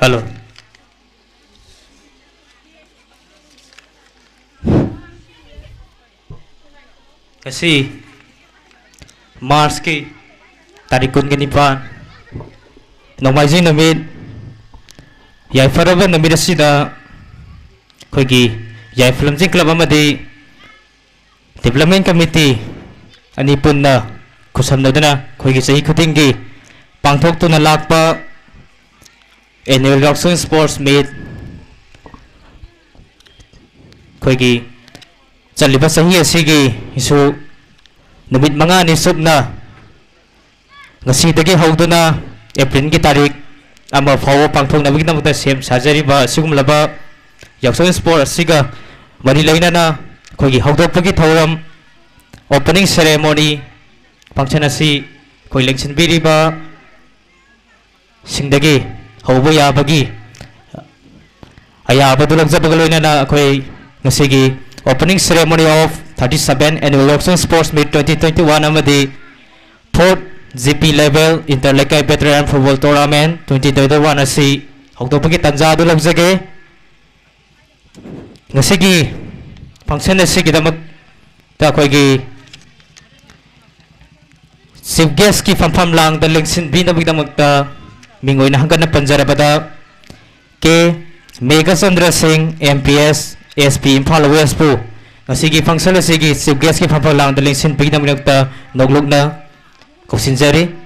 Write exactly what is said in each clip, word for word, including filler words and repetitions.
Hello. ꯉꯁꯤ ꯃꯥꯔꯆꯀꯤ ꯇꯥꯔꯤꯛ ꯀꯨꯟꯒ ꯅꯤꯄꯥꯟ, ꯅꯣꯡꯃꯥꯏꯖꯤꯡ ꯅꯨꯃꯤꯠ, ꯌꯥꯏꯐꯔꯕ ꯅꯨꯃꯤꯠ ꯑꯁꯤꯗ ꯑꯩꯈꯣꯏꯒꯤ ꯌꯥꯏꯐ ꯂꯝꯖꯤꯡ ꯀ꯭ꯂꯕ ꯑꯃꯗꯤ ꯗꯤꯕ꯭ꯂꯞꯃꯦꯟ ꯀꯃꯤꯇꯤ ꯑꯅꯤ ꯄꯨꯟꯅ ꯈꯨꯠꯁꯝꯅꯗꯨꯅ ꯑꯩꯈꯣꯏꯒꯤ ꯆꯍꯤ ꯈꯨꯗꯤꯡꯒꯤ ꯄꯥꯡꯊꯣꯛꯇꯨꯅ ꯂꯥꯛꯄ annual ꯌꯥꯎꯁꯪ sports meet ꯑꯩꯈꯣꯏꯒꯤ ꯆꯠꯂꯤꯕ ꯆꯍꯤ ꯑꯁꯤꯒꯤꯁꯨ ꯅꯨꯃꯤꯠ ꯃꯉꯥꯅꯤ ꯆꯨꯞꯅ ꯉꯁꯤꯗꯒꯤ ꯍꯧꯗꯨꯅ ꯑꯦꯄ꯭ꯔꯤꯜꯒꯤ ꯇꯥꯔꯤꯛ ꯑꯃ ꯐꯥꯎꯕ ꯄꯥꯡꯊꯣꯛꯅꯕꯒꯤꯗꯃꯛꯇ ꯁꯦꯝ ꯁꯥꯖꯔꯤꯕ ꯑꯁꯤꯒꯨꯝꯂꯕ ꯌꯥꯎꯁꯪ sports ꯑꯁꯤꯒ ꯃꯔꯤ ꯂꯩꯅꯅ ꯑꯩꯈꯣꯏꯒꯤ ꯍꯧꯗꯣꯛꯄꯒꯤ ꯊꯧꯔꯝ, opening ceremony function ꯑꯁꯤ ꯑꯩꯈꯣꯏ ꯂꯦꯡꯁꯤꯟꯕꯤꯔꯤꯕ ꯁꯤꯡꯗꯒꯤ ꯍꯧꯕ ꯌꯥꯕꯒꯤ ꯑꯌꯥꯕꯗꯨ ꯂꯧꯖꯕꯒ ꯂꯣꯏꯅꯅ ꯑꯩꯈꯣꯏ ꯉꯁꯤꯒꯤ Opening ceremony of thirty-seven Annual Yaoshang Sports Meet twenty twenty-one ꯑꯃꯗꯤ fourth G P Level Inter Leikai Veteran Football Tournament twenty twenty-one ꯑꯁꯤ ꯍꯧꯗꯣꯛꯄꯒꯤ ꯇꯥꯟꯖꯥ ꯑꯗꯨ ꯂꯧꯖꯒꯦ꯫ ꯉꯁꯤꯒꯤ function ꯑꯁꯤꯒꯤꯗꯃꯛꯇ ꯑꯩꯈꯣꯏꯒꯤ Chief Guest ꯀꯤ ꯐꯝꯐꯝ ꯂꯥꯡꯗ ꯂꯦꯡꯁꯤꯟꯕꯤꯅꯕꯒꯤꯗꯃꯛꯇ ꯃꯤꯡ ꯑꯣꯏꯅ ꯍꯪꯒꯠꯅ ꯄꯟꯖꯔꯕꯗ ꯀꯦ ꯃꯦꯘꯆꯟꯗ꯭ꯔ ꯁꯤꯡ, M P S, S P Imphal West ꯄꯨ ꯉꯁꯤꯒꯤ function ꯑꯁꯤꯒꯤ Chief Guest ꯀꯤ ꯐꯝꯐꯝ ꯂꯥꯡꯗ ꯂꯦꯡꯁꯤꯟꯕꯤꯅꯕꯒꯤꯗꯃꯛꯇ ꯅꯣꯛꯂꯨꯛꯅ ꯀꯧꯁꯤꯟꯖꯔꯤ꯫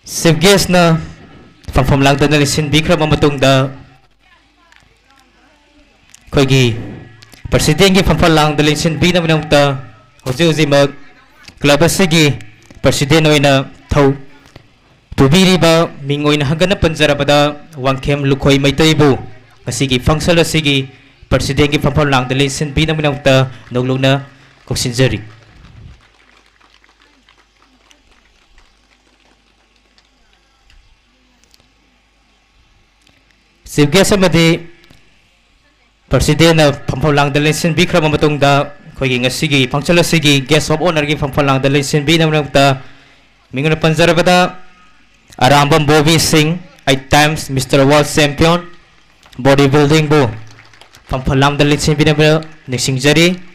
Chief Guest ꯅ ꯐꯝꯐꯝ ꯂꯥꯡꯗꯅ ꯂꯦꯡꯁꯤꯟꯕꯤꯈ꯭ꯔꯕ ꯃꯇꯨꯡꯗ, ꯑꯩꯈꯣꯏꯒꯤ President ꯀꯤ ꯐꯝꯐꯝ ꯂꯥꯡꯗ ꯂꯦꯡꯁꯤꯟꯕꯤꯅꯕꯒꯤꯗꯃꯛꯇ ꯍꯧꯖꯤꯛ ꯍꯧꯖꯤꯛꯃꯛ club ꯑꯁꯤꯒꯤ President ꯑꯣꯏꯅ ꯊꯧ ꯄꯨꯕꯤꯔꯤꯕ ꯃꯤꯡ ꯑꯣꯏꯅ ꯍꯪꯒꯠꯅ ꯄꯟꯖꯔꯕꯗ ꯋꯥꯡꯈꯦꯝ ꯂꯨꯈꯣꯏ ꯃꯩꯇꯩꯕꯨ ꯉꯁꯤꯒꯤ function ꯑꯁꯤꯒꯤ President ꯀꯤ ꯐꯝꯐꯝ ꯂꯥꯡꯗ ꯂꯦꯡꯁꯤꯟꯕꯤꯅꯕꯒꯤꯗꯃꯛꯇ ꯅꯣꯛꯂꯨꯛꯅ ꯀꯧꯁꯤꯟꯖꯔꯤ꯫ Chief Guest ꯑꯃꯗꯤ President ꯅ ꯐꯝꯐꯝ ꯂꯥꯡꯗ ꯂꯦꯡꯁꯤꯟꯕꯤꯈ꯭ꯔꯕ ꯃꯇꯨꯡꯗ, ꯑꯩꯈꯣꯏꯒꯤ ꯉꯁꯤꯒꯤ function ꯑꯁꯤꯒꯤ Guest of Honour ꯒꯤ ꯐꯝꯐꯝ ꯂꯥꯡꯗ ꯂꯦꯡꯁꯤꯟꯕꯤꯅꯕꯒꯤꯗꯃꯛꯇ ꯃꯤꯡ ꯑꯣꯏꯅ ꯄꯟꯖꯔꯕꯗ ꯑꯔꯥꯝꯕꯝ ꯕꯣꯕꯤ ꯁꯤꯡ, eight times Mister World Champion, body building ꯕꯨ ꯐꯝꯐꯝ ꯂꯥꯡꯗ ꯂꯦꯡꯁꯤꯟꯕꯤꯅꯕ ꯅꯤꯡꯁꯤꯡꯖꯔꯤ꯫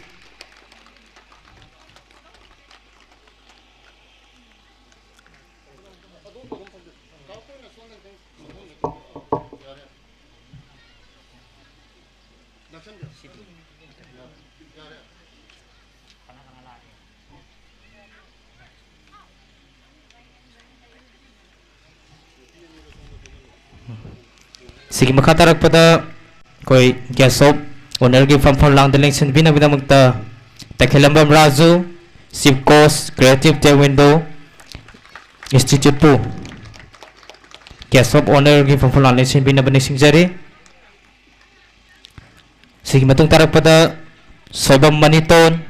ꯁꯤꯒꯤ ꯃꯈꯥ ꯇꯥꯔꯛꯄꯗ ꯑꯩꯈꯣꯏ Guest of Honour ꯒꯤ ꯐꯝꯐꯝ ꯂꯥꯡꯗ ꯂꯦꯡꯁꯤꯟꯕꯤꯅꯕꯒꯤꯗꯃꯛꯇ ꯇꯈꯦꯂꯝꯕꯝ Raju, Chief Coach, Creative Taekwondo Institute ꯄꯨ Guest of Honour ꯒꯤ ꯐꯝꯐꯝ ꯂꯥꯡꯗ ꯂꯦꯡꯁꯤꯟꯕꯤꯅꯕ ꯅꯤꯡꯁꯤꯡꯖꯔꯤ꯫ ꯁꯤꯒꯤ ꯃꯇꯨꯡ ꯇꯥꯔꯛꯄꯗ Soibam ꯃꯅꯤꯇꯣꯟ,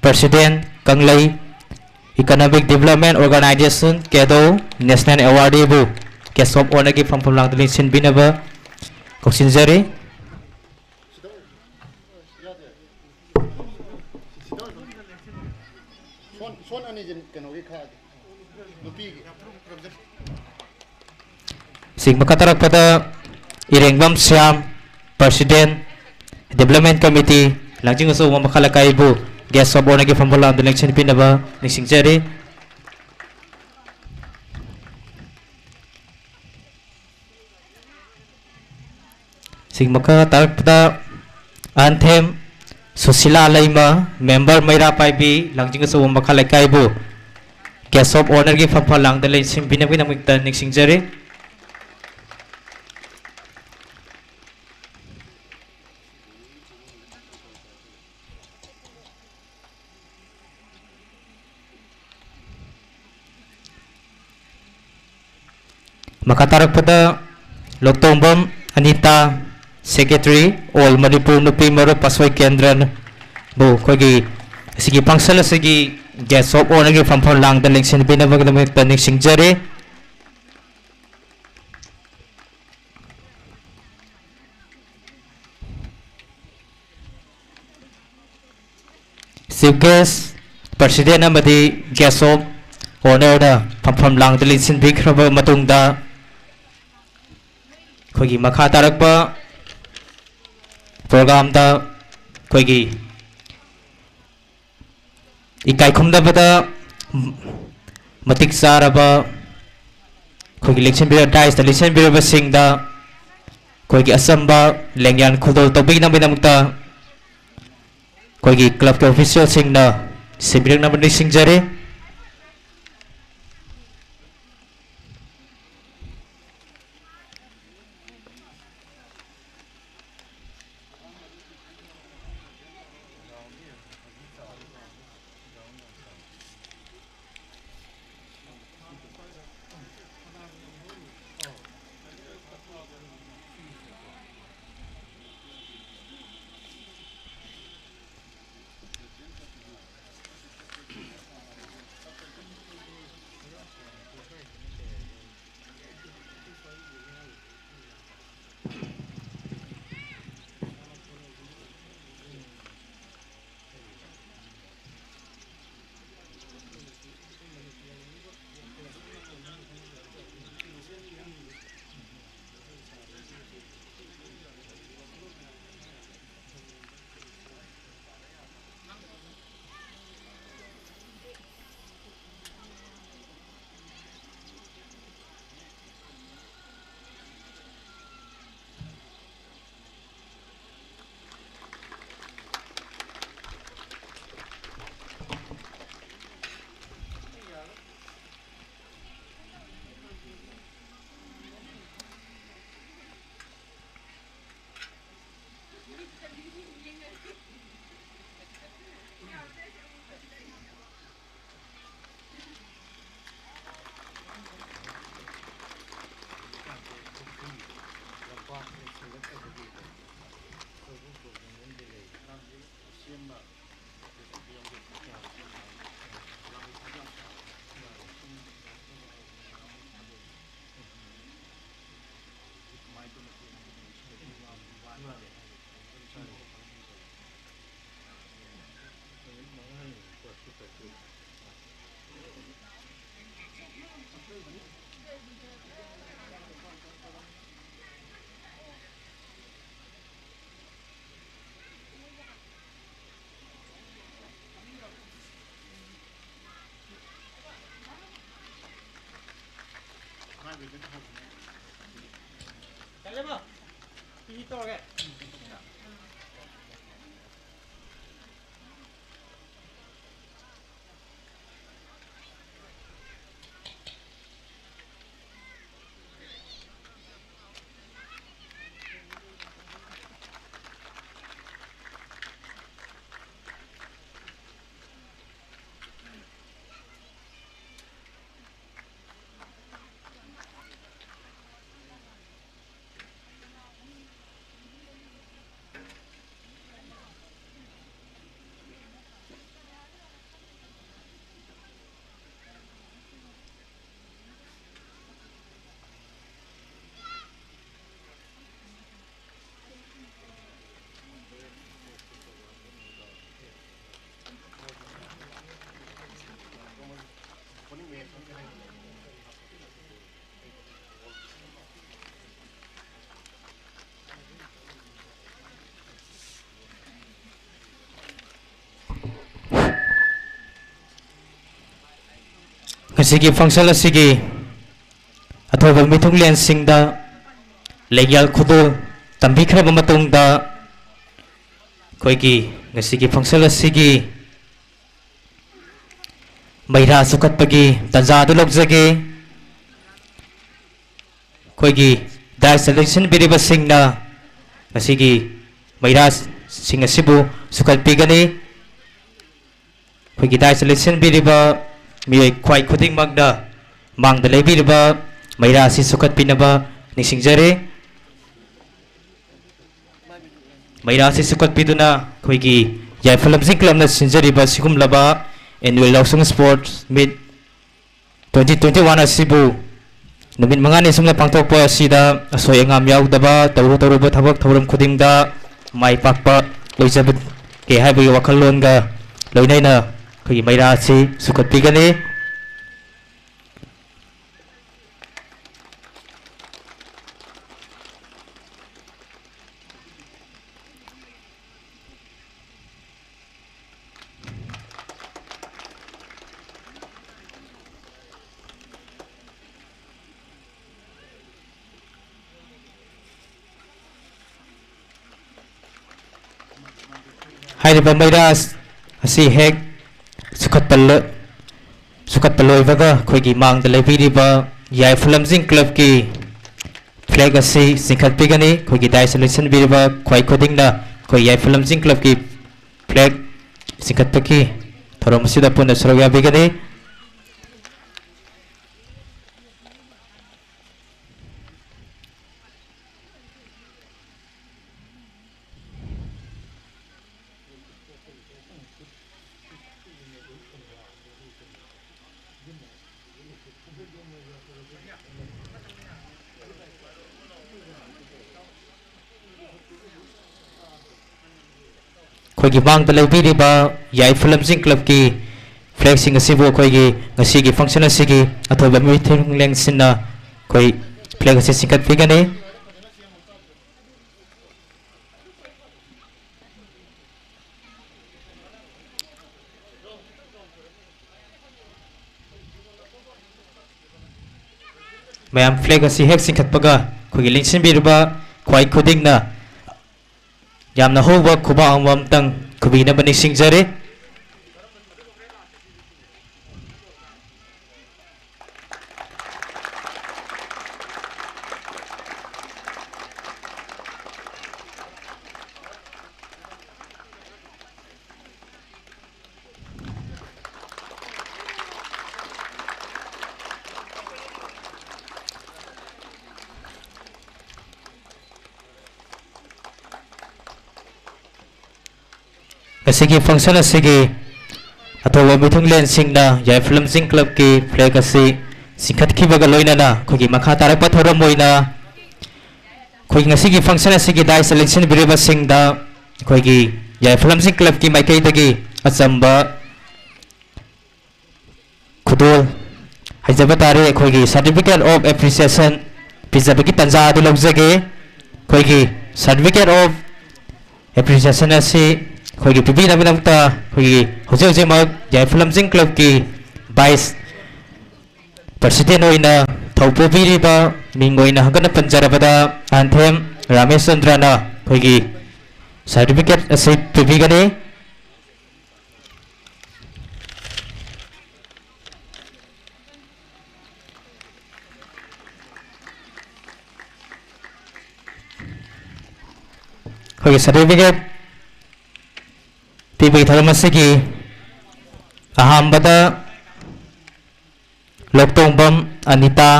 President, ꯀꯪꯂꯩ Economic Development Organization, ꯀꯦꯗꯣ, National Awardꯕꯨ Guest of Honourꯒꯤ ꯐꯝꯐꯝ ꯂꯥꯡꯗ ꯂꯦꯡꯁꯤꯟꯕꯤꯅꯕ ꯀꯧꯁꯤꯟꯖꯔꯤ꯫ ꯁꯣꯟ, ꯁꯣꯟ ꯑꯅꯤꯁꯤ ꯀꯩꯅꯣꯒꯤ ꯈꯥꯛꯑꯒꯦ꯫ ꯅꯨꯄꯤꯒꯤ꯫ ꯁꯤꯒꯤ ꯃꯈꯥ ꯇꯥꯔꯛꯄꯗ ꯏꯔꯦꯡꯕꯝ ꯁ꯭ꯌꯥꯝ, President, Development Committee, ꯂꯥꯡꯖꯤꯡ ꯑꯆꯧꯕ ꯃꯈꯥ ꯂꯩꯀꯥꯏꯕꯨ Guest of Honourꯒꯤ ꯐꯝꯐꯝ ꯂꯥꯡꯗ ꯂꯦꯡꯁꯤꯟꯕꯤꯅꯕ ꯅꯤꯡꯁꯤꯡꯖꯔꯤ꯫ ꯁꯤꯒꯤ ꯃꯈꯥ ꯇꯥꯔꯛꯄꯗ ꯑꯍꯟꯊꯦꯝ ꯁꯨꯁꯤꯂꯥ ꯂꯩꯃ, Member ꯃꯩꯔꯥ ꯄꯥꯏꯕꯤ, ꯂꯥꯡꯖꯤꯡ ꯑꯆꯧꯕ ꯃꯈꯥ ꯂꯩꯀꯥꯏꯕꯨ Guest of Honourꯒꯤ ꯐꯝꯐꯝ ꯂꯥꯡꯗ ꯂꯦꯡꯁꯤꯟꯕꯤꯅꯕꯒꯤꯗꯃꯛꯇ ꯅꯤꯡꯁꯤꯡꯖꯔꯤ꯫ ꯃꯈꯥ ꯇꯥꯔꯛꯄꯗ ꯂꯣꯛꯇꯣꯡꯕꯝ ꯑꯅꯤꯇꯥ, Secretary, All Manipur ꯅꯨꯄꯤ ꯃꯔꯨꯞ ꯄꯥꯁꯣꯏ ꯀꯦꯟꯗ꯭ꯔꯕꯨ ꯑꯩꯈꯣꯏꯒꯤ ꯑꯁꯤꯒꯤ function ꯑꯁꯤꯒꯤ Guest of Honourꯒꯤ ꯐꯝꯐꯝ ꯂꯥꯡꯗ ꯂꯦꯡꯁꯤꯟꯕꯤꯅꯕꯒꯤꯗꯃꯛꯇ ꯅꯤꯡꯁꯤꯡꯖꯔꯤ꯫ Chief Guest, President ꯑꯃꯗꯤ Guest of Honourꯅ ꯐꯝꯐꯝ ꯂꯥꯡꯗ ꯂꯦꯡꯁꯤꯟꯕꯤꯈ꯭ꯔꯕ ꯃꯇꯨꯡꯗ, ꯑꯩꯈꯣꯏꯒꯤ ꯃꯈꯥ ꯇꯥꯔꯛꯄ programꯗ ꯑꯩꯈꯣꯏꯒꯤ ꯏꯀꯥꯏ ꯈꯨꯝꯅꯕꯗ ꯃꯇꯤꯛ ꯆꯥꯔꯕ ꯑꯩꯈꯣꯏꯒꯤ ꯂꯦꯡꯁꯤꯟꯕꯤꯔ-, daisꯇ ꯂꯦꯡꯁꯤꯟꯕꯤꯔꯕꯁꯤꯡꯗ ꯑꯩꯈꯣꯏꯒꯤ ꯑꯆꯝꯕ ꯂꯦꯡꯌꯥꯟ ꯈꯨꯗꯣꯜ ꯇꯧꯕꯤꯅꯕꯒꯤꯗꯃꯛꯇ ꯑꯩꯈꯣꯏꯒꯤ clubꯀꯤ officialꯁꯤꯡꯅ ꯁꯤꯟꯕꯤꯔꯛꯅꯕ ꯅꯤꯡꯁꯤꯡꯖꯔꯤ꯫ ꯉꯁꯤꯒꯤ function ꯑꯁꯤꯒꯤ ꯑꯊꯣꯏꯕ ꯃꯤꯊꯨꯡꯂꯦꯟꯁꯤꯡꯗ ꯂꯩꯉꯥꯛ ꯈꯨꯗꯣꯜ ꯇꯝꯕꯤꯈ꯭ꯔꯕ ꯃꯇꯨꯡꯗ, ꯑꯩꯈꯣꯏꯒꯤ ꯉꯁꯤꯒꯤ function ꯑꯁꯤꯒꯤ ꯃꯩꯔꯥ ꯆꯨꯈꯠꯄꯒꯤ ꯇꯥꯟꯖꯥ ꯑꯗꯨ ꯂꯧꯖꯒꯦ꯫ ꯑꯩꯈꯣꯏꯒꯤ dais ꯂꯦꯡꯁꯤꯟꯕꯤꯔꯤꯕꯁꯤꯡꯅ ꯉꯁꯤꯒꯤ ꯃꯩꯔꯥꯁꯤꯡ ꯑꯁꯤꯕꯨ ꯆꯨꯈꯠꯄꯤꯒꯅꯤ꯫ ꯑꯩꯈꯣꯏꯒꯤ dais ꯂꯦꯡꯁꯤꯟꯕꯤꯔꯤꯕ ꯃꯤꯑꯣꯏ ꯈ꯭ꯋꯥꯏ ꯈꯨꯗꯤꯡꯃꯛꯅ ꯃꯥꯡꯗ ꯂꯩꯕꯤꯔꯤꯕ ꯃꯩꯔꯥ ꯑꯁꯤ ꯆꯨꯈꯠꯄꯤꯅꯕ ꯅꯤꯡꯁꯤꯡꯖꯔꯤ꯫ ꯃꯩꯔꯥ ꯑꯁꯤ ꯆꯨꯈꯠꯄꯤꯗꯨꯅ ꯑꯩꯈꯣꯏꯒꯤ ꯌꯥꯏꯐ ꯂꯝꯖꯤꯡ club ꯅ ꯁꯤꯟꯖꯔꯤꯕ ꯁꯤꯒꯨꯝꯂꯕ annual ꯌꯥꯎꯁꯪ sports meet twenty twenty-one ꯑꯁꯤꯕꯨ ꯅꯨꯃꯤꯠ ꯃꯉꯥꯅꯤ ꯁꯨꯝꯅ ꯄꯥꯡꯊꯣꯛꯄ ꯑꯁꯤꯗ ꯑꯁꯣꯏ ꯑꯉꯥꯝ ꯌꯥꯎꯗꯕ, ꯇꯧꯔꯨ ꯇꯧꯔꯨꯕ ꯊꯕꯛ ꯊꯧꯔꯝ ꯈꯨꯗꯤꯡꯗ ꯃꯥꯏ ꯄꯥꯛꯄ ꯑꯣꯏꯖꯕꯒꯦ ꯍꯥꯏꯕꯒꯤ ꯋꯥꯈꯜꯂꯣꯟꯒ ꯂꯣꯏꯅꯅ ꯑꯩꯈꯣꯏꯒꯤ ꯃꯩꯔꯥ ꯑꯁꯤ ꯆꯨꯈꯠꯄꯤꯒꯅꯤ꯫ ꯍꯥꯏꯔꯤꯕ ꯃꯩꯔꯥ ꯑꯁꯤ ꯍꯦꯛ ꯆꯨꯈꯠꯄ ꯂꯣ-, ꯆꯨꯈꯠꯄ ꯂꯣꯏꯕꯒ ꯑꯩꯈꯣꯏꯒꯤ ꯃꯥꯡꯗ ꯂꯩꯕꯤꯔꯤꯕ ꯌꯥꯏꯐ ꯂꯝꯖꯤꯡ ꯀ꯭ꯂꯕꯀꯤ ꯐ꯭ꯂꯦꯒ ꯑꯁꯤ ꯆꯤꯡꯈꯠꯄꯤꯒꯅꯤ꯫ ꯑꯩꯈꯣꯏꯒꯤ ꯗꯥꯏꯁꯇ ꯂꯦꯡꯁꯤꯟꯕꯤꯔꯤꯕ ꯈ꯭ꯋꯥꯏ ꯈꯨꯗꯤꯡꯅ ꯑꯩꯈꯣꯏ ꯌꯥꯏꯐ ꯂꯝꯖꯤꯡ ꯀ꯭ꯂꯕꯀꯤ ꯐ꯭ꯂꯦꯒ ꯆꯤꯡꯈꯠꯄꯒꯤ ꯊꯧꯔꯝ ꯑꯁꯤꯗ ꯄꯨꯟꯅ ꯁꯔꯨꯛ ꯌꯥꯕꯤꯒꯅꯤ꯫ ꯑꯩꯈꯣꯏꯒꯤ ꯃꯥꯡꯗ ꯂꯩꯕꯤꯔꯤꯕ ꯌꯥꯏꯐ ꯂꯝꯖꯤꯡ ꯀ꯭ꯂꯕꯀꯤ ꯐ꯭ꯂꯦꯒꯁꯤꯡ ꯑꯁꯤꯕꯨ ꯑꯩꯈꯣꯏꯒꯤ ꯉꯁꯤꯒꯤ ꯐꯪꯁꯟ ꯑꯁꯤꯒꯤ ꯑꯊꯣꯏꯕ ꯃꯤꯊꯨꯡꯂꯦꯟꯁꯤꯡꯅ ꯑꯩꯈꯣꯏ ꯐ꯭ꯂꯦꯒ ꯑꯁꯤ ꯆꯤꯡꯈꯠꯄꯤꯒꯅꯤ꯫ ꯃꯌꯥꯝ ꯐ꯭ꯂꯦꯒ ꯑꯁꯤ ꯍꯦꯛ ꯆꯤꯡꯈꯠꯄꯒ ꯑꯩꯈꯣꯏꯒꯤ ꯂꯦꯡꯁꯤꯟꯕꯤꯔꯤꯕ ꯈ꯭ꯋꯥꯏ ꯈꯨꯗꯤꯡꯅ ꯌꯥꯝꯅ ꯍꯧꯕ ꯈꯨꯕꯥꯛ ꯑꯃꯃꯝꯇꯪ ꯈꯨꯕꯤꯅꯕ ꯅꯤꯡꯁꯤꯡꯖꯔꯤ꯫ ꯉꯁꯤꯒꯤ ꯐꯪꯁꯟ ꯑꯁꯤꯒꯤ ꯑꯊꯣꯏꯕ ꯃꯤꯊꯨꯡꯂꯦꯟꯁꯤꯡꯅ ꯌꯥꯏꯐ ꯂꯝꯖꯤꯡ ꯀ꯭ꯂꯕꯀꯤ ꯐ꯭ꯂꯦꯒ ꯑꯁꯤ ꯆꯤꯡꯈꯠꯈꯤꯕꯒ ꯂꯣꯏꯅꯅ ꯑꯩꯈꯣꯏꯒꯤ ꯃꯈꯥ ꯇꯥꯔꯛꯄ ꯊꯧꯔꯝ ꯑꯣꯏꯅ ꯑꯩꯈꯣꯏꯒꯤ ꯉꯁꯤꯒꯤ ꯐꯪꯁꯟ ꯑꯁꯤꯒꯤ ꯗꯥꯏꯁꯇ ꯂꯦꯡꯁꯤꯟꯕꯤꯔꯤꯕꯁꯤꯡꯗ ꯑꯩꯈꯣꯏꯒꯤ ꯌꯥꯏꯐ ꯂꯝꯖꯤꯡ ꯀ꯭ꯂꯕꯀꯤ ꯃꯥꯏꯀꯩꯗꯒꯤ ꯑꯆꯝꯕ ꯈꯨꯗꯣꯜ ꯍꯥꯏꯖꯕ ꯇꯥꯔꯦ, ꯑꯩꯈꯣꯏꯒꯤ certificate of appreciation ꯄꯤꯖꯕꯒꯤ ꯇꯥꯟꯖꯥ ꯑꯗꯨ ꯂꯧꯖꯒꯦ꯫ ꯑꯩꯈꯣꯏꯒꯤ certificate of appreciation ꯑꯁꯤ ꯑꯩꯈꯣꯏꯒꯤ ꯄꯤꯕꯤꯅꯕꯒꯤꯗꯃꯛꯇ ꯑꯩꯈꯣꯏꯒꯤ ꯍꯧꯖꯤꯛ ꯍꯧꯖꯤꯛꯃꯛ ꯌꯥꯏꯐ ꯂꯝꯖꯤꯡ ꯀ꯭ꯂꯕꯀꯤ vice president ꯑꯣꯏꯅ ꯊꯧ ꯄꯨꯕꯤꯔꯤꯕ ꯃꯤꯡ ꯑꯣꯏꯅ ꯍꯟꯒꯠꯅ ꯄꯟꯖꯔꯕꯗ ꯑꯍꯟꯊꯦꯝ ꯔꯥꯃꯦꯁ ꯆꯟꯗ꯭ꯔꯅ ꯑꯩꯈꯣꯏꯒꯤ ꯁꯥꯔꯇꯤꯐꯤꯀꯦꯠ ꯑꯁꯤ ꯄꯤꯕꯤꯒꯅꯤ꯫ ꯑꯩꯈꯣꯏꯒꯤ ꯁꯥꯔꯇꯤꯐꯤꯀꯦꯠ ꯄꯤꯕꯒꯤ ꯊꯧꯔꯝ ꯑꯁꯤꯒꯤ ꯑꯍꯥꯟꯕꯗ ꯂꯣꯛꯇꯣꯡꯕꯝ ꯑꯅꯤꯇꯥ,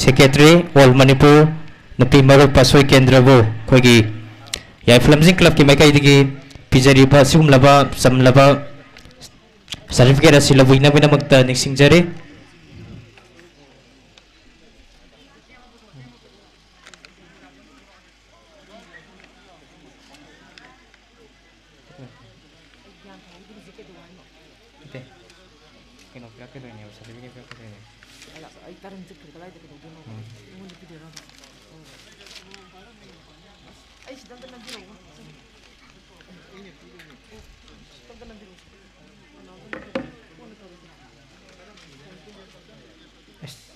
ꯁꯦꯀ꯭ꯔꯦꯇꯔꯤ, ꯑꯣꯜ ꯃꯅꯤꯄꯨꯔ ꯅꯨꯄꯤ ꯃꯔꯨꯞ ꯄꯥꯁꯣꯏ ꯀꯦꯟꯗ꯭ꯔꯕꯨ ꯑꯩꯈꯣꯏꯒꯤ ꯌꯥꯏꯐ ꯂꯝꯖꯤꯡ ꯀ꯭ꯂꯕꯀꯤ ꯃꯥꯏꯀꯩꯗꯒꯤ ꯄꯤꯖꯔꯤꯕ ꯑꯁꯤꯒꯨꯝꯂꯕ ꯆꯝꯂꯕ ꯁꯥꯔꯇꯤꯐꯤꯀꯦꯠ ꯑꯁꯤ ꯂꯧꯕꯤꯅꯕꯒꯤꯗꯃꯛꯇ ꯅꯤꯡꯁꯤꯡꯖꯔꯤ꯫ ꯅꯠꯇꯦ, ꯀꯩꯅꯣ ꯄꯤꯔꯛꯀꯗꯣꯏꯅꯦꯕ, ꯁꯥꯔꯇꯤꯐꯤꯀꯦꯠ ꯄꯤꯔꯛꯀꯗꯣꯏꯅꯦꯕ꯫ ꯑꯩ ꯇꯔꯪ ꯆꯠꯈ꯭ꯔꯦ, ꯀꯗꯥꯏꯗ ꯀꯩꯗꯧꯗꯣꯏꯅꯣ? ꯎꯝ꯫ ꯑꯩꯉꯣꯟꯗ ꯄꯤꯗꯣꯏꯔꯕ? ꯑꯣ꯫ ꯑꯩ ꯁꯤꯗ ꯑꯝꯇ ꯅꯝꯕꯤꯔꯛꯎ꯫ ꯁꯤꯗ ꯑꯝꯇ ꯅꯝꯕꯤꯔꯛꯎ꯫ ꯑꯁ꯫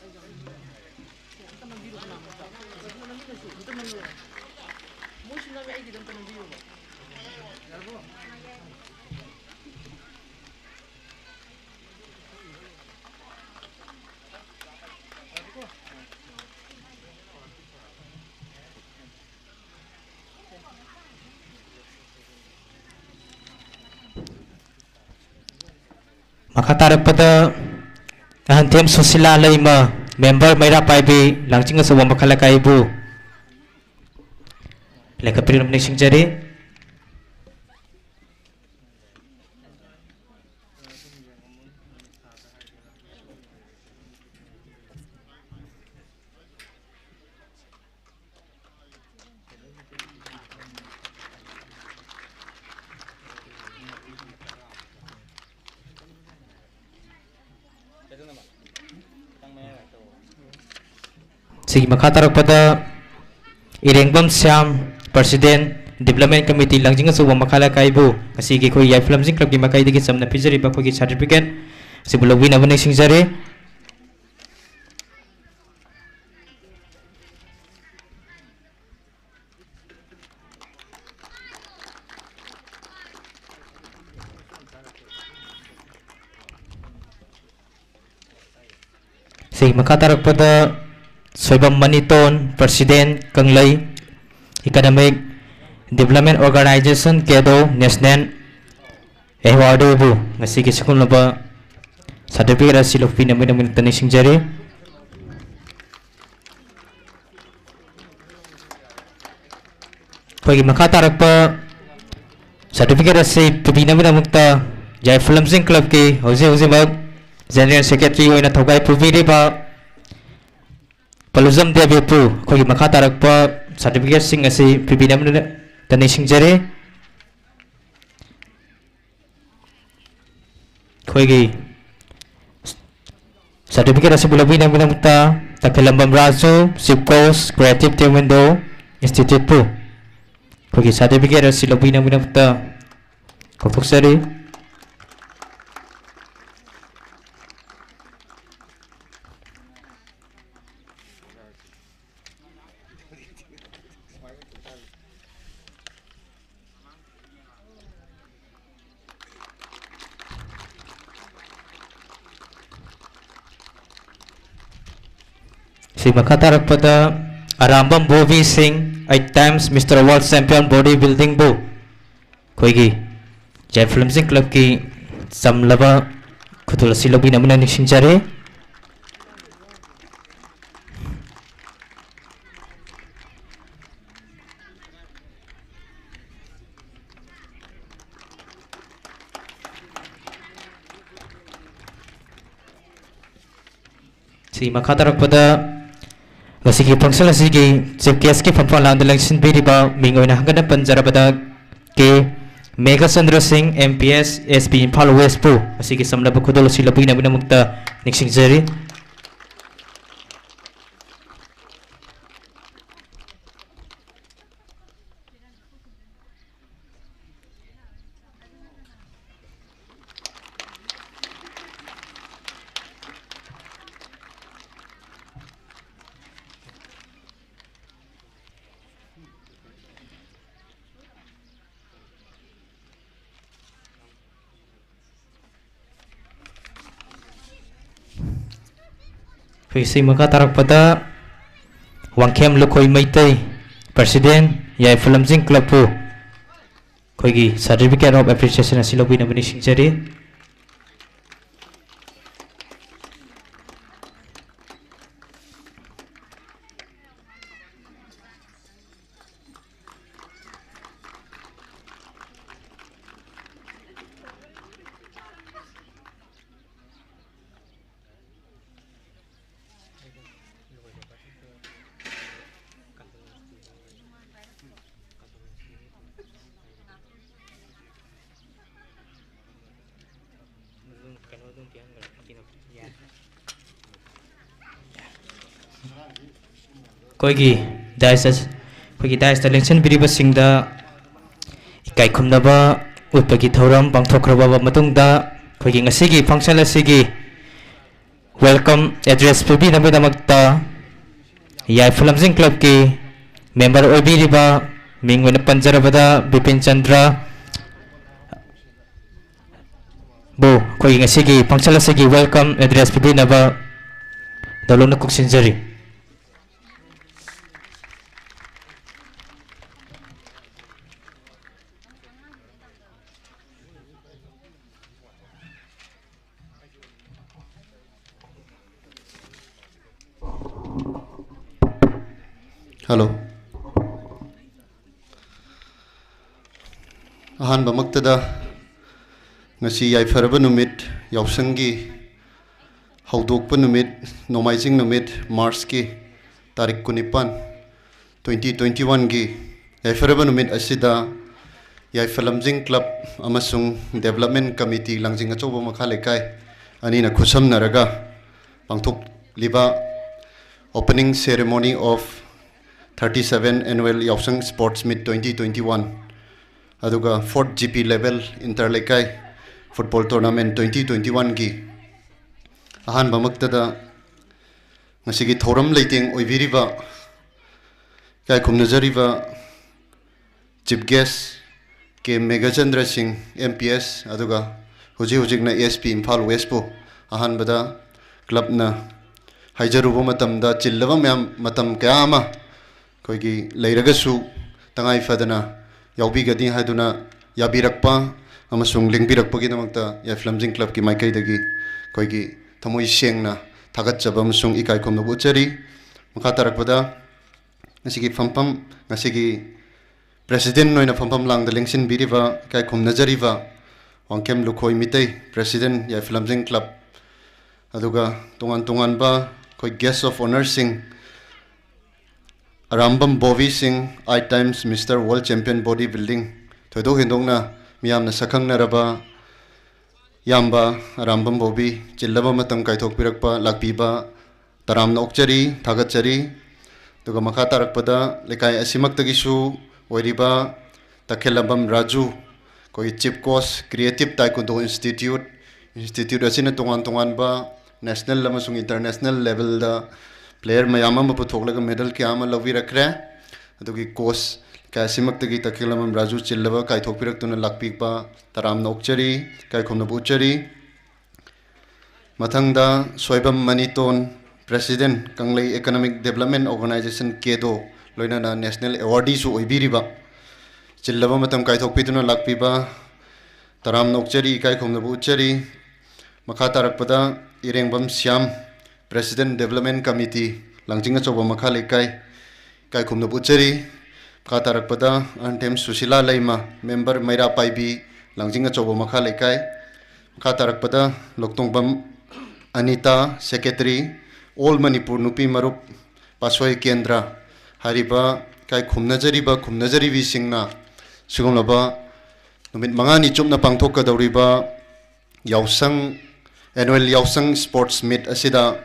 ꯑꯝꯇ ꯅꯝꯕꯤꯔꯛꯑꯣ, ꯀꯅꯥꯅꯣꯝꯇ꯫ ꯍꯧꯖꯤꯛ ꯅꯝꯃꯤꯟꯅꯁꯤ, ꯑꯝꯇ ꯅꯝꯕꯤꯔꯛꯑꯣ꯫ ꯃꯣꯏꯁꯨ ꯅꯝꯃꯦ, ꯑꯩꯒꯤꯗꯣ ꯑꯝꯇ ꯅꯝꯕꯤꯌꯣꯕ꯫ ꯃꯈꯥ ꯇꯥꯔꯛꯄꯗ ꯑꯍꯟꯊꯦꯝ ꯁꯨꯁꯤꯂꯥ ꯂꯩꯃ, ꯃꯦꯝꯕꯔ ꯃꯩꯔꯥ ꯄꯥꯏꯕꯤ, ꯂꯥꯡꯖꯤꯡ ꯑꯆꯧꯕ ꯃꯈꯥ ꯂꯩꯀꯥꯏꯕꯨ ꯂꯦꯡꯈꯠꯄꯤꯔꯝ ꯅꯤꯡꯁꯤꯡꯖꯔꯤ꯫ ꯁꯤꯒꯤ ꯃꯈꯥ ꯇꯥꯔꯛꯄꯗ ꯏꯔꯦꯡꯕꯝ ꯁ꯭ꯌꯥꯝ, President, Development Committee, ꯂꯥꯡꯖꯤꯡ ꯑꯆꯧꯕ ꯃꯈꯥ ꯂꯩꯀꯥꯏꯕꯨ ꯉꯁꯤꯒꯤ ꯑꯩꯈꯣꯏ ꯌꯥꯏꯐ ꯂꯝꯖꯤꯡ ꯀ꯭ꯂꯕꯀꯤ ꯃꯥꯏꯀꯩꯗꯒꯤ ꯆꯝꯅ ꯄꯤꯖꯔꯤꯕ ꯑꯩꯈꯣꯏꯒꯤ ꯁꯥꯔꯇꯤꯐꯤꯀꯦꯠ ꯑꯁꯤꯕꯨ ꯂꯧꯕꯤꯅꯕ ꯅꯤꯡꯁꯤꯡꯖꯔꯤ꯫ ꯑꯩ ꯃꯈꯥ ꯇꯥꯔꯛꯄꯗ Soibam ꯃꯅꯤꯇꯣꯟ, President, ꯀꯪꯂꯩ Economic Development Organization, ꯀꯦꯗꯣ, National Award ꯕꯨ ꯉꯁꯤꯒꯤ ꯁꯤꯒꯨꯝꯂꯕ certificate ꯑꯁꯤ ꯂꯧꯕꯤꯅꯕꯒꯤꯗꯃꯛꯇ ꯅꯤꯡꯁꯤꯡꯖꯔꯤ꯫ ꯑꯩꯈꯣꯏꯒꯤ ꯃꯈꯥ ꯇꯥꯔꯛꯄ certificate ꯑꯁꯤ ꯄꯤꯕꯤꯅꯕꯒꯤꯗꯃꯛꯇ ꯌꯥꯏꯐ ꯂꯝꯖꯤꯡ club ꯀꯤ ꯍꯧꯖꯤꯛ ꯍꯧꯖꯤꯛꯃꯛ General Secretary ꯑꯣꯏꯅ ꯊꯧꯒꯥꯏ ꯄꯨꯕꯤꯔꯤꯕ ꯄꯂꯨꯖꯝ ꯗꯦꯕꯤꯄꯨ ꯑꯩꯈꯣꯏꯒꯤ ꯃꯈꯥ ꯇꯥꯔꯛꯄ certificate ꯁꯤꯡ ꯑꯁꯤ ꯄꯤꯕꯤꯅꯕꯒꯤꯗꯃꯛꯇ ꯅꯤꯡꯁꯤꯡꯖꯔꯤ꯫ ꯑꯩꯈꯣꯏꯒꯤ certificate ꯑꯁꯤꯕꯨ ꯂꯧꯕꯤꯅꯕꯒꯤꯗꯃꯛꯇ ꯇꯈꯦꯂꯝꯕꯝ Raju, Chief Coach, Creative Team Window Institute ꯄꯨ ꯑꯩꯈꯣꯏꯒꯤ certificate ꯑꯁꯤ ꯂꯧꯕꯤꯅꯕꯒꯤꯗꯃꯛꯇ ꯀꯧꯊꯣꯛꯆꯔꯤ꯫ ꯁꯤ ꯃꯈꯥ ꯇꯥꯔꯛꯄꯗ ꯑꯔꯥꯝꯕꯝ ꯕꯣꯕꯤ ꯁꯤꯡ, eight times Mister World Champion Body Building ꯕꯨ ꯑꯩꯈꯣꯏꯒꯤ ꯌꯥꯏꯐ ꯂꯝꯖꯤꯡ club ꯀꯤ ꯆꯝꯂꯕ ꯈꯨꯗꯣꯜ ꯑꯁꯤ ꯂꯧꯕꯤꯅꯕꯅ ꯅꯤꯡꯁꯤꯡꯖꯔꯤ꯫ ꯁꯤ ꯃꯈꯥ ꯇꯥꯔꯛꯄꯗ ꯉꯁꯤꯒꯤ function ꯑꯁꯤꯒꯤ chief guest ꯀꯤ ꯐꯝꯐꯝ ꯂꯥꯡꯗ ꯂꯦꯡꯁꯤꯟꯕꯤꯔꯤꯕ ꯃꯤꯡ ꯑꯣꯏꯅ ꯍꯪꯒꯠꯅ ꯄꯟꯖꯔꯕꯗ ꯀꯦ ꯃꯦꯘꯆꯟꯗ꯭ꯔ ꯁꯤꯡ, M P S, S P Imphal West ꯄꯨ ꯑꯁꯤꯒꯤ ꯆꯝꯂꯕ ꯈꯨꯗꯣꯜ ꯑꯁꯤ ꯂꯧꯕꯤꯅꯕꯒꯤꯗꯃꯛꯇ ꯅꯤꯡꯁꯤꯡꯖꯔꯤ꯫ ꯑꯩꯈꯣꯏ ꯁꯤ ꯃꯈꯥ ꯇꯥꯔꯛꯄꯗ ꯋꯥꯡꯈꯦꯝ ꯂꯨꯈꯣꯏ ꯃꯩꯇꯩ, President, ꯌꯥꯏꯐ ꯂꯝꯖꯤꯡ Clubꯄꯨ ꯑꯩꯈꯣꯏꯒꯤ Certificate of Appreciation ꯑꯁꯤ ꯂꯧꯕꯤꯅꯕ ꯅꯤꯡꯁꯤꯡꯖꯔꯤ꯫ ꯑꯩꯈꯣꯏꯒꯤ dais ꯑꯁ-, ꯑꯩꯈꯣꯏꯒꯤ daisꯇ ꯂꯦꯡꯁꯤꯟꯕꯤꯔꯤꯕꯁꯤꯡꯗ ꯏꯀꯥꯏ ꯈꯨꯝꯅꯕ ꯎꯠꯄꯒꯤ ꯊꯧꯔꯝ ꯄꯥꯡꯊꯣꯛꯈ꯭ꯔꯕ ꯃꯇꯨꯡꯗ, ꯑꯩꯈꯣꯏꯒꯤ ꯉꯁꯤꯒꯤ function ꯑꯁꯤꯒꯤ welcome address ꯄꯤꯕꯤꯅꯕꯒꯤꯗꯃꯛꯇ ꯌꯥꯏꯐ ꯂꯝꯖꯤꯡ Clubꯀꯤ member ꯑꯣꯏꯕꯤꯔꯤꯕ, ꯃꯤꯡ ꯑꯣꯏꯅ ꯄꯟꯖꯔꯕꯗ ꯕꯤꯄꯤꯟ ꯆꯟꯗ꯭ꯔ ꯕꯨ ꯑꯩꯈꯣꯏꯒꯤ ꯉꯁꯤꯒꯤ function ꯑꯁꯤꯒꯤ welcome address ꯄꯤꯕꯤꯅꯕ ꯗꯧꯂꯧꯅ ꯀꯣꯛꯁꯤꯟꯖꯔꯤ꯫ Hello. ꯑꯍꯥꯟꯕꯃꯛꯇꯗ ꯉꯁꯤ ꯌꯥꯏꯐꯔꯕ ꯅꯨꯃꯤꯠ, ꯌꯥꯎꯁꯪꯒꯤ ꯍꯧꯗꯣꯛꯄ ꯅꯨꯃꯤꯠ, ꯅꯣꯡꯃꯥꯏꯖꯤꯡ ꯅꯨꯃꯤꯠ, Marchꯀꯤ ꯇꯥꯔꯤꯛ ꯀꯨꯟꯅꯤꯄꯥꯟ, twenty twenty-oneꯒꯤ ꯌꯥꯏꯐꯔꯕ ꯅꯨꯃꯤꯠ ꯑꯁꯤꯗ ꯌꯥꯏꯐ ꯂꯝꯖꯤꯡ Club ꯑꯃꯁꯨꯡ Development Committee ꯂꯥꯡꯖꯤꯡ ꯑꯆꯧꯕ ꯃꯈꯥ ꯂꯩꯀꯥꯏ ꯑꯅꯤꯅ ꯈꯨꯠꯁꯝꯅꯔꯒ ꯄꯥꯡꯊꯣꯛꯂꯤꯕ Opening Ceremony of thirty-seven Annual ꯌꯥꯎꯁꯪ Sports Meet twenty twenty-one, ꯑꯗꯨꯒ fourth G P Level Inter ꯂꯩꯀꯥꯏ Football Tournament twenty twenty-oneꯒꯤ ꯑꯍꯥꯟꯕꯃꯛꯇꯗ ꯉꯁꯤꯒꯤ ꯊꯧꯔꯝ ꯂꯩꯇꯦꯡ ꯑꯣꯏꯕꯤꯔꯤꯕ, ꯏꯀꯥꯏ ꯈꯨꯝꯅꯖꯔꯤꯕ Chief Guest ꯀꯦ ꯃꯦꯘꯆꯟꯗ꯭ꯔ ꯁꯤꯡ, M P S, ꯑꯗꯨꯒ ꯍꯧꯖꯤꯛ ꯍꯧꯖꯤꯛꯅ S P ꯏꯝꯐꯥꯜ Westꯄꯨ ꯑꯍꯥꯟꯕꯗ clubꯅ ꯍꯥꯏꯖꯔꯨꯕ ꯃꯇꯝꯗ ꯆꯤꯜꯂꯕ ꯃꯌꯥꯝ, ꯃꯇꯝ ꯀꯌꯥ ꯑꯃ ꯑꯩꯈꯣꯏꯒꯤ ꯂꯩꯔꯒꯁꯨ ꯇꯉꯥꯏ ꯐꯗꯅ ꯌꯥꯎꯕꯤꯒꯅꯤ ꯍꯥꯏꯗꯨꯅ ꯌꯥꯕꯤꯔꯛꯄ ꯑꯃꯁꯨꯡ ꯂꯦꯡꯕꯤꯔꯛꯄꯒꯤꯗꯃꯛꯇ ꯌꯥꯏꯐ ꯂꯝꯖꯤꯡ ꯀ꯭ꯂꯕꯀꯤ ꯃꯥꯏꯀꯩꯗꯒꯤ ꯑꯩꯈꯣꯏꯒꯤ ꯊꯃꯣꯏ ꯁꯦꯡꯅ ꯊꯥꯒꯠꯆꯕ ꯑꯃꯁꯨꯡ ꯏꯀꯥꯏ ꯈꯨꯝꯅꯕ ꯎꯠꯆꯔꯤ꯫ ꯃꯈꯥ ꯇꯥꯔꯛꯄꯗ ꯉꯁꯤꯒꯤ ꯐꯝꯐꯝ, ꯉꯁꯤꯒꯤ ꯄ꯭ꯔꯦꯁꯤꯗꯦꯟ ꯑꯣꯏꯅ ꯐꯝꯐꯝ ꯂꯥꯡꯗ ꯂꯦꯡꯁꯤꯟꯕꯤꯔꯤꯕ, ꯏꯀꯥꯏ ꯈꯨꯝꯅꯖꯔꯤꯕ ꯋꯥꯡꯈꯦꯝ ꯂꯨꯈꯣꯏ ꯃꯤꯇꯩ ꯄ꯭ꯔꯦꯁꯤꯗꯦꯟ ꯌꯥꯏꯐ ꯂꯝꯖꯤꯡ ꯀ꯭ꯂꯕ, ꯑꯗꯨꯒ ꯇꯣꯉꯥꯟ ꯇꯣꯉꯥꯟꯕ ꯑꯩꯈꯣꯏ guest of honourꯁꯤꯡ, ꯑꯔꯥꯝꯕꯝ ꯕꯣꯕꯤ ꯁꯤꯡ, eight times Mister World Champion Body Building, ꯊꯣꯏꯗꯣꯛ ꯍꯦꯟꯗꯣꯛꯅ ꯃꯤꯌꯥꯝꯅ ꯁꯛꯈꯪꯅꯔꯕ ꯏꯌꯥꯝꯕ ꯑꯔꯥꯝꯕꯝ ꯕꯣꯕꯤ, ꯆꯤꯜꯂꯕ ꯃꯇꯝ ꯀꯥꯏꯊꯣꯛꯄꯤꯔꯛꯄ, ꯂꯥꯛꯄꯤꯕ ꯇꯔꯥꯝꯅ ꯑꯣꯛꯆꯔꯤ, ꯊꯥꯒꯠꯆꯔꯤ꯫ ꯑꯗꯨꯒ ꯃꯈꯥ ꯇꯥꯔꯛꯄꯗ ꯂꯩꯀꯥꯏ ꯑꯁꯤꯃꯛꯇꯒꯤꯁꯨ ꯑꯣꯏꯔꯤꯕ ꯇꯈꯦꯜꯂꯝꯕꯝ ꯔꯥꯖꯨ, ꯑꯩꯈꯣꯏꯒꯤ chief coach, Creative Taekwondo Institute, institute ꯑꯁꯤꯅ ꯇꯣꯉꯥꯟ ꯇꯣꯉꯥꯟꯕ national ꯑꯃꯁꯨꯡ international levelꯗ player ꯃꯌꯥꯝ ꯑꯃ ꯄꯨꯊꯣꯛꯂꯒ medal ꯀꯌꯥ ꯑꯃ ꯂꯧꯕꯤꯔꯛꯈ꯭ꯔꯦ꯫ ꯑꯗꯨꯒꯤ coach ꯀꯌꯥꯁꯤꯃꯛꯇꯒꯤ ꯇꯈꯦꯜꯂꯝꯕꯝ ꯔꯥꯖꯨ ꯆꯤꯜꯂꯕ ꯀꯥꯏꯊꯣꯛꯄꯤꯔꯛꯇꯨꯅ ꯂꯥꯛꯄꯤꯕ ꯇꯔꯥꯝꯅ ꯑꯣꯛꯆꯔꯤ, ꯏꯀꯥꯏ ꯈꯨꯝꯅꯕ ꯎꯠꯆꯔꯤ꯫ ꯃꯊꯪꯗ Soibam ꯃꯅꯤꯇꯣꯟ, president, ꯀꯪꯂꯩ Economic Development Organisation, ꯀꯦꯗꯣ, ꯂꯣꯏꯅꯅ national awardꯁꯨ ꯑꯣꯏꯕꯤꯔꯤꯕ, ꯆꯤꯜꯂꯕ ꯃꯇꯝ ꯀꯥꯏꯊꯣꯛꯄꯤꯗꯨꯅ ꯂꯥꯛꯄꯤꯕ ꯇꯔꯥꯝꯅ ꯑꯣꯛꯆꯔꯤ, ꯏꯀꯥꯏ ꯈꯨꯝꯅꯕ ꯎꯠꯆꯔꯤ꯫ ꯃꯈꯥ ꯇꯥꯔꯛꯄꯗ ꯏꯔꯦꯡꯕꯝ ꯁ꯭ꯌꯥꯝ, president, Development Committee, ꯂꯥꯡꯖꯤꯡ ꯑꯆꯧꯕ ꯃꯈꯥ ꯂꯩꯀꯥꯏ, ꯏꯀꯥꯏ ꯈꯨꯝꯅꯕ ꯎꯠꯆꯔꯤ꯫ ꯃꯈꯥ ꯇꯥꯔꯛꯄꯗ ꯑꯍꯟꯊꯦꯝ ꯁꯨꯁꯤꯂꯥ ꯂꯩꯃ, member, ꯃꯩꯔꯥ ꯄꯥꯏꯕꯤ, ꯂꯥꯡꯖꯤꯡ ꯑꯆꯧꯕ ꯃꯈꯥ ꯂꯩꯀꯥꯏ꯫ ꯃꯈꯥ ꯇꯥꯔꯛꯄꯗ ꯂꯧꯇꯣꯡꯕꯝ ꯑꯅꯤꯇꯥ, secretary, All Manipur ꯅꯨꯄꯤ ꯃꯔꯨꯞ, ꯄꯥꯠꯁꯣꯏ ꯀꯦꯟꯗ꯭ꯔ꯫ ꯍꯥꯏꯔꯤꯕ ꯏꯀꯥꯏ ꯈꯨꯝꯅꯖꯔꯤꯕ ꯈꯨꯝꯅꯖꯔꯤꯕꯤꯁꯤꯡꯅ ꯁꯤꯒꯨꯝꯂꯕ ꯅꯨꯃꯤꯠ ꯃꯉꯥꯅꯤ ꯆꯨꯞꯅ ꯄꯥꯡꯊꯣꯛꯀꯗꯧꯔꯤꯕ ꯌꯥꯎꯁꯪ, annual ꯌꯥꯎꯁꯪ sports meet ꯑꯁꯤꯗ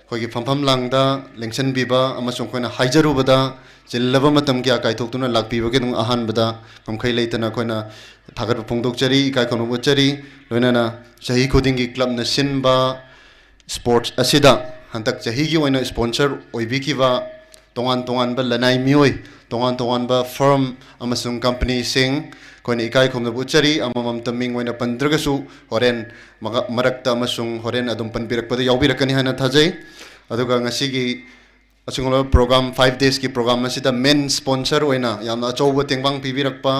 ꯑꯩꯈꯣꯏꯒꯤ ꯐꯝꯐꯝ ꯂꯥꯡꯗ ꯂꯦꯡꯁꯤꯟꯕꯤꯕ ꯑꯃꯁꯨꯡ ꯑꯩꯈꯣꯏꯅ ꯍꯥꯏꯖꯔꯨꯕꯗ ꯆꯤꯜꯂꯕ ꯃꯇꯝ ꯀꯌꯥ ꯀꯥꯏꯊꯣꯛꯇꯨꯅ ꯂꯥꯛꯄꯤꯕꯒꯤ ꯑꯗꯨꯝ ꯑꯍꯥꯟꯕꯗ ꯉꯝꯈꯩ ꯂꯩꯇꯅ ꯑꯩꯈꯣꯏꯅ ꯊꯥꯒꯠꯄ ꯐꯣꯡꯗꯣꯛꯆꯔꯤ, ꯏꯀꯥꯏ ꯈꯨꯝꯅꯕ ꯎꯠꯆꯔꯤ꯫ ꯂꯣꯏꯅꯅ ꯆꯍꯤ ꯈꯨꯗꯤꯡꯒꯤ clubꯅ ꯁꯤꯟꯕ sports ꯑꯁꯤꯗ ꯍꯟꯗꯛ ꯆꯍꯤꯒꯤ ꯑꯣꯏꯅ sponsor ꯑꯣꯏꯕꯤꯈꯤꯕ ꯇꯣꯉꯥꯟ ꯇꯣꯉꯥꯟꯕ ꯂꯅꯥꯏ ꯃꯤꯑꯣꯏ ꯇꯣꯉꯥꯟ ꯇꯣꯉꯥꯟꯕ firm ꯑꯃꯁꯨꯡ companyꯁꯤꯡ ꯑꯩꯈꯣꯏꯅ ꯏꯀꯥꯏ ꯈꯨꯝꯅꯕ ꯎꯠꯆꯔꯤ꯫ ꯑꯃꯃꯝꯇ ꯃꯤꯡ ꯑꯣꯏꯅ ꯄꯟꯗ꯭ꯔꯒꯁꯨ ꯍꯣꯔꯦꯟ ꯃꯒ-, ꯃꯔꯛꯇ ꯑꯃꯁꯨꯡ ꯍꯣꯔꯦꯟ ꯑꯗꯨꯝ ꯄꯟꯕꯤꯔꯛꯄꯗ ꯌꯥꯎꯕꯤꯔꯛꯀꯅꯤ ꯍꯥꯏꯅ ꯊꯥꯖꯩ꯫ ꯑꯗꯨꯒ ꯉꯁꯤꯒꯤ ꯑꯁꯤꯒꯨꯝꯂꯕ program, five daysꯀꯤ program ꯑꯁꯤꯗ main sponsor ꯑꯣꯏꯅ ꯌꯥꯝꯅ ꯑꯆꯧꯕ ꯇꯦꯡꯕꯥꯡ ꯄꯤꯕꯤꯔꯛꯄ,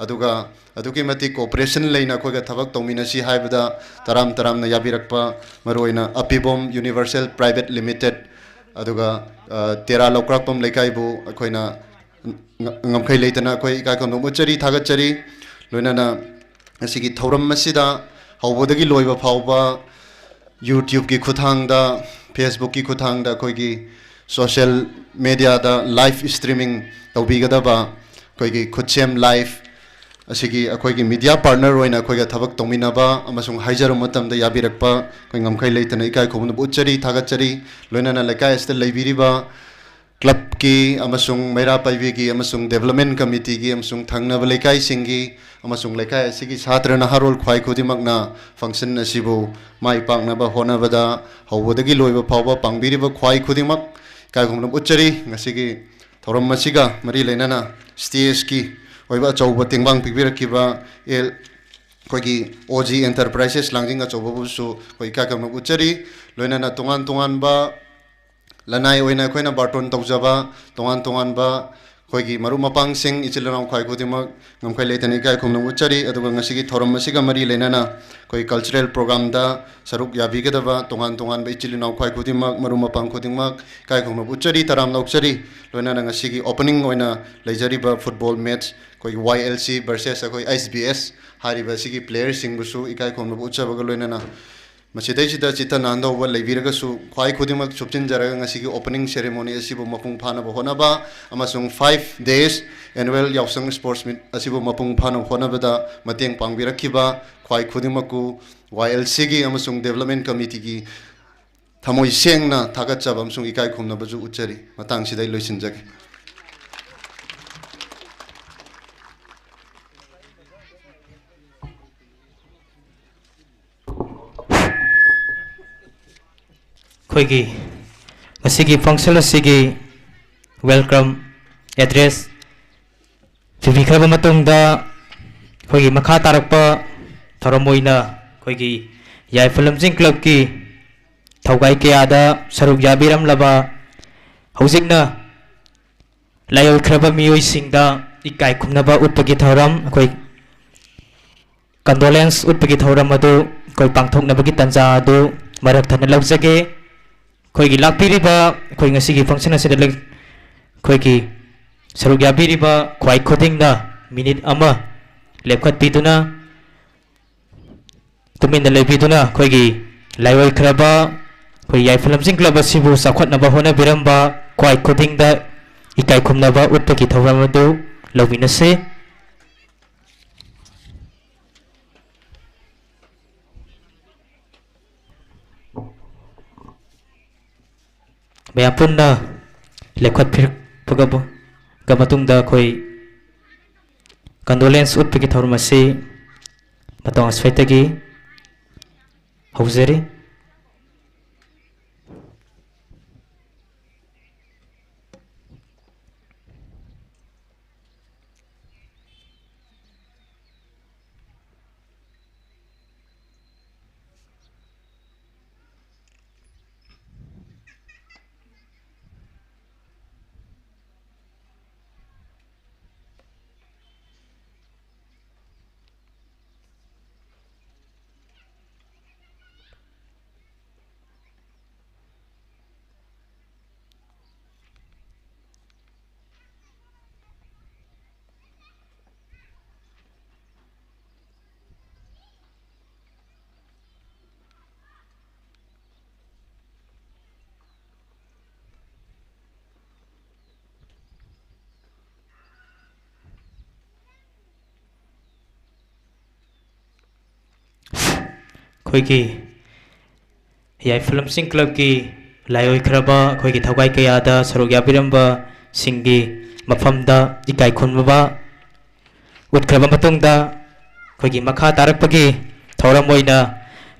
ꯑꯗꯨꯒ ꯑꯗꯨꯛꯀꯤ ꯃꯇꯤꯛ cooperation ꯂꯩꯅ ꯑꯩꯈꯣꯏꯒ ꯊꯕꯛ ꯇꯧꯃꯤꯟꯅꯁꯤ ꯍꯥꯏꯕꯗ ꯇꯔꯥꯝ ꯇꯔꯥꯝꯅ ꯌꯥꯕꯤꯔꯛꯄ, ꯃꯔꯨꯑꯣꯏꯅ ꯑꯄꯤꯕꯣꯝ Universal Private Limited, ꯑꯗꯨꯒ, ꯑ, ꯇꯦꯔꯥ ꯂꯧꯀ꯭ꯔꯥꯛꯄꯝ ꯂꯩꯀꯥꯏꯕꯨ ꯑꯩꯈꯣꯏꯅ ꯉ-, ꯉꯝꯈꯩ ꯂꯩꯇꯅ ꯑꯩꯈꯣꯏ ꯏꯀꯥꯏ ꯈꯨꯝꯅꯕ ꯎꯠꯆꯔꯤ, ꯊꯥꯒꯠꯆꯔꯤ꯫ ꯂꯣꯏꯅꯅ ꯉꯁꯤꯒꯤ ꯊꯧꯔꯝ ꯑꯁꯤꯗ ꯍꯧꯕꯗꯒꯤ ꯂꯣꯏꯕ ꯐꯥꯎꯕ YouTubeꯀꯤ ꯈꯨꯠꯊꯥꯡꯗ, Facebookꯀꯤ ꯈꯨꯠꯊꯥꯡꯗ, ꯑꯩꯈꯣꯏꯒꯤ social mediaꯗ live streaming ꯇꯧꯕꯤꯒꯗꯕ ꯑꯩꯈꯣꯏꯒꯤ ꯈꯨꯠꯁꯦꯝ live ꯑꯁꯤꯒꯤ ꯑꯩꯈꯣꯏꯒꯤ media partner ꯑꯣꯏꯅ ꯑꯩꯈꯣꯏꯒ ꯊꯕꯛ ꯇꯧꯃꯤꯟꯅꯕ ꯑꯃꯁꯨꯡ ꯍꯥꯏꯖꯔꯨꯕ ꯃꯇꯝꯗ ꯌꯥꯕꯤꯔꯛꯄ ꯑꯩꯈꯣꯏ ꯉꯝꯈꯩ ꯂꯩꯇꯅ ꯏꯀꯥꯏ ꯈꯨꯝꯅꯕ ꯎꯠꯆꯔꯤ, ꯊꯥꯒꯠꯆꯔꯤ꯫ ꯂꯣꯏꯅꯅ ꯂꯩꯀꯥꯏ ꯑꯁꯤꯗ ꯂꯩꯕꯤꯔꯤꯕ clubꯀꯤ ꯑꯃꯁꯨꯡ ꯃꯩꯔꯥ ꯄꯥꯏꯕꯤꯒꯤ ꯑꯃꯁꯨꯡ development committeeꯒꯤ ꯑꯃꯁꯨꯡ ꯊꯪꯅꯕ ꯂꯩꯀꯥꯏꯁꯤꯡꯒꯤ ꯑꯃꯁꯨꯡ ꯂꯩꯀꯥꯏ ꯑꯁꯤꯒꯤ ꯁꯥꯇ꯭ꯔ ꯅꯍꯥꯔꯣꯜ ꯈ꯭ꯋꯥꯏ ꯈꯨꯗꯤꯡꯃꯛꯅ function ꯑꯁꯤꯕꯨ ꯃꯥꯏ ꯄꯥꯛꯅꯕ ꯍꯣꯠꯅꯕꯗ ꯍꯧꯕꯗꯒꯤ ꯂꯣꯏꯕ ꯐꯥꯎꯕ ꯄꯥꯡꯕꯤꯔꯤꯕ ꯈ꯭ꯋꯥꯏ ꯈꯨꯗꯤꯡꯃꯛ ꯏꯀꯥꯏ ꯈꯨꯝꯅꯕ ꯎꯠꯆꯔꯤ꯫ ꯉꯁꯤꯒꯤ ꯊꯧꯔꯝ ꯑꯁꯤꯒ ꯃꯔꯤ ꯂꯩꯅꯅ stageꯀꯤ ꯑꯣꯏꯕ ꯑꯆꯧꯕ ꯇꯦꯡꯕꯥꯡ ꯄꯤꯕꯤꯔꯛꯈꯤꯕ ꯑꯦꯜ, ꯑꯩꯈꯣꯏꯒꯤ OG Enterprises ꯂꯥꯡꯖꯤꯡ ꯑꯆꯧꯕꯕꯨꯁꯨ ꯑꯩꯈꯣꯏ ꯏꯀꯥꯏ ꯈꯨꯝꯅꯕ ꯎꯠꯆꯔꯤ꯫ ꯂꯣꯏꯅꯅ ꯇꯣꯉꯥꯟ ꯇꯣꯉꯥꯟꯕ ꯂꯅꯥꯏ ꯑꯣꯏꯅ ꯑꯩꯈꯣꯏꯅ ꯕꯥꯔꯇꯣꯟ ꯇꯧꯖꯕ ꯇꯣꯉꯥꯟ ꯇꯣꯉꯥꯟꯕ ꯑꯩꯈꯣꯏꯒꯤ ꯃꯔꯨꯞ ꯃꯄꯥꯡꯁꯤꯡ, ꯏꯆꯤꯜ ꯏꯅꯥꯎ ꯈ꯭ꯋꯥꯏ ꯈꯨꯗꯤꯡꯃꯛ ꯉꯝꯈꯩ ꯂꯩꯇꯅ ꯏꯀꯥꯏ ꯈꯨꯝꯅꯕ ꯎꯠꯆꯔꯤ꯫ ꯑꯗꯨꯒ ꯉꯁꯤꯒꯤ ꯊꯧꯔꯝ ꯑꯁꯤꯒ ꯃꯔꯤ ꯂꯩꯅꯅ ꯑꯩꯈꯣꯏ cultural programꯗ ꯁꯔꯨꯛ ꯌꯥꯕꯤꯒꯗꯕ ꯇꯣꯉꯥꯟ ꯇꯣꯉꯥꯟꯕ ꯏꯆꯤꯜ ꯏꯅꯥꯎ ꯈ꯭ꯋꯥꯏ ꯈꯨꯗꯤꯡꯃꯛ, ꯃꯔꯨꯞ ꯃꯄꯥꯡ ꯈꯨꯗꯤꯡꯃꯛ ꯏꯀꯥꯏ ꯈꯨꯝꯅꯕ ꯎꯠꯆꯔꯤ, ꯇꯔꯥꯝꯅ ꯑꯣꯛꯆꯔꯤ꯫ ꯂꯣꯏꯅꯅ ꯉꯁꯤꯒꯤ opening ꯑꯣꯏꯅ ꯂꯩꯖꯔꯤꯕ football match, ꯑꯩꯈꯣꯏꯒꯤ YLC versus ꯑꯩꯈꯣꯏ SBS ꯍꯥꯏꯔꯤꯕ ꯑꯁꯤꯒꯤ playerꯁꯤꯡꯕꯨꯁꯨ ꯏꯀꯥꯏ ꯈꯨꯝꯅꯕ ꯎꯠꯆꯕꯒ ꯂꯣꯏꯅꯅ ꯃꯁꯤꯗꯩꯁꯤꯗ ꯆꯤꯠꯇ ꯅꯥꯟꯗꯧꯕ ꯂꯩꯕꯤꯔꯒꯁꯨ, ꯈ꯭ꯋꯥꯏ ꯈꯨꯗꯤꯡꯃꯛ ꯁꯨꯞꯆꯤꯟꯖꯔꯒ ꯉꯁꯤꯒꯤ opening ceremony ꯑꯁꯤꯕꯨ ꯃꯄꯨꯡ ꯐꯥꯅꯕ ꯍꯣꯠꯅꯕ ꯑꯃꯁꯨꯡ five days annual ꯌꯥꯎꯁꯪ sports meet ꯑꯁꯤꯕꯨ ꯃꯄꯨꯡ ꯐꯥꯅꯕ ꯍꯣꯠꯅꯕꯗ ꯃꯇꯦꯡ ꯄꯥꯡꯕꯤꯔꯛꯈꯤꯕ ꯈ꯭ꯋꯥꯏ ꯈꯨꯗꯤꯡꯃꯛꯄꯨ YLCꯒꯤ ꯑꯃꯁꯨꯡ development committeeꯒꯤ ꯊꯃꯣꯏ ꯁꯦꯡꯅ ꯊꯥꯒꯠꯆꯕ ꯑꯃꯁꯨꯡ ꯏꯀꯥꯏ ꯈꯨꯝꯅꯕꯁꯨ ꯎꯠꯆꯔꯤ꯫ ꯃꯇꯥꯡꯁꯤꯗ ꯑꯩ ꯂꯣꯏꯁꯤꯟꯖꯒꯦ꯫ ꯑꯩꯈꯣꯏꯒꯤ ꯉꯁꯤꯒꯤ function ꯑꯁꯤꯒꯤ welcome ꯑꯦꯗ꯭ꯔꯦꯁ ꯄꯤꯕꯤꯈ꯭ꯔꯕ ꯃꯇꯨꯡꯗ, ꯑꯩꯈꯣꯏꯒꯤ ꯃꯈꯥ ꯇꯥꯔꯛꯄ ꯊꯧꯔꯝ ꯑꯣꯏꯅ ꯑꯩꯈꯣꯏꯒꯤ ꯌꯥꯏꯐ ꯂꯝꯖꯤꯡ ꯀ꯭ꯂꯕꯀꯤ ꯊꯧꯒꯥꯏ ꯀꯌꯥꯗ ꯁꯔꯨꯛ ꯌꯥꯕꯤꯔꯝꯂꯕ ꯍꯧꯖꯤꯛꯅ ꯂꯥꯏꯑꯣꯏꯈ꯭ꯔꯕ ꯃꯤꯑꯣꯏꯁꯤꯡꯗ ꯏꯀꯥꯏ ꯈꯨꯝꯅꯕ ꯎꯠꯄꯒꯤ ꯊꯧꯔꯝ, ꯑꯩꯈꯣꯏ ꯀꯟꯗꯣꯂꯦꯟꯁ ꯎꯠꯄꯒꯤ ꯊꯧꯔꯝ ꯑꯗꯨ ꯑꯩꯈꯣꯏ ꯄꯥꯡꯊꯣꯛꯅꯕꯒꯤ ꯇꯥꯟꯖꯥ ꯑꯗꯨ ꯃꯔꯛ ꯊꯠꯅ ꯂꯧꯖꯒꯦ꯫ ꯑꯩꯈꯣꯏꯒꯤ ꯂꯥꯛꯄꯤꯔꯤꯕ ꯑꯩꯈꯣꯏ ꯉꯁꯤꯒꯤ ꯐꯪꯁꯟ ꯑꯁꯤꯗ ꯂꯩ-, ꯑꯩꯈꯣꯏꯒꯤ ꯁꯔꯨꯛ ꯌꯥꯕꯤꯔꯤꯕ ꯈ꯭ꯋꯥꯏ ꯈꯨꯗꯤꯡꯅ ꯃꯤꯅꯤꯠ ꯑꯃ ꯂꯦꯞꯈꯠꯄꯤꯗꯨꯅ, ꯇꯨꯃꯤꯟꯅ ꯂꯩꯕꯤꯗꯨꯅ ꯑꯩꯈꯣꯏꯒꯤ ꯂꯥꯏꯑꯣꯏꯈ꯭ꯔꯕ ꯑꯩꯈꯣꯏ ꯌꯥꯏꯐ ꯂꯝꯖꯤꯡ ꯀ꯭ꯂꯕ ꯑꯁꯤꯕꯨ ꯆꯥꯎꯈꯠꯅꯕ ꯍꯣꯠꯅꯕꯤꯔꯝꯕ ꯈ꯭ꯋꯥꯏ ꯈꯨꯗꯤꯡꯗ ꯏꯀꯥꯏ ꯈꯨꯝꯅꯕ ꯎꯠꯄꯒꯤ ꯊꯧꯔꯝ ꯑꯗꯨ ꯂꯧꯃꯤꯟꯅꯁꯤ꯫ ꯃꯌꯥꯝ ꯄꯨꯟꯅ ꯂꯦꯞꯈꯠꯄꯤꯔꯛꯄꯒ ꯃꯇꯨꯡꯗ ꯑꯩꯈꯣꯏ ꯀꯟꯗꯣꯂꯦꯟꯁ ꯎꯠꯄꯒꯤ ꯊꯧꯔꯝ ꯑꯁꯤ ꯃꯇꯧ ꯑꯁ꯭ꯋꯥꯏꯗꯒꯤ ꯍꯧꯖꯔꯤ꯫ ꯑꯩꯈꯣꯏꯒꯤ ꯌꯥꯏꯐ ꯂꯝꯖꯤꯡ ꯀ꯭ꯂꯕꯀꯤ ꯂꯥꯏꯑꯣꯏꯈ꯭ꯔꯕ ꯑꯩꯈꯣꯏꯒꯤ ꯊꯧꯒꯥꯏ ꯀꯌꯥꯗ ꯁꯔꯨꯛ ꯌꯥꯕꯤꯔꯝꯕꯁꯤꯡꯒꯤ ꯃꯐꯝꯗ ꯏꯀꯥꯏ ꯈꯨꯝꯅꯕ ꯎꯠꯈ꯭ꯔꯕ ꯃꯇꯨꯡꯗ, ꯑꯩꯈꯣꯏꯒꯤ ꯃꯈꯥ ꯇꯥꯔꯛꯄꯒꯤ ꯊꯧꯔꯝ ꯑꯣꯏꯅ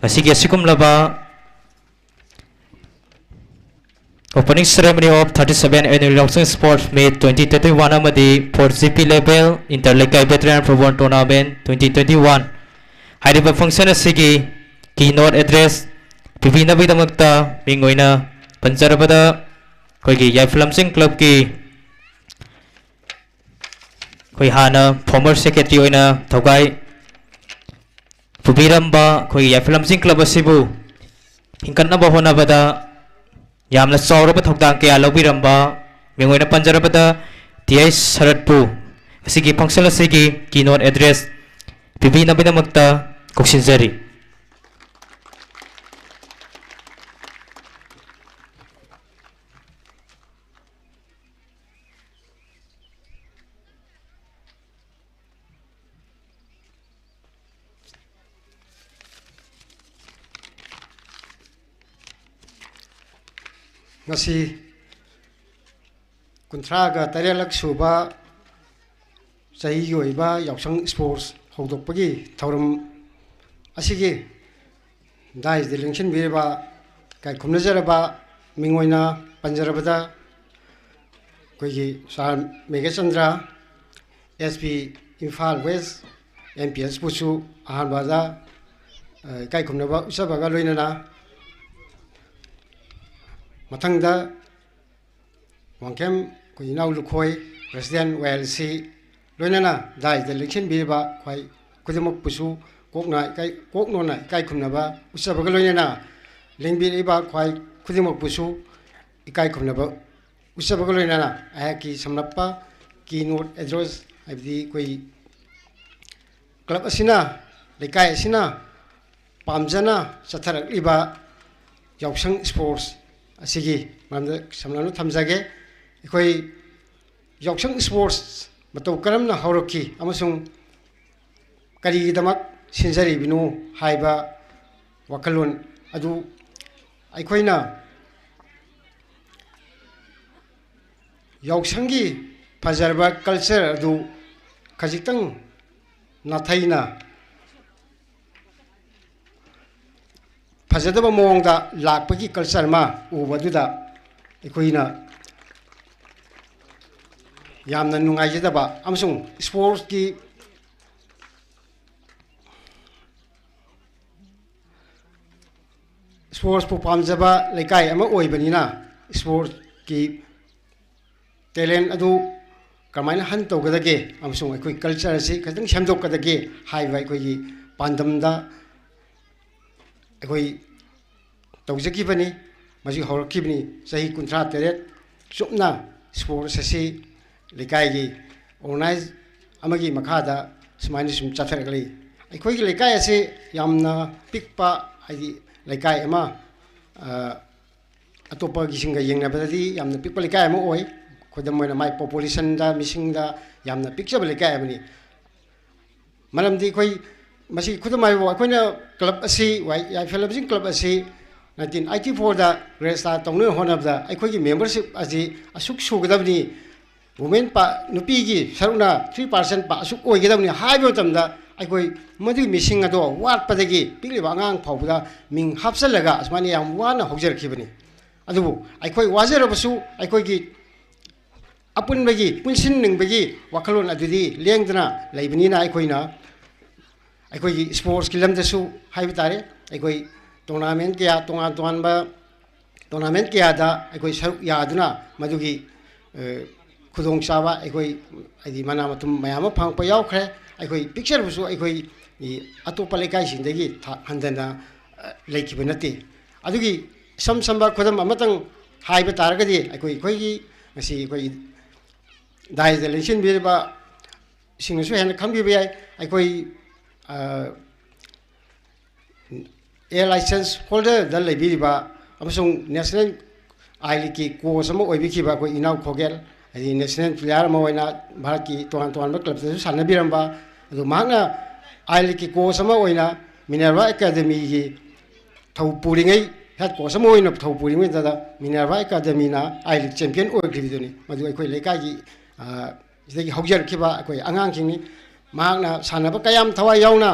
ꯉꯁꯤꯒꯤ ꯑꯁꯤꯒꯨꯝꯂꯕ Opening ceremony of thirty-seven Annual Yaoshang Sports Meet twenty twenty-one ꯑꯃꯗꯤ four G P Level Inter Leikai Veteran Football Tournament twenty twenty-one ꯍꯥꯏꯔꯤꯕ function ꯑꯁꯤꯒꯤ keynote address ꯄꯤꯕꯤꯅꯕꯒꯤꯗꯃꯛꯇ ꯃꯤꯡ ꯑꯣꯏꯅ ꯄꯟꯖꯔꯕꯗ ꯑꯩꯈꯣꯏꯒꯤ ꯌꯥꯏꯐ ꯂꯝꯖꯤꯡ clubꯀꯤ ꯑꯩꯈꯣꯏ ꯍꯥꯟꯅ former secretary ꯑꯣꯏꯅ ꯊꯧꯒꯥꯏ ꯄꯨꯕꯤꯔꯝꯕ ꯑꯩꯈꯣꯏꯒꯤ ꯌꯥꯏꯐ ꯂꯝꯖꯤꯡ club ꯑꯁꯤꯕꯨ ꯍꯤꯡꯒꯠꯅꯕ ꯍꯣꯠꯅꯕꯗ ꯌꯥꯝꯅ ꯆꯥꯎꯔꯕ ꯊꯧꯗꯥꯡ ꯀꯌꯥ ꯂꯧꯕꯤꯔꯝꯕ, ꯃꯤꯡ ꯑꯣꯏꯅ ꯄꯟꯖꯔꯕꯗ ꯇꯤ ꯑꯩꯆ ꯁꯔꯠꯄꯨ ꯑꯁꯤꯒꯤ function ꯑꯁꯤꯒꯤ keynote address ꯄꯤꯕꯤꯅꯕꯒꯤꯗꯃꯛꯇ ꯀꯧꯁꯤꯟꯖꯔꯤ꯫ ꯉꯁꯤ ꯀꯨꯟꯊ꯭ꯔꯥꯒ ꯇꯔꯦꯠꯂꯛ ꯁꯨꯕ ꯆꯍꯤꯒꯤ ꯑꯣꯏꯕ ꯌꯥꯎꯁꯪ sports ꯍꯧꯗꯣꯛꯄꯒꯤ ꯊꯧꯔꯝ ꯑꯁꯤꯒꯤ ꯗꯥꯏꯁꯇ ꯂꯦꯡꯁꯤꯟꯕꯤꯔꯤꯕ ꯏꯀꯥꯏ ꯈꯨꯝꯅꯖꯔꯕ ꯃꯤꯡ ꯑꯣꯏꯅ ꯄꯟꯖꯔꯕꯗ ꯑꯩꯈꯣꯏꯒꯤ sir Meghachandra, S P Imphal west, M P ꯑꯦꯁꯄꯨꯁꯨ ꯑꯍꯥꯟꯕꯗ, ꯑ, ꯏꯀꯥꯏ ꯈꯨꯝꯅꯕ ꯎꯠꯆꯕꯒ ꯂꯣꯏꯅꯅ ꯃꯊꯪꯗ ꯋꯥꯡꯈꯦꯝ ꯑꯩꯈꯣꯏ ꯏꯅꯥꯎ ꯂꯨꯈꯣꯏ, president ꯋꯥꯏ ꯑꯦꯜ ꯁꯤ, ꯂꯣꯏꯅꯅ ꯗꯥꯏꯁꯇ ꯂꯦꯡꯁꯤꯟꯕꯤꯔꯤꯕ ꯈ꯭ꯋꯥꯏ ꯈꯨꯗꯤꯡꯃꯛꯄꯨꯁꯨ ꯀꯣꯛꯅ ꯏꯀꯥꯏ, ꯀꯣꯛꯅꯣꯟꯅ ꯏꯀꯥꯏ ꯈꯨꯝꯅꯕ ꯎꯠꯆꯕꯒ ꯂꯣꯏꯅꯅ ꯂꯦꯡꯕꯤꯔꯛꯏꯕ ꯈ꯭ꯋꯥꯏ ꯈꯨꯗꯤꯡꯃꯛꯄꯨꯁꯨ ꯏꯀꯥꯏ ꯈꯨꯝꯅꯕ ꯎꯠꯆꯕꯒ ꯂꯣꯏꯅꯅ ꯑꯩꯍꯥꯛꯀꯤ ꯁꯝꯂꯞꯄ keynote address, ꯍꯥꯏꯕꯗꯤ ꯑꯩꯈꯣꯏ club ꯑꯁꯤꯅ, ꯂꯩꯀꯥꯏ ꯑꯁꯤꯅ ꯄꯥꯝꯖꯅ ꯆꯠꯊꯔꯛꯂꯤꯕ ꯌꯥꯎꯁꯪ sports ꯑꯁꯤꯒꯤ ꯃꯔꯝꯗ ꯁꯝꯂꯞꯅ ꯊꯝꯖꯒꯦ꯫ ꯑꯩꯈꯣꯏ ꯌꯥꯎꯁꯪ sports ꯃꯇꯧ ꯀꯔꯝꯅ ꯍꯧꯔꯛꯈꯤ ꯑꯃꯁꯨꯡ ꯀꯔꯤꯒꯤꯗꯃꯛ ꯁꯤꯟꯖꯔꯤꯕꯅꯣ ꯍꯥꯏꯕ ꯋꯥꯈꯜꯂꯣꯟ ꯑꯗꯨ ꯑꯩꯈꯣꯏꯅ ꯌꯥꯎꯁꯪꯒꯤ ꯐꯖꯔꯕ culture ꯑꯗꯨ ꯈꯖꯤꯛꯇꯪ ꯅꯥꯊꯩꯅ ꯐꯖꯗꯕ ꯃꯑꯣꯡꯗ ꯂꯥꯛꯄꯒꯤ culture ꯑꯃ ꯎꯕ ꯑꯗꯨꯗ ꯑꯩꯈꯣꯏꯅ ꯌꯥꯝꯅ ꯅꯨꯡꯉꯥꯏꯖꯗꯕ ꯑꯃꯁꯨꯡ ꯏꯁꯄꯣꯔꯠꯁꯀꯤ ꯏꯁꯄꯣꯔꯠꯁꯄꯨ ꯄꯥꯝꯖꯕ ꯂꯩꯀꯥꯏ ꯑꯃ ꯑꯣꯏꯕꯅꯤꯅ ꯏꯁꯄꯣꯔꯠꯁꯀꯤ ꯇꯦꯂꯦꯟ ꯑꯗꯨ ꯀꯃꯥꯏꯅ ꯍꯟ ꯇꯧꯒꯗꯒꯦ ꯑꯃꯁꯨꯡ ꯑꯩꯈꯣꯏ ꯀꯜꯆꯔ ꯑꯁꯤ ꯈꯤꯇꯪ ꯁꯦꯝꯗꯣꯛꯀꯗꯒꯦ ꯍꯥꯏꯕ ꯑꯩꯈꯣꯏꯒꯤ ꯄꯥꯟꯗꯝꯗ ꯑꯩꯈꯣꯏ ꯇꯧꯖꯈꯤꯕꯅꯤ꯫ ꯃꯁꯤ ꯍꯧꯔꯛꯈꯤꯕꯅꯤ ꯆꯍꯤ ꯀꯨꯟꯊ꯭ꯔꯥ ꯇꯔꯦꯠ ꯆꯨꯞꯅ ꯏꯁꯄꯣꯔꯠꯁ ꯑꯁꯤ ꯂꯩꯀꯥꯏꯒꯤ ꯑꯣꯔꯒꯅꯥꯏꯖ ꯑꯃꯒꯤ ꯃꯈꯥꯗ ꯁꯨꯃꯥꯏꯅ ꯁꯨꯝ ꯆꯠꯊꯔꯛꯂꯤ꯫ ꯑꯩꯈꯣꯏꯒꯤ ꯂꯩꯀꯥꯏ ꯑꯁꯤ ꯌꯥꯝꯅ ꯄꯤꯛꯄ, ꯍꯥꯏꯗꯤ ꯂꯩꯀꯥꯏ ꯑꯃ, ꯑ, ꯑꯇꯣꯞꯄꯒꯤꯁꯤꯡꯒ ꯌꯦꯡꯅꯕꯗꯗꯤ ꯌꯥꯝꯅ ꯄꯤꯛꯄ ꯂꯩꯀꯥꯏ ꯑꯃ ꯑꯣꯏ꯫ ꯈꯨꯗꯝ ꯑꯣꯏꯅ ꯃꯥꯏ ꯄꯣꯄꯨꯂꯦꯁꯟꯗ, ꯃꯤꯁꯤꯡꯗ ꯌꯥꯝꯅ ꯄꯤꯛꯆꯕ ꯂꯩꯀꯥꯏ ꯑꯃꯅꯤ꯫ ꯃꯔꯝꯗꯤ ꯑꯩꯈꯣꯏ ꯃꯁꯤ ꯈꯨꯗꯝ ꯍꯥꯏꯕꯨ ꯑꯩꯈꯣꯏꯅ ꯀ꯭ꯂꯕ ꯑꯁꯤ, ꯋꯥꯏ-, ꯌꯥꯏꯐ ꯂꯝꯖꯤꯡ ꯀ꯭ꯂꯕ ꯑꯁꯤ ꯅꯥꯏꯟꯇꯤꯟ ꯑꯩꯠꯇꯤ ꯐꯣꯔꯗ ꯔꯦꯖꯤꯁꯇꯥꯔ ꯇꯧꯅꯕ ꯍꯣꯠꯅꯕꯗ ꯑꯩꯈꯣꯏꯒꯤ ꯃꯦꯝꯕꯔꯁꯤꯞ ꯑꯁꯤ ꯑꯁꯨꯛ ꯁꯨꯒꯗꯕꯅꯤ, ꯋꯨꯃꯦꯟ ꯄꯥ-, ꯅꯨꯄꯤꯒꯤ ꯁꯔꯨꯛꯅ ꯊ꯭ꯔꯤ ꯄꯥꯔꯁꯦꯟ ꯄꯥ-, ꯑꯁꯨꯛ ꯑꯣꯏꯒꯗꯕꯅꯤ ꯍꯥꯏꯕ ꯃꯇꯝꯗ ꯑꯩꯈꯣꯏ ꯃꯗꯨꯒꯤ ꯃꯤꯁꯤꯡ ꯑꯗꯣ ꯋꯥꯠꯄꯗꯒꯤ ꯄꯤꯛꯂꯤꯕ ꯑꯉꯥꯡ ꯐꯥꯎꯕꯗ ꯃꯤꯡ ꯍꯥꯞꯆꯜꯂꯒ ꯑꯁꯨꯃꯥꯏꯅ ꯌꯥꯝ ꯋꯥꯅ ꯍꯧꯖꯔꯛꯈꯤꯕꯅꯤ꯫ ꯑꯗꯨꯕꯨ ꯑꯩꯈꯣꯏ ꯋꯥꯖꯔꯕꯁꯨ ꯑꯩꯈꯣꯏꯒꯤ ꯑꯄꯨꯟꯕꯒꯤ ꯄꯨꯟꯁꯤꯟꯅꯤꯡꯕꯒꯤ ꯋꯥꯈꯜꯂꯣꯟ ꯑꯗꯨꯗꯤ ꯂꯦꯡꯗꯅ ꯂꯩꯕꯅꯤꯅ ꯑꯩꯈꯣꯏꯅ ꯑꯩꯈꯣꯏꯒꯤ ꯏꯁꯄꯣꯔꯠꯁꯀꯤ ꯂꯝꯗꯁꯨ ꯍꯥꯏꯕ ꯇꯥꯔꯦ, ꯑꯩꯈꯣꯏ ꯇꯣꯔꯅꯥꯃꯦꯟ ꯀꯌꯥ, ꯇꯣꯉꯥꯟ ꯇꯣꯉꯥꯟꯕ ꯇꯣꯔꯅꯥꯃꯦꯟ ꯀꯌꯥꯗ ꯑꯩꯈꯣꯏ ꯁꯔꯨꯛ ꯌꯥꯗꯨꯅ ꯃꯗꯨꯒꯤ, ꯑ, ꯈꯨꯗꯣꯡꯆꯥꯕ ꯑꯩꯈꯣꯏ, ꯍꯥꯏꯗꯤ, ꯃꯅꯥ ꯃꯊꯨꯝ ꯃꯌꯥꯝ ꯑꯃ ꯐꯪꯉꯛꯄ ꯌꯥꯎꯈ꯭ꯔꯦ꯫ ꯑꯩꯈꯣꯏ ꯄꯤꯛꯆꯔꯕꯁꯨ ꯑꯩꯈꯣꯏ ꯑꯇꯣꯞꯄ ꯂꯩꯀꯥꯏꯁꯤꯡꯗꯒꯤ ꯊꯥꯛ ꯍꯟꯊꯅ, ꯑ, ꯂꯩꯈꯤꯕ ꯅꯠꯇꯦ꯫ ꯑꯗꯨꯒꯤ ꯏꯁꯝ ꯁꯝꯕ ꯈꯨꯗꯝ ꯑꯃꯇꯪ ꯍꯥꯏꯕ ꯇꯥꯔꯒꯗꯤ, ꯑꯩꯈꯣꯏ, ꯑꯩꯈꯣꯏꯒꯤ ꯉꯁꯤ ꯑꯩꯈꯣꯏ ꯗꯥꯏꯁꯇ ꯂꯦꯡꯁꯤꯟꯕꯤꯔꯤꯕ ꯁꯤꯡꯅꯁꯨ ꯍꯦꯟꯅ ꯈꯪꯕꯤꯕ ꯌꯥꯏ꯫ ꯑꯩꯈꯣꯏ, ꯑ, ꯑꯦ ꯂꯥꯏꯁꯦꯟꯁ ꯍꯣꯜꯗꯔꯗ ꯂꯩꯕꯤꯔꯤꯕ ꯑꯃꯁꯨꯡ ꯅꯦꯁꯅꯦꯜ ꯑꯥꯏ ꯂꯤꯒꯀꯤ ꯀꯣꯆ ꯑꯃ ꯑꯣꯏꯕꯤꯈꯤꯕ ꯑꯩꯈꯣꯏ ꯏꯅꯥꯎ ꯈꯣꯒꯦꯜ, ꯍꯥꯏꯗꯤ ꯅꯦꯁꯅꯦꯜ ꯄ꯭ꯂꯦꯌꯥꯔ ꯑꯃ ꯑꯣꯏꯅ ꯚꯥꯔꯠꯀꯤ ꯇꯣꯉꯥꯟ ꯇꯣꯉꯥꯟꯕ ꯀ꯭ꯂꯕꯇꯁꯨ ꯁꯥꯟꯅꯕꯤꯔꯝꯕ, ꯑꯗꯨ ꯃꯍꯥꯛꯅ ꯑꯥꯏ ꯂꯤꯒꯀꯤ ꯀꯣꯆ ꯑꯃ ꯑꯣꯏꯅ ꯃꯤꯅꯔꯚꯥ ꯑꯦꯀꯥꯗꯃꯤꯒꯤ ꯊꯧ ꯄꯨꯔꯤꯉꯩ, ꯍꯦꯗ ꯀꯣꯆ ꯑꯃ ꯑꯣꯏꯅ ꯊꯧ ꯄꯨꯔꯤꯉꯩꯗ ꯃꯤꯅꯔꯚꯥ ꯑꯦꯀꯥꯗꯃꯤꯅ ꯑꯥꯏ ꯂꯤꯒ ꯆꯦꯝꯄꯤꯌꯟ ꯑꯣꯏꯈ꯭ꯔꯤꯕꯗꯨꯅꯤ꯫ ꯃꯗꯨ ꯑꯩꯈꯣꯏ ꯂꯩꯀꯥꯏꯒꯤ, ꯑ, ꯁꯤꯗꯒꯤ ꯍꯧꯖꯔꯛꯈꯤꯕ ꯑꯩꯈꯣꯏ ꯑꯉꯥꯡꯁꯤꯡꯅꯤ꯫ ꯃꯍꯥꯛꯅ ꯁꯥꯟꯅꯕ ꯀꯌꯥꯝ ꯊꯋꯥꯏ ꯌꯥꯎꯅ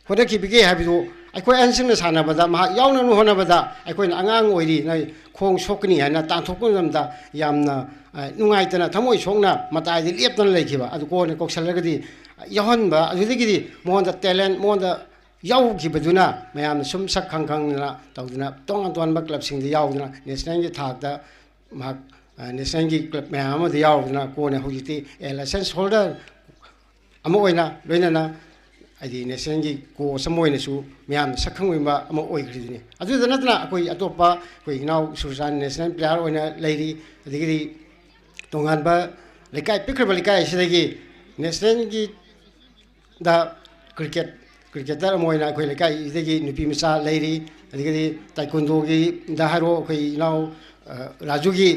ꯍꯣꯠꯅꯈꯤꯕꯒꯦ ꯍꯥꯏꯕꯗꯨ ꯑꯩꯈꯣꯏ ꯑꯍꯟꯁꯤꯡꯅ ꯁꯥꯟꯅꯕꯗ ꯃꯍꯥꯛ ꯌꯥꯎꯅꯕ ꯍꯣꯠꯅꯕꯗ ꯑꯩꯈꯣꯏꯅ ꯑꯉꯥꯡ ꯑꯣꯏꯔꯤ, ꯅꯣꯏ ꯈꯣꯡ ꯁꯣꯛꯀꯅꯤ ꯍꯥꯏꯅ ꯇꯥꯟꯊꯣꯛꯄ ꯃꯇꯝꯗ ꯌꯥꯝꯅ, ꯑ, ꯅꯨꯡꯉꯥꯏꯇꯅ, ꯊꯃꯣꯏ ꯁꯣꯛꯅ ꯃꯇꯥꯏꯗ ꯂꯦꯞꯇꯅ ꯂꯩꯈꯤꯕ꯫ ꯑꯗꯨ ꯀꯣꯟꯅ ꯀꯧꯁꯜꯂꯒꯗꯤ ꯌꯥꯎꯍꯟꯕ, ꯑꯗꯨꯗꯒꯤꯗꯤ ꯃꯉꯣꯟꯗ talent, ꯃꯉꯣꯟꯗ ꯌꯥꯎꯈꯤꯕꯗꯨꯅ ꯃꯌꯥꯝꯅ ꯁꯨꯝ ꯁꯛ ꯈꯪ ꯈꯪꯗꯅ ꯇꯧꯗꯅ, ꯇꯣꯉꯥꯟ ꯇꯣꯉꯥꯟꯕ clubꯁꯤꯡꯗ ꯌꯥꯎꯗꯅ nationalꯒꯤ ꯊꯥꯛꯇ ꯃꯍꯥꯛ, ꯑ, nationalꯒꯤ club ꯃꯌꯥꯝ ꯑꯃꯗ ꯌꯥꯎꯗꯅ ꯀꯣꯟꯅ ꯍꯧꯖꯤꯛꯇꯤ a licence holder ꯑꯃ ꯑꯣꯏꯅ, ꯂꯣꯏꯅꯅ ꯍꯥꯏꯗꯤ nationalꯒꯤ coach ꯑꯃ ꯑꯣꯏꯅꯁꯨ ꯃꯌꯥꯝꯅ ꯁꯛ ꯈꯪꯕ ꯑꯃ ꯑꯣꯏꯈ꯭ꯔꯤꯗꯨꯅꯤ꯫ ꯑꯗꯨꯗ ꯅꯠꯇꯅ ꯑꯩꯈꯣꯏ ꯑꯇꯣꯞꯄ ꯑꯩꯈꯣꯏ ꯏꯅꯥꯎ ꯁꯨꯔꯆꯥꯟ national player ꯑꯣꯏꯅ ꯂꯩꯔꯤ, ꯑꯗꯒꯤꯗꯤ ꯇꯣꯉꯥꯟꯕ ꯂꯩꯀꯥꯏ, ꯄꯤꯛꯈ꯭ꯔꯕ ꯂꯩꯀꯥꯏ ꯑꯁꯤꯗꯒꯤ nationalꯒꯤ ꯗ cricket, cricketer ꯑꯃ ꯑꯣꯏꯅ ꯑꯩꯈꯣꯏ ꯂꯩꯀꯥꯏꯁꯤꯗꯒꯤ ꯅꯨꯄꯤ ꯃꯆꯥ ꯂꯩꯔꯤ, ꯑꯗꯒꯤꯗꯤ taekwondoꯒꯤꯗ ꯍꯥꯏꯔꯣ, ꯑꯩꯈꯣꯏ ꯏꯅꯥꯎ, ꯑ, ꯔꯥꯖꯨꯒꯤ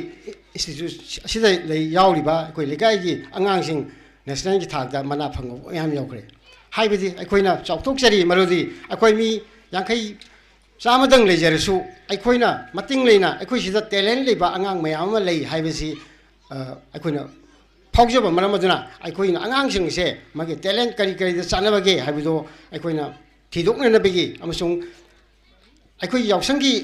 institute ꯑꯁꯤꯗ ꯂꯩ, ꯌꯥꯎꯔꯤꯕ ꯑꯩꯈꯣꯏ ꯂꯩꯀꯥꯏꯒꯤ ꯑꯉꯥꯡꯁꯤꯡ nationalꯒꯤ ꯊꯥꯛꯇ ꯃꯅꯥ ꯐꯪꯕ ꯃꯌꯥꯝ ꯌꯥꯎꯈ꯭ꯔꯦ꯫ ꯍꯥꯏꯕꯗꯤ ꯑꯩꯈꯣꯏꯅ ꯆꯥꯎꯊꯣꯛꯆꯔꯤ ꯃꯔꯨꯗꯤ ꯑꯩꯈꯣꯏ ꯃꯤ ꯌꯥꯡꯈꯩ, ꯆꯥꯝꯃꯗꯪ ꯂꯩꯖꯔꯁꯨ, ꯑꯩꯈꯣꯏꯅ ꯃꯇꯤꯡ ꯂꯩꯅ ꯑꯩꯈꯣꯏ ꯁꯤꯗ talent ꯂꯩꯕ ꯑꯉꯥꯡ ꯃꯌꯥꯝ ꯑꯃ ꯂꯩ ꯍꯥꯏꯕꯁꯤ, ꯑ, ꯑꯩꯈꯣꯏꯅ ꯐꯥꯎꯖꯕ ꯃꯔꯝ ꯑꯗꯨꯅ ꯑꯩꯈꯣꯏꯅ ꯑꯉꯥꯡꯁꯤꯡꯁꯦ ꯃꯥꯒꯤ talent ꯀꯔꯤ ꯀꯔꯤꯗ ꯆꯠꯅꯕꯒꯦ ꯍꯥꯏꯕꯗꯣ ꯑꯩꯈꯣꯏꯅ ꯊꯤꯗꯣꯛꯅꯅꯕꯒꯤ ꯑꯃꯁꯨꯡ ꯑꯩꯈꯣꯏ ꯌꯥꯎꯁꯪꯒꯤ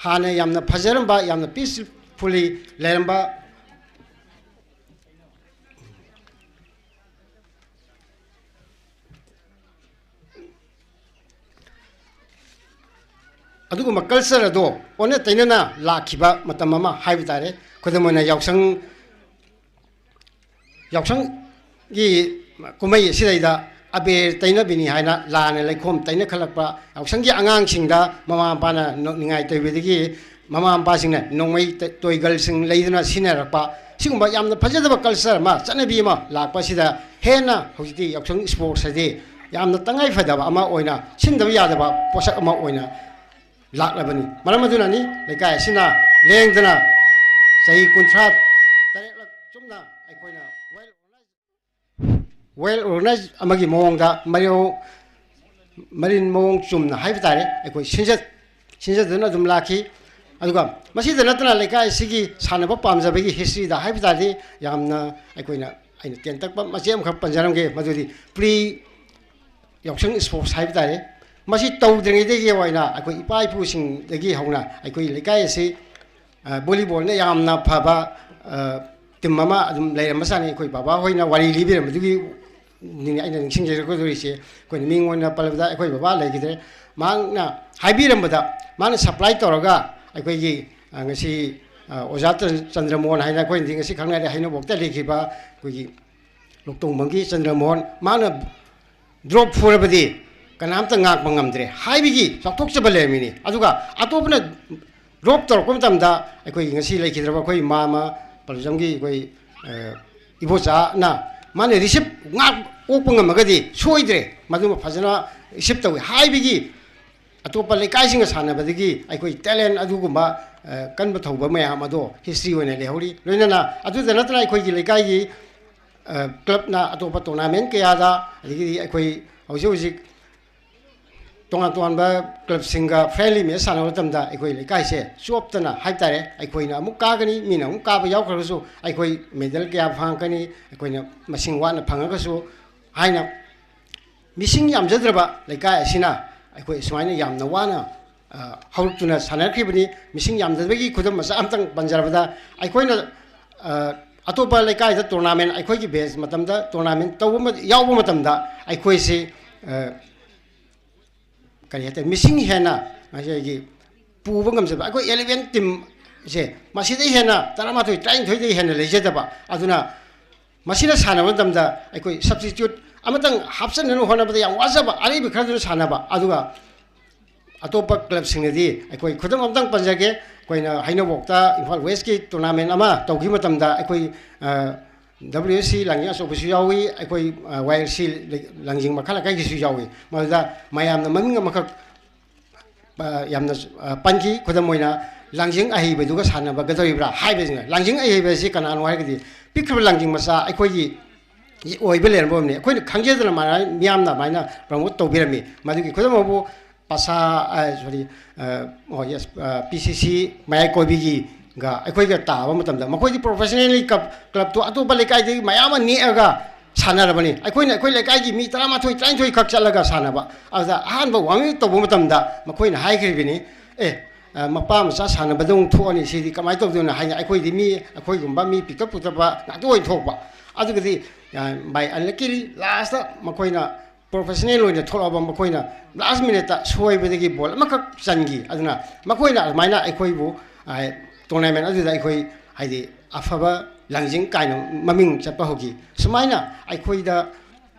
ꯍꯥꯟꯅ ꯌꯥꯝꯅ ꯐꯖꯔꯝꯕ, ꯌꯥꯝꯅ peacefully ꯂꯩꯔꯝꯕ ꯑꯗꯨꯒꯨꯝꯕ culture ꯑꯗꯣ ꯑꯣꯟꯅ ꯇꯩꯅꯅ ꯂꯥꯛꯈꯤꯕ ꯃꯇꯝ ꯑꯃ ꯍꯥꯏꯕ ꯇꯥꯔꯦ꯫ ꯈꯨꯗꯝ ꯑꯣꯏꯅ ꯌꯥꯎꯁꯪ, ꯌꯥꯎꯁꯪꯒꯤ ꯀꯨꯝꯍꯩ ꯑꯁꯤꯗꯩꯗ ꯑꯕꯦꯔ ꯇꯩꯅꯕꯤꯅꯤ ꯍꯥꯏꯅ ꯂꯥꯟꯅ ꯂꯩꯈꯣꯝ ꯇꯩꯅꯈꯠꯂꯛꯄ, ꯌꯥꯎꯁꯪꯒꯤ ꯑꯉꯥꯡꯁꯤꯡꯗ ꯃꯃꯥ ꯃꯄꯥꯅ ꯅꯣ-, ꯅꯤꯡꯉꯥꯏ ꯇꯧꯕꯤꯕꯗꯒꯤ ꯃꯃꯥ ꯃꯄꯥꯁꯤꯡꯅ ꯅꯣꯡꯃꯩ ꯇ-, ꯇꯣꯏꯒꯜꯁꯤꯡ ꯂꯩꯗꯨꯅ ꯁꯤꯖꯤꯟꯅꯔꯛꯄ, ꯁꯤꯒꯨꯝꯕ ꯌꯥꯝꯅ ꯐꯖꯗꯕ culture ꯑꯃ, ꯆꯠꯅꯕꯤ ꯑꯃ ꯂꯥꯛꯄ ꯑꯁꯤꯗ ꯍꯦꯟꯅ ꯍꯧꯖꯤꯛꯇꯤ ꯌꯥꯎꯁꯪ sports ꯑꯁꯤ ꯌꯥꯝꯅ ꯇꯉꯥꯏ ꯐꯗꯕ ꯑꯃ ꯑꯣꯏꯅ ꯁꯤꯟꯗꯕ ꯌꯥꯗꯕ ꯄꯣꯠꯁꯛ ꯑꯃ ꯑꯣꯏꯅ ꯂꯥꯛꯂꯕꯅꯤ꯫ ꯃꯔꯝ ꯑꯗꯨꯅꯅꯤ ꯂꯩꯀꯥꯏ ꯑꯁꯤꯅ ꯂꯦꯡꯗꯅ ꯆꯍꯤ ꯀꯨꯟꯊ꯭ꯔꯥ ꯇꯔꯦꯠꯂꯛ ꯆꯨꯝꯅ ꯑꯩꯈꯣꯏꯅ well organized, well organized ꯑꯃꯒꯤ ꯃꯑꯣꯡꯗ ꯃꯔꯤꯑꯣ-, ꯃꯔꯤꯟ ꯃꯑꯣꯡ ꯆꯨꯝꯅ ꯍꯥꯏꯕ ꯇꯥꯔꯦ, ꯑꯩꯈꯣꯏ ꯁꯤꯟꯖ-, ꯁꯤꯟꯖꯗꯨꯅ ꯑꯗꯨꯝ ꯂꯥꯛꯈꯤ꯫ ꯑꯗꯨꯒ ꯃꯁꯤꯗ ꯅꯠꯇꯅ ꯂꯩꯀꯥꯏ ꯑꯁꯤꯒꯤ ꯁꯥꯟꯅꯕ ꯄꯥꯝꯖꯕꯒꯤ historyꯗ ꯍꯥꯏꯕ ꯇꯥꯔꯗꯤ ꯌꯥꯝꯅ ꯑꯩꯈꯣꯏꯅ, ꯑꯩꯅ ꯇꯦꯟꯇꯛꯄ ꯃꯆꯦꯠ ꯑꯃꯈꯛ ꯄꯟꯖꯔꯝꯒꯦ, ꯃꯗꯨꯗꯤ pre ꯌꯥꯎꯁꯪ sports ꯍꯥꯏꯕ ꯇꯥꯔꯦ꯫ ꯃꯁꯤ ꯇꯧꯗ꯭ꯔꯤꯉꯩꯗꯒꯤ ꯑꯣꯏꯅ ꯑꯩꯈꯣꯏ ꯏꯄꯥ ꯏꯄꯨꯁꯤꯡꯗꯒꯤ ꯍꯧꯅ ꯑꯩꯈꯣꯏ ꯂꯩꯀꯥꯏ ꯑꯁꯤ, ꯑ, ꯚꯣꯂꯤꯕꯣꯜꯅ ꯌꯥꯝꯅ ꯐꯕ, ꯑ, ꯇꯤꯝ ꯑꯃ ꯑꯗꯨꯝ ꯂꯩꯔꯝꯕꯖꯥꯠꯅꯤ꯫ ꯑꯩꯈꯣꯏ ꯕꯕꯥ ꯍꯣꯏꯅ ꯋꯥꯔꯤ ꯂꯤꯕꯤꯔꯝꯕꯗꯨꯒꯤ ꯅꯤꯡ-, ꯑꯩꯅ ꯅꯤꯡꯁꯤꯡꯖꯔꯛꯀꯗꯧꯔꯤꯁꯦ꯫ ꯑꯩꯈꯣꯏꯅ ꯃꯤꯡ ꯑꯣꯏꯅ ꯄꯜꯂꯕꯗ ꯑꯩꯈꯣꯏ ꯕꯕꯥ ꯂꯩꯈꯤꯗ꯭ꯔꯦ꯫ ꯃꯍꯥꯛꯅ ꯍꯥꯏꯕꯤꯔꯝꯕꯗ, ꯃꯥꯅ ꯁꯄ꯭ꯂꯥꯏ ꯇꯧꯔꯒ ꯑꯩꯈꯣꯏꯒꯤ, ꯑ, ꯉꯁꯤ, ꯑ, ꯑꯣꯖꯥ ꯆꯟ-, ꯆꯟꯗ꯭ꯔꯃꯣꯍꯟ ꯍꯥꯏꯅ ꯑꯩꯈꯣꯏꯅꯗꯤ ꯉꯁꯤ ꯈꯪꯅꯔꯦ, ꯍꯩꯅꯧꯕꯣꯛꯇ ꯂꯩꯈꯤꯕ ꯑꯩꯈꯣꯏꯒꯤ ꯂꯣꯛꯇꯣꯡꯕꯝꯒꯤ ꯆꯟꯗ꯭ꯔꯃꯣꯍꯟ, ꯃꯥꯅ ꯗ꯭ꯔꯣꯞ ꯐꯨꯔꯕꯗꯤ ꯀꯅꯥꯝꯇ ꯉꯥꯛꯄ ꯉꯝꯗ꯭ꯔꯦ ꯍꯥꯏꯕꯒꯤ ꯆꯥꯎꯊꯣꯛꯆꯕ ꯂꯩꯔꯝꯃꯤꯅꯤ꯫ ꯑꯗꯨꯒ ꯑꯇꯣꯞꯄꯅ ꯗ꯭ꯔꯣꯞ ꯇꯧꯔꯛꯄ ꯃꯇꯝꯗ ꯑꯩꯈꯣꯏꯒꯤ ꯉꯁꯤ ꯂꯩꯈꯤꯗ꯭ꯔꯕ ꯑꯩꯈꯣꯏ ꯏꯃꯥ ꯑꯃ ꯄꯜꯂꯨꯖꯝꯒꯤ ꯑꯩꯈꯣꯏ, ꯑ, ꯏꯕꯣꯆꯥꯅ ꯃꯥꯅ ꯔꯤꯁꯤꯞ ꯉꯥꯛ ꯑꯣꯛꯄ ꯉꯝꯃꯒꯗꯤ ꯁꯣꯏꯗ꯭ꯔꯦ, ꯃꯗꯨꯃ ꯐꯖꯅ ꯔꯤꯁꯤꯞ ꯇꯧꯏ ꯍꯥꯏꯕꯒꯤ ꯑꯇꯣꯞꯄ ꯂꯩꯀꯥꯏꯁꯤꯡꯒ ꯁꯥꯟꯅꯕꯗꯒꯤ ꯑꯩꯈꯣꯏ ꯇꯦꯂꯦꯟ ꯑꯗꯨꯒꯨꯝꯕ, ꯑ, ꯀꯟꯕ ꯊꯧꯕ ꯃꯌꯥꯝ ꯑꯗꯣ ꯍꯤꯁꯇ꯭ꯔꯤ ꯑꯣꯏꯅ ꯂꯩꯍꯧꯔꯤ꯫ ꯂꯣꯏꯅꯅ ꯑꯗꯨꯗ ꯅꯠꯇꯅ ꯑꯩꯈꯣꯏꯒꯤ ꯂꯩꯀꯥꯏꯒꯤ, ꯑ, ꯀ꯭ꯂꯕꯅ ꯑꯇꯣꯞꯄ ꯇꯣꯔꯅꯥꯃꯦꯟ ꯀꯌꯥꯗ, ꯑꯗꯒꯤꯗꯤ ꯑꯩꯈꯣꯏ ꯍꯧꯖꯤꯛ ꯍꯧꯖꯤꯛ ꯇꯣꯉꯥꯟ ꯇꯣꯉꯥꯟꯕ ꯀ꯭ꯂꯕꯁꯤꯡꯒ ꯐ꯭ꯔꯦꯟꯂꯤ ꯃꯦꯠꯆ ꯁꯥꯟꯅꯕ ꯃꯇꯝꯗ ꯑꯩꯈꯣꯏ ꯂꯩꯀꯥꯏꯁꯦ ꯆꯣꯞꯇꯅ ꯍꯥꯏꯇꯥꯔꯦ, ꯑꯩꯈꯣꯏꯅ ꯑꯃꯨꯛ ꯀꯥꯒꯅꯤ, ꯃꯤꯅ ꯑꯃꯨꯛ ꯀꯥꯕ ꯌꯥꯎꯈ꯭ꯔꯒꯁꯨ ꯑꯩꯈꯣꯏ ꯃꯦꯗꯜ ꯀꯌꯥ ꯐꯪꯉꯛꯀꯅꯤ, ꯑꯩꯈꯣꯏꯅ ꯃꯁꯤꯡ ꯋꯥꯠꯅ ꯐꯪꯉꯒꯁꯨ ꯍꯥꯏꯅ ꯃꯤꯁꯤꯡ ꯌꯥꯝꯖꯗ꯭ꯔꯕ ꯂꯩꯀꯥꯏ ꯑꯁꯤꯅ ꯑꯩꯈꯣꯏ ꯁꯨꯃꯥꯏꯅ ꯌꯥꯝꯅ ꯋꯥꯅ, ꯑ, ꯍꯧꯔꯛꯇꯨꯅ ꯁꯥꯟꯅꯔꯛꯈꯤꯕꯅꯤ꯫ ꯃꯤꯁꯤꯡ ꯌꯥꯝꯗꯕꯒꯤ ꯈꯨꯗꯝ ꯃꯆꯥ ꯑꯃꯇꯪ ꯄꯟꯖꯔꯕꯗ, ꯑꯩꯈꯣꯏꯅ, ꯑ, ꯑꯇꯣꯞꯄ ꯂꯩꯀꯥꯏꯗ ꯇꯣꯔꯅꯥꯃꯦꯟ, ꯑꯩꯈꯣꯏꯒꯤ ꯕꯦꯁ ꯃꯇꯝꯗ ꯇꯣꯔꯅꯥꯃꯦꯟ ꯇꯧꯕ ꯃ-, ꯌꯥꯎꯕ ꯃꯇꯝꯗ ꯑꯩꯈꯣꯏꯁꯤ, ꯑ, ꯀꯔꯤ ꯍꯥꯏꯇꯥꯔꯦ, ꯃꯤꯁꯤꯡ ꯍꯦꯟꯅ ꯉꯁꯥꯏꯒꯤ ꯄꯨꯕ ꯉꯝꯖꯕ, ꯑꯩꯈꯣꯏ ꯑꯦꯂꯦꯚꯦꯟ ꯇꯤꯝꯁꯦ ꯃꯁꯤꯗꯩ ꯍꯦꯟꯅ ꯇꯔꯥꯃꯥꯊꯣꯏ, ꯇꯔꯥꯅꯤꯊꯣꯏꯗꯩ ꯍꯦꯟꯅ ꯂꯩꯖꯗꯕ꯫ ꯑꯗꯨꯅ ꯃꯁꯤꯅ ꯁꯥꯟꯅꯕ ꯃꯇꯝꯗ ꯑꯩꯈꯣꯏ ꯁꯕꯁꯇꯤꯇ꯭ꯌꯨꯠ ꯑꯃꯇꯪ ꯍꯥꯞꯆꯤꯟꯅꯅꯕ ꯍꯣꯠꯅꯕꯗ ꯌꯥꯝ ꯋꯥꯖꯕ, ꯑꯔꯩꯕ ꯈꯔꯗꯨꯅ ꯁꯥꯟꯅꯕ꯫ ꯑꯗꯨꯒ ꯑꯇꯣꯞꯄ ꯀ꯭ꯂꯕꯁꯤꯡꯅꯗꯤ, ꯑꯩꯈꯣꯏ ꯈꯨꯗꯝ ꯑꯃꯇꯪ ꯄꯟꯖꯒꯦ, ꯑꯩꯈꯣꯏꯅ ꯍꯩꯅꯧꯕꯣꯛꯇ ꯏꯝꯐꯥꯜ ꯋꯦꯁꯀꯤ ꯇꯣꯔꯅꯥꯃꯦꯟ ꯑꯃ ꯇꯧꯈꯤꯕ ꯃꯇꯝꯗ ꯑꯩꯈꯣꯏ, ꯑ, ꯗꯕ꯭ꯂꯤꯌꯨ ꯑꯦꯁ ꯁꯤ ꯂꯥꯡꯖꯤꯡ ꯑꯆꯧꯕꯁꯨ ꯌꯥꯎꯏ, ꯑꯩꯈꯣꯏ, ꯑ, ꯋꯥꯏ ꯑꯦꯜ ꯁꯤ ꯂꯥꯡꯖꯤꯡ ꯃꯈꯜ ꯑꯀꯥꯏꯒꯤꯁꯨ ꯌꯥꯎꯏ꯫ ꯃꯗꯨꯗ ꯃꯌꯥꯝꯅ ꯃꯃꯤꯡ ꯑꯃꯈꯛ, ꯑ, ꯌꯥꯝꯅ, ꯑ, ꯄꯟꯈꯤ꯫ ꯈꯨꯗꯝ ꯑꯣꯏꯅ, ꯂꯥꯡꯖꯤꯡ ꯑꯍꯩꯕꯗꯨꯒ ꯁꯥꯟꯅꯕꯒꯗꯧꯔꯤꯕ꯭ꯔꯥ ꯍꯥꯏꯕꯁꯤꯅ, ꯂꯥꯡꯖꯤꯡ ꯑꯍꯩꯕ ꯑꯁꯤ ꯀꯅꯥꯅꯣ ꯍꯥꯏꯔꯒꯗꯤ, ꯄꯤꯛꯈ꯭ꯔꯕ ꯂꯥꯡꯖꯤꯡ ꯃꯆꯥ ꯑꯩꯈꯣꯏꯒꯤ ꯑꯣꯏꯕ ꯂꯩꯔꯝꯕ ꯑꯣꯏꯕꯅꯤ꯫ ꯑꯩꯈꯣꯏꯅ ꯈꯪꯖꯗꯅ ꯃꯥꯅ, ꯃꯤꯌꯥꯝꯅ ꯑꯗꯨꯃꯥꯏꯅ ꯄ꯭ꯔꯃꯣꯠ ꯇꯧꯕꯤꯔꯝꯃꯤ꯫ ꯃꯗꯨꯒꯤ ꯈꯨꯗꯝ ꯑꯃꯕꯨ ꯄꯥꯁꯥ, ꯑ, ꯁꯣꯔꯤ, ꯑ, ꯑꯣ, ꯌꯦꯁ, ꯑ, ꯄꯤ ꯁꯤ ꯁꯤ ꯃꯌꯥꯏ ꯀꯣꯏꯕꯤꯒꯤꯒ ꯑꯩꯈꯣꯏꯒ ꯇꯥꯕ ꯃꯇꯝꯗ, ꯃꯈꯣꯏꯗꯤ ꯄ꯭ꯔꯣꯐꯦꯁꯅꯦꯜꯂꯤ ꯀ꯭ꯂꯕ, ꯀ꯭ꯂꯕꯇꯨ ꯑꯇꯣꯞꯄ ꯂꯩꯀꯥꯏꯗꯒꯤ ꯃꯌꯥꯝ ꯑꯃ ꯅꯦꯛꯑꯒ ꯁꯥꯟꯅꯔꯕꯅꯤ꯫ ꯑꯩꯈꯣꯏꯅ ꯑꯩꯈꯣꯏ ꯂꯩꯀꯥꯏꯒꯤ ꯃꯤ ꯇꯔꯥꯃꯥꯊꯣꯏ ꯇꯔꯥꯅꯤꯊꯣꯏ ꯈꯛ ꯆꯠꯂꯒ ꯁꯥꯟꯅꯕ꯫ ꯑꯗꯨꯗ ꯑꯍꯥꯟꯕ ꯋꯥꯔꯝ ꯑꯞ ꯇꯧꯕ ꯃꯇꯝꯗ ꯃꯈꯣꯏꯅ ꯍꯥꯏꯈ꯭ꯔꯤꯕꯅꯤ, "ꯑꯦ, ꯑ, ꯃꯄꯥ ꯃꯆꯥ ꯁꯥꯟꯅꯕꯗ ꯑꯃꯨꯛ ꯊꯣꯛꯑꯅꯤ, ꯁꯤꯗꯤ ꯀꯃꯥꯏꯅ ꯇꯧꯗꯣꯏꯅꯣ?" ꯍꯥꯏꯅ ꯑꯩꯈꯣꯏꯗꯤ ꯃꯤ, ꯑꯩꯈꯣꯏꯒꯨꯝꯕ ꯃꯤ ꯄꯤꯛꯇꯛ ꯄꯤꯛꯇꯛꯄ ꯉꯥꯛꯇ ꯑꯣꯏꯅ ꯊꯣꯛꯄ꯫ ꯑꯗꯨꯒꯗꯤ, ꯑ, by unluckily ꯂꯥꯁꯇ ꯃꯈꯣꯏꯅ ꯄ꯭ꯔꯣꯐꯦꯁꯅꯦꯜ ꯑꯣꯏꯅ ꯊꯣꯛꯂꯛꯑꯕ ꯃꯈꯣꯏꯅ ꯂꯥꯁ ꯃꯤꯅꯤꯠꯇ ꯁꯣꯏꯕꯗꯒꯤ ꯕꯣꯜ ꯑꯃꯈꯛ ꯆꯟꯈꯤ꯫ ꯑꯗꯨꯅ ꯃꯈꯣꯏꯅ ꯑꯗꯨꯃꯥꯏꯅ ꯑꯩꯈꯣꯏꯕꯨ, ꯑ, ꯇꯣꯔꯅꯥꯃꯦꯟ ꯑꯗꯨꯗ ꯑꯩꯈꯣꯏ ꯍꯥꯏꯗꯤ ꯑꯐꯕ ꯂꯪꯖꯤꯡ ꯀꯥꯏꯅ ꯃꯃꯤꯡ ꯆꯠꯄ ꯍꯧꯈꯤ꯫ ꯁꯨꯃꯥꯏꯅ ꯑꯩꯈꯣꯏꯗ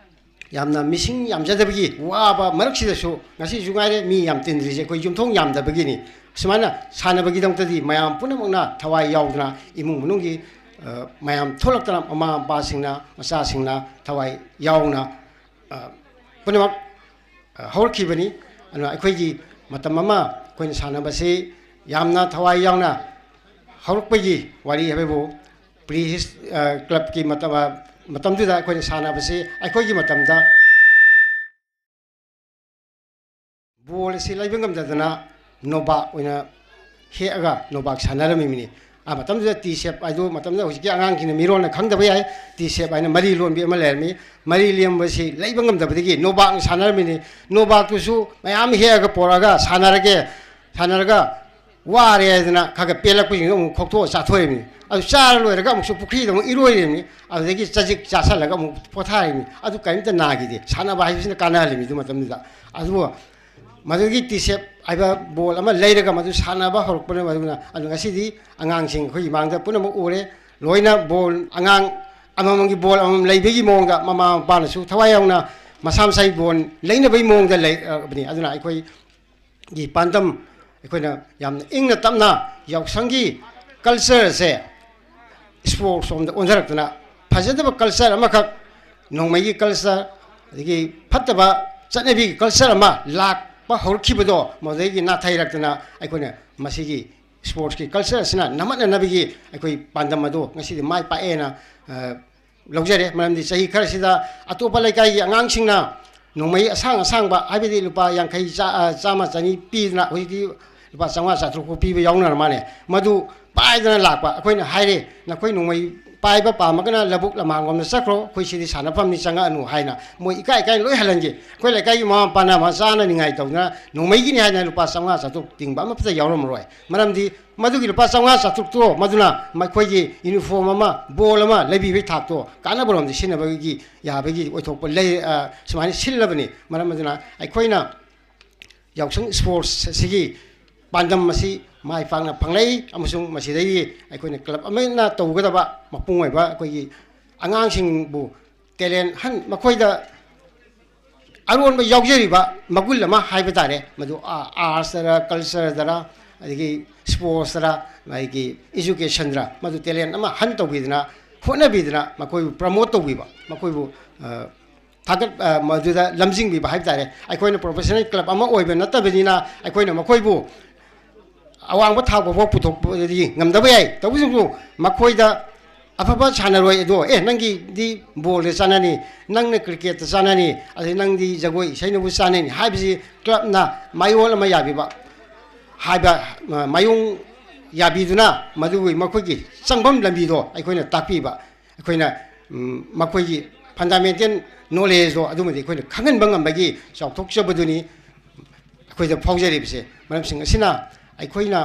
ꯌꯥꯝꯅ ꯃꯤꯁꯤꯡ ꯌꯥꯝꯖꯗꯕꯒꯤ ꯋꯥꯕ ꯃꯔꯛꯁꯤꯗꯁꯨ ꯉꯁꯤꯁꯨ ꯉꯥꯏꯔꯦ ꯃꯤ ꯌꯥꯝ ꯇꯤꯟꯗ꯭ꯔꯤꯁꯦ ꯑꯩꯈꯣꯏ ꯌꯨꯝꯊꯣꯡ ꯌꯥꯝꯗꯕꯒꯤꯅꯤ꯫ ꯁꯨꯃꯥꯏꯅ ꯁꯥꯟꯅꯕꯒꯤꯗꯃꯛꯇꯗꯤ ꯃꯌꯥꯝ ꯄꯨꯝꯅꯃꯛꯅ ꯊꯋꯥꯏ ꯌꯥꯎꯗꯅ ꯏꯃꯨꯡ ꯃꯅꯨꯡꯒꯤ, ꯑ, ꯃꯌꯥꯝ ꯊꯣꯛꯂꯛꯇꯅ ꯃꯃꯥ ꯃꯄꯥꯁꯤꯡꯅ ꯃꯆꯥꯁꯤꯡꯅ ꯊꯋꯥꯏ ꯌꯥꯎꯅ, ꯑ, ꯄꯨꯝꯅꯃꯛ, ꯑ, ꯍꯧꯔꯛꯈꯤꯕꯅꯤ꯫ ꯑꯗꯨꯅ ꯑꯩꯈꯣꯏꯒꯤ ꯃꯇꯝ ꯑꯃ ꯑꯩꯈꯣꯏꯅ ꯁꯥꯟꯅꯕꯁꯤ ꯌꯥꯝꯅ ꯊꯋꯥꯏ ꯌꯥꯎꯅ ꯍꯧꯔꯛꯄꯒꯤ ꯋꯥꯔꯤ ꯍꯥꯏꯕꯕꯨ ꯄ꯭ꯔꯤ ꯍꯤꯁ-, ꯑ, ꯀ꯭ꯂꯕꯀꯤ ꯃꯇꯝ, ꯑ, ꯃꯇꯝꯗꯨꯗ ꯑꯩꯈꯣꯏꯅ ꯁꯥꯟꯅꯕꯁꯤ ꯑꯩꯈꯣꯏꯒꯤ ꯃꯇꯝꯗ ꯕꯣꯜ ꯑꯁꯤ ꯂꯩꯕ ꯉꯝꯗꯗꯅ ꯅꯣꯕꯥꯞ ꯑꯣꯏꯅ ꯍꯦꯛꯑꯒ ꯅꯣꯕꯥꯞ ꯁꯥꯟꯅꯔꯝꯃꯤꯕꯅꯤ꯫ ꯑ ꯃꯇꯝꯗꯨꯗ ꯇꯤ ꯁꯦꯞ ꯍꯥꯏꯗꯨ ꯃꯇꯝꯗꯨꯗ ꯍꯧꯖꯤꯛꯀꯤ ꯑꯉꯥꯡꯁꯤꯡꯅ ꯃꯤꯔꯣꯟꯅ ꯈꯪꯗꯕ ꯌꯥꯏ꯫ ꯇꯤ ꯁꯦꯞ ꯍꯥꯏꯅ ꯃꯔꯤ ꯂꯣꯟꯕꯤ ꯑꯃ ꯂꯩꯔꯝꯃꯤ꯫ ꯃꯔꯤ ꯂꯦꯝꯕꯁꯤ ꯂꯩꯕ ꯉꯝꯗꯕꯗꯒꯤ ꯅꯣꯕꯥꯞꯅ ꯁꯥꯟꯅꯔꯝꯃꯤꯅꯤ꯫ ꯅꯣꯕꯥꯞꯇꯨꯁꯨ ꯃꯌꯥꯝ ꯍꯦꯛꯑꯒ ꯄꯣꯔꯛꯑꯒ ꯁꯥꯟꯅꯔꯒꯦ, ꯁꯥꯟꯅꯔꯒ ꯋꯥꯔꯦ ꯍꯥꯏꯗꯅ ꯈꯔ ꯈꯔ ꯄꯦꯜꯂꯛꯄꯁꯤꯡꯗꯣ ꯑꯃꯨꯛ ꯈꯣꯛꯇꯣꯛꯑ ꯆꯥꯊꯣꯛꯏꯕꯅꯤ꯫ ꯑꯗꯨ ꯆꯥꯔ ꯂꯣꯏꯔꯒ ꯑꯃꯨꯛꯁꯨ ꯄꯨꯈ꯭ꯔꯤꯗ ꯑꯃꯨꯛ ꯏꯔꯣꯏꯔꯤꯕꯅꯤ꯫ ꯑꯗꯨꯗꯒꯤ ꯆꯖꯤꯛ ꯆꯥꯁꯜꯂꯒ ꯑꯃꯨꯛ ꯄꯣꯊꯥꯔꯤꯕꯅꯤ꯫ ꯑꯗꯨ ꯀꯔꯤꯝꯇ ꯅꯥꯈꯤꯗꯦ꯫ ꯁꯥꯟꯅꯕ ꯍꯥꯏꯕꯁꯤꯅ ꯀꯥꯟꯅꯍꯜꯂꯤꯕꯅꯤ ꯑꯗꯨ ꯃꯇꯝꯗꯨꯗ꯫ ꯑꯗꯨꯕꯨ ꯃꯗꯨꯒꯤ ꯇꯤ ꯁꯦꯞ ꯍꯥꯏꯕ ꯕꯣꯜ ꯑꯃ ꯂꯩꯔꯒ ꯃꯗꯨ ꯁꯥꯟꯅꯕ ꯍꯧꯔꯛꯄꯅꯦꯕ꯫ ꯑꯗꯨꯅ ꯑꯗꯨ ꯉꯁꯤꯗꯤ ꯑꯉꯥꯡꯁꯤꯡ ꯑꯩꯈꯣꯏ ꯏꯃꯥꯡꯗ ꯄꯨꯝꯅꯃꯛ ꯎꯔꯦ꯫ ꯂꯣꯏꯅ ꯕꯣꯜ, ꯑꯉꯥꯡ ꯑꯃꯃꯝꯒꯤ ꯕꯣꯜ ꯑꯃꯃꯝ ꯂꯩꯕꯒꯤ ꯃꯑꯣꯡꯗ ꯃꯃꯥ ꯃꯄꯥꯅꯁꯨ ꯊꯋꯥꯏ ꯌꯥꯎꯅ ꯃꯁꯥ ꯃꯁꯥꯒꯤ ꯕꯣꯜ ꯂꯩꯅꯕꯒꯤ ꯃꯑꯣꯡꯗ ꯂꯩꯔꯕꯅꯤ꯫ ꯑꯗꯨꯅ ꯑꯩꯈꯣꯏꯒꯤ ꯄꯥꯟꯗꯝ, ꯑꯩꯈꯣꯏꯅ ꯌꯥꯝꯅ ꯏꯪꯅ ꯇꯞꯅ ꯌꯥꯎꯁꯪꯒꯤ ꯀꯜꯆꯔꯁꯦ ꯁ꯭ꯄꯣꯔꯠꯁ ꯔꯣꯝꯗ ꯑꯣꯟꯊꯔꯛꯇꯅ, ꯐꯖꯗꯕ ꯀꯜꯆꯔ ꯑꯃꯈꯛ, ꯅꯣꯡꯃꯩꯒꯤ ꯀꯜꯆꯔ, ꯑꯗꯒꯤ ꯐꯠꯇꯕ ꯆꯠꯅꯕꯤꯒꯤ ꯀꯜꯆꯔ ꯑꯃ ꯂꯥꯛꯄ ꯍꯧꯔꯛꯈꯤꯕꯗꯣ, ꯃꯗꯨꯗꯒꯤ ꯅꯥꯊꯩꯔꯛꯇꯅ ꯑꯩꯈꯣꯏꯅ ꯃꯁꯤꯒꯤ ꯁ꯭ꯄꯣꯔꯠꯁꯀꯤ ꯀꯜꯆꯔ ꯑꯁꯤꯅ ꯅꯝꯍꯠꯅꯅꯕꯒꯤ ꯑꯩꯈꯣꯏ ꯄꯥꯟꯗꯝ ꯑꯗꯨ ꯉꯁꯤꯗꯤ ꯃꯥꯏ ꯄꯥꯛꯑꯦꯅ, ꯑ, ꯂꯧꯖꯔꯦ꯫ ꯃꯔꯝꯗꯤ ꯆꯍꯤ ꯈꯔꯁꯤꯗ ꯑꯇꯣꯞꯄ ꯂꯩꯀꯥꯏꯒꯤ ꯑꯉꯥꯡꯁꯤꯡꯅ ꯅꯣꯡꯃꯩ ꯑꯁꯥꯡ ꯑꯁꯥꯡꯕ, ꯍꯥꯏꯕꯗꯤ ꯂꯨꯄꯥ ꯌꯥꯡꯈꯩ, ꯆꯥ-, ꯑ, ꯆꯥꯝꯃ, ꯆꯅꯤ ꯄꯤꯗꯅ, ꯍꯧꯖꯤꯛꯇꯤ ꯂꯨꯄꯥ ꯆꯥꯝꯃꯉꯥ, ꯆꯥꯇ꯭ꯔꯨꯛ ꯐꯥꯎ ꯄꯤꯕ ꯌꯥꯎꯅꯔ ꯃꯥꯜꯂꯦ꯫ ꯃꯗꯨ ꯄꯥꯏꯗꯅ ꯂꯥꯛꯄ꯫ ꯑꯩꯈꯣꯏꯅ ꯍꯥꯏꯔꯦ, "ꯅꯈꯣꯏ ꯅꯣꯡꯃꯩ ꯄꯥꯏꯕ ꯄꯥꯝꯃꯒꯅ ꯂꯧꯕꯨꯛ ꯂꯃꯥꯡꯂꯣꯝꯗ ꯆꯠꯈ꯭ꯔꯣ, ꯑꯩꯈꯣꯏ ꯁꯤꯗꯤ ꯁꯥꯟꯅꯐꯝꯅꯤ, ꯆꯪꯉꯛꯑꯅꯨ" ꯍꯥꯏꯅ ꯃꯣꯏ ꯏꯀꯥꯏ ꯏꯀꯥꯏ ꯂꯣꯏ ꯍꯜꯍꯟꯈꯤ꯫ ꯑꯩꯈꯣꯏ ꯂꯩꯀꯥꯏꯒꯤ ꯃꯃꯥ ꯃꯄꯥꯅ ꯃꯆꯥꯅ ꯅꯤꯡꯉꯥꯏ ꯇꯧꯗꯅ ꯅꯣꯡꯃꯩꯒꯤꯅꯤ ꯍꯥꯏꯅ ꯂꯨꯄꯥ ꯆꯥꯝꯃꯉꯥ ꯆꯥꯇ꯭ꯔꯨꯛ ꯇꯤꯡꯕ ꯑꯃꯠꯇ ꯌꯥꯎꯔꯝꯃꯔꯣꯏ꯫ ꯃꯔꯝꯗꯤ ꯃꯗꯨꯒꯤ ꯂꯨꯄꯥ ꯆꯥꯝꯃꯉꯥ ꯆꯥꯇ꯭ꯔꯨꯛꯇꯣ ꯃꯗꯨꯅ ꯃꯈꯣꯏꯒꯤ ꯌꯨꯅꯤꯐꯣꯔꯝ ꯑꯃ, ꯕꯣꯜ ꯑꯃ ꯂꯩꯕꯤꯕꯒꯤ ꯊꯥꯛꯇꯣ ꯀꯥꯟꯅꯕꯔꯣꯝꯗ ꯁꯤꯖꯤꯟꯅꯕꯒꯤ ꯌꯥꯕꯒꯤ ꯑꯣꯏꯊꯣꯛꯄ ꯂꯩ꯫ ꯑ, ꯁꯨꯃꯥꯏꯅ ꯁꯤꯜꯂꯕꯅꯤ꯫ ꯃꯔꯝ ꯑꯗꯨꯅ ꯑꯩꯈꯣꯏꯅ ꯌꯥꯎꯁꯪ ꯏꯁꯄꯣꯔꯠꯁ ꯑꯁꯤꯒꯤ ꯄꯥꯟꯗꯝ ꯑꯁꯤ ꯃꯥꯏ ꯄꯥꯛꯅ ꯐꯪꯂꯛꯏ, ꯑꯃꯁꯨꯡ ꯃꯁꯤꯗꯒꯤ ꯑꯩꯈꯣꯏꯅ ꯀ꯭ꯂꯕ ꯑꯃꯅ ꯇꯧꯒꯗꯕ ꯃꯄꯨꯡ ꯑꯣꯏꯕ ꯑꯩꯈꯣꯏꯒꯤ ꯑꯉꯥꯡꯁꯤꯡꯕꯨ ꯇꯦꯂꯦꯟ ꯍꯟ-, ꯃꯈꯣꯏꯗ ꯑꯔꯣꯟꯕ ꯌꯥꯎꯖꯔꯤꯕ ꯃꯒꯨꯟ ꯑꯃ ꯍꯥꯏꯕ ꯇꯥꯔꯦ, ꯃꯗꯨ ꯑꯥꯔꯠꯁꯇꯔ, ꯀꯜꯆꯔꯗꯔ, ꯑꯗꯒꯤ ꯏꯁꯄꯣꯔꯠꯁꯇꯔ, ꯃꯥꯒꯤ ꯏꯖꯨꯀꯦꯁꯟꯗꯔ, ꯃꯗꯨ ꯇꯦꯂꯦꯟ ꯑꯃ ꯍꯟ ꯇꯧꯕꯤꯗꯅ, ꯍꯣꯠꯅꯕꯤꯗꯅ ꯃꯈꯣꯏꯕꯨ ꯄ꯭ꯔꯃꯣꯠ ꯇꯧꯕꯤꯕ, ꯃꯈꯣꯏꯕꯨ, ꯑ, ꯊꯥꯒꯠ-, ꯑ, ꯃꯗꯨꯗ ꯂꯝꯖꯤꯡꯕꯤꯕ ꯍꯥꯏꯕ ꯇꯥꯔꯦ꯫ ꯑꯩꯈꯣꯏꯅ ꯄ꯭ꯔꯣꯐꯦꯁꯅꯦꯜ ꯀ꯭ꯂꯕ ꯑꯃ ꯑꯣꯏꯕ ꯅꯠꯇꯕꯅꯤꯅ ꯑꯩꯈꯣꯏꯅ ꯃꯈꯣꯏꯕꯨ ꯑꯋꯥꯡꯕ ꯊꯥꯛ ꯐꯥꯎꯕ ꯄꯨꯊꯣꯛꯄꯗꯤ ꯉꯝꯗꯕ ꯌꯥꯏ꯫ ꯇꯧꯕꯇꯕꯨ ꯃꯈꯣꯏꯗ ꯑꯐꯕ ꯁꯥꯟꯅꯔꯣꯏ ꯑꯗꯣ, "ꯑꯦ, ꯅꯪꯒꯤꯗꯤ ꯕꯣꯜꯗ ꯆꯥꯟꯅꯅꯤ, ꯅꯪꯅ ꯀ꯭ꯔꯤꯀꯦꯠꯇ ꯆꯥꯟꯅꯅꯤ, ꯑꯗꯩ ꯅꯪꯗꯤ ꯖꯒꯣꯏ ꯏꯁꯩꯅꯕꯨ ꯆꯥꯟꯅꯅꯤ" ꯍꯥꯏꯕꯁꯤ ꯀ꯭ꯂꯕꯅ ꯃꯥꯏꯑꯣꯟ ꯑꯃ ꯌꯥꯕꯤꯕ, ꯍꯥꯏꯕ, ꯑ, ꯃꯥꯏꯑꯣꯡ ꯌꯥꯕꯤꯗꯨꯅ ꯃꯗꯨꯒꯤ ꯃꯈꯣꯏꯒꯤ ꯆꯪꯐꯝ ꯂꯝꯕꯤꯗꯣ ꯑꯩꯈꯣꯏꯅ ꯇꯥꯛꯄꯤꯕ, ꯑꯩꯈꯣꯏꯅ, ꯎꯝ, ꯃꯈꯣꯏꯒꯤ ꯐꯟꯗꯥꯃꯦꯟꯇꯦꯜ ꯅꯣꯂꯦꯖꯇꯣ ꯑꯗꯨꯃꯗꯤ ꯑꯩꯈꯣꯏꯅ ꯈꯪꯍꯟꯕ ꯉꯝꯕꯒꯤ ꯆꯥꯎꯊꯣꯛꯆꯕꯗꯨꯅꯤ ꯑꯩꯈꯣꯏꯗ ꯐꯥꯎꯖꯔꯤꯕꯁꯦ꯫ ꯃꯔꯝꯁꯤꯡ ꯑꯁꯤꯅ ꯑꯩꯈꯣꯏꯅ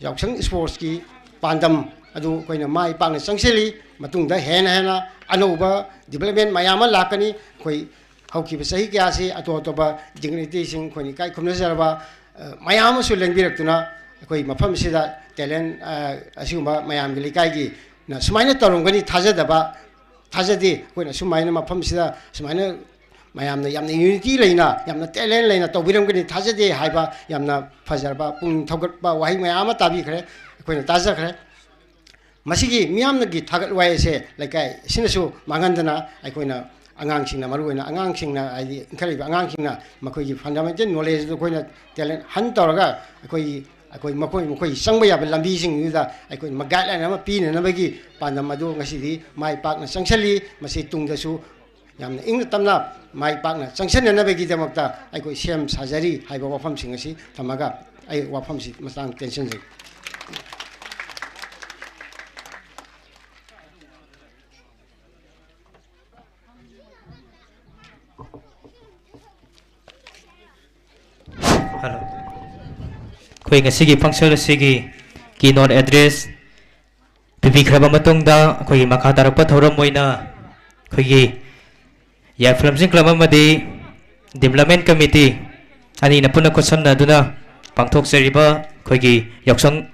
ꯌꯥꯎꯁꯪ ꯏꯁꯄꯣꯔꯠꯁꯀꯤ ꯄꯥꯟꯗꯝ ꯑꯗꯨ ꯑꯩꯈꯣꯏꯅ ꯃꯥꯏ ꯄꯥꯛꯅ ꯆꯪꯁꯤꯜꯂꯤ꯫ ꯃꯇꯨꯡꯗ ꯍꯦꯟꯅ ꯍꯦꯟꯅ ꯑꯅꯧꯕ ꯗꯤꯕꯂꯞꯃꯦꯟ ꯃꯌꯥꯝ ꯑꯃ ꯂꯥꯛꯀꯅꯤ꯫ ꯑꯩꯈꯣꯏ ꯍꯧꯈꯤꯕ ꯆꯍꯤ ꯀꯌꯥꯁꯤ ꯑꯇꯣꯞ ꯑꯇꯣꯞꯄ ꯗꯤꯒꯅꯤꯇꯤꯁꯤꯡ, ꯑꯩꯈꯣꯏꯅ ꯏꯀꯥꯏ ꯈꯨꯝꯅꯖꯔꯕ, ꯑ, ꯃꯌꯥꯝ ꯑꯃꯁꯨ ꯂꯦꯡꯕꯤꯔꯛꯇꯨꯅ ꯑꯩꯈꯣꯏ ꯃꯐꯝꯁꯤꯗ ꯇꯦꯂꯦꯟ, ꯑ, ꯑꯁꯤꯒꯨꯝꯕ ꯃꯌꯥꯝꯒꯤ ꯂꯩꯀꯥꯏꯒꯤꯅ ꯁꯨꯃꯥꯏꯅ ꯇꯧꯔꯝꯒꯅꯤ ꯊꯥꯖꯗꯕ, ꯊꯥꯖꯗꯦ꯫ ꯑꯩꯈꯣꯏꯅ ꯁꯨꯃꯥꯏꯅ ꯃꯐꯝꯁꯤꯗ ꯁꯨꯃꯥꯏꯅ ꯃꯌꯥꯝꯅ ꯌꯥꯝꯅ ꯌꯨꯅꯤꯇꯤ ꯂꯩꯅ, ꯌꯥꯝꯅ ꯇꯦꯂꯦꯟ ꯂꯩꯅ ꯇꯧꯕꯤꯔꯝꯒꯅꯤ ꯊꯥꯖꯗꯦ ꯍꯥꯏꯕ ꯌꯥꯝꯅ ꯐꯖꯔꯕ, ꯄꯨꯛꯅꯤꯡ ꯊꯧꯒꯠꯄ ꯋꯥꯍꯩ ꯃꯌꯥꯝ ꯑꯃ ꯇꯥꯕꯤꯈ꯭ꯔꯦ, ꯑꯩꯈꯣꯏꯅ ꯇꯥꯖꯈ꯭ꯔꯦ꯫ ꯃꯁꯤꯒꯤ ꯃꯤꯌꯥꯝꯅꯒꯤ ꯊꯥꯒꯠ ꯋꯥꯍꯩ ꯑꯁꯦ ꯂꯩꯀꯥꯏ ꯑꯁꯤꯅꯁꯨ ꯃꯥꯡꯍꯟꯗꯅ ꯑꯩꯈꯣꯏꯅ ꯑꯉꯥꯡꯁꯤꯡꯅ, ꯃꯔꯨꯑꯣꯏꯅ ꯑꯉꯥꯡꯁꯤꯡꯅ, ꯍꯥꯏꯗꯤ ꯏꯟꯈꯠꯂꯛꯏꯕ ꯑꯉꯥꯡꯁꯤꯡꯅ ꯃꯈꯣꯏꯒꯤ ꯐꯟꯗꯥꯃꯦꯟꯇꯦꯜ ꯅꯣꯂꯦꯖ ꯑꯗꯨ ꯑꯩꯈꯣꯏꯅ ꯇꯦꯂꯦꯟ ꯍꯟ ꯇꯧꯔꯒ ꯑꯩꯈꯣꯏꯒꯤ, ꯑꯩꯈꯣꯏ ꯃꯈꯣꯏ, ꯃꯈꯣꯏ ꯆꯪꯕ ꯌꯥꯕ ꯂꯝꯕꯤꯁꯤꯡꯗꯨꯗ ꯑꯩꯈꯣꯏꯅ ꯒꯥꯏꯗꯂꯥꯏꯟ ꯑꯃ ꯄꯤꯅꯅꯕꯒꯤ ꯄꯥꯟꯗꯝ ꯑꯗꯨ ꯉꯁꯤꯗꯤ ꯃꯥꯏ ꯄꯥꯛꯅ ꯆꯪꯁꯤꯜꯂꯤ꯫ ꯃꯁꯤ ꯇꯨꯡꯗꯁꯨ ꯌꯥꯝꯅ ꯏꯪꯅ ꯇꯞꯅ ꯃꯥꯏ ꯄꯥꯛꯅ ꯆꯪꯁꯤꯟꯅꯅꯕꯒꯤꯗꯃꯛꯇ ꯑꯩꯈꯣꯏ ꯁꯦꯝ ꯁꯥꯖꯔꯤ ꯍꯥꯏꯕ ꯋꯥꯐꯝꯁꯤꯡ ꯑꯁꯤ ꯊꯝꯃꯒ ꯑꯩ ꯋꯥꯐꯝꯁꯤ ꯃꯇꯥꯡ ꯇꯦꯟꯁꯤꯟꯖꯒꯦ꯫ ꯍꯜꯂꯣ꯫ ꯑꯩꯈꯣꯏ ꯉꯁꯤꯒꯤ function ꯑꯁꯤꯒꯤ keynote address ꯄꯤꯕꯤꯈ꯭ꯔꯕ ꯃꯇꯨꯡꯗ, ꯑꯩꯈꯣꯏꯒꯤ ꯃꯈꯥ ꯇꯥꯔꯛꯄ ꯊꯧꯔꯝ ꯑꯣꯏꯅ ꯑꯩꯈꯣꯏꯒꯤ ꯌꯥꯏꯐ ꯂꯝꯖꯤꯡ club ꯑꯃꯗꯤ development committee ꯑꯅꯤꯅ ꯄꯨꯟꯅ ꯈꯨꯠꯁꯝꯅꯗꯨꯅ ꯄꯥꯡꯊꯣꯛꯆꯔꯤꯕ ꯑꯩꯈꯣꯏꯒꯤ ꯌꯥꯎꯁꯪ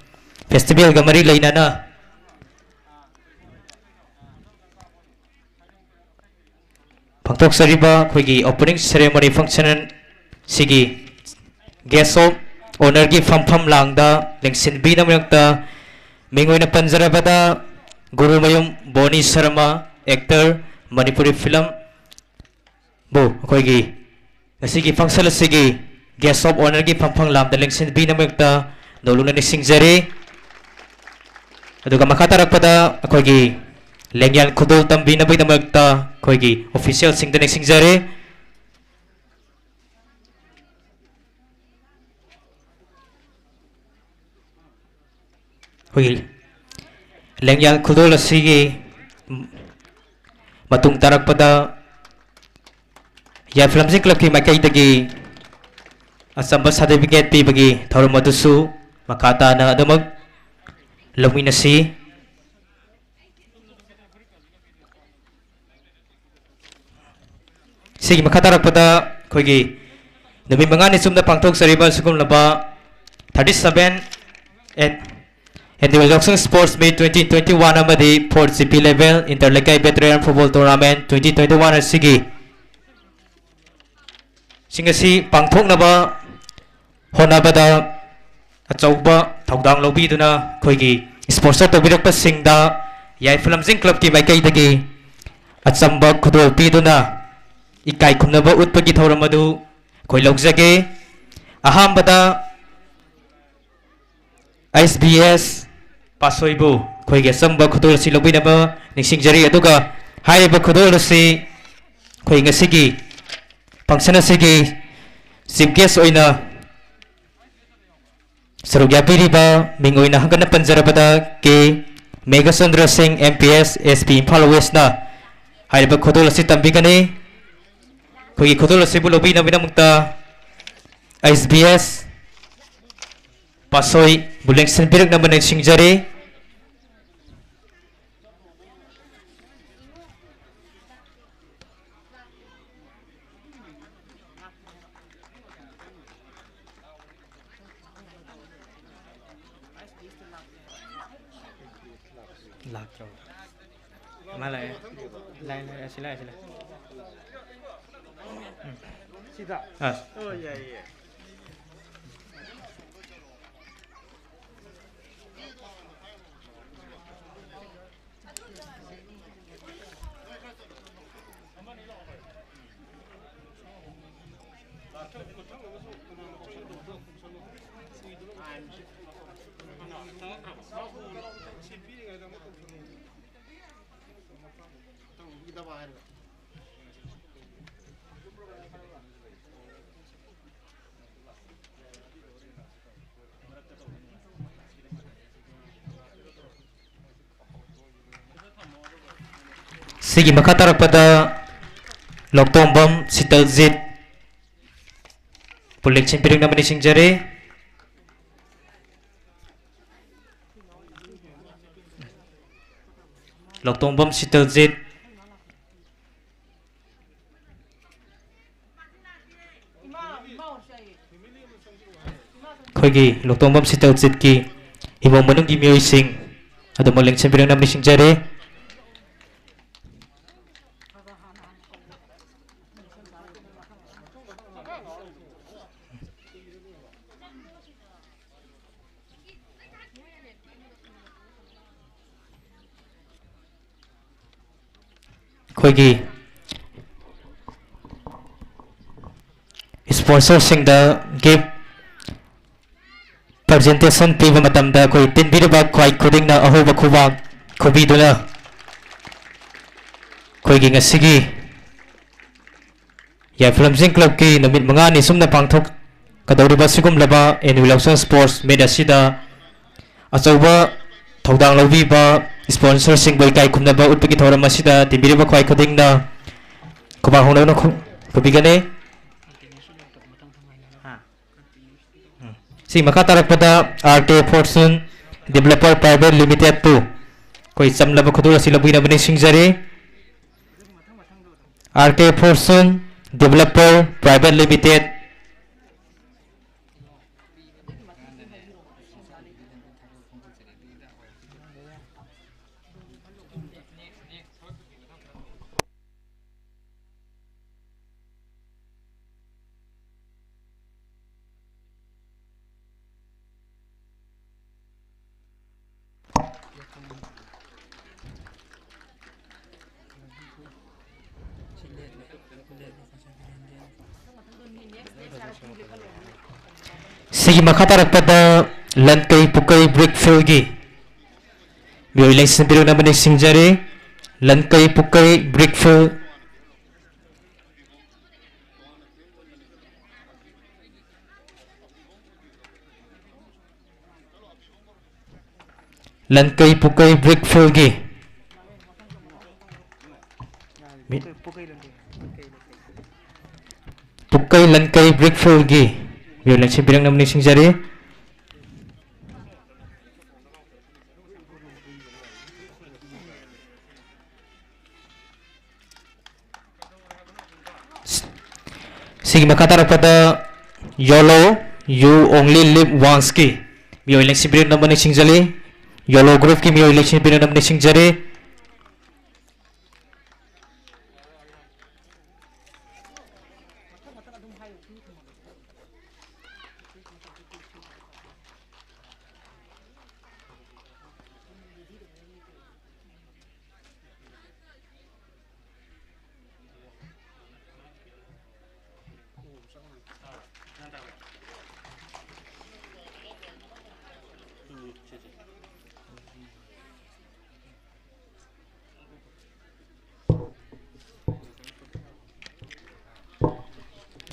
festivalꯒ ꯃꯔꯤ ꯂꯩꯅꯅ ꯄꯥꯡꯊꯣꯛꯆꯔꯤꯕ ꯑꯩꯈꯣꯏꯒꯤ opening ceremony function ꯁꯤꯒꯤ guest of honourꯒꯤ ꯐꯝꯐꯝ ꯂꯥꯡꯗ ꯂꯦꯡꯁꯤꯟꯕꯤꯅꯕ ꯃꯤꯡ ꯑꯣꯏꯅ ꯄꯟꯖꯔꯕꯗ, ꯒꯨꯔꯨꯃꯌꯨꯝ ꯕꯣꯅꯤ ꯁꯔꯃ, actor, ꯃꯅꯤꯄꯨꯔꯤ film ꯕꯨ ꯑꯩꯈꯣꯏꯒꯤ ꯉꯁꯤꯒꯤ function ꯑꯁꯤꯒꯤ guest of honourꯒꯤ ꯐꯝꯐꯝ ꯂꯥꯡꯗ ꯂꯦꯡꯁꯤꯟꯕꯤꯅꯕ ꯅꯣꯂꯨꯛꯅ ꯅꯤꯡꯁꯤꯡꯖꯔꯤ꯫ ꯑꯗꯨꯒ ꯃꯈꯥ ꯇꯥꯔꯛꯄꯗ ꯑꯩꯈꯣꯏꯒꯤ ꯂꯦꯡꯌꯥꯟ ꯈꯨꯗꯣꯜ ꯇꯝꯕꯤꯅꯕꯒꯤꯗꯃꯛꯇ ꯑꯩꯈꯣꯏꯒꯤ officialꯁꯤꯡꯗ ꯅꯤꯡꯁꯤꯡꯖꯔꯤ꯫ ꯑꯩꯈꯣꯏꯒꯤ ꯂꯦꯡꯌꯥꯟ ꯈꯨꯗꯣꯜ ꯑꯁꯤꯒꯤ ꯃꯇꯨꯡ ꯇꯥꯔꯛꯄꯗ ꯌꯥꯏꯐ ꯂꯝꯖꯤꯡ clubꯀꯤ ꯃꯥꯏꯀꯩꯗꯒꯤ ꯑꯆꯝꯕ certificate ꯄꯤꯕꯒꯤ ꯊꯧꯔꯝ ꯑꯗꯨꯁꯨ ꯃꯈꯥ ꯇꯥꯅ ꯑꯗꯨꯃꯛ ꯂꯧꯃꯤꯟꯅꯁꯤ꯫ ꯁꯤꯒꯤ ꯃꯈꯥ ꯇꯥꯔꯛꯄꯗ ꯑꯩꯈꯣꯏꯒꯤ ꯅꯨꯃꯤꯠ ꯃꯉꯥꯅꯤ ꯆꯨꯞꯅ ꯄꯥꯡꯊꯣꯛꯆꯔꯤꯕ ꯑꯁꯤꯒꯨꯝꯂꯕ thirty seven and Annual Yaoshang Sports Meet twenty twenty-one ꯑꯃꯗꯤ four G P Level Inter Lekai Veteran Football Tournament twenty twenty-one ꯑꯁꯤꯒꯤ ꯁꯤꯡ ꯑꯁꯤ ꯄꯥꯡꯊꯣꯛꯅꯕ ꯍꯣꯠꯅꯕꯗ ꯑꯆꯧꯕ ꯊꯧꯗꯥꯡ ꯂꯧꯕꯤꯗꯨꯅ ꯑꯩꯈꯣꯏꯒꯤ sponsor ꯇꯧꯕꯤꯔꯛꯄꯁꯤꯡꯗ ꯌꯥꯏꯐ ꯂꯝꯖꯤꯡ clubꯀꯤ ꯃꯥꯏꯀꯩꯗꯒꯤ ꯑꯆꯝꯕ ꯈꯨꯗꯣꯜ ꯄꯤꯗꯨꯅ ꯏꯀꯥꯏ ꯈꯨꯝꯅꯕ ꯎꯠꯄꯒꯤ ꯊꯧꯔꯝ ꯑꯗꯨ ꯑꯩꯈꯣꯏ ꯂꯧꯖꯒꯦ꯫ ꯑꯍꯥꯟꯕꯗ ꯑꯩꯆ ꯕꯤ ꯑꯦꯁ ꯄꯥꯁꯣꯏꯕꯨ ꯑꯩꯈꯣꯏꯒꯤ ꯑꯆꯝꯕ ꯈꯨꯗꯣꯜ ꯑꯁꯤ ꯂꯧꯕꯤꯅꯕ ꯅꯤꯡꯁꯤꯡꯖꯔꯤ꯫ ꯑꯗꯨꯒ ꯍꯥꯏꯔꯤꯕ ꯈꯨꯗꯣꯜ ꯑꯁꯤ ꯑꯩꯈꯣꯏ ꯉꯁꯤꯒꯤ function ꯑꯁꯤꯒꯤ chief guest ꯑꯣꯏꯅ ꯁꯔꯨꯛ ꯌꯥꯕꯤꯔꯤꯕ ꯃꯤꯡ ꯑꯣꯏꯅ ꯍꯪꯒꯠꯅ ꯄꯟꯖꯔꯕꯗ ꯀꯦ ꯃꯦꯘꯆꯟꯗ꯭ꯔ ꯁꯤꯡ, ꯑꯦꯝ ꯄꯤ ꯑꯦꯁ, ꯑꯦꯁ ꯄꯤ ꯏꯝꯐꯥꯜ Westꯅ ꯍꯥꯏꯔꯤꯕ ꯈꯨꯗꯣꯜ ꯑꯁꯤ ꯇꯝꯕꯤꯒꯅꯤ꯫ ꯑꯩꯈꯣꯏꯒꯤ ꯈꯨꯗꯣꯜ ꯑꯁꯤꯕꯨ ꯂꯧꯕꯤꯅꯕꯒꯤꯗꯃꯛꯇ ꯑꯩꯆ ꯕꯤ ꯑꯦꯁ ꯄꯥꯠꯁꯣꯏꯕꯨ ꯂꯦꯡꯁꯤꯟꯕꯤꯔꯛꯅꯕ ꯅꯤꯡꯁꯤꯡꯖꯔꯤ꯫ ꯂꯥꯛꯇ꯭ꯔꯕ? ꯃꯥ ꯂꯥꯛꯑꯦ꯫ ꯂꯥꯛꯑꯦ, ꯂꯥꯛꯑꯦ, ꯑꯁꯤ ꯂꯥꯛꯑꯦ, ꯑꯁꯤ ꯂꯥꯛꯑꯦ꯫ ꯎꯝ꯫ ꯁꯤꯗ? ꯑꯥ꯫ ꯑꯣ, ꯌꯥꯏ, ꯌꯥꯏ꯫ ꯁꯤꯒꯤ ꯃꯈꯥ ꯇꯥꯔꯛꯄꯗ ꯂꯧꯇꯣꯡꯕꯝ ꯁꯤꯇꯜꯖꯤꯠ ꯄꯨꯂꯤꯁꯁꯤꯡ ꯄꯤꯔꯛꯅꯕ ꯅꯤꯡꯁꯤꯡꯖꯔꯤ꯫ ꯂꯧꯇꯣꯡꯕꯝ ꯁꯤꯇꯜꯖꯤꯠ꯫ ꯑꯩꯈꯣꯏꯒꯤ ꯂꯧꯇꯣꯡꯕꯝ ꯁꯤꯇꯜꯖꯤꯠꯀꯤ ꯏꯃꯨꯡ ꯃꯅꯨꯡꯒꯤ ꯃꯤꯑꯣꯏꯁꯤꯡ ꯑꯗꯨꯃꯛ ꯂꯦꯡꯁꯤꯟꯕꯤꯔꯛꯅꯕ ꯅꯤꯡꯁꯤꯡꯖꯔꯤ꯫ ꯑꯩꯈꯣꯏꯒꯤ ꯁ꯭ꯄꯣꯟꯁꯔꯁꯤꯡꯗ ꯒꯤꯐ ꯄ꯭ꯔꯖꯦꯟꯇꯦꯁꯟ ꯄꯤꯕ ꯃꯇꯝꯗ ꯑꯩꯈꯣꯏ ꯇꯤꯟꯕꯤꯔꯤꯕ ꯈ꯭ꯋꯥꯏ ꯈꯨꯗꯤꯡꯅ ꯑꯍꯧꯕ ꯈꯨꯕꯥꯛ ꯈꯨꯕꯤꯗꯨꯅ ꯑꯩꯈꯣꯏꯒꯤ ꯉꯁꯤꯒꯤ ꯌꯥꯏꯐ ꯂꯝꯖꯤꯡ ꯀ꯭ꯂꯕꯀꯤ ꯅꯨꯃꯤꯠ ꯃꯉꯥꯅꯤ ꯁꯨꯝꯅ ꯄꯥꯡꯊꯣꯛꯀꯗꯧꯔꯤꯕ ꯑꯁꯤꯒꯨꯝꯂꯕ annual ꯌꯥꯎꯁꯪ ꯁ꯭ꯄꯣꯔꯠꯁ ꯃꯤꯠ ꯑꯁꯤꯗ ꯑꯆꯧꯕ ꯊꯧꯗꯥꯡ ꯂꯧꯕꯤꯕ ꯁ꯭ꯄꯣꯟꯁꯔꯁꯤꯡꯕꯨ ꯏꯀꯥꯏ ꯈꯨꯝꯅꯕ ꯎꯠꯄꯒꯤ ꯊꯧꯔꯝ ꯑꯁꯤꯗ ꯇꯤꯟꯕꯤꯔꯤꯕ ꯈ꯭ꯋꯥꯏ ꯈꯨꯗꯤꯡꯅ ꯈꯨꯕꯥꯛ ꯍꯧꯅꯅ ꯈꯨ-, ꯈꯨꯕꯤꯒꯅꯤ꯫ ꯍꯥ? ꯁꯤ ꯃꯈꯥ ꯇꯥꯔꯛꯄꯗ ꯑꯥꯔ ꯀꯦ ꯐꯣꯔꯆꯨꯟ ꯗꯤꯕꯦꯂꯞꯄꯔ ꯄ꯭ꯔꯥꯏꯚꯦꯠ ꯂꯤꯃꯤꯇꯦꯠꯄꯨ ꯑꯩꯈꯣꯏ ꯆꯝꯂꯕ ꯈꯨꯗꯣꯜ ꯑꯁꯤ ꯂꯧꯕꯤꯅꯕ ꯅꯤꯡꯁꯤꯡꯖꯔꯤ꯫ ꯑꯥꯔ ꯀꯦ ꯐꯣꯔꯆꯨꯟ ꯗꯤꯕꯦꯂꯞꯄꯔ ꯄ꯭ꯔꯥꯏꯚꯦꯠ ꯂꯤꯃꯤꯇꯦꯠ꯫ ꯁꯤꯒꯤ ꯃꯈꯥ ꯇꯥꯔꯛꯄꯗ ꯂꯟꯀꯩ ꯄꯨꯀꯩ ꯕ꯭ꯔꯤꯛ ꯐꯤꯜꯒꯤ ꯃꯤꯑꯣꯏ ꯂꯦꯡꯁꯤꯟꯕꯤꯔꯛꯅꯕ ꯅꯤꯡꯁꯤꯡꯖꯔꯤ꯫ ꯂꯟꯀꯩ ꯄꯨꯀꯩ ꯕ꯭ꯔꯤꯛ ꯐꯤꯜ꯫ ꯂꯟꯀꯩ ꯄꯨꯀꯩ ꯕ꯭ꯔꯤꯛ ꯐꯤꯜꯒꯤ ꯃꯤ-, ꯄꯨꯀꯩ ꯂꯟꯀꯩ ꯕ꯭ꯔꯤꯛ ꯐꯤꯜꯒꯤ ꯃꯤꯑꯣꯏ ꯂꯦꯡꯁꯤꯟꯕꯤꯔꯛꯅꯕ ꯅꯤꯡꯁꯤꯡꯖꯔꯤ꯫ ꯁꯤꯒꯤ ꯃꯈꯥ ꯇꯥꯔꯛꯄꯗ YOLO, You Only Live Onceꯀꯤ ꯃꯤꯑꯣꯏ ꯂꯦꯡꯁꯤꯟꯕꯤꯔꯛꯅꯕ ꯅꯤꯡꯁꯤꯡꯖꯔꯤ꯫ YOLO groupꯀꯤ ꯃꯤꯑꯣꯏ ꯂꯦꯡꯁꯤꯟꯕꯤꯔꯛꯅꯕ ꯅꯤꯡꯁꯤꯡꯖꯔꯤ꯫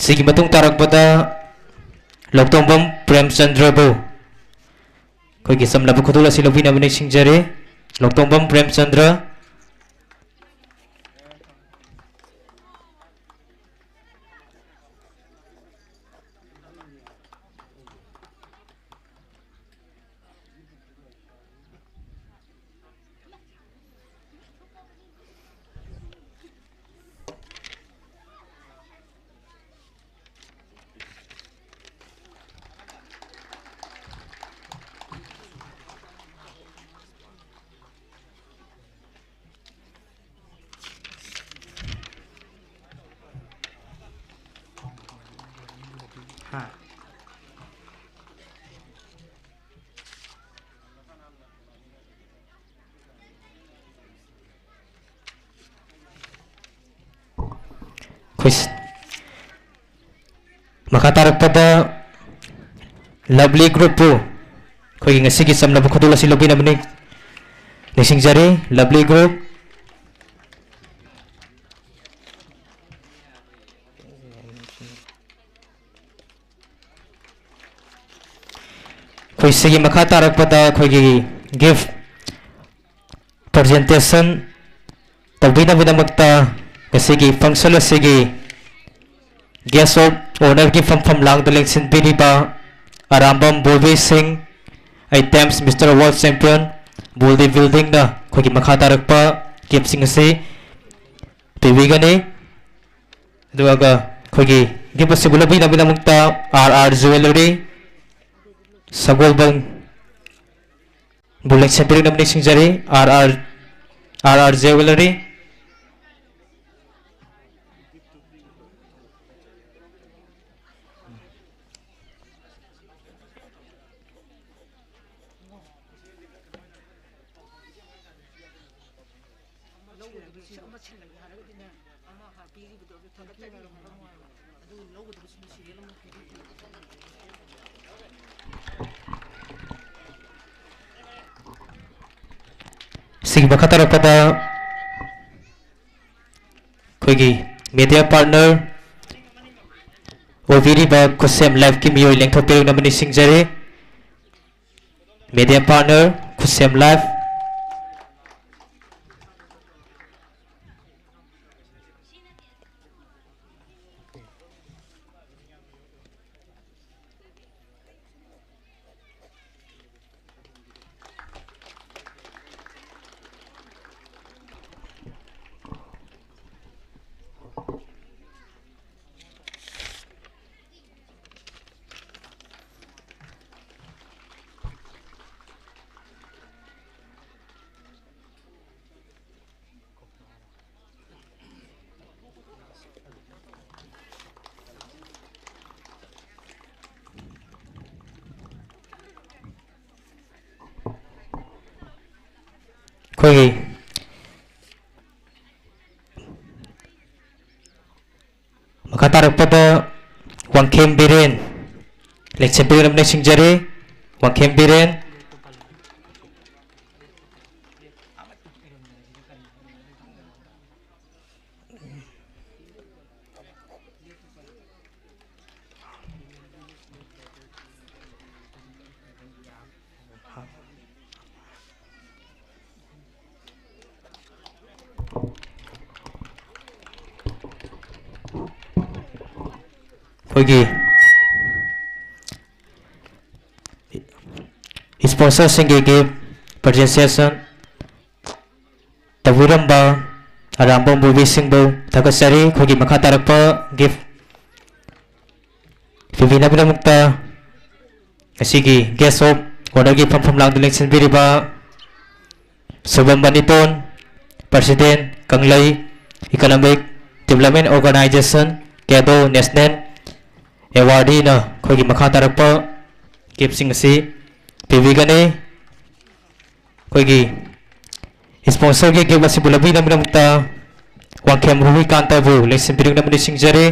ꯁꯤꯒꯤ ꯃꯇꯨꯡ ꯇꯥꯔꯛꯄꯗ ꯂꯧꯇꯣꯡꯕꯝ ꯄ꯭ꯔꯦꯝꯆꯟꯗ꯭ꯔꯕꯨ ꯑꯩꯈꯣꯏꯒꯤ ꯆꯝꯂꯕ ꯈꯨꯗꯣꯜ ꯑꯁꯤ ꯂꯧꯕꯤꯅꯕ ꯅꯤꯡꯁꯤꯡꯖꯔꯤ꯫ ꯂꯧꯇꯣꯡꯕꯝ ꯄ꯭ꯔꯦꯝꯆꯟꯗ꯭ꯔ꯫ ꯑꯩꯈꯣꯏ ꯃꯈꯥ ꯇꯥꯔꯛꯄꯗ Lovely Groupꯄꯨ ꯑꯩꯈꯣꯏꯒꯤ ꯉꯁꯤꯒꯤ ꯆꯝꯂꯕ ꯈꯨꯗꯣꯜ ꯑꯁꯤ ꯂꯧꯕꯤꯅꯕꯅꯤ ꯅꯤꯡꯁꯤꯡꯖꯔꯤ꯫ Lovely Group꯫ ꯑꯩꯈꯣꯏ ꯁꯤꯒꯤ ꯃꯈꯥ ꯇꯥꯔꯛꯄꯗ ꯑꯩꯈꯣꯏꯒꯤ gift presentation ꯇꯧꯕꯤꯅꯕꯒꯤꯗꯃꯛꯇ ꯉꯁꯤꯒꯤ function ꯑꯁꯤꯒꯤ guest of honourꯒꯤ ꯐꯝꯐꯝ ꯂꯥꯡꯗ ꯂꯦꯡꯁꯤꯟꯕꯤꯔꯤꯕ ꯑꯔꯥꯝꯕꯝ ꯕꯣꯕꯤ ꯁꯤꯡ, eight times Mister World Champion, Body Buildingꯅ ꯑꯩꯈꯣꯏꯒꯤ ꯃꯈꯥ ꯇꯥꯔꯛꯄ giftꯁꯤꯡ ꯑꯁꯤ ꯄꯤꯕꯤꯒꯅꯤ꯫ ꯑꯗꯨꯒ ꯑꯩꯈꯣꯏꯒꯤ gift ꯑꯁꯤꯕꯨ ꯂꯧꯕꯤꯅꯕꯒꯤꯗꯃꯛꯇ R R Jewellery, ꯁꯒꯣꯜꯕꯟ ꯕꯨ ꯂꯦꯡꯁꯤꯟꯕꯤꯔꯛꯅꯕ ꯅꯤꯡꯁꯤꯡꯖꯔꯤ꯫ R R, R R Jewellery꯫ ꯁꯤꯒꯤ ꯃꯈꯥ ꯇꯥꯔꯛꯄꯗ ꯑꯩꯈꯣꯏꯒꯤ media partner ꯑꯣꯏꯕꯤꯔꯤꯕ ꯈꯨꯠꯁꯦꯝ Lifeꯀꯤ ꯃꯤꯑꯣꯏ ꯂꯦꯡꯊꯣꯛꯄꯤꯔꯛꯅꯕ ꯅꯤꯡꯁꯤꯡꯖꯔꯤ꯫ Media partner ꯈꯨꯠꯁꯦꯝ Life꯫ ꯑꯩꯈꯣꯏꯒꯤ ꯃꯈꯥ ꯇꯥꯔꯛꯄꯗ ꯋꯥꯡꯈꯦꯝ ꯕꯤꯔꯦꯟ, ꯂꯦꯡꯁꯟ ꯄꯤꯔꯛꯅꯕ ꯅꯤꯡꯁꯤꯡꯖꯔꯤ꯫ ꯋꯥꯡꯈꯦꯝ ꯕꯤꯔꯦꯟ꯫ ꯑꯩꯈꯣꯏꯒꯤ ꯁ꯭ꯄꯣꯟꯁꯔꯁꯤꯡꯒꯤ ꯒꯤꯐ ꯄ꯭ꯔꯖꯦꯟꯇꯦꯁꯟ ꯇꯧꯕꯤꯔꯝꯕ ꯑꯔꯥꯝꯕꯝ ꯕꯣꯕꯤ ꯁꯤꯡꯕꯨ ꯊꯥꯒꯠꯆꯔꯤ꯫ ꯑꯩꯈꯣꯏꯒꯤ ꯃꯈꯥ ꯇꯥꯔꯛꯄ ꯒꯤꯐ ꯄꯤꯕꯤꯅꯕꯒꯤꯗꯃꯛꯇ ꯉꯁꯤꯒꯤ ꯒꯦꯁ ꯑꯣꯐ ꯑꯣꯅꯔꯒꯤ ꯐꯝꯐꯝ ꯂꯥꯡꯗ ꯂꯦꯡꯁꯤꯟꯕꯤꯔꯤꯕ ꯁꯨꯚꯝ ꯕꯅꯤꯇꯣꯟ, president, Kanglei economic development organization, KEDO national ꯑꯦꯋꯥꯔꯗꯤꯅ ꯑꯩꯈꯣꯏꯒꯤ ꯃꯈꯥ ꯇꯥꯔꯛꯄ ꯒꯤꯐꯁꯤꯡ ꯑꯁꯤ ꯄꯤꯕꯤꯒꯅꯤ꯫ ꯑꯩꯈꯣꯏꯒꯤ ꯁ꯭ꯄꯣꯟꯁꯔꯒꯤ ꯒꯤꯐ ꯑꯁꯤꯕꯨ ꯂꯧꯕꯤꯅꯕꯒꯤꯗꯃꯛꯇ ꯋꯥꯡꯈꯦꯝ ꯔꯨꯍꯤꯀꯥꯟꯇꯕꯨ ꯂꯦꯡꯁꯤꯟꯕꯤꯔꯛꯅꯕ ꯅꯤꯡꯁꯤꯡꯖꯔꯤ꯫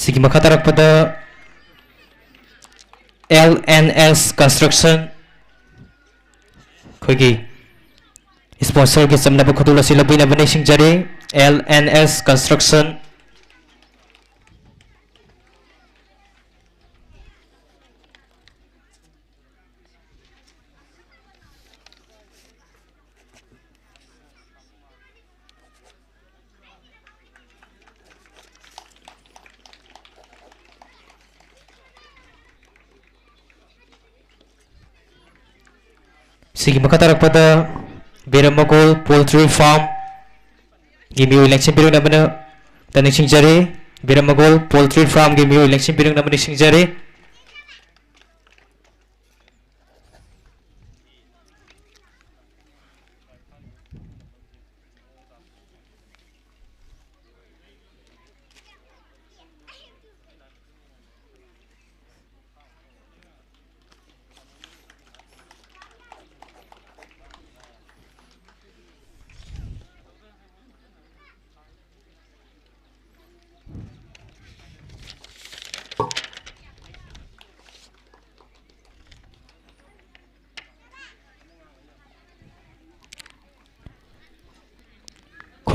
ꯁꯤꯒꯤ ꯃꯈꯥ ꯇꯥꯔꯛꯄꯗ L N S Construction, ꯑꯩꯈꯣꯏꯒꯤ ꯁ꯭ꯄꯣꯟꯁꯔꯒꯤ ꯆꯝꯂꯕ ꯈꯨꯗꯣꯜ ꯑꯁꯤ ꯂꯧꯕꯤꯅꯕ ꯅꯤꯡꯁꯤꯡꯖꯔꯤ꯫ L N S Construction꯫ ꯁꯤꯒꯤ ꯃꯈꯥ ꯇꯥꯔꯛꯄꯗ ꯕꯤꯔꯃꯒꯣꯜ Poultry Farm ꯒꯤ ꯃꯤꯑꯣꯏ ꯂꯦꯡꯁꯤꯟꯕꯤꯔꯛꯅꯕꯅ ꯅꯤꯡꯁꯤꯡꯖꯔꯤ꯫ ꯕꯤꯔꯃꯒꯣꯜ Poultry Farm ꯒꯤ ꯃꯤꯑꯣꯏ ꯂꯦꯡꯁꯤꯟꯕꯤꯔꯛꯅꯕ ꯅꯤꯡꯁꯤꯡꯖꯔꯤ꯫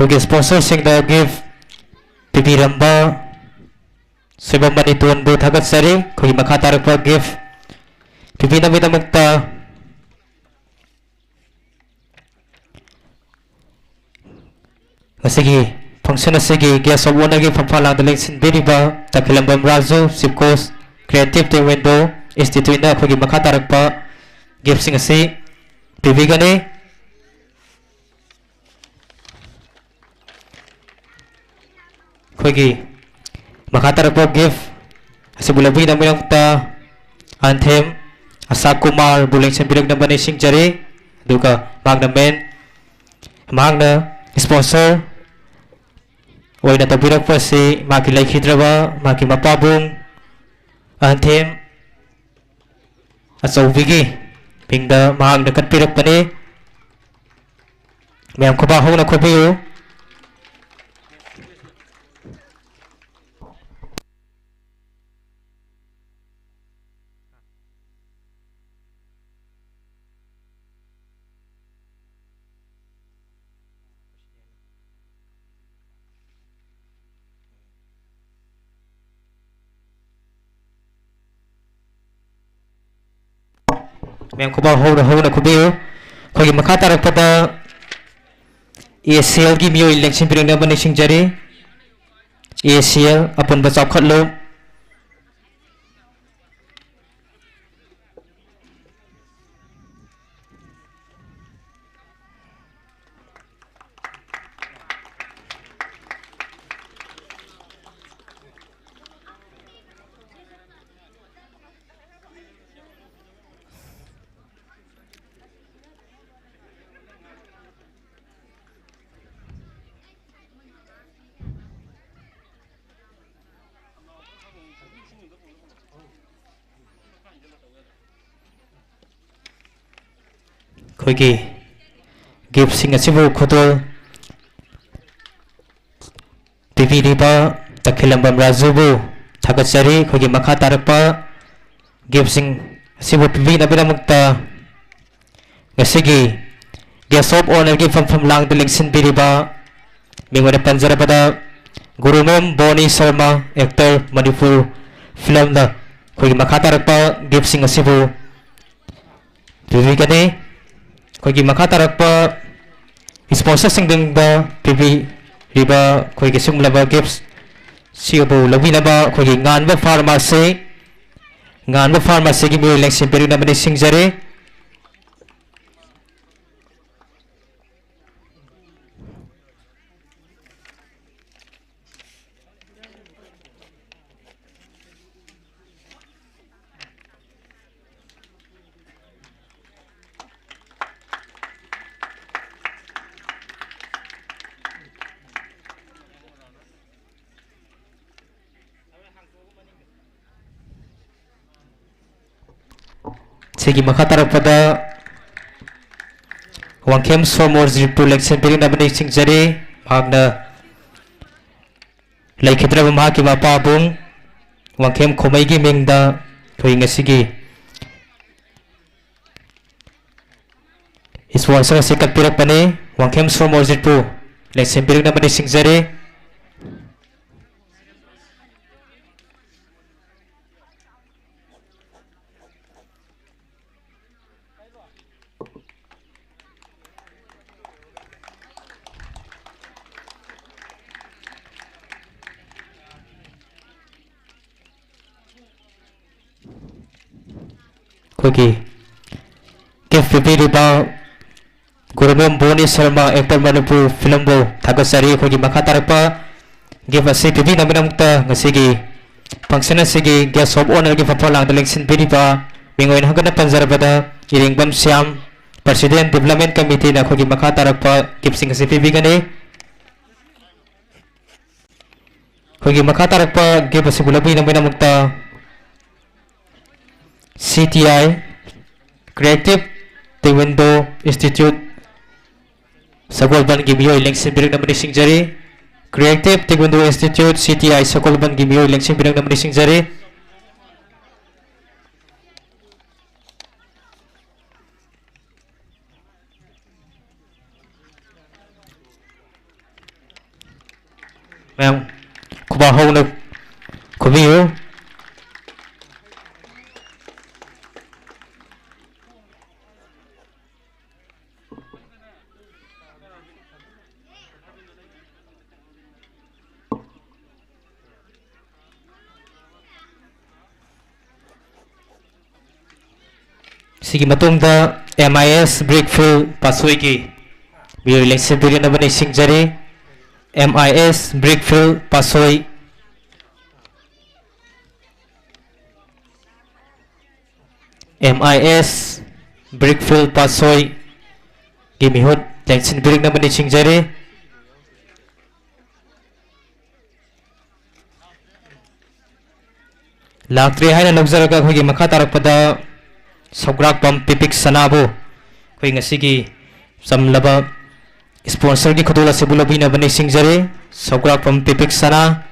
ꯑꯩꯈꯣꯏꯒꯤ sponsor ꯁꯤꯡꯗ gift ꯄꯤꯕꯤꯔꯝꯕ ꯁꯣꯏꯕꯝ ꯃꯅꯤꯇꯣꯟꯕꯨ ꯊꯥꯒꯠꯆꯔꯤ꯫ ꯑꯩꯈꯣꯏꯒꯤ ꯃꯈꯥ ꯇꯥꯔꯛꯄ gift ꯄꯤꯕꯤꯅꯕꯒꯤꯗꯃꯛꯇ ꯉꯁꯤꯒꯤ function ꯑꯁꯤꯒꯤ guest of honour ꯒꯤ ꯐꯝꯐꯝ ꯂꯥꯡꯗ ꯂꯦꯡꯁꯤꯟꯕꯤꯔꯤꯕ ꯇꯈꯦꯂꯝꯕꯝ Raju, Chief Coach, Creative Taekwondo Institute ꯅ ꯑꯩꯈꯣꯏꯒꯤ ꯃꯈꯥ ꯇꯥꯔꯛꯄ gift ꯁꯤꯡ ꯑꯁꯤ ꯄꯤꯕꯤꯒꯅꯤ꯫ ꯑꯩꯈꯣꯏꯒꯤ ꯃꯈꯥ ꯇꯥꯔꯛꯄ gift ꯑꯁꯤꯕꯨ ꯂꯧꯕꯤꯅꯕꯒꯤꯗꯃꯛꯇ ꯑꯍꯟꯊꯦꯝ ꯑꯁꯥ ꯀꯨꯃꯥꯔꯕꯨ ꯂꯦꯡꯁꯤꯟꯕꯤꯔꯛꯅꯕ ꯅꯤꯡꯁꯤꯡꯖꯔꯤ꯫ ꯑꯗꯨꯒ ꯃꯍꯥꯛꯅ main, ꯃꯍꯥꯛꯅ sponsor ꯑꯣꯏꯅ ꯇꯧꯕꯤꯔꯛꯄ ꯑꯁꯤ ꯃꯍꯥꯛꯀꯤ ꯂꯩꯈꯤꯗ꯭ꯔꯕ ꯃꯍꯥꯛꯀꯤ ꯃꯄꯥꯕꯨꯡ ꯑꯍꯟꯊꯦꯝ ꯑꯆꯧꯕꯤꯒꯤ ꯃꯤꯡꯗ ꯃꯍꯥꯛꯅ ꯀꯠꯄꯤꯔꯛꯄꯅꯤ꯫ ꯃꯌꯥꯝ ꯈꯨꯕꯥꯛ ꯍꯧꯅ ꯈꯨꯕꯤꯌꯨ꯫ ꯃꯌꯥꯝ ꯈꯨꯕꯥꯛ ꯍꯧꯅ ꯍꯧꯅ ꯈꯨꯕꯤꯌꯨ꯫ ꯑꯩꯈꯣꯏꯒꯤ ꯃꯈꯥ ꯇꯥꯔꯛꯄꯗ A C L ꯒꯤ ꯃꯤꯑꯣꯏ ꯂꯦꯡꯁꯤꯟꯕꯤꯔꯛꯅꯕ ꯅꯤꯡꯁꯤꯡꯖꯔꯤ꯫ A C L ꯑꯄꯨꯟꯕ ꯆꯥꯎꯈꯠꯂꯨ꯫ ꯑꯩꯈꯣꯏꯒꯤ ꯒꯤꯐꯁꯤꯡ ꯑꯁꯤꯕꯨ ꯈꯨꯗꯣꯜ ꯄꯤꯕꯤꯔꯤꯕ ꯇꯈꯦꯂꯝꯕꯝ ꯔꯥꯖꯨꯕꯨ ꯊꯥꯒꯠꯆꯔꯤ꯫ ꯑꯩꯈꯣꯏꯒꯤ ꯃꯈꯥ ꯇꯥꯔꯛꯄ ꯒꯤꯐꯁꯤꯡ ꯑꯁꯤꯕꯨ ꯄꯤꯕꯤꯅꯕꯒꯤꯗꯃꯛꯇ ꯉꯁꯤꯒꯤ Guest of Honourꯒꯤ ꯐꯝꯐꯝ ꯂꯥꯡꯗ ꯂꯦꯡꯁꯤꯟꯕꯤꯔꯤꯕ ꯃꯤꯡ ꯑꯣꯏꯅ ꯄꯟꯖꯔꯕꯗ ꯒꯨꯔꯨꯃꯌꯨꯝ ꯕꯣꯅꯤ ꯁꯔꯃ, actor, ꯃꯅꯤꯄꯨꯔ filmꯗ ꯑꯩꯈꯣꯏꯒꯤ ꯃꯈꯥ ꯇꯥꯔꯛꯄ ꯒꯤꯐꯁꯤꯡ ꯑꯁꯤꯕꯨ ꯄꯤꯕꯤꯒꯅꯤ꯫ ꯑꯩꯈꯣꯏꯒꯤ ꯃꯈꯥ ꯇꯥꯔꯛꯄ sponsorꯁꯤꯡꯗ ꯄꯤꯕꯤꯔꯤꯕ ꯑꯩꯈꯣꯏꯒꯤ ꯁꯤꯒꯨꯝꯂꯕ ꯒꯤꯐꯁꯤꯕꯨ ꯂꯧꯕꯤꯅꯕ ꯑꯩꯈꯣꯏꯒꯤ ꯉꯥꯟꯕ ꯐꯥꯔꯃꯥꯁꯤ, ꯉꯥꯟꯕ ꯐꯥꯔꯃꯥꯁꯤꯒꯤ ꯃꯤꯑꯣꯏ ꯂꯦꯡꯁꯤꯟꯕꯤꯔꯛꯅꯕ ꯅꯤꯡꯁꯤꯡꯖꯔꯤ꯫ ꯁꯤꯒꯤ ꯃꯈꯥ ꯇꯥꯔꯛꯄꯗ ꯋꯥꯡꯈꯦꯝ ꯁꯣꯃꯣꯔꯖꯤꯠꯄꯨ ꯂꯦꯡꯁꯤꯟꯕꯤꯔꯛꯅꯕ ꯅꯤꯡꯁꯤꯡꯖꯔꯤ꯫ ꯃꯍꯥꯛꯅ ꯂꯩꯈꯤꯗ꯭ꯔꯕ ꯃꯍꯥꯛꯀꯤ ꯃꯄꯥꯕꯨꯡ ꯋꯥꯡꯈꯦꯝ ꯈꯣꯃꯩꯒꯤ ꯃꯤꯡꯗ ꯑꯩꯈꯣꯏ ꯉꯁꯤꯒꯤ sponsor ꯑꯁꯤ ꯀꯠꯄꯤꯔꯛꯄꯅꯤ꯫ ꯋꯥꯡꯈꯦꯝ ꯁꯣꯃꯣꯔꯖꯤꯠꯄꯨ ꯂꯦꯡꯁꯤꯟꯕꯤꯔꯛꯅꯕ ꯅꯤꯡꯁꯤꯡꯖꯔꯤ꯫ ꯑꯩꯈꯣꯏꯒꯤ ꯒꯤꯐ ꯄꯤꯕꯤꯔꯤꯕ ꯒꯨꯔꯨꯃꯌꯨꯝ ꯕꯣꯅꯤ ꯁꯔꯃ, actor, ꯃꯅꯤꯄꯨꯔ filmꯕꯨ ꯊꯥꯒꯠꯆꯔꯤ꯫ ꯑꯩꯈꯣꯏꯒꯤ ꯃꯈꯥ ꯇꯥꯔꯛꯄ ꯒꯤꯐ ꯑꯁꯤ ꯄꯤꯕꯤꯅꯕꯒꯤꯗꯃꯛꯇ ꯉꯁꯤꯒꯤ function ꯑꯁꯤꯒꯤ Guest of Honourꯒꯤ ꯐꯝꯐꯝ ꯂꯥꯡꯗ ꯂꯦꯡꯁꯤꯟꯕꯤꯔꯤꯕ ꯃꯤꯡ ꯑꯣꯏꯅ ꯍꯟꯒꯠꯅ ꯄꯟꯖꯔꯕꯗ ꯏꯔꯦꯡꯕꯝ ꯁ꯭ꯌꯥꯝ, President Development Committeeꯅ ꯑꯩꯈꯣꯏꯒꯤ ꯃꯈꯥ ꯇꯥꯔꯛꯄ ꯒꯤꯐꯁꯤꯡ ꯑꯁꯤ ꯄꯤꯕꯤꯒꯅꯤ꯫ ꯑꯩꯈꯣꯏꯒꯤ ꯃꯈꯥ ꯇꯥꯔꯛꯄ ꯒꯤꯐ ꯑꯁꯤꯕꯨ ꯂꯧꯕꯤꯅꯕꯒꯤꯗꯃꯛꯇ C T I, Creative Taekwondo Institute, ꯁꯒꯣꯜꯕꯟꯒꯤ ꯃꯤꯑꯣꯏ ꯂꯦꯡꯁꯤꯟꯕꯤꯔꯛꯅꯕ ꯅꯤꯡꯁꯤꯡꯖꯔꯤ꯫ Creative Taekwondo Institute, C T I, ꯁꯒꯣꯜꯕꯟꯒꯤ ꯃꯤꯑꯣꯏ ꯂꯦꯡꯁꯤꯟꯕꯤꯔꯛꯅꯕ ꯅꯤꯡꯁꯤꯡꯖꯔꯤ꯫ ꯃꯌꯥꯝ ꯈꯨꯕꯥꯛ ꯍꯧꯅ ꯈꯨꯕꯤꯌꯨ꯫ ꯁꯤꯒꯤ ꯃꯇꯨꯡꯗ M I S Brickfield ꯄꯥꯠꯁꯣꯏꯒꯤ ꯃꯤꯑꯣꯏ ꯂꯦꯡꯁꯤꯟꯕꯤꯔꯛꯅꯕ ꯅꯤꯡꯁꯤꯡꯖꯔꯤ꯫ M I S Brickfield Patsoi. M I S Brickfield ꯄꯥꯠꯁꯣꯏꯒꯤ ꯃꯤꯍꯨꯠ ꯂꯦꯡꯁꯤꯟꯕꯤꯔꯛꯅꯕ ꯅꯤꯡꯁꯤꯡꯖꯔꯤ꯫ ꯂꯥꯛꯇ꯭ꯔꯦ ꯍꯥꯏꯅ ꯂꯧꯖꯔꯒ ꯑꯩꯈꯣꯏꯒꯤ ꯃꯈꯥ ꯇꯥꯔꯛꯄꯗ ꯁꯧꯒ꯭ꯔꯥꯛꯄꯝ ꯄꯤꯄꯤꯛ ꯁꯅꯥꯕꯨ ꯑꯩꯈꯣꯏ ꯉꯁꯤꯒꯤ ꯆꯝꯂꯕ ꯁ꯭ꯄꯣꯟꯁꯔꯒꯤ ꯈꯨꯗꯣꯜ ꯑꯁꯤꯕꯨ ꯂꯧꯕꯤꯅꯕ ꯅꯤꯡꯁꯤꯡꯖꯔꯤ꯫ ꯁꯧꯒ꯭ꯔꯥꯛꯄꯝ ꯄꯤꯄꯤꯛ ꯁꯅꯥ꯫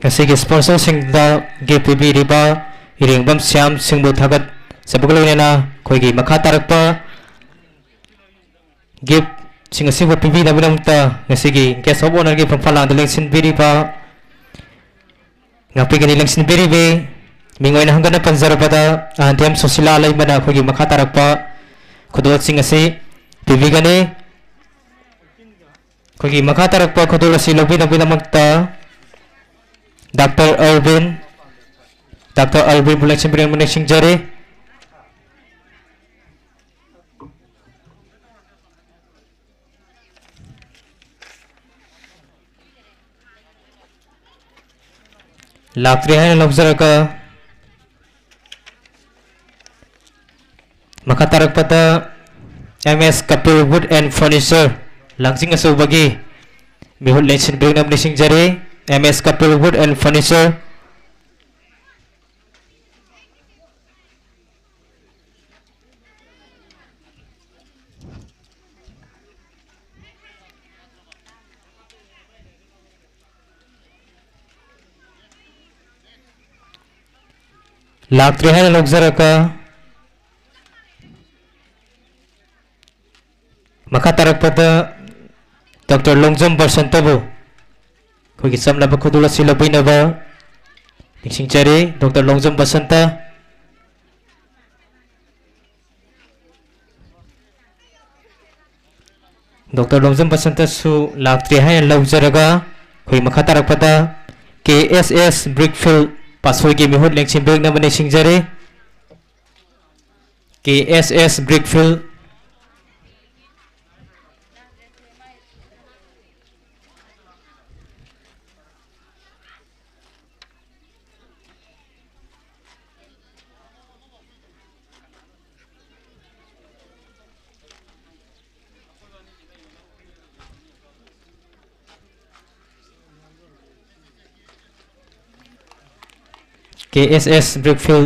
ꯉꯁꯤꯒꯤ ꯁ꯭ꯄꯣꯟꯁꯔꯁꯤꯡꯗ ꯒꯤꯐ ꯄꯤꯕꯤꯔꯤꯕ ꯏꯔꯦꯡꯕꯝ ꯁ꯭ꯌꯥꯝ ꯁꯤꯡꯕꯨ ꯊꯥꯒꯠꯆꯕꯒ ꯂꯣꯏꯅꯅ ꯑꯩꯈꯣꯏꯒꯤ ꯃꯈꯥ ꯇꯥꯔꯛꯄ ꯒꯤꯐꯁꯤꯡ ꯑꯁꯤꯕꯨ ꯄꯤꯕꯤꯅꯕꯒꯤꯗꯃꯛꯇ ꯉꯁꯤꯒꯤ Guest of Honourꯒꯤ ꯐꯝꯐꯝꯂꯥꯡꯗ ꯂꯦꯡꯁꯤꯟꯕꯤꯔꯤꯕ ꯉꯥꯛꯄꯤꯒꯅꯤ꯫ ꯂꯦꯡꯁꯤꯟꯕꯤꯔꯤꯕꯤ ꯃꯤꯡ ꯑꯣꯏꯅ ꯍꯟꯒꯠꯅ ꯄꯟꯖꯔꯕꯗ ꯑꯍꯟꯊꯦꯝ ꯁꯨꯁꯤꯂꯥ ꯂꯩꯃꯅ ꯑꯩꯈꯣꯏꯒꯤ ꯃꯈꯥ ꯇꯥꯔꯛꯄ ꯈꯨꯗꯣꯜꯁꯤꯡ ꯑꯁꯤ ꯄꯤꯕꯤꯒꯅꯤ꯫ ꯑꯩꯈꯣꯏꯒꯤ ꯃꯈꯥ ꯇꯥꯔꯛꯄ ꯈꯨꯗꯣꯜ ꯑꯁꯤ ꯂꯧꯕꯤꯅꯕꯒꯤꯗꯃꯛꯇ ꯗꯥꯛꯇꯔ ꯑꯔꯕꯤꯟ, ꯗꯥꯛꯇꯔ ꯑꯔꯕꯤꯟꯕꯨ ꯂꯦꯡꯁꯤꯟꯕꯤꯔꯛꯅꯕ ꯅꯤꯡꯁꯤꯡꯖꯔꯤ꯫ ꯂꯥꯛꯇ꯭ꯔꯦ ꯍꯥꯏꯅ ꯂꯧꯖꯔꯒ, ꯃꯈꯥ ꯇꯥꯔꯛꯄꯗ M S Kapil wood and furniture, ꯂꯥꯡꯖꯤꯡ ꯑꯆꯧꯕꯒꯤ ꯃꯤꯍꯨꯠ ꯂꯦꯡꯁꯤꯟꯕꯤꯔꯛꯅꯕ ꯅꯤꯡꯁꯤꯡꯖꯔꯤ꯫ M S Kapil wood and furniture. ꯂꯥꯛꯇ꯭ꯔꯦ ꯍꯥꯏꯅ ꯂꯧꯖꯔꯒ, ꯃꯈꯥ ꯇꯥꯔꯛꯄꯗ ꯗꯣꯛꯇꯔ ꯂꯣꯡꯖꯝ ꯕꯁꯟꯇꯕꯨ ꯑꯩꯈꯣꯏꯒꯤ ꯆꯝꯂꯕ ꯈꯨꯗꯣꯜ ꯑꯁꯤ ꯂꯧꯕꯤꯅꯕ ꯅꯤꯡꯁꯤꯡꯖꯔꯤ꯫ ꯗꯣꯛꯇꯔ ꯂꯣꯡꯖꯝ ꯕꯁꯟꯇ꯫ ꯗꯣꯛꯇꯔ ꯂꯣꯡꯖꯝ ꯕꯁꯟꯇꯁꯨ ꯂꯥꯛꯇ꯭ꯔꯦ ꯍꯥꯏꯅ ꯂꯧꯖꯔꯒ, ꯑꯩꯈꯣꯏ ꯃꯈꯥ ꯇꯥꯔꯛꯄꯗ ꯀꯦ ꯑꯦꯁ ꯑꯦꯁ ꯕ꯭ꯔꯤꯛ ꯐꯤꯜ ꯄꯥꯠꯁꯣꯏꯒꯤ ꯃꯤꯍꯨꯠ ꯂꯦꯡꯁꯤꯟꯕꯤꯔꯛꯅꯕ ꯅꯤꯡꯁꯤꯡꯖꯔꯤ꯫ ꯀꯦ ꯑꯦꯁ ꯑꯦꯁ ꯕ꯭ꯔꯤꯛ ꯐꯤꯜ꯫ ꯀꯦ ꯑꯦꯁ ꯑꯦꯁ ꯕ꯭ꯔꯤꯛ ꯐꯤꯜ꯫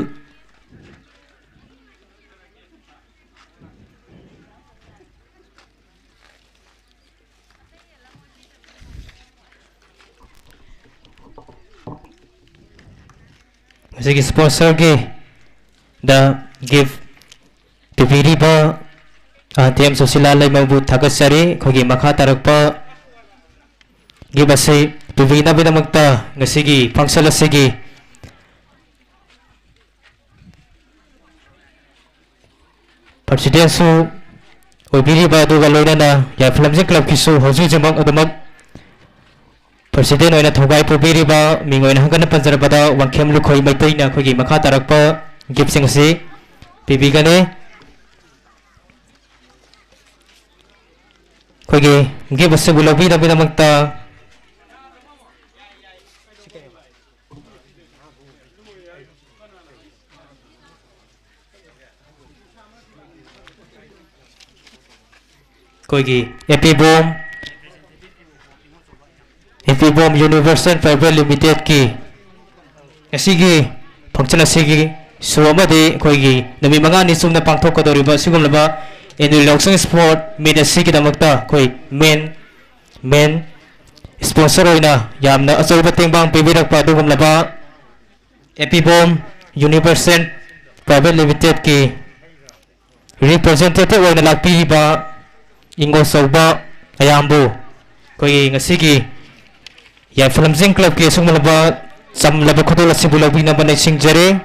ꯃꯁꯤꯒꯤ ꯁ꯭ꯄꯣꯟꯁꯔꯒꯤ ꯗ ꯒꯤꯐ ꯇꯧꯕꯤꯔꯤꯕ, ꯑ, ꯗꯤ ꯑꯦꯝ ꯁꯨꯁꯤꯂꯥ ꯂꯩꯃꯕꯨ ꯊꯥꯒꯠꯆꯔꯤ꯫ ꯑꯩꯈꯣꯏꯒꯤ ꯃꯈꯥ ꯇꯥꯔꯛꯄ ꯒꯤꯐ ꯑꯁꯤ ꯇꯧꯕꯤꯅꯕꯒꯤꯗꯃꯛꯇ ꯉꯁꯤꯒꯤ ꯐꯪꯁꯟ ꯑꯁꯤꯒꯤ ꯄ꯭ꯔꯁꯤꯗꯦꯟꯁꯨ ꯑꯣꯏꯕꯤꯔꯤꯕ ꯑꯗꯨꯒ ꯂꯣꯏꯅꯅ ꯌꯥꯏꯐ ꯂꯝꯖꯤꯡ ꯀ꯭ꯂꯕꯀꯤꯁꯨ ꯍꯧꯖꯤꯛ ꯍꯧꯖꯤꯛꯃꯛ ꯑꯗꯨꯃꯛ ꯄ꯭ꯔꯁꯤꯗꯦꯟ ꯑꯣꯏꯅ ꯊꯧꯒꯥꯏ ꯄꯨꯕꯤꯔꯤꯕ ꯃꯤꯡ ꯑꯣꯏꯅ ꯍꯟꯒꯠꯅ ꯄꯟꯖꯔꯕꯗ ꯋꯥꯡꯈꯦꯝ ꯂꯨꯈꯣꯏ ꯃꯩꯇꯩꯅ ꯑꯩꯈꯣꯏꯒꯤ ꯃꯈꯥ ꯇꯥꯔꯛꯄ ꯒꯤꯐꯁꯤꯡ ꯑꯁꯤ ꯄꯤꯕꯤꯒꯅꯤ꯫ ꯑꯩꯈꯣꯏꯒꯤ ꯒꯤꯐ ꯑꯁꯤꯕꯨ ꯂꯧꯕꯤꯅꯕꯒꯤꯗꯃꯛꯇ ꯑꯩꯈꯣꯏꯒꯤ ꯑꯦꯄꯤꯕꯣꯝ, ꯑꯦꯄꯤꯕꯣꯝ ꯌꯨꯅꯤꯚꯔꯁꯦꯜ ꯄ꯭ꯔꯥꯏꯚꯦꯠ ꯂꯤꯃꯤꯇꯦꯠꯀꯤ ꯉꯁꯤꯒꯤ function ꯑꯁꯤꯒꯤ ꯁꯨ ꯑꯃꯗꯤ ꯑꯩꯈꯣꯏꯒꯤ ꯅꯨꯃꯤꯠ ꯃꯉꯥꯅꯤ ꯆꯨꯞꯅ ꯄꯥꯡꯊꯣꯛꯀꯗꯧꯔꯤꯕ ꯑꯁꯤꯒꯨꯝꯂꯕ annual ꯌꯥꯎꯁꯪ sport meet ꯑꯁꯤꯒꯤꯗꯃꯛꯇ ꯑꯩꯈꯣꯏ main, main sponsor ꯑꯣꯏꯅ ꯌꯥꯝꯅ ꯑꯆꯧꯕ ꯇꯦꯡꯕꯥꯡ ꯄꯤꯕꯤꯔꯛꯄ ꯑꯗꯨꯒꯨꯝꯂꯕ ꯑꯦꯄꯤꯕꯣꯝ ꯌꯨꯅꯤꯚꯔꯁꯦꯜ ꯄ꯭ꯔꯥꯏꯚꯦꯠ ꯂꯤꯃꯤꯇꯦꯠꯀꯤ representative ꯑꯣꯏꯅ ꯂꯥꯛꯄꯤꯔꯤꯕ ꯏꯪꯒꯣꯆꯧꯕ ꯑꯌꯥꯝꯕꯨ ꯑꯩꯈꯣꯏꯒꯤ ꯉꯁꯤꯒꯤ ꯌꯥꯏꯐ ꯂꯝꯖꯤꯡ clubꯀꯤ ꯑꯁꯤꯒꯨꯝꯂꯕ ꯆꯝꯂꯕ ꯈꯨꯗꯣꯜ ꯑꯁꯤꯕꯨ ꯂꯧꯕꯤꯅꯕ ꯅꯤꯡꯁꯤꯡꯖꯔꯤ꯫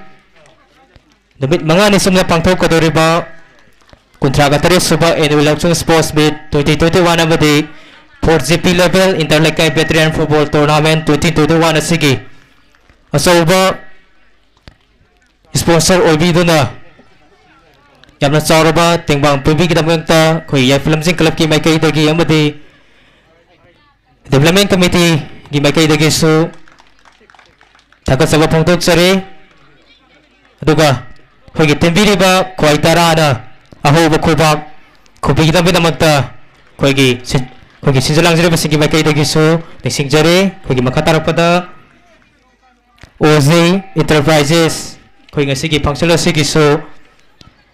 ꯅꯨꯃꯤꯠ ꯃꯉꯥꯅꯤ ꯆꯨꯞꯅ ꯄꯥꯡꯊꯣꯛꯀꯗꯧꯔꯤꯕ ꯀꯨꯟꯊ꯭ꯔꯥꯒ ꯇꯔꯦꯠ ꯁꯨꯕ annual ꯌꯥꯎꯁꯪ sports meet twenty twenty-one ꯑꯃꯗꯤ four G P level inter ꯂꯩꯀꯥꯏ veteran football tournament twenty twenty-one ꯑꯁꯤꯒꯤ ꯑꯆꯧꯕ sponsor ꯑꯣꯏꯕꯤꯗꯨꯅ ꯌꯥꯝꯅ ꯆꯥꯎꯔꯕ ꯇꯦꯡꯕꯥꯡ ꯄꯤꯕꯤꯒꯤꯗꯃꯛꯇ ꯑꯩꯈꯣꯏ ꯌꯥꯏꯐ ꯂꯝꯖꯤꯡ clubꯀꯤ ꯃꯥꯏꯀꯩꯗꯒꯤ ꯑꯃꯗꯤ development committeeꯒꯤ ꯃꯥꯏꯀꯩꯗꯒꯤꯁꯨ ꯊꯥꯒꯠꯆꯕ ꯐꯣꯡꯗꯣꯛꯆꯔꯤ꯫ ꯑꯗꯨꯒ ꯑꯩꯈꯣꯏꯒꯤ ꯇꯤꯟꯕꯤꯔꯤꯕ ꯈ꯭ꯋꯥꯏ ꯇꯔꯥꯅ ꯑꯍꯧꯕ ꯈꯨꯕꯥꯛ ꯈꯨꯕꯤꯒꯗꯕꯒꯤꯗꯃꯛꯇ ꯑꯩꯈꯣꯏꯒꯤ ꯁꯤꯟ-, ꯑꯩꯈꯣꯏꯒꯤ ꯁꯤꯟꯖ ꯂꯥꯡꯖꯔꯤꯕꯁꯤꯡꯒꯤ ꯃꯥꯏꯀꯩꯗꯒꯤꯁꯨ ꯅꯤꯡꯁꯤꯡꯖꯔꯤ꯫ ꯑꯩꯈꯣꯏꯒꯤ ꯃꯈꯥ ꯇꯥꯔꯛꯄꯗ ꯑꯣꯖꯦ Enterprises, ꯑꯩꯈꯣꯏ ꯉꯁꯤꯒꯤ function ꯑꯁꯤꯒꯤꯁꯨ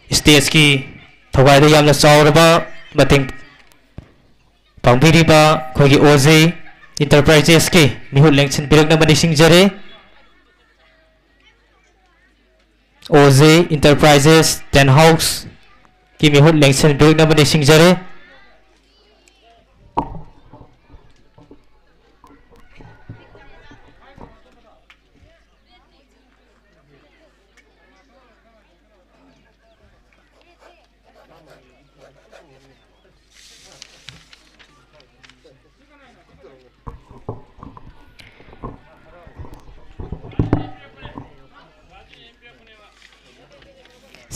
stageꯀꯤ ꯊꯧꯒꯥꯏꯗ ꯌꯥꯝꯅ ꯆꯥꯎꯔꯕ ꯃꯇꯦꯡ ꯄꯥꯡꯕꯤꯔꯤꯕ ꯑꯩꯈꯣꯏꯒꯤ ꯑꯣꯖꯦ Enterprises ꯀꯤ ꯃꯤꯍꯨꯠ ꯂꯦꯡꯁꯤꯟꯕꯤꯔꯛꯅꯕ ꯅꯤꯡꯁꯤꯡꯖꯔꯤ꯫ ꯑꯣꯖꯦ Enterprises tent house ꯀꯤ ꯃꯤꯍꯨꯠ ꯂꯦꯡꯁꯤꯟꯕꯤꯔꯛꯅꯕ ꯅꯤꯡꯁꯤꯡꯖꯔꯤ꯫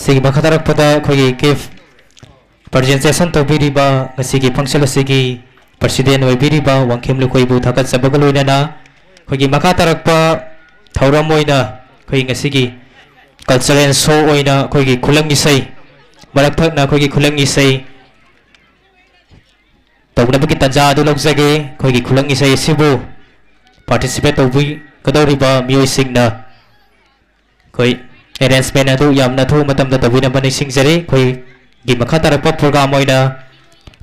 ꯁꯤꯒꯤ ꯃꯈꯥ ꯇꯥꯔꯛꯄꯗ ꯑꯩꯈꯣꯏꯒꯤ gift presentation ꯇꯧꯕꯤꯔꯤꯕ ꯉꯁꯤꯒꯤ function ꯑꯁꯤꯒꯤ president ꯑꯣꯏꯕꯤꯔꯤꯕ ꯋꯥꯡꯈꯦꯝ ꯂꯨꯈꯣꯏꯕꯨ ꯊꯥꯒꯠꯆꯕꯒ ꯂꯣꯏꯅꯅ ꯑꯩꯈꯣꯏꯒꯤ ꯃꯈꯥ ꯇꯥꯔꯛꯄ ꯊꯧꯔꯝ ꯑꯣꯏꯅ ꯑꯩꯈꯣꯏ ꯉꯁꯤꯒꯤ cultural show ꯑꯣꯏꯅ ꯑꯩꯈꯣꯏꯒꯤ ꯈꯨꯂꯪ ꯏꯁꯩ, ꯃꯔꯛ ꯊꯠꯅ ꯑꯩꯈꯣꯏꯒꯤ ꯈꯨꯂꯪ ꯏꯁꯩ ꯇꯧꯅꯕꯒꯤ ꯇꯥꯟꯖꯥ ꯑꯗꯨ ꯂꯧꯖꯒꯦ꯫ ꯑꯩꯈꯣꯏꯒꯤ ꯈꯨꯂꯪ ꯏꯁꯩ ꯑꯁꯤꯕꯨ participate ꯇꯧꯕꯤꯒꯗꯧꯔꯤꯕ ꯃꯤꯑꯣꯏꯁꯤꯡꯅ ꯑꯩꯈꯣꯏ arrangement ꯑꯗꯨ ꯌꯥꯝꯅ ꯑꯊꯨꯕ ꯃꯇꯝꯗ ꯇꯧꯕꯤꯅꯕ ꯅꯤꯡꯁꯤꯡꯖꯔꯤ꯫ ꯑꯩꯈꯣꯏꯒꯤ ꯃꯈꯥ ꯇꯥꯔꯛꯄ program ꯑꯣꯏꯅ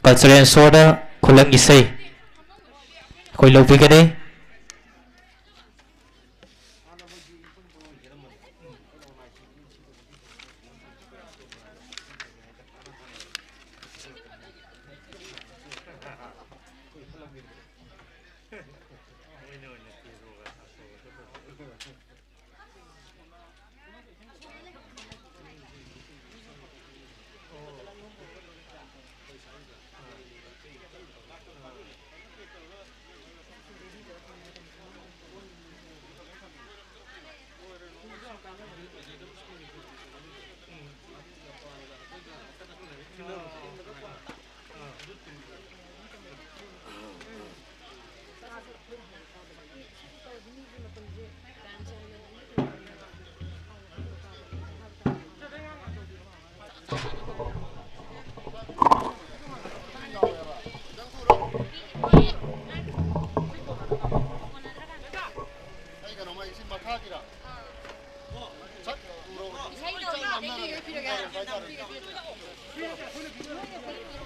cultural showꯗ ꯈꯨꯂꯪ ꯏꯁꯩ ꯑꯩꯈꯣꯏ ꯂꯧꯕꯤꯒꯅꯤ꯫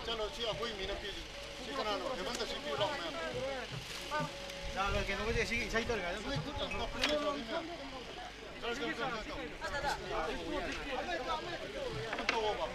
ꯆꯠꯂꯣ, ꯁꯤ ꯑꯩꯈꯣꯏ ꯃꯤꯅ ꯄꯤꯔꯤ꯫ ꯁꯤ ꯀꯅꯥꯅꯣ? ꯍꯦꯃꯟꯇ, ꯁꯤ ꯄꯤꯔꯣ ꯃꯌꯥꯝ꯫ ꯀꯩꯅꯣꯒꯁꯦ ꯁꯤ ꯏꯁꯩ ꯇꯧꯔꯤꯉꯩꯗ ꯅꯣꯏ ꯈꯨꯠ ꯇꯧꯔꯤ ꯃꯌꯥꯝ꯫ ꯆꯠꯂꯣ, ꯆꯠꯂꯣ, ꯆꯠꯂꯣ, ꯆꯠꯂꯣ꯫ ꯈꯨꯠ ꯇꯧꯑꯣꯕ꯫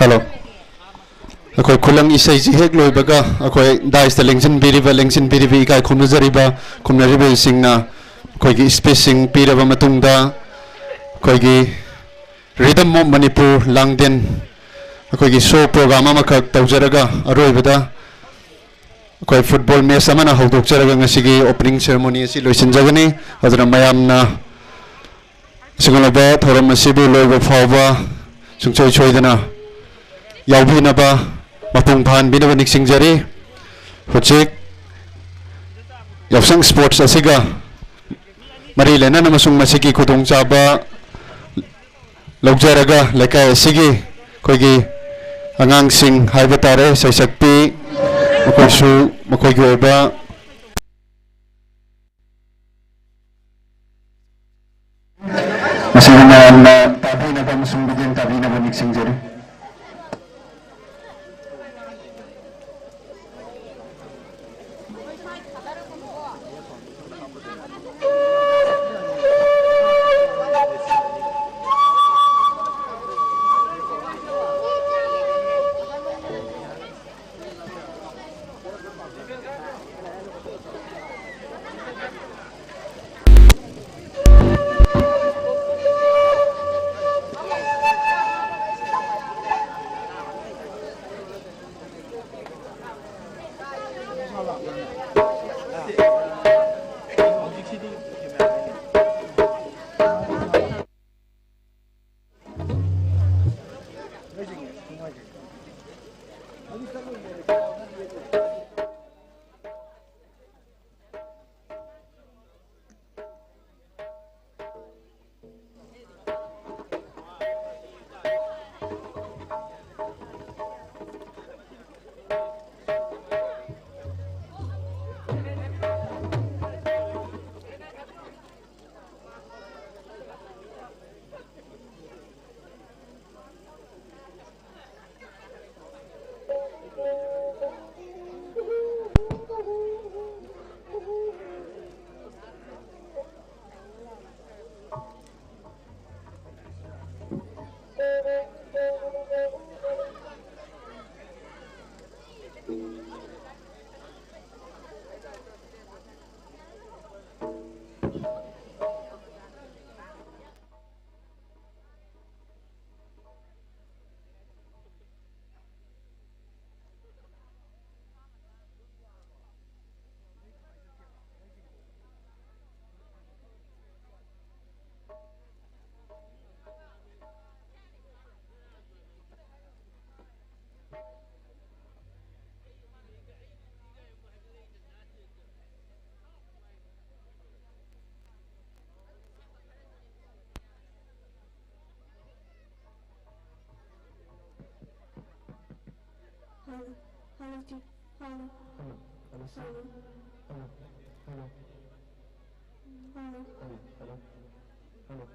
Hello. ꯑꯩꯈꯣꯏ ꯈꯨꯂꯪ ꯏꯁꯩꯁꯤ ꯍꯦꯛ ꯂꯣꯏꯕꯒ ꯑꯩꯈꯣꯏ dais ꯇ ꯂꯦꯡꯁꯤꯟꯕꯤꯔꯤꯕ, ꯂꯦꯡꯁꯤꯟꯕꯤꯔꯤꯕ ꯏꯀꯥꯏ ꯈꯨꯝꯅꯖꯔꯤꯕ ꯈꯨꯝꯅꯔꯤꯕꯁꯤꯡꯅ ꯑꯩꯈꯣꯏꯒꯤ speech ꯁꯤꯡ ꯄꯤꯔꯕ ꯃꯇꯨꯡꯗ, ꯑꯩꯈꯣꯏꯒꯤ Rhythm of Manipur ꯂꯥꯡꯗꯦꯟ ꯑꯩꯈꯣꯏꯒꯤ show program ꯑꯃꯈꯛ ꯇꯧꯖꯔꯒ ꯑꯔꯣꯏꯕꯗ ꯑꯩꯈꯣꯏ football match ꯑꯃꯅ ꯍꯧꯗꯣꯛꯆꯔꯒ ꯉꯁꯤꯒꯤ opening ceremony ꯑꯁꯤ ꯂꯣꯏꯁꯤꯟꯖꯒꯅꯤ꯫ ꯑꯗꯨꯅ ꯃꯌꯥꯝꯅ ꯑꯁꯤꯒꯨꯝꯂꯕ ꯊꯧꯔꯝ ꯑꯁꯤꯕꯨ ꯂꯣꯏꯕ ꯐꯥꯎꯕ ꯁꯨꯡꯁꯣꯏ ꯁꯣꯏꯗꯅ ꯌꯥꯎꯕꯤꯅꯕ, ꯃꯄꯨꯡ ꯐꯥꯍꯟꯕꯤꯅꯕ ꯅꯤꯡꯁꯤꯡꯖꯔꯤ꯫ ꯍꯧꯖꯤꯛ ꯌꯥꯎꯁꯪ sports ꯑꯁꯤꯒ ꯃꯔꯤ ꯂꯩꯅꯅ ꯑꯃꯁꯨꯡ ꯃꯁꯤꯒꯤ ꯈꯨꯗꯣꯡꯆꯥꯕ ꯂꯧꯖꯔꯒ ꯂꯩꯀꯥꯏ ꯑꯁꯤꯒꯤ ꯑꯩꯈꯣꯏꯒꯤ ꯑꯉꯥꯡꯁꯤꯡ ꯍꯥꯏꯕ ꯇꯥꯔꯦ, ꯁꯩꯁꯛꯄꯤ, ꯃꯈꯣꯏꯁꯨ ꯃꯈꯣꯏꯒꯤ ꯑꯣꯏꯕ ꯃꯁꯤꯒꯤ ꯃꯌꯥꯝꯅ ꯇꯥꯕꯤꯅꯕ ꯑꯃꯁꯨꯡ ꯃꯤꯠꯌꯦꯡ ꯇꯥꯕꯤꯅꯕ ꯅꯤꯡꯁꯤꯡꯖꯔꯤ꯫ Hello, hello, hello, hello, hello, hello, hello, hello, hello, hello, hello.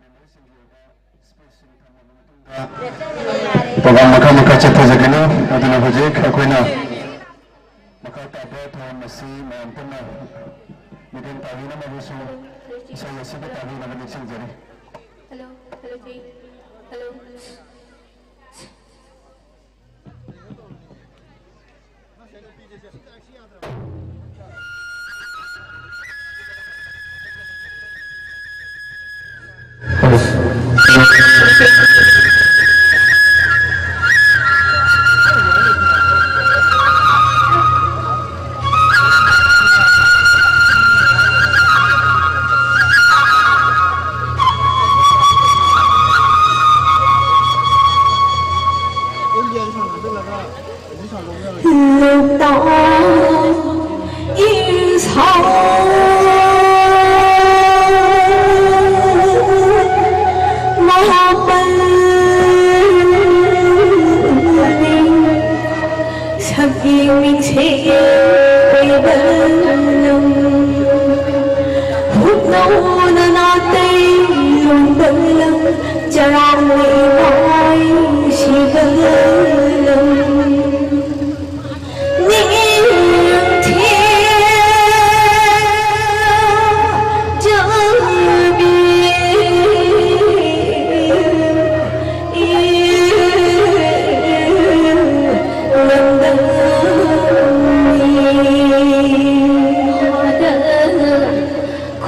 ꯃꯦꯝꯕꯔꯁꯤꯡꯒꯤ ꯑꯣꯏꯕ ꯁ꯭ꯄꯤꯆꯁꯤꯡ ꯊꯝꯂꯕ ꯃꯇꯨꯡꯗ ꯄ꯭ꯔꯣꯒ꯭ꯔꯥꯝ ꯃꯈꯥ ꯃꯈꯥ ꯆꯠꯊꯖꯒꯅꯤ꯫ ꯑꯗꯨꯅ ꯍꯧꯖꯤꯛ ꯑꯩꯈꯣꯏꯅ ꯃꯈꯥ ꯇꯥꯕ ꯊꯧꯔꯝ ꯑꯁꯤ ꯃꯌꯥꯝ ꯄꯨꯟꯅ ꯃꯤꯠꯌꯦꯡ ꯇꯥꯕꯤꯅꯕ ꯑꯃꯁꯨꯡ ꯏꯁꯩ ꯑꯁꯤꯕꯨ ꯇꯥꯕꯤꯅꯕ ꯅꯤꯡꯁꯤꯡꯖꯔꯤ꯫ Hello, hello, Jay. Hello. ꯂꯣꯛꯇꯥꯛ ꯏꯁꯥ ꯃꯍꯥꯕꯂꯤ ꯁꯛꯌꯦꯡ ꯃꯤꯡꯁꯦꯜ ꯑꯣꯏꯕ ꯂꯝ, ꯍꯨꯞꯅꯧꯅ ꯅꯥꯇꯩ ꯌꯣꯟꯕ ꯂꯝ, ꯆꯔꯥꯡꯅ ꯏꯃꯥꯏ ꯁꯤꯕ ꯂꯝ꯫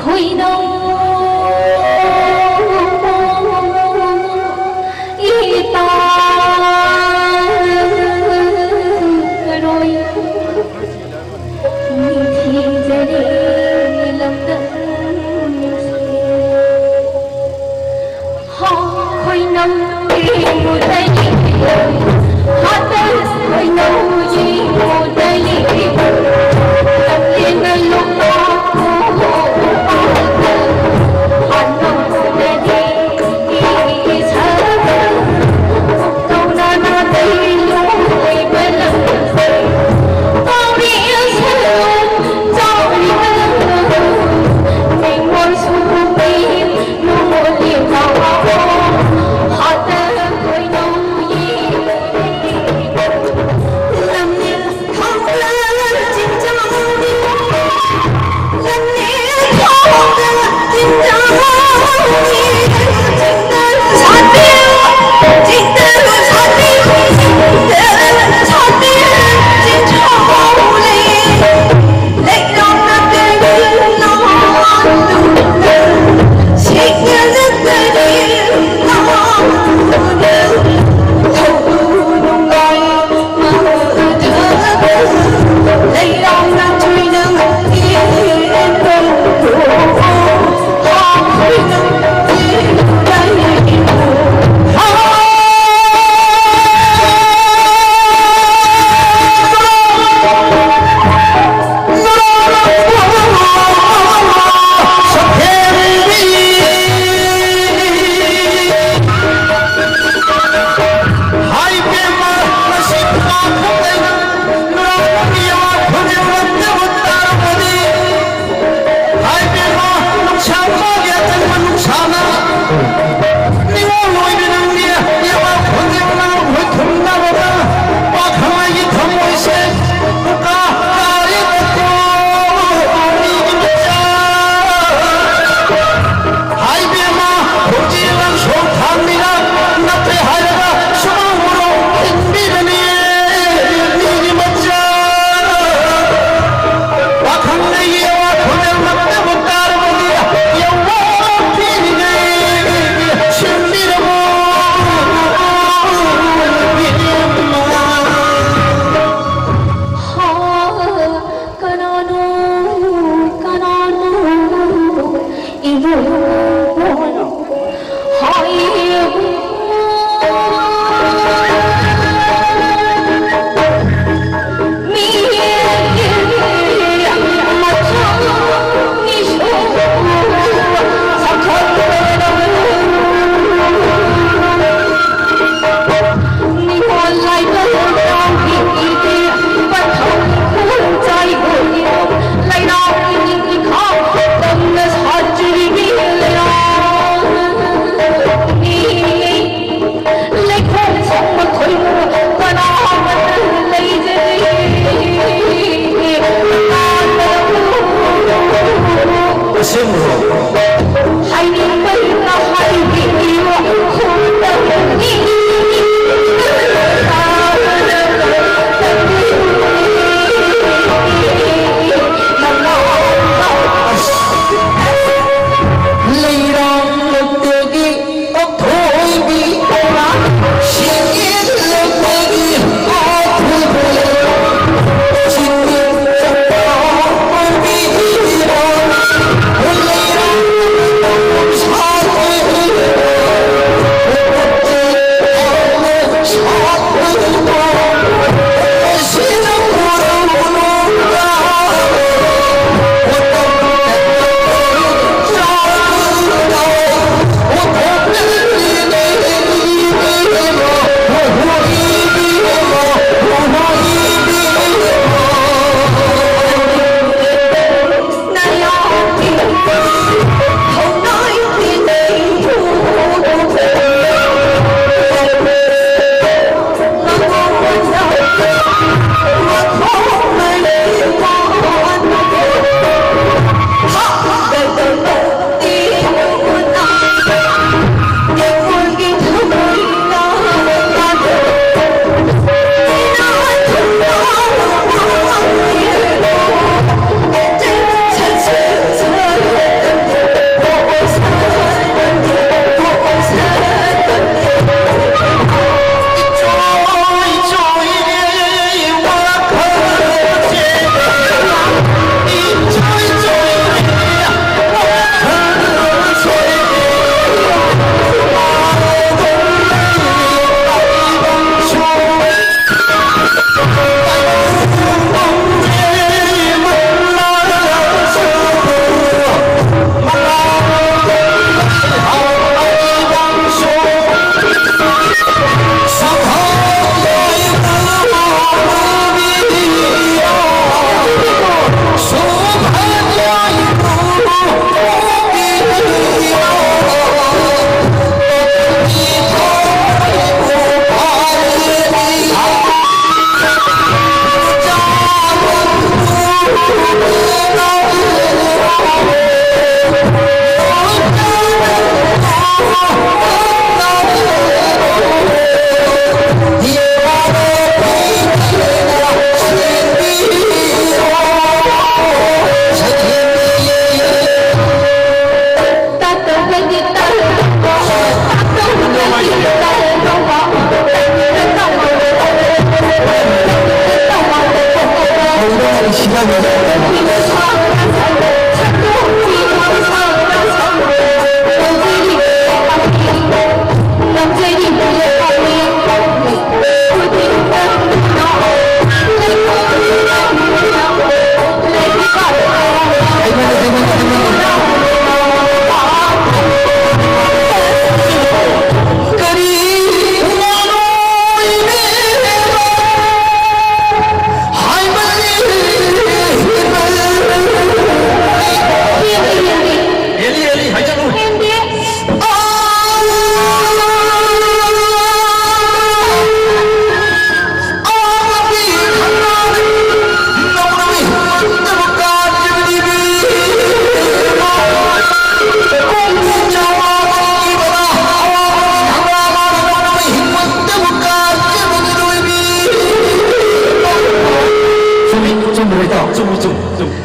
ꯈꯣꯏꯅꯧ ꯏꯄꯥꯔꯣꯏ ꯅꯤꯡꯊꯤꯖꯔꯦ ꯂꯝꯗꯝꯁꯦ꯫ ꯍꯥ ꯈꯣꯏꯅꯧ ꯌꯦꯡꯉꯨꯗꯩ ꯍꯥ ꯈꯣꯏꯅꯧ ꯌꯦꯡꯉꯨꯗꯩ ꯂꯝꯖꯦꯟꯅ ꯂꯣꯛꯄ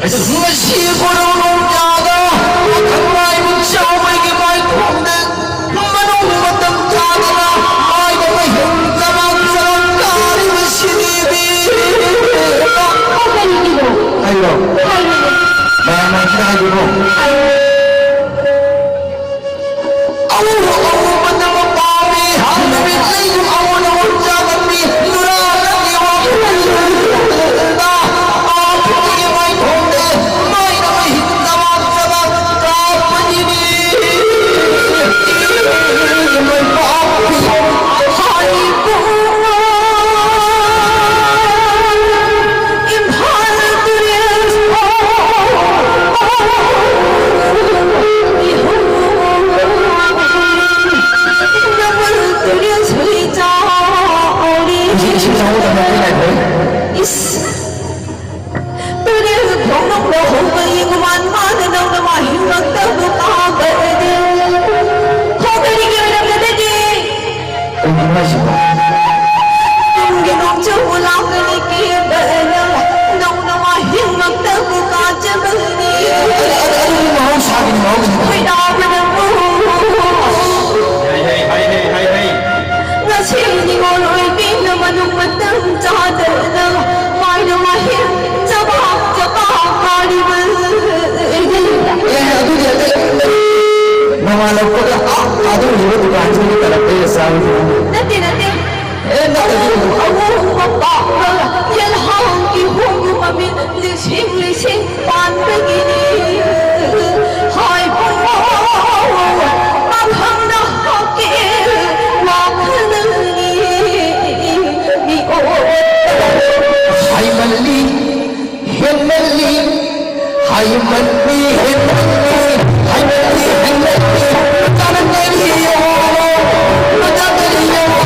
ꯉꯁꯤ ꯀꯣꯔꯧ ꯅꯣꯡꯖꯥꯗ ꯃꯈꯪ ꯃꯥꯏꯕ ꯆꯥꯎꯃꯩꯒꯤ ꯃꯥꯏꯈꯣꯡꯗ ꯃꯅꯨꯡ ꯃꯇꯝ ꯆꯥꯗꯅ ꯃꯥꯏꯕ ꯃꯍꯤꯡ ꯆꯕꯥꯛ ꯆꯕꯥꯛ ꯀꯥꯔꯤꯕꯁꯤꯗꯤ꯫ ꯀꯔꯤꯒꯤꯅꯣ? ꯍꯥꯏꯔꯣ꯫ ꯍꯥꯏꯔꯣ꯫ ꯃꯌꯥꯝ ꯃꯥꯡꯗ ꯍꯥꯏꯕꯤꯔꯣ꯫ ꯍꯥꯏꯔꯣ꯫ ꯏꯁꯤꯡ ꯏꯁꯤꯡ ꯆꯥꯍꯧꯗꯕ ꯅꯠꯇꯦ, ꯉꯥꯏꯈꯣ꯫ ꯏꯁ꯫ ꯇꯨꯔꯦꯜ ꯈꯣꯡꯅꯨꯡ ꯂꯧꯍꯧꯕ ꯌꯦꯡꯒꯨꯃꯥꯟ ꯃꯥꯅ ꯅꯧꯅ ꯃꯍꯤꯡꯂꯛꯇꯕ ꯄꯥꯕꯗꯤ꯫ ꯍꯣ, ꯀꯔꯤꯒꯤ ꯑꯣꯏꯔꯝꯒꯗꯒꯦ? ꯀꯩꯒꯤꯅꯣ ꯍꯥꯏꯁꯤꯕꯣ? ꯅꯨꯡꯒꯤ ꯅꯣꯡꯆꯧꯕ ꯂꯥꯛꯀꯅꯤ ꯀꯤꯕꯅ ꯅꯧꯅ ꯃꯍꯤꯡꯂꯛꯇꯕ ꯀꯥꯖꯕꯅꯤ꯫ ꯑꯗꯨ, ꯑꯗꯨ, ꯑꯗꯨꯗꯤ ꯃꯍꯧꯁꯥꯒꯤꯅꯤ, ꯃꯍꯧꯁꯥꯒꯤꯅꯤ꯫ ꯈꯣꯏꯗꯥꯕꯅ ꯍꯩ, ꯍꯩ, ꯍꯩ, ꯍꯩ, ꯍꯩ, ꯍꯩ꯫ ꯉꯁꯤ ꯅꯤꯉꯣꯜ ꯑꯣꯏꯕꯤꯅ ꯃꯅꯨꯡ ꯃꯇꯝ ꯆꯥꯗꯅ ꯃꯥꯏꯅ ꯃꯍꯤꯡ ꯆꯕꯥꯛ ꯆꯕꯥꯛ ꯀꯥꯔꯤꯕ꯫ ꯑꯦ, ꯑꯗꯨꯗꯤ ꯑꯇꯩ ꯅꯣꯡꯉꯥꯜꯂꯛꯄꯒ ꯑꯥ ꯑꯗꯨ ꯎꯔꯤꯕ ꯗꯨꯀꯥꯟꯁꯤꯡꯗꯨ ꯀꯔꯝꯕ ꯆꯥꯔꯨꯁꯤ? ꯅꯠꯇꯦ, ꯅꯠꯇꯦ꯫ ꯑꯦ, ꯅꯠꯇꯦ꯫ ꯑꯍꯣꯡꯕ ꯄꯥꯎꯔ ꯌꯦꯜꯍꯧꯒꯤ ꯍꯣꯡꯕ ꯃꯃꯤꯠ ꯂꯤꯁꯤꯡ ꯂꯤꯁꯤꯡ ꯄꯥꯟꯕꯒꯤꯅꯤ꯫ ꯍꯥꯏꯕ ꯃꯐꯝꯗ ꯍꯧꯈꯤ ꯋꯥꯈꯜꯅꯤ ꯃꯤꯑꯣꯏ꯫ ꯍꯥꯏꯃꯜꯂꯤ, ꯍꯦꯟꯃꯜꯂꯤ, ꯍꯥꯏꯃꯜꯂꯤ, ꯍꯦꯟꯃꯜꯂꯤ, ꯍꯥꯏꯃꯜꯂꯤ, ꯍꯦꯟꯃꯜꯂꯤ꯫ ꯃꯆꯥꯅ ꯀꯔꯤ ꯌꯦꯡꯉꯣ? ꯃꯆꯥ ꯀꯔꯤ ꯌꯦꯡꯉꯣ?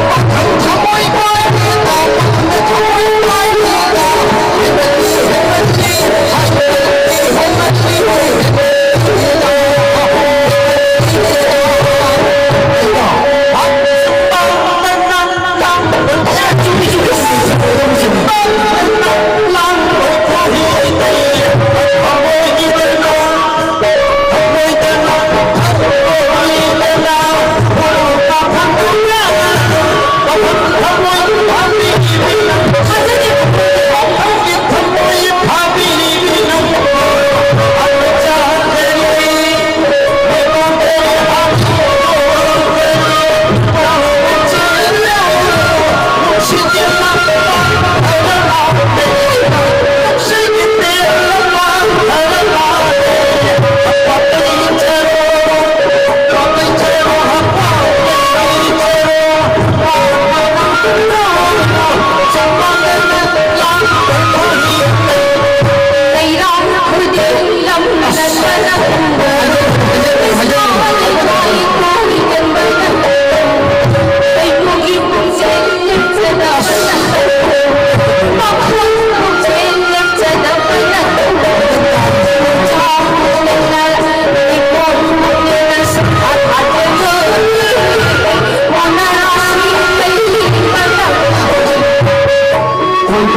ꯄꯥꯈꯪ ꯊꯃꯣꯏ ꯄꯥꯏꯔꯦꯗ, ꯄꯥꯈꯪ ꯊꯃꯣꯏ ꯄꯥꯏꯔꯦꯗ꯫ ꯍꯦꯟꯃꯜꯂꯤ, ꯍꯦꯟꯃꯜꯂꯤ, ꯍꯥꯏꯃꯜꯂꯤ, ꯍꯦꯟꯃꯜꯂꯤ, ꯍꯦꯟꯃꯜꯂꯤ꯫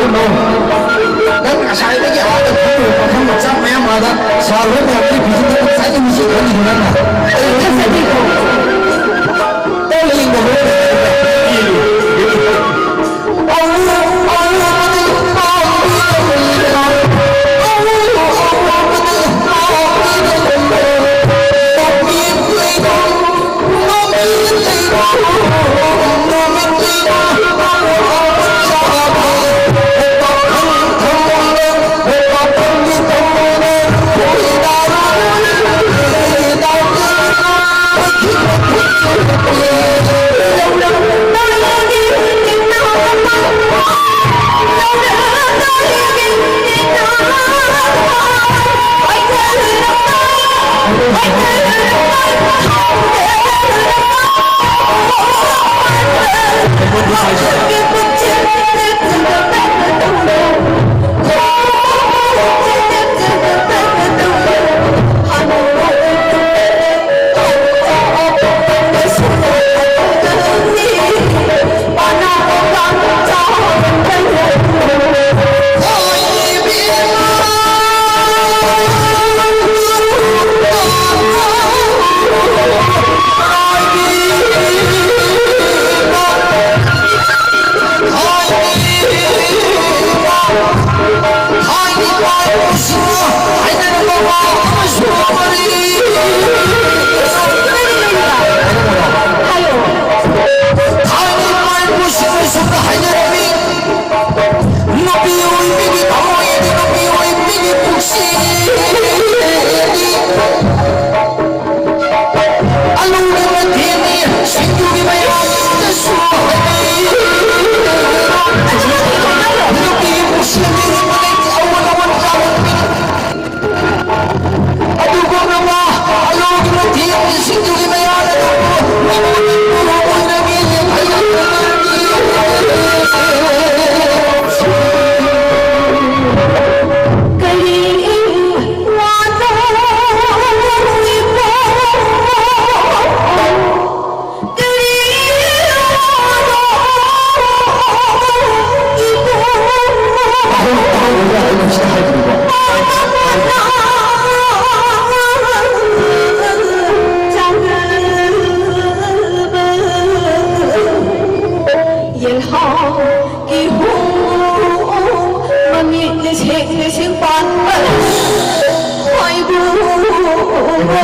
ꯅꯪ ꯉꯁꯥꯏꯗꯒꯤ ꯑꯥꯗ ꯐꯝꯃꯤꯕ ꯄꯥꯈꯪ ꯃꯆꯥ ꯃꯌꯥꯝ ꯑꯥꯗ ꯁꯥꯔ ꯍꯣꯏ ꯃꯌꯥꯝꯒꯤ ꯚꯤꯖꯟꯗ ꯉꯁꯥꯏꯗꯒꯤ ꯃꯤꯁꯤ ꯈꯜꯂꯤꯗꯣ ꯅꯪꯅ꯫ ꯑꯩ ꯊꯥꯖꯗꯦꯀꯣ꯫ ꯇꯧꯔ ꯌꯦꯡꯕ ꯍꯣꯏ꯫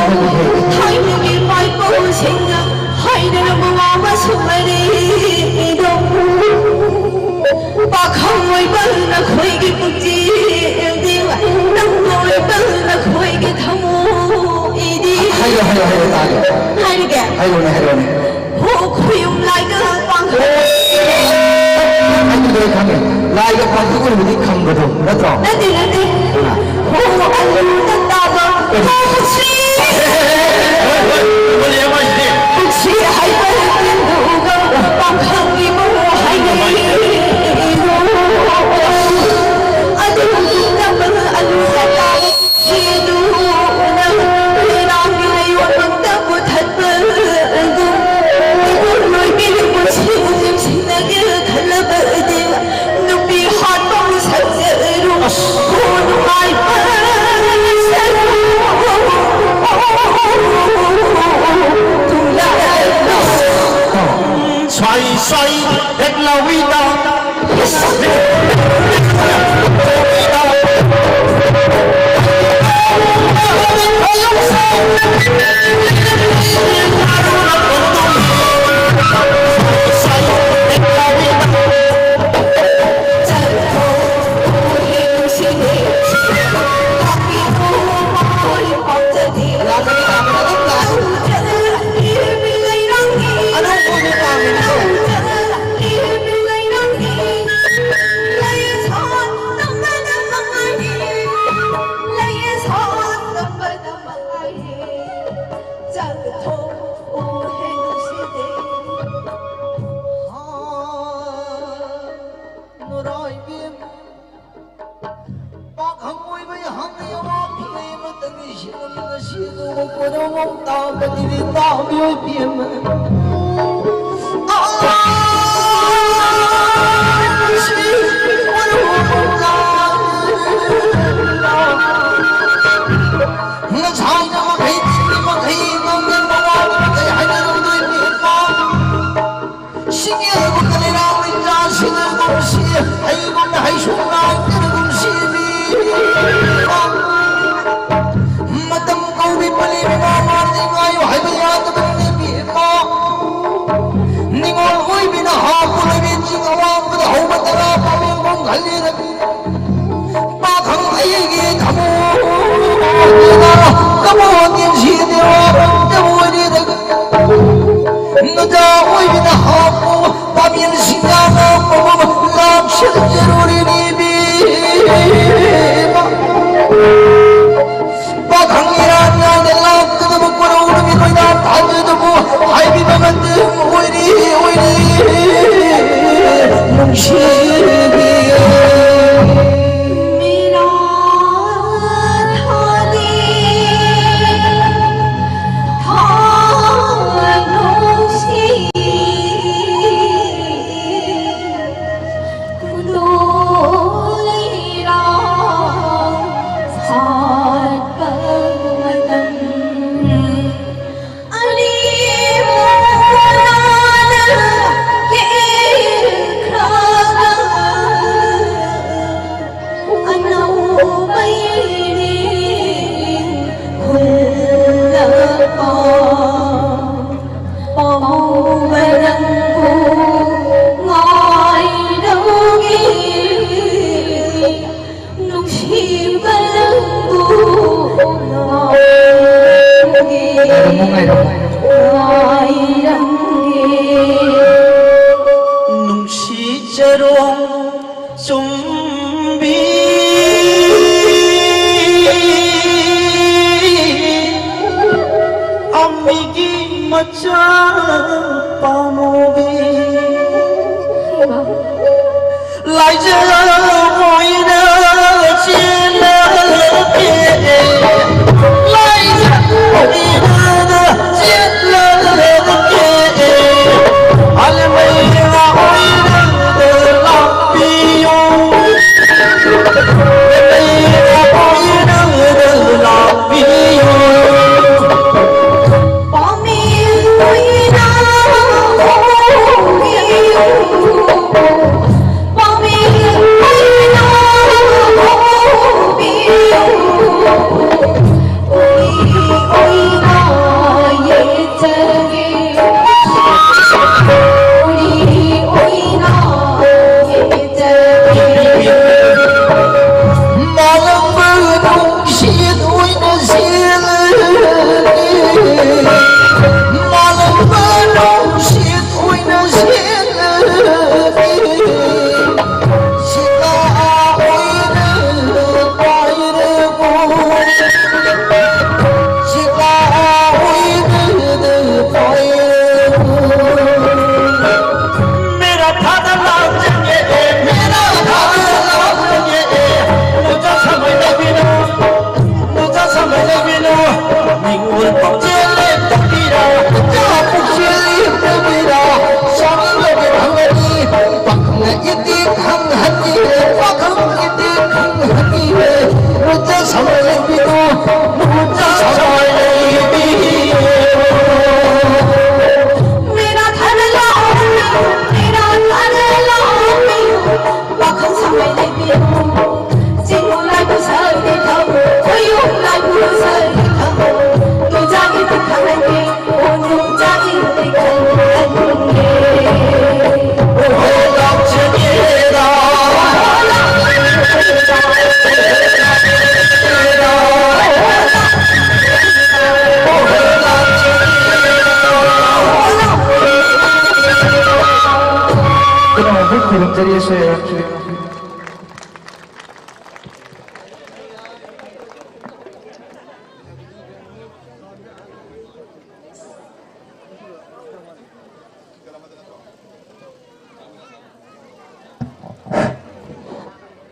ꯊꯥꯏꯅꯒꯤ ꯏꯄꯥ ꯏꯄꯨꯁꯤꯡꯅ ꯍꯥꯏꯅꯔꯝꯕ ꯋꯥ ꯑꯃꯁꯨ ꯂꯩꯔꯤꯗꯣ, ꯄꯥꯈꯪ ꯑꯣꯏꯕ ꯅꯈꯣꯏꯒꯤ ꯄꯨꯛꯆꯦꯜꯗꯤ, ꯅꯪ ꯑꯣꯏꯕ ꯅꯈꯣꯏꯒꯤ ꯊꯃꯣꯏꯗꯤ꯫ ꯍꯥꯏꯔꯣ, ꯍꯥꯏꯔꯣ, ꯍꯥꯏꯔꯣ, ꯇꯥꯒꯦ꯫ ꯍꯥꯏꯔꯒꯦ꯫ ꯍꯥꯏꯔꯣꯅꯦ, ꯍꯥꯏꯔꯣꯅꯦ꯫ ꯍꯣ ꯈꯨꯌꯨꯝ ꯂꯥꯏꯒ ꯄꯥꯡꯈꯣꯏ꯫ ꯑꯩ ꯂꯣꯏ ꯈꯪꯉꯦ꯫ ꯂꯥꯏꯒ ꯄꯥꯡꯈꯣꯏ ꯑꯣꯏꯕꯗꯤ ꯈꯪꯕꯗꯣ ꯅꯠꯇ꯭ꯔꯣ? ꯅꯠꯇꯦ, ꯅꯠꯇꯦ꯫ ꯑꯥ꯫ ꯍꯣ ꯑꯂꯨꯗ ꯇꯥꯕ ꯀꯔꯤ? ꯍꯣ ꯄꯨꯟꯁꯤ꯫ ꯍꯣꯏ, ꯍꯣꯏ, ꯍꯣꯏ, ꯍꯣꯏ, ꯍꯣꯏ꯫ ꯄꯨꯟꯁꯤ ꯍꯥꯏꯕ ꯇꯤꯟꯗꯨꯒ ꯄꯥꯡꯈꯪꯒꯤ ꯃꯔꯨ ꯍꯥꯏꯅꯩ꯫ ꯑꯗꯨꯒꯨꯝꯂꯕ ꯑꯂꯨꯗ ꯇꯥꯕ ꯄꯨꯟꯁꯤꯗꯨꯅ ꯂꯩꯔꯥꯡꯒꯤ ꯂꯩꯌꯣꯟꯃꯛꯇ ꯄꯨꯊꯠꯄꯒꯨꯝ, ꯏꯄꯨꯔꯣꯏꯕꯤ ꯄꯨꯟꯁꯤꯕꯨ ꯅꯤꯡꯁꯤꯡꯅꯒꯦ ꯈꯜꯂꯕꯗꯤ, ꯅꯨꯄꯤ ꯍꯥꯠꯄꯕꯨ ꯁꯛꯆꯔꯨ꯫ ꯑꯁ꯫ ꯍꯣ ꯅꯨꯡꯉꯥꯏꯕ ꯁꯔꯨ꯫ ꯇꯨꯡꯗ ꯁ꯭ꯋꯥꯏ ꯁ꯭ꯋꯥꯏ ꯍꯦꯛ ꯂꯥꯎꯏꯗ꯫ ꯄꯥꯛ ꯍꯪꯉꯣꯏꯕꯩ ꯍꯪꯉꯤ ꯑꯋꯥꯡ ꯐꯤꯂꯝ ꯑꯃꯇꯪꯗꯤ ꯁꯤꯟꯅꯅꯤ ꯉꯁꯤ ꯑꯗꯨꯒ ꯀꯣꯟꯅꯃꯨꯛ ꯇꯥꯕꯗꯗꯤ ꯇꯥꯕꯤꯌꯣ ꯏꯕꯦꯝꯃ꯫ ꯉꯁꯥꯏꯅ ꯃꯈꯩ ꯃꯈꯩ ꯉꯝꯗꯅ ꯃꯋꯥ ꯃꯈꯩ ꯍꯥꯏꯅꯔꯝꯗꯣꯏꯅꯤ ꯏꯕꯦꯝꯃ꯫ ꯁꯤꯡꯒꯦꯜꯒꯨꯝꯅ ꯂꯩꯔꯥꯡ ꯂꯩꯆꯥ ꯁꯤꯡꯒꯜꯒꯨꯝꯁꯤ, ꯍꯩꯒꯨꯝꯅ ꯍꯩꯁꯨꯡ ꯉꯥꯏꯗꯅꯒꯨꯝꯁꯤ ꯃꯤ꯫ ꯃꯇꯝ ꯀꯧꯕꯤ ꯄꯂꯦꯝ ꯅꯨꯡꯁꯤꯗꯦ ꯋꯥꯔꯝꯗꯕ ꯑꯣꯏꯔꯦꯗ꯫ ꯅꯨꯡꯗꯥꯡ ꯑꯣꯏꯕꯅ ꯍꯥꯞꯄꯨ ꯄꯥꯃꯦꯟꯁꯤꯡꯅ ꯉꯥꯡꯕꯒꯨꯝ ꯂꯥꯛꯁꯤꯟꯖꯔꯨꯔꯤꯅꯤ ꯏꯕꯦꯝꯃ꯫ ꯄꯥꯈꯪ ꯏꯔꯥꯡ ꯂꯥꯡꯗ ꯂꯥꯛꯀꯗꯕ ꯀꯣꯔꯧ ꯅꯨꯃꯤꯠ ꯑꯣꯏꯅ ꯊꯥꯖꯗꯕꯨ ꯍꯥꯏꯕꯤꯕ ꯉꯝꯗꯦ ꯑꯣꯏꯔꯤ ꯑꯣꯏꯔꯤ ꯅꯨꯡꯁꯤꯕꯤ꯫ ꯅꯨꯡꯁꯤꯕ ꯅꯪꯕꯨ ꯉꯥꯏꯔꯝꯃꯨ, ꯉꯥꯏꯔꯝꯃꯨ꯫ ꯅꯨꯡꯁꯤꯖꯔꯣ ꯆꯨꯝꯕꯤ ꯑꯝꯕꯤꯒꯤ ꯃꯆꯥ ꯄꯥꯝꯃꯨꯕꯤ꯫ ꯂꯥꯏꯖ ꯑꯣꯏꯅ ꯆꯦꯜꯂꯛꯀꯦ꯫ ꯂꯥꯏꯖ ꯑꯣꯏꯅ ꯆꯦꯜꯂꯛꯀꯦ꯫ ꯑꯂꯃꯩꯔꯥ ꯑꯣꯏꯅ ꯂꯥꯛꯄꯤꯌꯨ꯫ ꯑꯂꯃꯩꯔꯥ ꯑꯣꯏꯅ ꯂꯥꯛꯄꯤꯌꯨ꯫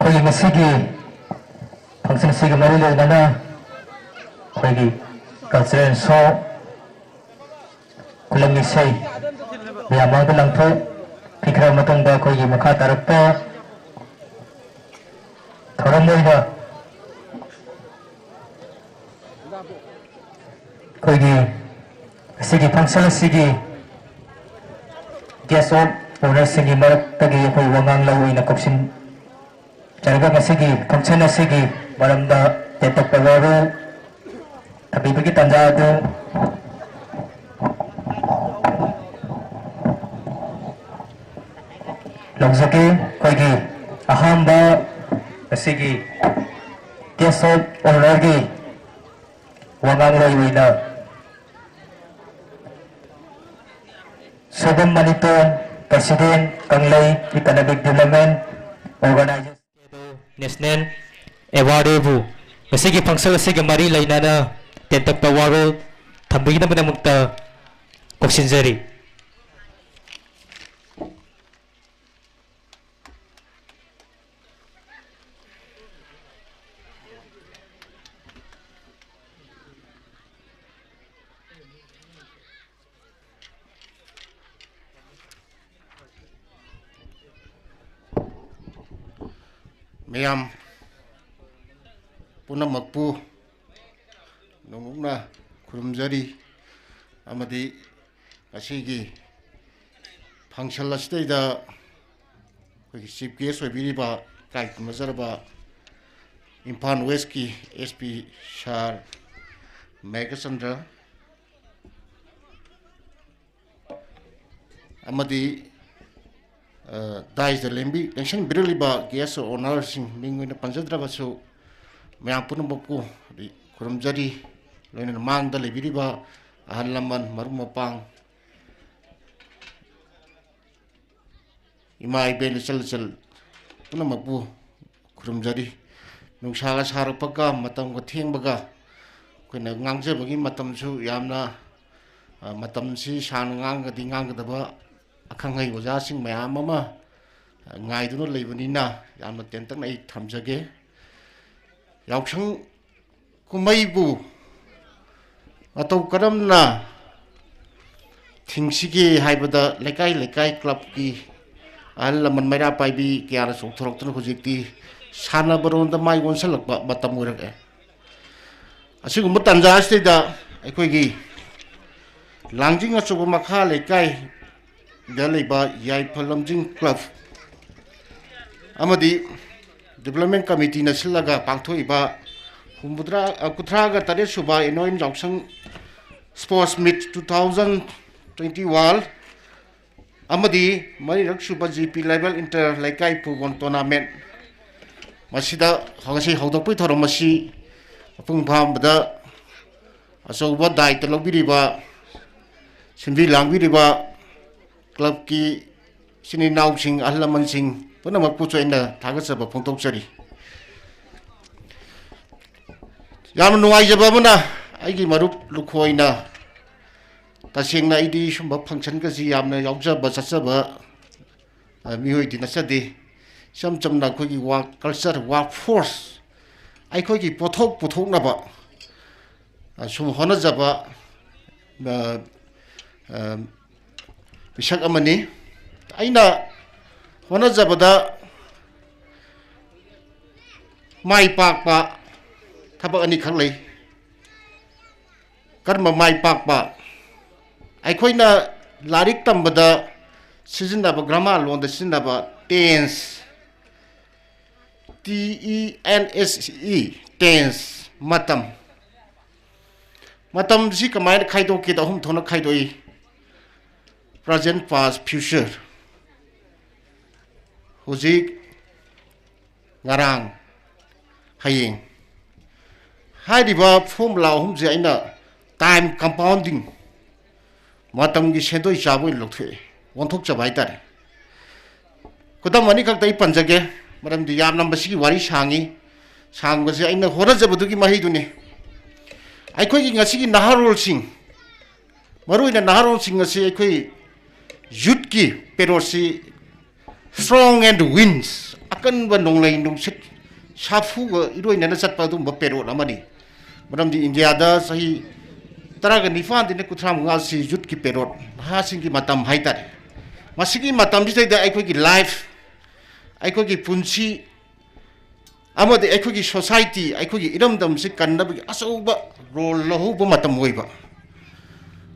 ꯑꯩꯈꯣꯏꯒꯤ ꯉꯁꯤꯒꯤ function ꯑꯁꯤꯒ ꯃꯔꯤ ꯂꯩꯅꯅ ꯑꯩꯈꯣꯏꯒꯤ cultural show, ꯈꯨꯂꯪ ꯏꯁꯩ ꯃꯌꯥꯝ ꯃꯥꯡꯗ ꯂꯪꯊꯣꯛꯄꯤꯈ꯭ꯔꯕ ꯃꯇꯨꯡꯗ ꯑꯩꯈꯣꯏꯒꯤ ꯃꯈꯥ ꯇꯥꯔꯛꯄ ꯊꯧꯔꯝ ꯑꯣꯏꯅ ꯑꯩꯈꯣꯏꯒꯤ ꯑꯁꯤꯒꯤ function ꯑꯁꯤꯒꯤ guest of honourꯁꯤꯡꯒꯤ ꯃꯔꯛꯇꯒꯤ ꯑꯩꯈꯣꯏ ꯋꯥꯉꯥꯡꯂꯣꯏ ꯑꯣꯏꯅ ꯀꯧꯁꯤꯟꯖꯔꯒ ꯉꯁꯤꯒꯤ function ꯑꯁꯤꯒꯤ ꯃꯔꯝꯗ ꯇꯦꯟꯇꯛꯄ ꯋꯥꯔꯣꯜ ꯊꯝꯕꯤꯕꯒꯤ ꯇꯥꯟꯖꯥ ꯑꯗꯨ ꯂꯧꯖꯒꯦ꯫ ꯑꯩꯈꯣꯏꯒꯤ ꯑꯍꯥꯟꯕ ꯉꯁꯤꯒꯤ guest of honourꯒꯤ ꯋꯥꯉꯥꯡꯂꯣꯏ ꯑꯣꯏꯅ Madam Maniton, President, Kanglei Economic Development Organization꯫ National Award ꯕꯨ ꯉꯁꯤꯒꯤ function ꯑꯁꯤꯒ ꯃꯔꯤ ꯂꯩꯅꯅ ꯇꯦꯟꯇꯛꯄ ꯋꯥꯔꯣꯜ ꯊꯝꯕꯤꯅꯕꯒꯤꯗꯃꯛꯇ ꯀꯧꯁꯤꯟꯖꯔꯤ꯫ ꯃꯌꯥꯝ ꯄꯨꯝꯅꯃꯛꯄꯨ ꯅꯣꯡꯂꯨꯛꯅ ꯈꯨꯔꯨꯝꯖꯔꯤ꯫ ꯑꯃꯗꯤ ꯉꯁꯤꯒꯤ function ꯑꯁꯤꯗꯩꯗ ꯑꯩꯈꯣꯏꯒꯤ chief guest ꯑꯣꯏꯕꯤꯔꯤꯕ ꯏꯀꯥꯏ ꯈꯨꯝꯅꯖꯔꯕ ꯏꯝꯐꯥꯜ West ꯀꯤ S P sir ꯃꯦꯘꯆꯟꯗ꯭ꯔ, ꯑꯃꯗꯤ, ꯑ, dais ꯇ ꯂꯦꯡꯕꯤ-, ꯂꯦꯡꯁꯤꯟꯕꯤꯔꯛꯂꯤꯕ guest of honour ꯁꯤꯡ, ꯃꯤꯡ ꯑꯣꯏꯅ ꯄꯟꯖꯗ꯭ꯔꯕꯁꯨ, ꯃꯌꯥꯝ ꯄꯨꯝꯅꯃꯛꯄꯨ ꯍꯥꯏꯗꯤ ꯈꯨꯔꯨꯝꯖꯔꯤ꯫ ꯂꯣꯏꯅꯅ ꯃꯥꯡꯗ ꯂꯩꯕꯤꯔꯤꯕ ꯑꯍꯜ ꯂꯃꯟ, ꯃꯔꯨꯞ ꯃꯄꯥꯡ, ꯏꯃꯥ ꯏꯕꯦꯟ, ꯏꯆꯜ ꯏꯆꯜ ꯄꯨꯝꯅꯃꯛꯄꯨ ꯈꯨꯔꯨꯝꯖꯔꯤ꯫ ꯅꯨꯡꯁꯥꯒ ꯁꯥꯔꯛꯄꯒ, ꯃꯇꯝꯒ ꯊꯦꯡꯕꯒ, ꯑꯩꯈꯣꯏꯅ ꯉꯥꯡꯖꯕꯒꯤ ꯃꯇꯝꯁꯨ ꯌꯥꯝꯅ, ꯑ, ꯃꯇꯝꯁꯤ ꯁꯥꯡꯅ ꯉꯥꯡꯉꯒꯗꯤ ꯉꯥꯡꯒꯗꯕ ꯑꯈꯪ ꯑꯍꯩ ꯑꯣꯖꯥꯁꯤꯡ ꯃꯌꯥꯝ ꯑꯃ, ꯑ, ꯉꯥꯏꯗꯨꯅ ꯂꯩꯕꯅꯤꯅ, ꯌꯥꯝꯅ ꯇꯦꯟꯇꯛꯅ ꯑꯩ ꯊꯝꯖꯒꯦ꯫ ꯌꯥꯎꯁꯪ ꯀꯨꯝꯍꯩꯕꯨ ꯃꯇꯧ ꯀꯔꯝꯅ ꯊꯤꯡꯁꯤꯒꯦ ꯍꯥꯏꯕꯗ, ꯂꯩꯀꯥꯏ ꯂꯩꯀꯥꯏ club ꯀꯤ ꯑꯍꯜ ꯂꯃꯟ ꯃꯩꯔꯥ ꯄꯥꯏꯕꯤ ꯀꯌꯥꯅ ꯆꯣꯡꯊꯣꯔꯛꯇꯨꯅ ꯍꯧꯖꯤꯛꯇꯤ ꯁꯥꯟꯅꯕꯔꯣꯝꯗ ꯃꯥꯏ ꯑꯣꯟꯁꯤꯜꯂꯛꯄ ꯃꯇꯝ ꯑꯣꯏꯔꯛꯑꯦ꯫ ꯑꯁꯤꯒꯨꯝꯕ ꯇꯥꯟꯖꯥ ꯑꯁꯤꯗꯩꯗ ꯑꯩꯈꯣꯏꯒꯤ ꯂꯥꯡꯖꯤꯡ ꯑꯆꯧꯕ ꯃꯈꯥ ꯂꯩꯀꯥꯏ ꯗ ꯂꯩꯕ ꯌꯥꯏꯐ ꯂꯝꯖꯤꯡ club ꯑꯃꯗꯤ development committee ꯅ ꯁꯤꯜꯂꯒ ꯄꯥꯡꯊꯣꯛꯏꯕ ꯍꯨꯝꯐꯨꯇꯔꯥ, ꯑ, ꯀꯨꯟꯊ꯭ꯔꯥꯒ ꯇꯔꯦꯠ ꯁꯨꯕ annual ꯌꯥꯎꯁꯪ sports meet two thousand twenty one ꯑꯃꯗꯤ ꯃꯔꯤꯔꯛ ꯁꯨꯕ G P level inter ꯂꯩꯀꯥꯏ football tournament, ꯃꯁꯤꯗ ꯉꯁꯤ ꯍꯧꯗꯣꯛꯄꯒꯤ ꯊꯧꯔꯝ ꯑꯁꯤ ꯃꯄꯨꯡ ꯐꯥꯍꯟꯕꯗ ꯑꯆꯧꯕ ꯗꯥꯏꯇ ꯂꯧꯕꯤꯔꯤꯕ, ꯁꯤꯟꯕꯤ ꯂꯥꯡꯕꯤꯔꯤꯕ ꯀ꯭ꯂꯕꯀꯤ ꯏꯆꯤꯟ ꯏꯅꯥꯎꯁꯤꯡ, ꯑꯍꯜ ꯂꯃꯟꯁꯤꯡ ꯄꯨꯝꯅꯃꯛꯄꯨꯁꯨ ꯑꯩꯅ ꯊꯥꯒꯠꯆꯕ ꯐꯣꯡꯗꯣꯛꯆꯔꯤ꯫ ꯌꯥꯝꯅ ꯅꯨꯡꯉꯥꯏꯖꯕ ꯑꯃꯅ, ꯑꯩꯒꯤ ꯃꯔꯨꯞ ꯂꯨꯈꯣꯏꯅ, ꯇꯁꯦꯡꯅ ꯑꯩꯗꯤ ꯁꯨꯝꯕ functionꯒꯁꯤ ꯌꯥꯝꯅ ꯌꯥꯎꯖꯕ ꯆꯠꯆꯕ, ꯑ, ꯃꯤꯑꯣꯏꯗꯤ ꯅꯠꯆꯗꯦ꯫ ꯏꯆꯝ ꯆꯝꯅ ꯑꯩꯈꯣꯏꯒꯤ work culture, workforce, ꯑꯩꯈꯣꯏꯒꯤ ꯄꯣꯠꯊꯣꯛ ꯄꯨꯊꯣꯛꯅꯕ, ꯑ, ꯁꯨꯝ ꯍꯣꯠꯅꯖꯕ, ꯑ, ꯑ, ꯃꯤꯁꯛ ꯑꯃꯅꯤ꯫ ꯑꯩꯅ ꯍꯣꯠꯅꯖꯕꯗ ꯃꯥꯏ ꯄꯥꯛꯄ ꯊꯕꯛ ꯑꯅꯤꯈꯛ ꯂꯩ꯫ ꯀꯔꯝꯕ ꯃꯥꯏ ꯄꯥꯛꯄ? ꯑꯩꯈꯣꯏꯅ ꯂꯥꯏꯔꯤꯛ ꯇꯝꯕꯗ ꯁꯤꯖꯤꯟꯅꯕ, grammar ꯂꯣꯟꯗ ꯁꯤꯖꯤꯟꯅꯕ tense, T E N S E, tense, ꯃꯇꯝ꯫ ꯃꯇꯝꯁꯤ ꯀꯃꯥꯏꯅ ꯈꯥꯏꯗꯣꯛꯀꯦꯗ, ꯑꯍꯨꯝ ꯊꯣꯛꯅ ꯈꯥꯏꯗꯣꯛꯏ: present, past, future꯫ ꯍꯧꯖꯤꯛ, ꯉꯔꯥꯡ, ꯍꯌꯦꯡ꯫ ꯍꯥꯏꯔꯤꯕ formula ꯑꯍꯨꯝꯁꯦ ꯑꯩꯅ time compounding, ꯃꯇꯝꯒꯤ ꯁꯦꯟꯗꯣꯏ ꯆꯥꯕ ꯑꯣꯏꯅ ꯂꯧꯊꯣꯛꯑꯦ, ꯑꯣꯟꯊꯣꯛꯆꯕ ꯍꯥꯏꯇꯥꯔꯦ꯫ ꯈꯨꯗꯝ ꯑꯅꯤꯈꯛꯇ ꯑꯩ ꯄꯟꯖꯒꯦ, ꯃꯔꯝꯗꯤ ꯌꯥꯝꯅ ꯃꯁꯤꯒꯤ ꯋꯥꯔꯤ ꯁꯥꯡꯉꯤ꯫ ꯁꯥꯡꯕꯁꯦ ꯑꯩꯅ ꯍꯣꯠꯅꯖꯕꯗꯨꯒꯤ ꯃꯍꯩꯗꯨꯅꯤ꯫ ꯑꯩꯈꯣꯏꯒꯤ ꯉꯁꯤꯒꯤ ꯅꯍꯥꯔꯣꯜꯁꯤꯡ, ꯃꯔꯨꯑꯣꯏꯅ ꯅꯍꯥꯔꯣꯜꯁꯤꯡ ꯑꯁꯤ ꯑꯩꯈꯣꯏ youthꯀꯤ ꯄꯦꯔꯣꯠꯁꯤ strong and winds, ꯑꯀꯟꯕ ꯅꯣꯡꯂꯩ ꯅꯨꯡꯁꯤꯠ ꯁꯥꯐꯨꯒ ꯏꯔꯣꯏꯅꯅ ꯆꯠꯄ ꯑꯗꯨꯒꯨꯝꯕ ꯄꯦꯔꯣꯠ ꯑꯃꯅꯤ꯫ ꯃꯔꯝꯗꯤ ꯏꯟꯗꯤꯌꯥꯗ ꯆꯍꯤ ꯇꯔꯥꯒ ꯅꯤꯄꯥꯟꯗꯩꯅ ꯀꯨꯟꯊ꯭ꯔꯥ ꯃꯉꯥꯁꯤ youthꯀꯤ ꯄꯦꯔꯣꯠ, ꯅꯍꯥꯁꯤꯡꯒꯤ ꯃꯇꯝ ꯍꯥꯏꯇꯥꯔꯦ꯫ ꯃꯁꯤꯒꯤ ꯃꯇꯝꯁꯤꯗꯩꯗ ꯑꯩꯈꯣꯏꯒꯤ life, ꯑꯩꯈꯣꯏꯒꯤ ꯄꯨꯟꯁꯤ ꯑꯃꯗꯤ ꯑꯩꯈꯣꯏꯒꯤ society, ꯑꯩꯈꯣꯏꯒꯤ ꯏꯔꯝꯗꯝꯁꯤ ꯀꯟꯅꯕꯒꯤ ꯑꯆꯧꯕ role ꯂꯧꯍꯧꯕ ꯃꯇꯝ ꯑꯣꯏꯕ꯫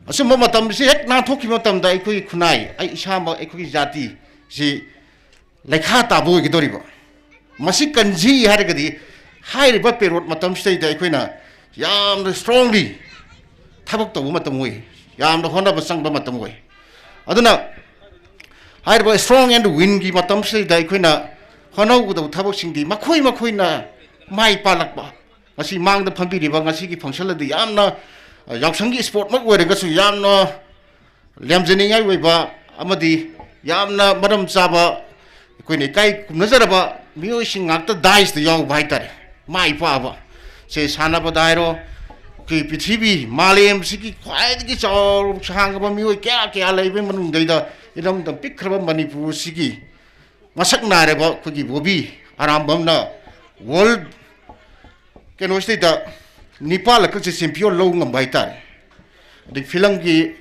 ꯑꯁꯨꯝꯕ ꯃꯇꯝꯁꯤ ꯍꯦꯛ ꯅꯥꯟꯊꯣꯛꯈꯤꯕ ꯃꯇꯝꯗ ꯑꯩꯈꯣꯏꯒꯤ ꯈꯨꯟꯅꯥꯏ, ꯑꯩ ꯏꯁꯥꯃꯛ, ꯑꯩꯈꯣꯏꯒꯤ ꯖꯥꯇꯤꯁꯤ ꯂꯩꯈꯥ ꯇꯥꯕ ꯑꯣꯏꯒꯗꯧꯔꯤꯕ꯫ ꯃꯁꯤ ꯀꯟꯁꯤ ꯍꯥꯏꯔꯒꯗꯤ ꯍꯥꯏꯔꯤꯕ ꯄꯦꯔꯣꯠ ꯃꯇꯝꯁꯤꯗꯩꯗ ꯑꯩꯈꯣꯏꯅ ꯌꯥꯝꯅ strongly ꯊꯕꯛ ꯇꯧꯕ ꯃꯇꯝ ꯑꯣꯏ, ꯌꯥꯝꯅ ꯍꯣꯠꯅꯕ ꯆꯪꯕ ꯃꯇꯝ ꯑꯣꯏ꯫ ꯑꯗꯨꯅ ꯍꯥꯏꯔꯤꯕ strong and winꯒꯤ ꯃꯇꯝꯁꯤꯗꯩꯗ ꯑꯩꯈꯣꯏꯅ ꯍꯣꯠꯅꯍꯧꯒꯗꯕ ꯊꯕꯛꯁꯤꯡꯗꯤ ꯃꯈꯣꯏ ꯃꯈꯣꯏꯅ ꯃꯥꯏ ꯄꯥꯛꯂꯛꯄ, ꯉꯁꯤ ꯃꯥꯡꯗ ꯐꯝꯕꯤꯔꯤꯕ ꯉꯁꯤꯒꯤ function ꯑꯗꯨ ꯌꯥꯝꯅ, ꯑ, ꯌꯥꯎꯁꯪꯒꯤ sportꯃꯛ ꯑꯣꯏꯔꯒꯁꯨ ꯌꯥꯝꯅ ꯂꯦꯝꯖꯅꯤꯡꯉꯥꯏ ꯑꯣꯏꯕ, ꯑꯃꯗꯤ ꯌꯥꯝꯅ ꯃꯔꯝ ꯆꯥꯕ, ꯑꯩꯈꯣꯏꯅ ꯏꯀꯥꯏ ꯈꯨꯝꯅꯖꯔꯕ ꯃꯤꯑꯣꯏꯁꯤꯡ ꯉꯥꯛꯇ ꯗꯥꯏꯁꯇ ꯌꯥꯎꯕ ꯍꯥꯏꯇꯥꯔꯦ꯫ ꯃꯥꯏ ꯄꯥꯛꯑꯕ, ꯁꯦ ꯁꯥꯟꯅꯕꯗ ꯍꯥꯏꯔꯣ, ꯑꯩꯈꯣꯏ ꯄ꯭ꯔꯤꯊꯤꯕꯤ ꯃꯥꯂꯦꯝꯁꯤꯒꯤ ꯈ꯭ꯋꯥꯏꯗꯒꯤ ꯆꯥꯎꯔꯕ ꯁꯥꯡꯉꯕ ꯃꯤꯑꯣꯏ ꯀꯌꯥ ꯀꯌꯥ ꯂꯩꯕꯒꯤ ꯃꯅꯨꯡꯗꯩꯗ ꯏꯔꯝꯗꯝ ꯄꯤꯛꯈ꯭ꯔꯕ ꯃꯅꯤꯄꯨꯔ ꯑꯁꯤꯒꯤ ꯃꯁꯛ ꯅꯥꯏꯔꯕ ꯑꯩꯈꯣꯏꯒꯤ ꯕꯣꯕꯤ ꯑꯔꯥꯝꯕꯝꯅ ꯋꯥꯔꯜ ꯀꯩꯅꯣꯁꯤꯗꯩꯗ ꯅꯤꯄꯥꯜꯂꯛꯀꯁꯦ ꯆꯦꯝꯄꯤꯌꯟ ꯂꯧ ꯉꯝꯕ ꯍꯥꯏꯇꯥꯔꯦ꯫ ꯑꯗꯩ ꯐꯤꯂꯝꯒꯤ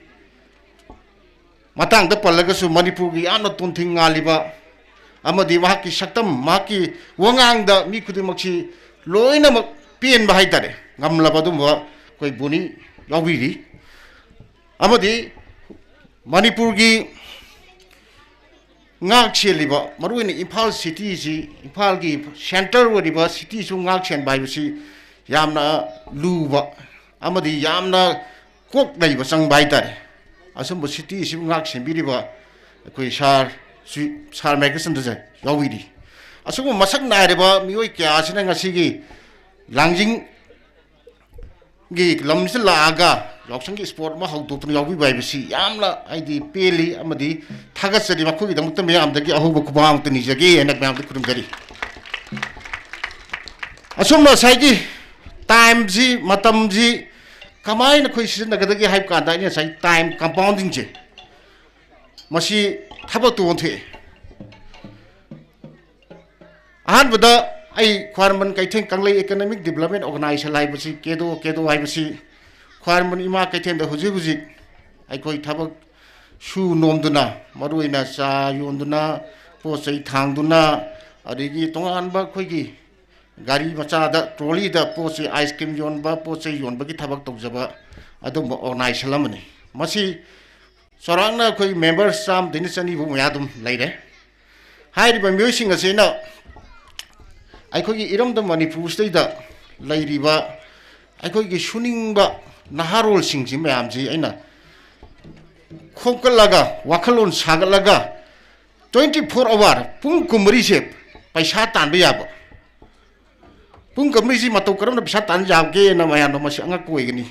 ꯃꯇꯥꯡꯗ ꯄꯜꯂꯒꯁꯨ ꯃꯅꯤꯄꯨꯔꯒꯤ ꯌꯥꯝꯅ ꯇꯣꯟꯊꯤꯡ ꯉꯥꯜꯂꯤꯕ ꯑꯃꯗꯤ ꯃꯍꯥꯛꯀꯤ ꯁꯛꯇꯝ, ꯃꯍꯥꯛꯀꯤ ꯋꯥꯉꯥꯡꯗ ꯃꯤ ꯈꯨꯗꯤꯡꯃꯛꯁꯤ ꯂꯣꯏꯅꯃꯛ ꯄꯦꯟꯕ ꯍꯥꯏꯇꯥꯔꯦ, ꯉꯝꯂꯕ ꯑꯗꯨꯝꯕ ꯑꯩꯈꯣꯏ ꯕꯣꯅꯤ ꯌꯥꯎꯕꯤꯔꯤ꯫ ꯑꯃꯗꯤ ꯃꯅꯤꯄꯨꯔꯒꯤ ꯉꯥꯛ ꯁꯦꯜꯂꯤꯕ, ꯃꯔꯨꯑꯣꯏꯅ ꯏꯝꯐꯥꯜ ꯁꯤꯇꯤꯁꯤ, ꯏꯝꯐꯥꯜꯒꯤ ꯁꯦꯟꯇꯔ ꯑꯣꯏꯔꯤꯕ ꯁꯤꯇꯤꯁꯨ ꯉꯥꯛ ꯁꯦꯟꯕ ꯍꯥꯏꯕꯁꯤ ꯌꯥꯝꯅ ꯂꯨꯕ ꯑꯃꯗꯤ ꯌꯥꯝꯅ ꯀꯣꯛ ꯂꯩꯕ ꯆꯪꯕ ꯍꯥꯏꯇꯥꯔꯦ꯫ ꯑꯁꯨꯝꯕ ꯁꯤꯇꯤꯁꯤꯕꯨ ꯉꯥꯛ ꯁꯦꯟꯕꯤꯔꯤꯕ ꯑꯩꯈꯣꯏ ꯁꯥꯔ ꯁ꯭ꯔꯤ, ꯁꯥꯔ ꯃꯦꯘꯆꯟꯗ꯭ꯔꯁꯦ ꯌꯥꯎꯕꯤꯔꯤ꯫ ꯑꯁꯤꯒꯨꯝꯕ ꯃꯁꯛ ꯅꯥꯏꯔꯕ ꯃꯤꯑꯣꯏ ꯀꯌꯥ ꯑꯁꯤꯅ ꯉꯁꯤꯒꯤ ꯂꯥꯡꯖꯤꯡ ꯒꯤ ꯂꯝꯁꯤꯗ ꯂꯥꯛꯑꯒ ꯌꯥꯎꯁꯪꯒꯤ ꯏꯁꯄꯣꯔꯠ ꯑꯃ ꯍꯧꯗꯣꯛꯇꯨꯅ ꯌꯥꯎꯕꯤꯕ ꯍꯥꯏꯕꯁꯤ ꯌꯥꯝꯅ, ꯍꯥꯏꯗꯤ, ꯄꯦꯜꯂꯤ ꯑꯃꯗꯤ ꯊꯥꯒꯠꯆꯔꯤ꯫ ꯃꯈꯣꯏꯒꯤꯗꯃꯛꯇ ꯃꯌꯥꯝꯗꯒꯤ ꯑꯍꯧꯕ ꯈꯨꯕꯥꯛ ꯑꯃꯇ ꯅꯤꯖꯒꯦ ꯍꯥꯏꯅ ꯃꯌꯥꯝꯗ ꯈꯨꯔꯨꯝꯖꯔꯤ꯫ ꯑꯁꯨꯝꯅ ꯉꯁꯥꯏꯒꯤ ꯇꯥꯏꯝꯁꯤ, ꯃꯇꯝꯁꯤ ꯀꯃꯥꯏꯅ ꯑꯩꯈꯣꯏ ꯁꯤꯖꯤꯟꯅꯒꯗꯒꯦ ꯍꯥꯏꯕ ꯀꯥꯟꯗ, ꯑꯩꯅ ꯉꯁꯥꯏ ꯇꯥꯏꯝ ꯀꯝꯄꯥꯎꯟꯗꯤꯡꯁꯦ, ꯃꯁꯤ ꯊꯕꯛꯇ ꯑꯣꯟꯊꯣꯛꯑꯦ꯫ ꯑꯍꯥꯟꯕꯗ ꯑꯩ ꯈ꯭ꯋꯥꯏꯔꯝꯕꯟ ꯀꯩꯊꯦꯜ ꯀꯪꯂꯩ ꯏꯀꯣꯅꯣꯃꯤꯛ ꯗꯤꯕꯂꯞꯃꯦꯟ ꯑꯣꯔꯒꯅꯥꯏꯖꯦꯁꯟ ꯍꯥꯏꯕꯁꯤ, ꯀꯦꯗꯣ, ꯀꯦꯗꯣ ꯍꯥꯏꯕꯁꯤ ꯈ꯭ꯋꯥꯏꯔꯝꯕꯟ ꯏꯃꯥ ꯀꯩꯊꯦꯜꯗ ꯍꯧꯖꯤꯛ ꯍꯧꯖꯤꯛ ꯑꯩꯈꯣꯏ ꯊꯕꯛ ꯁꯨ ꯅꯣꯝꯗꯨꯅ, ꯃꯔꯨꯑꯣꯏꯅ ꯆꯥ ꯌꯣꯟꯗꯨꯅ, ꯄꯣꯠ ꯆꯩ ꯊꯥꯡꯗꯨꯅ, ꯑꯗꯒꯤ ꯇꯣꯉꯥꯟꯕ ꯑꯩꯈꯣꯏꯒꯤ ꯒꯥꯔꯤ ꯃꯆꯥꯗ, ꯇ꯭ꯔꯣꯂꯤꯗ ꯄꯣꯠ ꯆꯩ, ꯑꯥꯏꯁ ꯀ꯭ꯔꯤꯝ ꯌꯣꯟꯕ, ꯄꯣꯠ ꯆꯩ ꯌꯣꯟꯕꯒꯤ ꯊꯕꯛ ꯇꯧꯖꯕ ꯑꯗꯨꯝꯕ ꯑꯣꯔꯒꯅꯥꯏꯖꯦꯁꯟ ꯑꯃꯅꯤ꯫ ꯃꯁꯤ ꯆꯥꯎꯔꯥꯛꯅ ꯑꯩꯈꯣꯏ ꯃꯦꯝꯕꯔ ꯆꯥꯝꯃꯗꯩꯅ ꯆꯅꯤꯐꯥꯎ ꯃꯌꯥ ꯑꯗꯨꯝ ꯂꯩꯔꯦ꯫ ꯍꯥꯏꯔꯤꯕ ꯃꯤꯑꯣꯏꯁꯤꯡ ꯑꯁꯤꯅ ꯑꯩꯈꯣꯏꯒꯤ ꯏꯔꯝꯗꯝ ꯃꯅꯤꯄꯨꯔꯁꯤꯗꯩꯗ ꯂꯩꯔꯤꯕ ꯑꯩꯈꯣꯏꯒꯤ ꯁꯨꯅꯤꯡꯕ ꯅꯍꯥꯔꯣꯜꯁꯤꯡꯁꯤ ꯃꯌꯥꯝꯁꯤ ꯑꯩꯅ ꯈꯣꯝꯀꯠꯂꯒ, ꯋꯥꯈꯜꯂꯣꯟ ꯁꯥꯒꯠꯂꯒ, twenty four hour, ꯄꯨꯡ ꯀꯨꯟꯃꯔꯤꯁꯦ ꯄꯩꯁꯥ ꯇꯥꯟꯕ ꯌꯥꯕ꯫ ꯄꯨꯡ ꯀꯨꯟꯃꯔꯤꯁꯤ ꯃꯇꯧ ꯀꯔꯝꯅ ꯄꯩꯁꯥ ꯇꯥꯟ ꯌꯥꯕꯒꯦꯅ ꯃꯌꯥꯝꯅ ꯃꯁꯤ ꯑꯉꯛꯄ ꯑꯣꯏꯒꯅꯤ꯫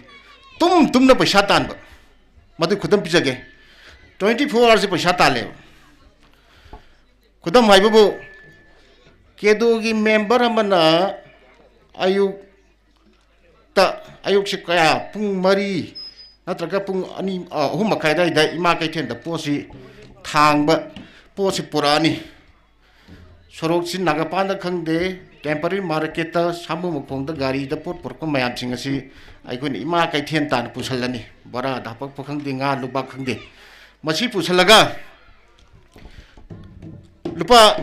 ꯇꯨꯝ ꯇꯨꯝꯅ ꯄꯩꯁꯥ ꯇꯥꯟꯕ꯫ ꯃꯗꯨ ꯈꯨꯗꯝ ꯄꯤꯖꯒꯦ꯫ ꯇ꯭ꯋꯦꯟꯇꯤ ꯐꯣꯔ ꯑꯋꯥꯔꯁꯦ ꯄꯩꯁꯥ ꯇꯥꯜꯂꯦꯕ꯫ ꯈꯨꯗꯝ ꯍꯥꯏꯕꯕꯨ, ꯀꯦꯗꯣꯒꯤ ꯃꯦꯝꯕꯔ ꯑꯃꯅ ꯑꯌꯨꯛꯇ, ꯑꯌꯨꯛꯁꯦ ꯀꯌꯥ, ꯄꯨꯡ ꯃꯔꯤ ꯅꯠꯇ꯭ꯔꯒ ꯄꯨꯡ ꯑꯅꯤ, ꯑ, ꯑꯍꯨꯝ ꯃꯈꯥꯏ ꯑꯗꯨꯋꯥꯏꯗ ꯏꯃꯥ ꯀꯩꯊꯦꯜꯗ ꯄꯣꯠꯁꯤ ꯊꯥꯡꯕ, ꯄꯣꯠꯁꯤ ꯄꯨꯔꯛꯑꯅꯤ꯫ ꯁꯣꯔꯣꯛꯁꯤ ꯅꯥꯒꯥꯄꯥꯟꯗ ꯈꯪꯗꯦ, ꯇꯦꯝꯄꯔꯔꯤ ꯃꯥꯔꯀꯦꯠꯇ, ꯁꯥꯃꯨ ꯃꯈꯣꯡꯗ ꯒꯥꯔꯤꯗ ꯄꯣꯠ ꯄꯨꯔꯛꯄ ꯃꯌꯥꯝꯁꯤꯡ ꯑꯁꯤ ꯑꯩꯈꯣꯏꯅ ꯏꯃꯥ ꯀꯩꯊꯦꯜ ꯇꯥꯟꯅ ꯄꯨꯁꯜꯂꯅꯤ꯫ ꯕꯣꯔꯥꯗ ꯍꯥꯄꯛꯄ ꯈꯪꯗꯦ, ꯉꯥ ꯂꯨꯄꯥ ꯈꯪꯗꯦ, ꯃꯁꯤ ꯄꯨꯁꯜꯂꯒ ꯂꯨꯄꯥ,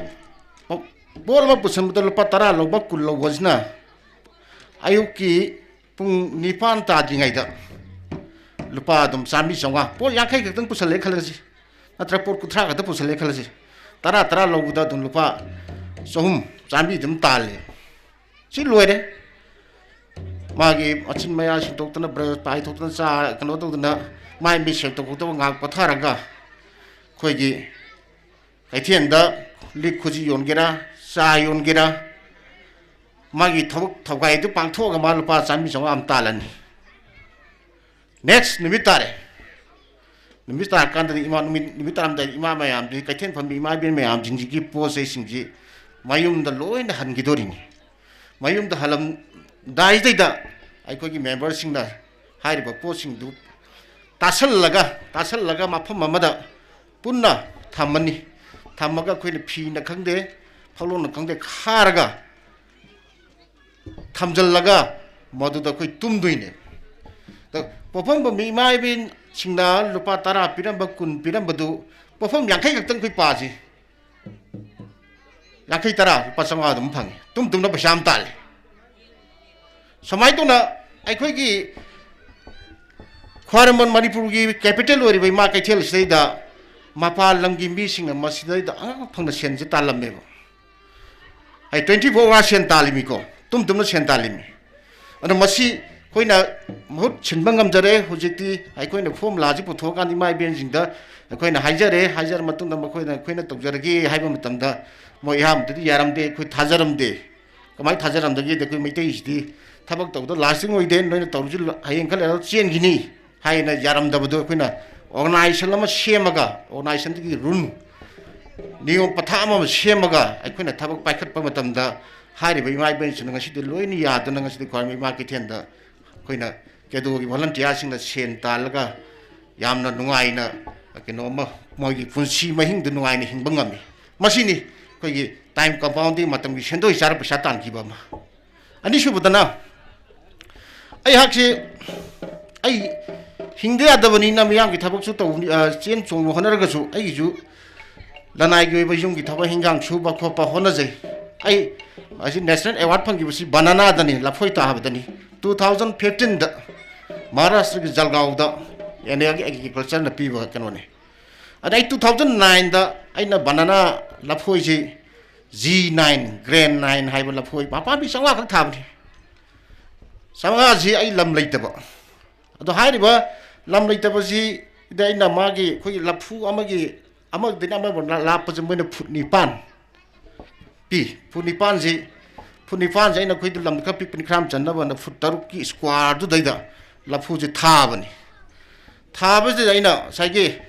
ꯄꯣꯠ ꯑꯃ ꯄꯨꯁꯟꯕꯗ ꯂꯨꯄꯥ ꯇꯔꯥ ꯂꯧꯕ, ꯀꯨꯟ ꯂꯧꯕꯁꯤꯅ ꯑꯌꯨꯛꯀꯤ ꯄꯨꯡ ꯅꯤꯄꯥꯟ ꯇꯥꯗ꯭ꯔꯤꯉꯩꯗ ꯂꯨꯄꯥ ꯑꯗꯨꯝ ꯆꯥꯝꯃꯔꯤ ꯆꯥꯝꯃꯉꯥ, ꯄꯣꯠ ꯌꯥꯡꯈꯩ ꯈꯛꯇꯪ ꯄꯨꯁꯜꯂꯦ ꯈꯜꯂꯁꯤ, ꯅꯠꯇ꯭ꯔꯒ ꯄꯣꯠ ꯀꯨꯟꯊ꯭ꯔꯥ ꯈꯛꯇ ꯄꯨꯁꯜꯂꯦ ꯈꯜꯂꯁꯤ, ꯇꯔꯥ ꯇꯔꯥ ꯂꯧꯕꯗ ꯑꯗꯨꯝ ꯂꯨꯄꯥ ꯆꯍꯨꯝ ꯆꯥꯝꯃꯔꯤ ꯑꯗꯨꯝ ꯇꯥꯜꯂꯦ꯫ ꯁꯤ ꯂꯣꯏꯔꯦ꯫ ꯃꯥꯒꯤ ꯃꯆꯤꯟ ꯃꯌꯥ ꯁꯦꯡꯗꯣꯛꯇꯅ, ꯕ꯭ꯔꯁ ꯄꯥꯏꯊꯣꯛꯇꯅ, ꯆꯥ ꯀꯩꯅꯣ ꯇꯧꯗꯅ, ꯃꯥꯏ ꯃꯤꯠ ꯁꯦꯡꯗꯣꯛ ꯈꯣꯠꯇꯣꯛ ꯉꯥꯏꯍꯥꯛ ꯄꯣꯊꯥꯔꯒ, ꯑꯩꯈꯣꯏꯒꯤ ꯀꯩꯊꯦꯜꯗ ꯂꯤꯛ ꯈꯨꯖꯤ ꯌꯣꯟꯒꯦꯔꯥ, ꯆꯥ ꯌꯣꯟꯒꯦꯔꯥ, ꯃꯥꯒꯤ ꯊꯕꯛ ꯊꯧꯒꯥꯏꯗꯨ ꯄꯥꯡꯊꯣꯛꯑꯒ ꯃꯥ ꯂꯨꯄꯥ ꯆꯥꯝꯃꯔꯤ ꯆꯥꯝꯃꯉꯥ ꯑꯃ ꯇꯥꯜꯂꯅꯤ꯫ ꯅꯦꯛꯁ ꯅꯨꯃꯤꯠ ꯇꯥꯔꯦ꯫ ꯅꯨꯃꯤꯠ ꯇꯥꯔꯀꯥꯟꯗꯗꯤ ꯏꯃꯥ, ꯅꯨꯃꯤꯠ, ꯅꯨꯃꯤꯠ ꯇꯥꯔꯝꯗꯥꯏꯗ ꯏꯃꯥ ꯃꯌꯥꯝꯗꯨꯒꯤ, ꯀꯩꯊꯦꯜ ꯐꯝꯕꯤ ꯏꯃꯥ ꯏꯕꯦꯟ ꯃꯌꯥꯝꯁꯤꯡꯁꯤꯒꯤ ꯄꯣꯠ ꯆꯩꯁꯤꯡꯁꯤ ꯃꯌꯨꯝꯗ ꯂꯣꯏꯅ ꯍꯟꯈꯤꯗꯣꯔꯤꯅꯤ꯫ ꯃꯌꯨꯝꯗ ꯍꯜꯂꯝꯗꯥꯏꯗꯩꯗ ꯑꯩꯈꯣꯏꯒꯤ ꯃꯦꯝꯕꯔꯁꯤꯡꯅ ꯍꯥꯏꯔꯤꯕ ꯄꯣꯠꯁꯤꯡꯗꯨ ꯇꯥꯁꯜꯂꯒ, ꯇꯥꯁꯜꯂꯒ ꯃꯐꯝ ꯑꯃꯗ ꯄꯨꯟꯅ ꯊꯝꯃꯅꯤ꯫ ꯊꯝꯃꯒ ꯑꯩꯈꯣꯏꯅ ꯐꯤꯅ ꯈꯪꯗꯦ, ꯐꯛꯂꯣꯡꯅ ꯈꯪꯗꯦ, ꯈꯥꯔꯒ ꯊꯝꯖꯤꯜꯂꯒ ꯃꯗꯨꯗ ꯑꯩꯈꯣꯏ ꯇꯨꯝꯗꯣꯏꯅꯦ꯫ ꯑꯗ ꯄꯣꯠꯐꯝ ꯐꯝꯕꯤ ꯏꯃꯥ ꯏꯕꯦꯟꯁꯤꯡꯅ ꯂꯨꯄꯥ ꯇꯔꯥ ꯄꯤꯔꯝꯕ, ꯀꯨꯟ ꯄꯤꯔꯝꯕꯗꯨ ꯄꯣꯠꯐꯝ ꯌꯥꯡꯈꯩ ꯈꯛꯇꯪ ꯑꯩꯈꯣꯏ ꯄꯥꯁꯤ꯫ ꯌꯥꯡꯈꯩ ꯇꯔꯥ, ꯂꯨꯄꯥ ꯆꯥꯝꯃꯉꯥ ꯑꯗꯨꯝ ꯐꯪꯉꯤ꯫ ꯇꯨꯝ ꯇꯨꯝꯅ ꯄꯩꯁꯥ ꯑꯃ ꯇꯥꯜꯂꯤ꯫ ꯁꯨꯃꯥꯏꯅ ꯇꯧꯅ ꯑꯩꯈꯣꯏꯒꯤ ꯈ꯭ꯋꯥꯏꯔꯝꯕꯟ, ꯃꯅꯤꯄꯨꯔꯒꯤ ꯀꯦꯄꯤꯇꯦꯜ ꯑꯣꯏꯔꯤꯕ ꯏꯃꯥ ꯀꯩꯊꯦꯜꯁꯤꯗꯩꯗ ꯃꯄꯥꯟ ꯂꯝꯒꯤ ꯃꯤꯁꯤꯡꯅ ꯃꯁꯤꯗꯩꯗ ꯑꯉꯥꯡ ꯐꯪꯅ ꯁꯦꯟꯁꯦ ꯇꯥꯜꯂꯝꯃꯦꯕ꯫ ꯑꯩ ꯇ꯭ꯋꯦꯟꯇꯤ ꯐꯣꯔ ꯑꯋꯥꯔ ꯁꯦꯟ ꯇꯥꯜꯂꯤꯃꯤꯀꯣ, ꯇꯨꯝ ꯇꯨꯝꯅ ꯁꯦꯟ ꯇꯥꯜꯂꯤꯃꯤ꯫ ꯑꯗꯣ ꯃꯁꯤ ꯑꯩꯈꯣꯏꯅ ꯃꯍꯨꯠ ꯁꯤꯟꯕ ꯉꯝꯖꯔꯦ꯫ ꯍꯧꯖꯤꯛꯇꯤ ꯑꯩꯈꯣꯏꯅ ꯐꯣꯔꯃꯨꯂꯥꯁꯤ ꯄꯨꯊꯣꯛꯑꯀꯥꯟꯗ ꯏꯃꯥ ꯏꯕꯦꯟꯁꯤꯡꯗ ꯑꯩꯈꯣꯏꯅ ꯍꯥꯏꯖꯔꯦ꯫ ꯍꯥꯏꯖꯔ ꯃꯇꯨꯡꯗ ꯃꯈꯣꯏꯅ ꯑꯩꯈꯣꯏꯅ ꯇꯧꯖꯔꯒꯦ ꯍꯥꯏꯕ ꯃꯇꯝꯗ ꯃꯣꯏ ꯑꯍꯥꯟꯕꯗꯗꯤ ꯌꯥꯔꯝꯗꯦ, ꯑꯩꯈꯣꯏ ꯊꯥꯖꯔꯝꯗꯦ꯫ ꯀꯃꯥꯏꯅ ꯊꯥꯖꯔꯝꯗꯒꯦꯗꯤ, ꯑꯩꯈꯣꯏ ꯃꯩꯇꯩꯁꯤꯗꯤ ꯊꯕꯛ ꯇꯧꯕꯗ ꯂꯥꯁꯇꯤꯡ ꯑꯣꯏꯗꯦ, ꯅꯣꯏꯅ ꯇꯧꯔꯁꯨ ꯍꯌꯦꯡ ꯈꯔ ꯂꯩꯔꯒ ꯆꯦꯟꯈꯤꯅꯤ ꯍꯥꯏꯅ ꯌꯥꯔꯝꯗꯕꯗꯣ ꯑꯩꯈꯣꯏꯅ ꯑꯣꯔꯒꯅꯥꯏꯖꯦꯁꯟ ꯑꯃ ꯁꯦꯝꯃꯒ, ꯑꯣꯔꯒꯅꯥꯏꯖꯦꯁꯟꯗꯨꯒꯤ ꯔꯨꯜ, ꯅꯤꯌꯣꯝ ꯄꯊꯥꯞ ꯑꯃ ꯁꯦꯝꯃꯒ ꯑꯩꯈꯣꯏꯅ ꯊꯕꯛ ꯄꯥꯏꯈꯠꯄ ꯃꯇꯝꯗ, ꯍꯥꯏꯔꯤꯕ ꯏꯃꯥ ꯏꯕꯦꯟꯁꯤꯡꯅ ꯉꯁꯤꯗꯤ ꯂꯣꯏꯅ ꯌꯥꯗꯨꯅ ꯉꯁꯤꯗꯤ ꯈ꯭ꯋꯥꯏꯔꯝꯕ ꯏꯃꯥ ꯀꯩꯊꯦꯜꯗ ꯑꯩꯈꯣꯏꯅ ꯀꯦꯗꯣꯒꯤ ꯚꯣꯂꯟꯇꯤꯌꯥꯔꯁꯤꯡꯅ ꯁꯦꯟ ꯇꯥꯜꯂꯒ ꯌꯥꯝꯅ ꯅꯨꯡꯉꯥꯏꯅ, ꯀꯩꯅꯣ ꯑꯃ, ꯃꯣꯏꯒꯤ ꯄꯨꯟꯁꯤ ꯃꯍꯤꯡꯗꯨ ꯅꯨꯡꯉꯥꯏꯅ ꯍꯤꯡꯕ ꯉꯝꯃꯤ꯫ ꯃꯁꯤꯅꯤ ꯑꯩꯈꯣꯏꯒꯤ ꯇꯥꯏꯝ ꯀꯝꯄꯥꯎꯟꯗꯤꯡ, ꯃꯇꯝꯒꯤ ꯁꯦꯟꯗꯣꯏ ꯆꯥꯔ ꯄꯩꯁꯥ ꯇꯥꯟꯈꯤꯕ ꯑꯃ꯫ ꯑꯅꯤꯁꯨꯕꯗꯅ, ꯑꯩꯍꯥꯛꯁꯤ, ꯑꯩ ꯍꯤꯡꯗ ꯌꯥꯗꯕꯅꯤꯅ ꯃꯤꯌꯥꯝꯒꯤ ꯊꯕꯛꯁꯨ ꯇꯧꯕꯅꯤ, ꯑ, ꯆꯦꯟ ꯆꯣꯡꯕ ꯍꯣꯠꯅꯔꯒꯁꯨ ꯑꯩꯒꯤꯁꯨ ꯂꯅꯥꯏꯒꯤ ꯑꯣꯏꯕ ꯌꯨꯝꯒꯤ ꯊꯕꯛ ꯍꯤꯡꯖꯥꯡ ꯁꯨꯕ ꯈꯣꯠꯄ ꯍꯣꯠꯅꯖꯩ꯫ ꯑꯩ ꯑꯁꯤ ꯅꯦꯁꯅꯦꯜ ꯑꯦꯋꯥꯔꯗ ꯐꯪꯈꯤꯕꯁꯤ ꯕꯅꯥꯅꯥꯗꯅꯤ, ꯂꯐꯣꯏ ꯇꯥꯕꯗꯅꯤ꯫ ꯇꯨ ꯊꯥꯎꯖꯟ ꯐꯤꯐꯇꯤꯟꯗ ꯃꯍꯥꯔꯥꯁꯇ꯭ꯔꯒꯤ ꯖꯜꯒꯥꯎꯗ ꯑꯦꯟ ꯑꯦꯒꯤ ꯑꯦꯒ꯭ꯔꯤꯀꯜꯆꯔꯅ ꯄꯤꯕ ꯀꯩꯅꯣꯅꯤ꯫ ꯑꯗ ꯑꯩ ꯇꯨ ꯊꯥꯎꯖꯟ ꯅꯥꯏꯟꯗ ꯑꯩꯅ ꯕꯅꯥꯅꯥ ꯂꯐꯣꯏꯁꯤ, ꯖꯤ ꯅꯥꯏꯟ, ꯒ꯭ꯔꯦꯟ ꯅꯥꯏꯟ ꯍꯥꯏꯕ ꯂꯐꯣꯏ ꯃꯄꯥꯝꯕꯤ ꯆꯥꯝꯃꯉꯥ ꯈꯛ ꯊꯥꯕꯅꯤ꯫ ꯆꯥꯝꯃꯉꯥꯁꯤ ꯑꯩ ꯂꯝ ꯂꯩꯇꯕ꯫ ꯑꯗꯣ ꯍꯥꯏꯔꯤꯕ ꯂꯝ ꯂꯩꯇꯕꯁꯤꯗ ꯑꯩꯅ ꯃꯥꯒꯤ, ꯑꯩꯈꯣꯏꯒꯤ ꯂꯐꯨ ꯑꯃꯒꯤ, ꯑꯃꯗꯒꯤꯅ ꯑꯃꯕꯨ ꯂꯥꯞꯄꯁꯦ ꯃꯣꯏꯅ ꯐꯨꯠ ꯅꯤꯄꯥꯟ ꯄꯤ꯫ ꯐꯨꯠ ꯅꯤꯄꯥꯟꯁꯤ, ꯐꯨꯠ ꯅꯤꯄꯥꯟꯁꯤ ꯑꯩꯅ, ꯑꯩꯈꯣꯏꯗ ꯂꯝ ꯈꯔ ꯄꯤꯛꯄꯅꯤ, ꯈꯔ ꯌꯥꯝ ꯆꯟꯅꯕꯅ ꯐꯨꯠ ꯇꯔꯨꯛꯀꯤ ꯁ꯭ꯀ꯭ꯋꯥꯔꯗꯨꯗꯩꯗ ꯂꯐꯨꯁꯦ ꯊꯥꯕꯅꯤ꯫ ꯊꯥꯕꯁꯤꯗ ꯑꯩꯅ ꯉꯁꯥꯏꯒꯤ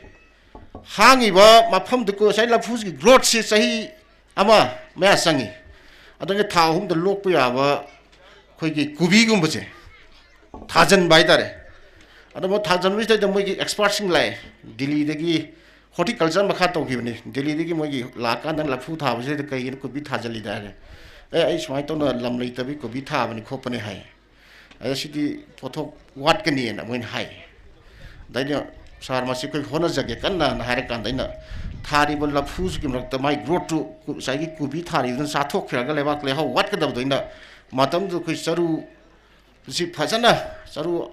ꯍꯥꯡꯉꯤꯕ ꯃꯐꯝꯗꯨ, ꯉꯁꯥꯏ ꯂꯐꯨꯁꯤꯒꯤ ꯒ꯭ꯔꯣꯠꯁꯤ ꯆꯍꯤ ꯑꯃ ꯃꯌꯥ ꯆꯪꯉꯤ꯫ ꯑꯗꯨꯒ ꯊꯥ ꯑꯍꯨꯝꯗ ꯂꯣꯛꯄ ꯌꯥꯕ ꯑꯩꯈꯣꯏꯒꯤ ꯀꯣꯕꯤꯒꯨꯝꯕꯁꯦ ꯊꯥꯖꯟꯕ ꯍꯥꯏꯇꯥꯔꯦ꯫ ꯑꯗꯣ ꯃꯣꯏ ꯊꯥꯖꯟꯕꯁꯤꯗꯩꯗ ꯃꯣꯏꯒꯤ ꯑꯦꯛꯁꯄꯥꯔꯠꯁꯤꯡ ꯂꯥꯛꯑꯦ, ꯗꯤꯜꯂꯤꯗꯒꯤ꯫ ꯍꯣꯔꯇꯤꯀꯜꯆꯔ ꯃꯈꯥ ꯇꯧꯈꯤꯕꯅꯤ꯫ ꯗꯤꯜꯂꯤꯗꯒꯤ ꯃꯣꯏꯒꯤ ꯂꯥꯛꯀꯥꯟꯗ ꯂꯐꯨ ꯊꯥꯕꯁꯤꯗ ꯀꯩꯒꯤꯅꯣ ꯀꯣꯕꯤ ꯊꯥꯖꯜꯂꯤꯗ ꯍꯥꯏꯔꯦ꯫ "ꯑꯦ, ꯑꯩ ꯁꯨꯃꯥꯏꯅ ꯇꯧꯅ ꯂꯝ ꯂꯩꯇꯕꯒꯤ ꯀꯣꯕꯤ ꯊꯥꯕꯅꯤ ꯈꯣꯠꯄꯅꯤ" ꯍꯥꯏ꯫ ꯑꯗ ꯁꯤꯗꯤ ꯄꯣꯠꯊꯣꯛ ꯋꯥꯠꯀꯅꯤꯅ ꯃꯣꯏꯅ ꯍꯥꯏ꯫ ꯑꯗ ꯑꯩꯅ, "ꯁꯥꯔ, ꯃꯁꯤ ꯑꯩꯈꯣꯏ ꯍꯣꯠꯅꯖꯒꯦ ꯀꯟꯅ" ꯍꯥꯏꯔꯀꯥꯟꯗ ꯑꯩꯅ ꯊꯥꯔꯤꯕ ꯂꯐꯨꯁꯤꯒꯤ ꯃꯔꯛꯇ ꯃꯥꯏ ꯒ꯭ꯔꯣꯠꯇꯨ, ꯉꯁꯥꯏꯒꯤ ꯀꯣꯕꯤ ꯊꯥꯔꯤꯕꯗꯨꯅ ꯆꯥꯊꯣꯛꯈ꯭ꯔꯒ ꯂꯩꯕꯥꯛ ꯂꯩꯍꯥꯎ ꯋꯥꯠꯀꯗꯕꯗꯣ ꯑꯩꯅ ꯃꯇꯝꯗꯨꯗ ꯑꯩꯈꯣꯏ ꯆꯔꯨ ꯁꯤ ꯐꯖꯅ, ꯆꯔꯨ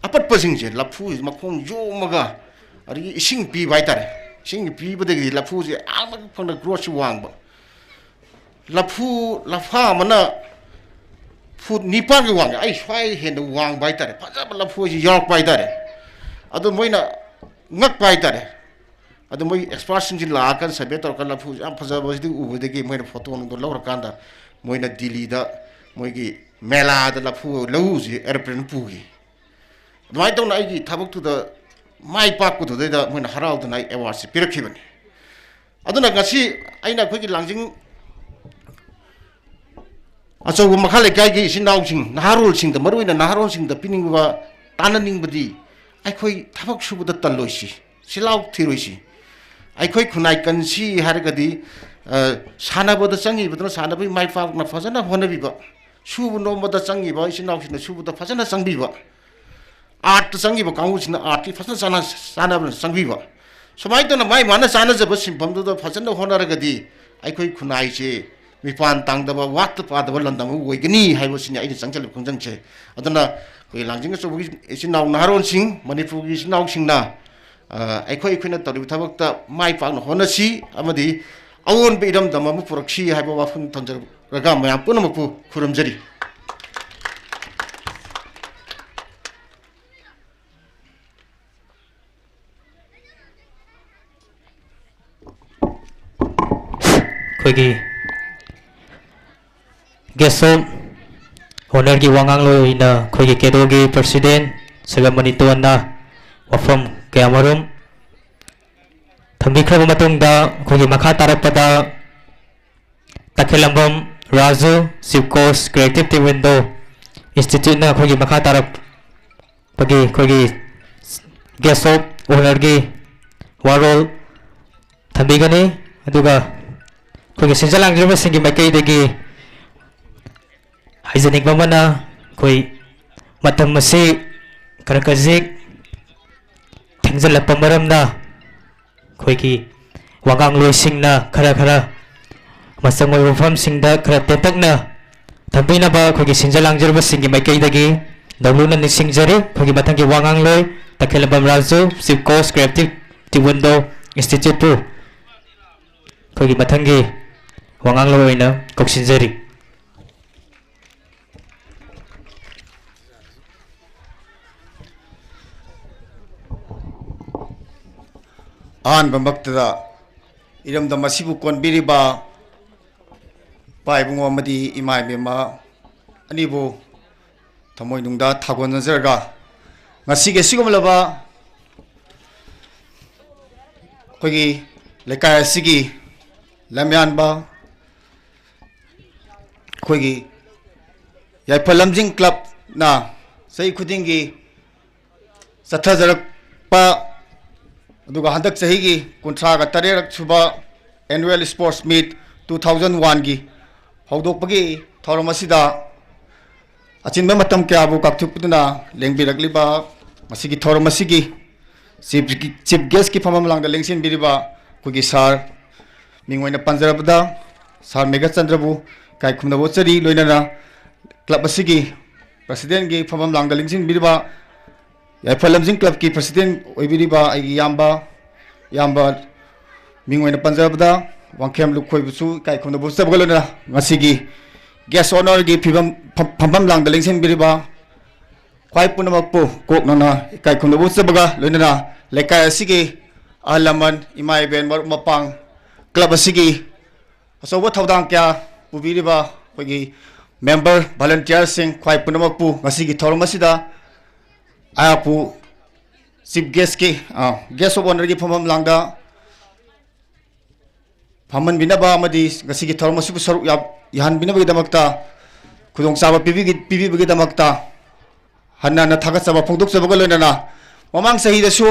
ꯑꯄꯠꯄꯁꯤꯡꯁꯦ ꯂꯐꯨ ꯃꯈꯣꯡ ꯌꯣꯝꯃꯒ, ꯑꯗꯒꯤ ꯏꯁꯤꯡ ꯄꯤꯕ ꯍꯥꯏꯇꯥꯔꯦ꯫ ꯏꯁꯤꯡ ꯄꯤꯕꯗꯒꯤꯗꯤ ꯂꯐꯨꯁꯦ ꯑꯥ ꯃꯊꯛ ꯐꯪꯗ ꯒ꯭ꯔꯣꯠꯁꯤ ꯋꯥꯡꯕ꯫ ꯂꯐꯨ ꯂꯐꯥ ꯑꯃꯅ ꯐꯨꯠ ꯅꯤꯄꯥꯟꯒ ꯋꯥꯡꯉꯦ꯫ ꯑꯩ ꯁ꯭ꯋꯥꯏ ꯍꯦꯟꯅ ꯋꯥꯡꯕ ꯍꯥꯏꯇꯥꯔꯦ꯫ ꯐꯖꯕ ꯂꯐꯨ ꯍꯥꯏꯁꯤ ꯌꯥꯎꯔꯛꯄ ꯍꯥꯏꯇꯥꯔꯦ꯫ ꯑꯗꯨ ꯃꯣꯏꯅ ꯉꯛꯄ ꯍꯥꯏꯇꯥꯔꯦ꯫ ꯑꯗꯨ ꯃꯣꯏ ꯑꯦꯛꯁꯄꯥꯔꯠꯁꯤꯡꯁꯤ ꯂꯥꯛꯑꯀꯥꯟꯗ ꯁꯔꯚꯦ ꯇꯧꯔꯀꯥꯟꯗ ꯂꯐꯨꯁꯤ ꯌꯥꯝ ꯐꯖꯕꯁꯤꯗꯤ ꯎꯕꯗꯒꯤ ꯃꯣꯏꯅ ꯐꯣꯇꯣ ꯅꯨꯡꯗꯣ ꯂꯧꯔꯀꯥꯟꯗ ꯃꯣꯏꯅ ꯗꯤꯜꯂꯤꯗ ꯃꯣꯏꯒꯤ ꯃꯦꯂꯥꯗ ꯂꯐꯨ ꯂꯧꯎꯁꯤ ꯑꯦꯔꯣꯄ꯭ꯂꯦꯟ ꯄꯨꯈꯤ꯫ ꯑꯗꯨꯃꯥꯏꯅ ꯇꯧꯅ ꯑꯩꯒꯤ ꯊꯕꯛꯇꯨꯗ ꯃꯥꯏ ꯄꯥꯛꯄꯗꯨꯗꯩꯗ ꯃꯣꯏꯅ ꯍꯔꯥꯎꯗꯅ ꯑꯩ ꯑꯦꯋꯥꯔꯗꯁꯦ ꯄꯤꯔꯛꯈꯤꯕꯅꯤ꯫ ꯑꯗꯨꯅ ꯉꯁꯤ ꯑꯩꯅ ꯑꯩꯈꯣꯏꯒꯤ ꯂꯥꯡꯖꯤꯡ ꯑꯆꯧꯕ ꯃꯈꯥ ꯂꯩꯀꯥꯏꯒꯤ ꯏꯆꯤꯟ ꯏꯅꯥꯎꯁꯤꯡ, ꯅꯍꯥꯔꯣꯜꯁꯤꯡꯗ, ꯃꯔꯨꯑꯣꯏꯅ ꯅꯍꯥꯔꯣꯜꯁꯤꯡꯗ ꯄꯤꯅꯤꯡꯕ, ꯇꯥꯟꯅꯅꯤꯡꯕꯗꯤ, ꯑꯩꯈꯣꯏ ꯊꯕꯛ ꯁꯨꯕꯗ ꯇꯜꯂꯣꯏꯁꯤ, ꯆꯤꯜꯍꯥꯎ ꯊꯤꯔꯣꯏꯁꯤ꯫ ꯑꯩꯈꯣꯏ ꯈꯨꯟꯅꯥꯏ ꯀꯟꯁꯤ ꯍꯥꯏꯔꯒꯗꯤ, ꯑ, ꯁꯥꯟꯅꯕꯗ ꯆꯪꯉꯤꯕꯗꯨꯅ ꯁꯥꯟꯅꯕꯒꯤ ꯃꯥꯏ ꯄꯥꯛꯅ ꯐꯖꯅ ꯍꯣꯠꯅꯕꯤꯕ, ꯁꯨꯕ ꯅꯣꯝꯕꯗ ꯆꯪꯉꯤꯕ ꯏꯆꯤꯟ ꯏꯅꯥꯎꯁꯤꯡꯅ ꯁꯨꯕꯗ ꯐꯖꯅ ꯆꯪꯕꯤꯕ, ꯑꯥꯔꯠꯇ ꯆꯪꯉꯤꯕ ꯀꯥꯡꯕꯨꯁꯤꯡꯅ ꯑꯥꯔꯠꯀꯤ ꯐꯖꯅ ꯆꯥꯟꯅ-, ꯆꯥꯟꯅꯕ ꯆꯪꯕꯤꯕ, ꯁꯨꯃꯥꯏꯅ ꯇꯧꯅ ꯃꯥꯏ ꯃꯥꯅ ꯆꯥꯟꯅꯖꯕ ꯁꯤꯟꯐꯝꯗꯨꯗ ꯐꯖꯅ ꯍꯣꯠꯅꯔꯒꯗꯤ ꯑꯩꯈꯣꯏ ꯈꯨꯟꯅꯥꯏꯁꯦ ꯃꯤꯄꯥꯟ ꯇꯥꯡꯗꯕ, ꯋꯥꯠꯇ ꯄꯥꯗꯕ ꯂꯝꯗꯝ ꯑꯃ ꯑꯣꯏꯒꯅꯤ ꯍꯥꯏꯕꯁꯤꯅꯤ ꯑꯩꯅ ꯆꯪꯁꯤꯜꯂꯤꯕ ꯈꯣꯡꯖꯪꯁꯦ꯫ ꯑꯗꯨꯅ ꯑꯩꯈꯣꯏ ꯂꯥꯡꯖꯤꯡ ꯑꯆꯧꯕꯒꯤ ꯏꯆꯤꯟ ꯏꯅꯥꯎ ꯅꯍꯥꯔꯣꯟꯁꯤꯡ, ꯃꯅꯤꯄꯨꯔꯒꯤ ꯏꯆꯤꯟ ꯏꯅꯥꯎꯁꯤꯡꯅ, ꯑ, ꯑꯩꯈꯣꯏ, ꯑꯩꯈꯣꯏꯅ ꯇꯧꯔꯤꯕ ꯊꯕꯛꯇ ꯃꯥꯏ ꯄꯥꯛꯅ ꯍꯣꯠꯅꯁꯤ ꯑꯃꯗꯤ ꯑꯑꯣꯟꯕ ꯏꯔꯝꯗꯝ ꯑꯃ ꯄꯨꯔꯛꯁꯤ ꯍꯥꯏꯕ ꯋꯥꯐꯝ ꯊꯝꯖꯔꯒ ꯃꯌꯥꯝ ꯄꯨꯝꯅꯃꯛꯄꯨ ꯈꯨꯔꯨꯝꯖꯔꯤ꯫ ꯑꯩꯈꯣꯏꯒꯤ guest of honourꯒꯤ ꯋꯥꯉꯥꯡꯂꯣꯏ ꯑꯣꯏꯅ ꯑꯩꯈꯣꯏꯒꯤ ꯀꯦꯗꯣꯒꯤ president ꯁꯒꯟ ꯃꯅꯤꯇꯣꯟꯅ ꯋꯥꯐꯝ ꯀꯌꯥꯃꯔꯨꯝ ꯊꯝꯕꯤꯈ꯭ꯔꯕ ꯃꯇꯨꯡꯗ, ꯑꯩꯈꯣꯏꯒꯤ ꯃꯈꯥ ꯇꯥꯔꯛꯄꯗ ꯇꯈꯦꯂꯝꯕꯝ Raju, Chief Coach, Creative Taekwondo Instituteꯅ ꯑꯩꯈꯣꯏꯒꯤ ꯃꯈꯥ ꯇꯥꯔꯛꯄꯒꯤ ꯑꯩꯈꯣꯏꯒꯤ guest of honourꯒꯤ ꯋꯥꯔꯣꯜ ꯊꯝꯕꯤꯒꯅꯤ꯫ ꯑꯗꯨꯒ ꯑꯩꯈꯣꯏꯒꯤ ꯁꯤꯟꯖ ꯂꯥꯡꯖꯕꯁꯤꯡꯒꯤ ꯃꯥꯏꯀꯩꯗꯒꯤ ꯍꯥꯏꯖꯅꯤꯡꯕ ꯑꯃꯅ, ꯑꯩꯈꯣꯏ ꯃꯇꯝ ꯑꯁꯤ ꯈꯔ ꯈꯖꯤꯛ ꯊꯦꯡꯖꯤꯜꯂꯛꯄ ꯃꯔꯝꯅ ꯑꯩꯈꯣꯏꯒꯤ ꯋꯥꯉꯥꯡꯂꯣꯏꯁꯤꯡꯅ ꯈꯔ ꯈꯔ ꯃꯆꯪ ꯑꯣꯏꯕ ꯋꯥꯐꯝꯁꯤꯡꯗ ꯈꯔ ꯇꯦꯟꯇꯛꯅ ꯊꯝꯕꯤꯅꯕ ꯑꯩꯈꯣꯏꯒꯤ ꯁꯤꯟꯖ ꯂꯥꯡꯖꯔꯕꯁꯤꯡꯒꯤ ꯃꯥꯏꯀꯩꯗꯒꯤ ꯅꯧꯂꯨꯅ ꯅꯤꯡꯁꯤꯡꯖꯔꯤ꯫ ꯑꯩꯈꯣꯏꯒꯤ ꯃꯊꯪꯒꯤ ꯋꯥꯉꯥꯡꯂꯣꯏ ꯇꯈꯦꯂꯝꯕꯝ Raju, Chief Coach, Creative Taekwondo Instituteꯄꯨ ꯑꯩꯈꯣꯏꯒꯤ ꯃꯊꯪꯒꯤ ꯋꯥꯉꯥꯡꯂꯣꯏ ꯑꯣꯏꯅ ꯀꯧꯁꯤꯟꯖꯔꯤ꯫ ꯑꯍꯥꯟꯕꯃꯛꯇꯗ ꯏꯔꯝꯗꯝ ꯑꯁꯤꯕꯨ ꯀꯣꯟꯕꯤꯔꯤꯕ ꯏꯄꯥ ꯏꯕꯨꯡꯉꯣ ꯑꯃꯗꯤ ꯏꯃꯥ ꯏꯕꯦꯝꯃ ꯑꯅꯤꯕꯨ ꯊꯃꯣꯏꯅꯨꯡꯗ ꯊꯥꯒꯣꯟꯅꯖꯔꯒ, ꯉꯁꯤꯒꯤ ꯑꯁꯤꯒꯨꯝꯂꯕ ꯑꯩꯈꯣꯏꯒꯤ ꯂꯩꯀꯥꯏ ꯑꯁꯤꯒꯤ ꯂꯝꯌꯥꯟꯕ ꯑꯩꯈꯣꯏꯒꯤ ꯌꯥꯏꯐ ꯂꯝꯖꯤꯡ ꯀ꯭ꯂꯕꯅ ꯆꯍꯤ ꯈꯨꯗꯤꯡꯒꯤ ꯆꯠꯊꯖꯔꯛꯄ, ꯑꯗꯨꯒ ꯍꯟꯗꯛ ꯆꯍꯤꯒꯤ ꯀꯨꯟꯊ꯭ꯔꯥꯒ ꯇꯔꯦꯠ ꯁꯨꯕ Annual Sports Meet two thousand one ꯒꯤ ꯍꯧꯗꯣꯛꯄꯒꯤ ꯊꯧꯔꯝ ꯑꯁꯤꯗ ꯑꯆꯤꯟꯕ ꯃꯇꯝ ꯀꯌꯥꯕꯨ ꯀꯥꯞꯊꯣꯛꯄꯤꯗꯨꯅ ꯂꯦꯡꯕꯤꯔꯛꯂꯤꯕ ꯃꯁꯤꯒꯤ ꯊꯧꯔꯝ ꯑꯁꯤꯒꯤ chief, chief guest ꯀꯤ ꯐꯝꯐꯝ ꯂꯥꯡꯗ ꯂꯦꯡꯁꯤꯟꯕꯤꯔꯤꯕ ꯑꯩꯈꯣꯏꯒꯤ sir, ꯃꯤꯡ ꯑꯣꯏꯅ ꯄꯟꯖꯔꯕꯗ sir ꯃꯦꯘꯆꯟꯗ꯭ꯔꯕꯨ ꯏꯀꯥꯏ ꯈꯨꯝꯅꯕ ꯎꯠꯆꯔꯤ, ꯂꯣꯏꯅꯅ club ꯑꯁꯤꯒꯤ president ꯀꯤ ꯐꯝꯐꯝ ꯂꯥꯡꯗ ꯂꯦꯡꯁꯤꯟꯕꯤꯔꯤꯕ ꯌꯥꯏꯐ ꯂꯝꯖꯤꯡ club ꯀꯤ president ꯑꯣꯏꯕꯤꯔꯤꯕ ꯑꯩꯒꯤ ꯏꯌꯥꯝꯕ, ꯏꯌꯥꯝꯕ ꯃꯤꯡ ꯑꯣꯏꯅ ꯄꯟꯖꯔꯕꯗ ꯋꯥꯡꯈꯦꯝ ꯂꯨꯈꯣꯏꯕꯨꯁꯨ ꯏꯀꯥꯏ ꯈꯨꯝꯅꯕ ꯎꯠꯆꯕꯒ ꯂꯣꯏꯅꯅ ꯉꯁꯤꯒꯤ guest honour ꯒꯤ ꯐꯤꯕꯝ, ꯐꯝ-, ꯐꯝꯐꯝ ꯂꯥꯡꯗ ꯂꯦꯡꯁꯤꯟꯕꯤꯔꯤꯕ ꯈ꯭ꯋꯥꯏ ꯄꯨꯝꯅꯃꯛꯄꯨ ꯀꯣꯛꯅꯅ ꯏꯀꯥꯏ ꯈꯨꯝꯅꯕ ꯎꯠꯆꯕꯒ ꯂꯣꯏꯅꯅ ꯂꯩꯀꯥꯏ ꯑꯁꯤꯒꯤ ꯑꯍꯜ ꯂꯃꯟ, ꯏꯃꯥ ꯏꯕꯦꯟ, ꯃꯔꯨꯞ ꯃꯄꯥꯡ, club ꯑꯁꯤꯒꯤ ꯑꯆꯧꯕ ꯊꯧꯗꯥꯡ ꯀꯌꯥ ꯄꯨꯕꯤꯔꯤꯕ ꯑꯩꯈꯣꯏꯒꯤ member, volunteer ꯁꯤꯡ ꯈ꯭ꯋꯥꯏ ꯄꯨꯝꯅꯃꯛꯄꯨ ꯉꯁꯤꯒꯤ ꯊꯧꯔꯝ ꯑꯁꯤꯗ ꯑꯩꯍꯥꯛꯄꯨ chief guest ꯀꯤ, ꯑ, guest of honour ꯒꯤ ꯐꯝꯐꯝ ꯂꯥꯡꯗ ꯐꯝꯍꯟꯕꯤꯅꯕ ꯑꯃꯗꯤ ꯉꯁꯤꯒꯤ ꯊꯧꯔꯝ ꯑꯁꯤꯕꯨ ꯁꯔꯨꯛ ꯌꯥ-, ꯌꯥꯍꯟꯕꯤꯅꯕꯒꯤꯗꯃꯛꯇ ꯈꯨꯗꯣꯡꯆꯥꯕ ꯄꯤꯕꯤꯒꯤ-, ꯄꯤꯕꯤꯕꯒꯤꯗꯃꯛꯇ ꯍꯟꯅ ꯍꯟꯅ ꯊꯥꯒꯠꯆꯕ ꯐꯣꯡꯗꯣꯛꯆꯕꯒ ꯂꯣꯏꯅꯅ, ꯃꯃꯥꯡ ꯆꯍꯤꯗꯁꯨ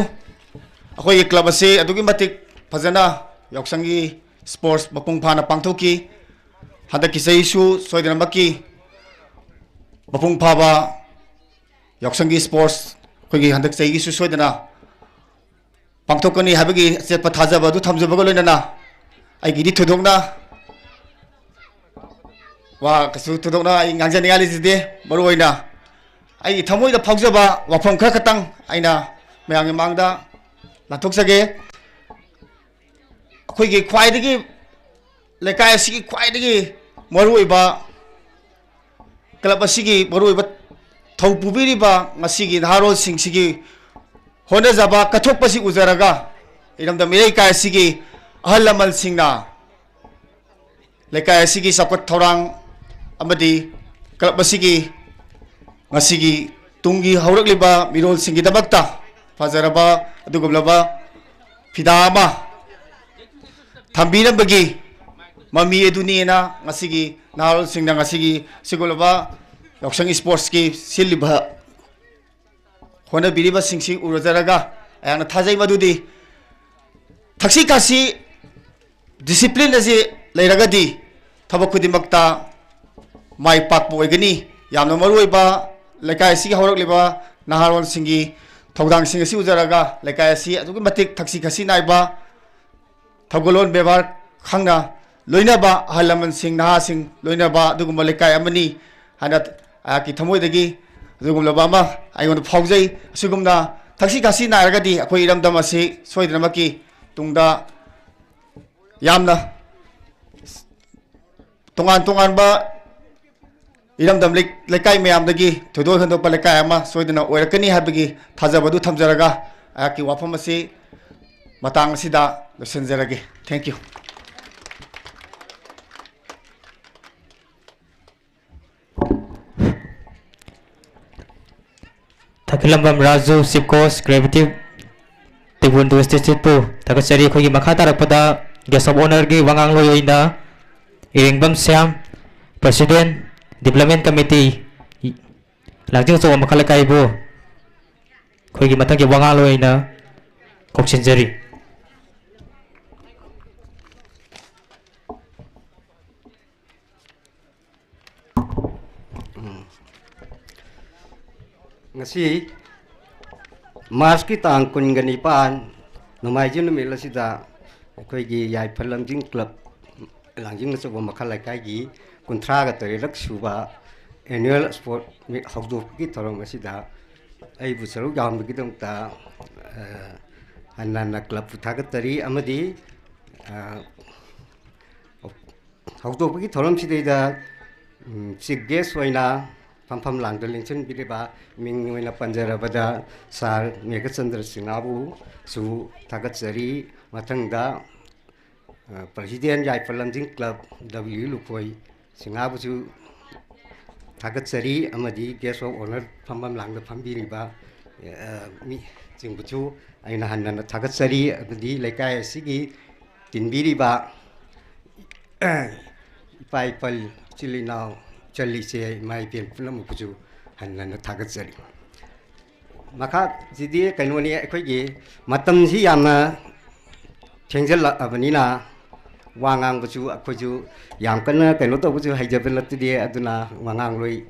ꯑꯩꯈꯣꯏꯒꯤ club ꯑꯁꯤ ꯑꯗꯨꯛꯀꯤ ꯃꯇꯤꯛ ꯐꯖꯅ ꯌꯥꯎꯁꯪꯒꯤ sports ꯃꯄꯨꯡ ꯐꯥꯅ ꯄꯥꯡꯊꯣꯛꯈꯤ꯫ ꯍꯟꯗꯛꯀꯤ ꯆꯍꯤꯁꯨ ꯁꯣꯏꯗꯅꯃꯛꯀꯤ ꯃꯄꯨꯡ ꯐꯥꯕ ꯌꯥꯎꯁꯪꯒꯤ sports ꯑꯩꯈꯣꯏꯒꯤ ꯍꯟꯗꯛ ꯆꯍꯤꯒꯤꯁꯨ ꯁꯣꯏꯗꯅ ꯄꯥꯡꯊꯣꯛꯀꯅꯤ ꯍꯥꯏꯕꯒꯤ ꯑꯆꯦꯠꯄ ꯊꯥꯖꯕ ꯑꯗꯨ ꯊꯝꯖꯕꯒ ꯂꯣꯏꯅꯅ, ꯑꯩꯒꯤꯗꯤ ꯊꯣꯏꯗꯣꯛꯅ ꯋꯥ ꯀꯩꯁꯨ ꯊꯣꯏꯗꯣꯛꯅ ꯑꯩ ꯉꯥꯡꯖꯅꯤꯡꯉꯥꯏ ꯂꯩꯖꯗꯦ꯫ ꯃꯔꯨꯑꯣꯏꯅ ꯑꯩꯒꯤ ꯊꯃꯣꯏꯗ ꯐꯥꯎꯖꯕ ꯋꯥꯐꯝ ꯈꯔ ꯈꯛꯇꯪ ꯑꯩꯅ ꯃꯌꯥꯝꯒꯤ ꯃꯥꯡꯗ ꯂꯥꯟꯊꯣꯛꯆꯒꯦ꯫ ꯑꯩꯈꯣꯏꯒꯤ ꯈ꯭ꯋꯥꯏꯗꯒꯤ, ꯂꯩꯀꯥꯏ ꯑꯁꯤꯒꯤ ꯈ꯭ꯋꯥꯏꯗꯒꯤ ꯃꯔꯨꯑꯣꯏꯕ club ꯑꯁꯤꯒꯤ ꯃꯔꯨꯑꯣꯏꯕ ꯊꯧ ꯄꯨꯕꯤꯔꯤꯕ ꯉꯁꯤꯒꯤ ꯅꯍꯥꯔꯣꯜꯁꯤꯡꯁꯤꯒꯤ ꯍꯣꯠꯅꯖꯕ ꯀꯠꯊꯣꯛꯄꯁꯤ ꯎꯖꯔꯒ, ꯏꯔꯝꯗꯝ ꯏꯔꯩꯀꯥꯏ ꯑꯁꯤꯒꯤ ꯑꯍꯜ ꯂꯃꯟꯁꯤꯡꯅ ꯂꯩꯀꯥꯏ ꯑꯁꯤꯒꯤ ꯆꯥꯎꯈꯠ ꯊꯧꯔꯥꯡ ꯑꯃꯗꯤ club ꯑꯁꯤꯒꯤ ꯉꯁꯤꯒꯤ ꯇꯨꯡꯒꯤ ꯍꯧꯔꯛꯂꯤꯕ ꯃꯤꯔꯣꯜꯁꯤꯡꯒꯤꯗꯃꯛꯇ ꯐꯖꯔꯕ ꯑꯗꯨꯒꯨꯝꯂꯕ ꯐꯤꯗꯥ ꯑꯃ ꯊꯝꯕꯤꯔꯝꯕꯒꯤ ꯃꯃꯤ ꯑꯗꯨꯅꯤꯅ ꯉꯁꯤꯒꯤ ꯅꯍꯥꯔꯣꯜꯁꯤꯡꯅ ꯉꯁꯤꯒꯤ ꯁꯤꯒꯨꯝꯂꯕ ꯌꯥꯎꯁꯪ ꯏꯁꯄꯣꯔꯠꯁꯀꯤ ꯁꯤꯜꯂꯤꯕ ꯍꯣꯠꯅꯕꯤꯔꯤꯕꯁꯤꯡꯁꯤ ꯎꯔꯖꯔꯒ ꯑꯩꯍꯥꯛꯅ ꯊꯥꯖꯩ ꯃꯗꯨꯗꯤ ꯊꯛꯁꯤ ꯈꯥꯁꯤ ꯗꯤꯁꯤꯄ꯭ꯂꯤꯟ ꯑꯁꯤ ꯂꯩꯔꯒꯗꯤ ꯊꯕꯛ ꯈꯨꯗꯤꯡꯃꯛꯇ ꯃꯥꯏ ꯄꯥꯛꯄ ꯑꯣꯏꯒꯅꯤ꯫ ꯌꯥꯝꯅ ꯃꯔꯨꯑꯣꯏꯕ ꯂꯩꯀꯥꯏ ꯑꯁꯤꯒꯤ ꯍꯧꯔꯛꯂꯤꯕ ꯅꯍꯥꯔꯣꯜꯁꯤꯡꯒꯤ ꯊꯧꯗꯥꯡꯁꯤꯡ ꯑꯁꯤ ꯎꯖꯔꯒ ꯂꯩꯀꯥꯏ ꯑꯁꯤ ꯑꯗꯨꯛꯀꯤ ꯃꯇꯤꯛ ꯊꯛꯁꯤ ꯈꯥꯁꯤ ꯅꯥꯏꯕ, ꯊꯧꯒꯜꯂꯣꯟ ꯕꯦꯕꯥꯔ ꯈꯪꯅ ꯂꯣꯏꯅꯕ, ꯑꯍꯜ ꯂꯃꯟꯁꯤꯡ, ꯅꯍꯥꯁꯤꯡ ꯂꯣꯏꯅꯕ ꯑꯗꯨꯒꯨꯝꯕ ꯂꯩꯀꯥꯏ ꯑꯃꯅꯤ ꯍꯥꯏꯅ ꯑꯩꯍꯥꯛꯀꯤ ꯊꯃꯣꯏꯗꯒꯤ ꯑꯗꯨꯒꯨꯝꯂꯕ ꯑꯃ ꯑꯩꯉꯣꯟꯗ ꯐꯥꯎꯖꯩ꯫ ꯑꯁꯤꯒꯨꯝꯅ ꯊꯛꯁꯤ ꯈꯥꯁꯤ ꯅꯥꯏꯔꯒꯗꯤ ꯑꯩꯈꯣꯏ ꯏꯔꯝꯗꯝ ꯑꯁꯤ ꯁꯣꯏꯗꯅꯃꯛꯀꯤ ꯇꯨꯡꯗ ꯌꯥꯝꯅ ꯇꯣꯉꯥꯟ ꯇꯣꯉꯥꯟꯕ ꯏꯔꯝꯗꯝ ꯂꯩ-, ꯂꯩꯀꯥꯏ ꯃꯌꯥꯝꯗꯒꯤ ꯊꯣꯏꯗꯣꯛ ꯍꯦꯟꯗꯣꯛꯄ ꯂꯩꯀꯥꯏ ꯑꯃ ꯁꯣꯏꯗꯅ ꯑꯣꯏꯔꯛꯀꯅꯤ ꯍꯥꯏꯕꯒꯤ ꯊꯥꯖꯕ ꯑꯗꯨ ꯊꯝꯖꯔꯒ ꯑꯩꯍꯥꯛꯀꯤ ꯋꯥꯐꯝ ꯑꯁꯤ ꯃꯇꯥꯡ ꯑꯁꯤꯗ ꯂꯣꯏꯁꯤꯟꯖꯔꯒꯦ꯫ Thank you꯫ ꯊꯥꯀꯤꯂꯝꯕꯝ Raju, Chief Coach, Creative Taekwondo Institute ꯄꯨ ꯊꯥꯒꯠꯆꯔꯤ꯫ ꯑꯩꯈꯣꯏꯒꯤ ꯃꯈꯥ ꯇꯥꯔꯛꯄꯗ Guest of Honour ꯒꯤ ꯋꯥꯉꯥꯡꯂꯣꯏ ꯑꯣꯏꯅ ꯏꯔꯦꯡꯕꯝ ꯁ꯭ꯌꯥꯝ, President, Development Committee, ꯂꯥꯡꯖꯤꯡ ꯑꯆꯧꯕ ꯃꯈꯥ ꯂꯩꯀꯥꯏꯕꯨ ꯑꯩꯈꯣꯏꯒꯤ ꯃꯊꯪꯒꯤ ꯋꯥꯉꯥꯡꯂꯣꯏ ꯑꯣꯏꯅ ꯀꯧꯁꯤꯟꯖꯔꯤ꯫ ꯉꯁꯤ ꯃꯥꯔꯁꯀꯤ ꯇꯥꯡ ꯀꯨꯟꯒ ꯅꯤꯄꯥꯟ, ꯅꯣꯡꯃꯥꯏꯖꯤꯡ ꯅꯨꯃꯤꯠ ꯑꯁꯤꯗ ꯑꯩꯈꯣꯏꯒꯤ ꯌꯥꯏꯐ ꯂꯝꯖꯤꯡ ꯀ꯭ꯂꯕ, ꯂꯥꯡꯖꯤꯡ ꯑꯆꯧꯕ ꯃꯈꯥ ꯂꯩꯀꯥꯏꯒꯤ ꯀꯨꯟꯊ꯭ꯔꯥꯒ ꯇꯔꯦꯠꯂꯛ ꯁꯨꯕ annual sport meet ꯍꯧꯗꯣꯛꯄꯒꯤ ꯊꯧꯔꯝ ꯑꯁꯤꯗ ꯑꯩꯕꯨ ꯁꯔꯨꯛ ꯌꯥꯍꯟꯕꯒꯤꯗꯃꯛꯇ, ꯑ, ꯍꯟꯅ ꯍꯟꯅ ꯀ꯭ꯂꯕꯄꯨ ꯊꯥꯒꯠꯆꯔꯤ ꯑꯃꯗꯤ, ꯑ, ꯍꯧꯗꯣꯛꯄꯒꯤ ꯊꯧꯔꯝꯁꯤꯗꯩꯗ, ꯎꯝ, Chief Guest ꯑꯣꯏꯅ ꯐꯝꯐꯝ ꯂꯥꯡꯗ ꯂꯦꯡꯁꯤꯟꯕꯤꯔꯤꯕ ꯃꯤꯡ ꯑꯣꯏꯅ ꯄꯟꯖꯔꯕꯗ Sir ꯃꯦꯘꯆꯟꯗ꯭ꯔ ꯁꯤꯡꯍꯕꯨꯁꯨ ꯊꯥꯒꯠꯆꯔꯤ꯫ ꯃꯊꯪꯗ, ꯑ, President ꯌꯥꯏꯐ ꯂꯝꯖꯤꯡ ꯀ꯭ꯂꯕ W ꯂꯨꯈꯣꯏ ꯁꯤꯡꯍꯕꯨꯁꯨ ꯊꯥꯒꯠꯆꯔꯤ ꯑꯃꯗꯤ Guest of Honour ꯐꯝꯐꯝ ꯂꯥꯡꯗ ꯐꯝꯕꯤꯔꯤꯕ ꯑ, ꯃꯤꯁꯤꯡꯕꯨꯁꯨ ꯑꯩꯅ ꯍꯟꯅ ꯍꯟꯅ ꯊꯥꯒꯠꯆꯔꯤ꯫ ꯑꯃꯗꯤ ꯂꯩꯀꯥꯏ ꯑꯁꯤꯒꯤ ꯇꯤꯟꯕꯤꯔꯤꯕ ꯏꯄꯥ ꯏꯄꯜ, ꯏꯆꯤꯜ ꯏꯅꯥꯎ, ꯏꯆꯜ ꯏꯆꯦ, ꯏꯃꯥ ꯏꯕꯦꯟ ꯄꯨꯝꯅꯃꯛꯄꯨꯁꯨ ꯍꯟꯅ ꯍꯟꯅ ꯊꯥꯒꯠꯆꯔꯤ꯫ ꯃꯈꯥꯁꯤꯗꯤ ꯀꯩꯅꯣꯅꯤ, ꯑꯩꯈꯣꯏꯒꯤ ꯃꯇꯝꯁꯤ ꯌꯥꯝꯅ ꯊꯦꯡꯖꯤꯜꯂꯛꯑꯕꯅꯤꯅ ꯋꯥ ꯉꯥꯡꯕꯁꯨ ꯑꯩꯈꯣꯏꯁꯨ ꯌꯥꯝ ꯀꯟꯅ ꯀꯩꯅꯣ ꯇꯧꯕꯁꯨ ꯍꯩꯖꯕ ꯅꯠꯇꯦ꯫ ꯑꯗꯨꯅ ꯋꯥ ꯉꯥꯡꯂꯣꯏ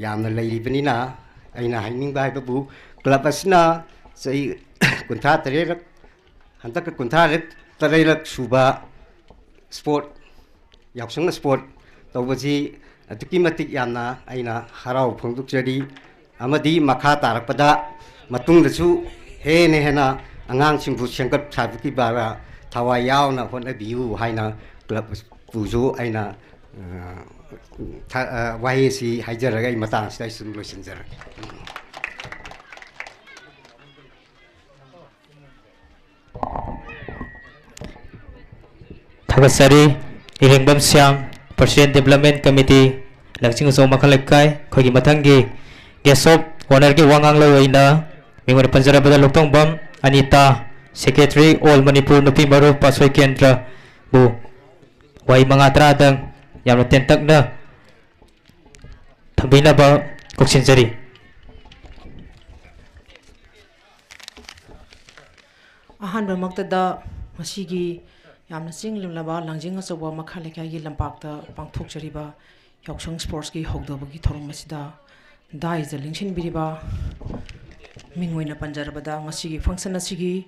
ꯌꯥꯝꯅ ꯂꯩꯔꯤꯕꯅꯤꯅ ꯑꯩꯅ ꯍꯥꯏꯅꯤꯡꯕ ꯍꯥꯏꯕꯕꯨ ꯀ꯭ꯂꯕ ꯑꯁꯤꯅ ꯆꯍꯤ ꯀꯨꯟꯊ꯭ꯔꯥ ꯇꯔꯦꯠꯂꯛ, ꯍꯟꯗꯛꯀ ꯀꯨꯟꯊ꯭ꯔꯥ ꯇꯔꯦꯠꯂꯛ ꯁꯨꯕ ꯁ꯭ꯄꯣꯔꯠ, ꯌꯥꯎꯁꯪ ꯁ꯭ꯄꯣꯔꯠ ꯇꯧꯕꯁꯤ ꯑꯗꯨꯛꯀꯤ ꯃꯇꯤꯛ ꯌꯥꯝꯅ ꯑꯩꯅ ꯍꯔꯥꯎ ꯐꯣꯡꯗꯣꯛꯆꯔꯤ꯫ ꯑꯃꯗꯤ ꯃꯈꯥ ꯇꯥꯔꯛꯄꯗ ꯃꯇꯨꯡꯗꯁꯨ ꯍꯦꯟꯅ ꯍꯦꯟꯅ ꯑꯉꯥꯡꯁꯤꯡꯕꯨ ꯁꯦꯝꯒꯠ ꯁꯥꯒꯠꯈꯤꯕ ꯊꯋꯥꯏ ꯌꯥꯎꯅ ꯍꯣꯠꯅꯕꯤꯌꯨ ꯍꯥꯏꯅ ꯀ꯭ꯂꯕꯄꯨꯁꯨ ꯑꯩꯅ, ꯑ, ꯊ-, ꯑ, ꯋꯥꯍꯩ ꯑꯁꯤ ꯍꯥꯏꯖꯔꯒ ꯑꯩ ꯃꯇꯥꯡ ꯑꯁꯤꯗ ꯑꯩ ꯁꯨꯝ ꯂꯣꯏꯁꯤꯟꯖꯔꯒꯦ꯫ ꯊꯥꯒꯠꯆꯔꯤ꯫ ꯏꯔꯦꯡꯕꯝ ꯁ꯭ꯌꯥꯝ, President Development Committee, ꯂꯪꯆꯤꯡ ꯎꯆꯧ ꯃꯈꯜ ꯂꯩꯀꯥꯏ꯫ ꯑꯩꯈꯣꯏꯒꯤ ꯃꯊꯪꯒꯤ Guest of Honourꯒꯤ ꯋꯥ ꯉꯥꯡꯂꯣꯏ ꯑꯣꯏꯅ ꯃꯤꯡ ꯑꯣꯏꯅ ꯄꯟꯖꯔꯕꯗ ꯂꯣꯛꯇꯣꯡꯕꯝ ꯑꯅꯤꯇꯥ, Secretary All Manipur ꯅꯨꯄꯤ ꯃꯔꯨꯞ ꯄꯥꯁꯣꯏ ꯀꯦꯟꯗ꯭ꯔꯕꯨ ꯋꯥꯍꯩ ꯃꯉꯥ ꯇꯔꯥꯗꯪ ꯌꯥꯝꯅ ꯇꯦꯟꯇꯛꯅ ꯊꯝꯕꯤꯅꯕ ꯀꯧꯁꯤꯟꯖꯔꯤ꯫ ꯑꯍꯥꯟꯕꯃꯛꯇꯗ ꯉꯁꯤꯒꯤ ꯌꯥꯝꯅ ꯆꯤꯡ ꯂꯨꯝꯂꯕ ꯂꯥꯡꯖꯤꯡ ꯑꯆꯧꯕ ꯃꯈꯥ ꯂꯩꯀꯥꯏꯒꯤ ꯂꯝꯄꯥꯛꯇ ꯄꯥꯡꯊꯣꯛꯆꯔꯤꯕ ꯌꯥꯎꯁꯪ ꯁ꯭ꯄꯣꯔꯠꯁꯀꯤ ꯍꯧꯗꯕꯒꯤ ꯊꯧꯔꯝ ꯑꯁꯤꯗ ꯗꯥꯏꯁꯇ ꯂꯦꯡꯁꯤꯟꯕꯤꯔꯤꯕ ꯃꯤꯡ ꯑꯣꯏꯅ ꯄꯟꯖꯔꯕꯗ ꯉꯁꯤꯒꯤ function ꯑꯁꯤꯒꯤ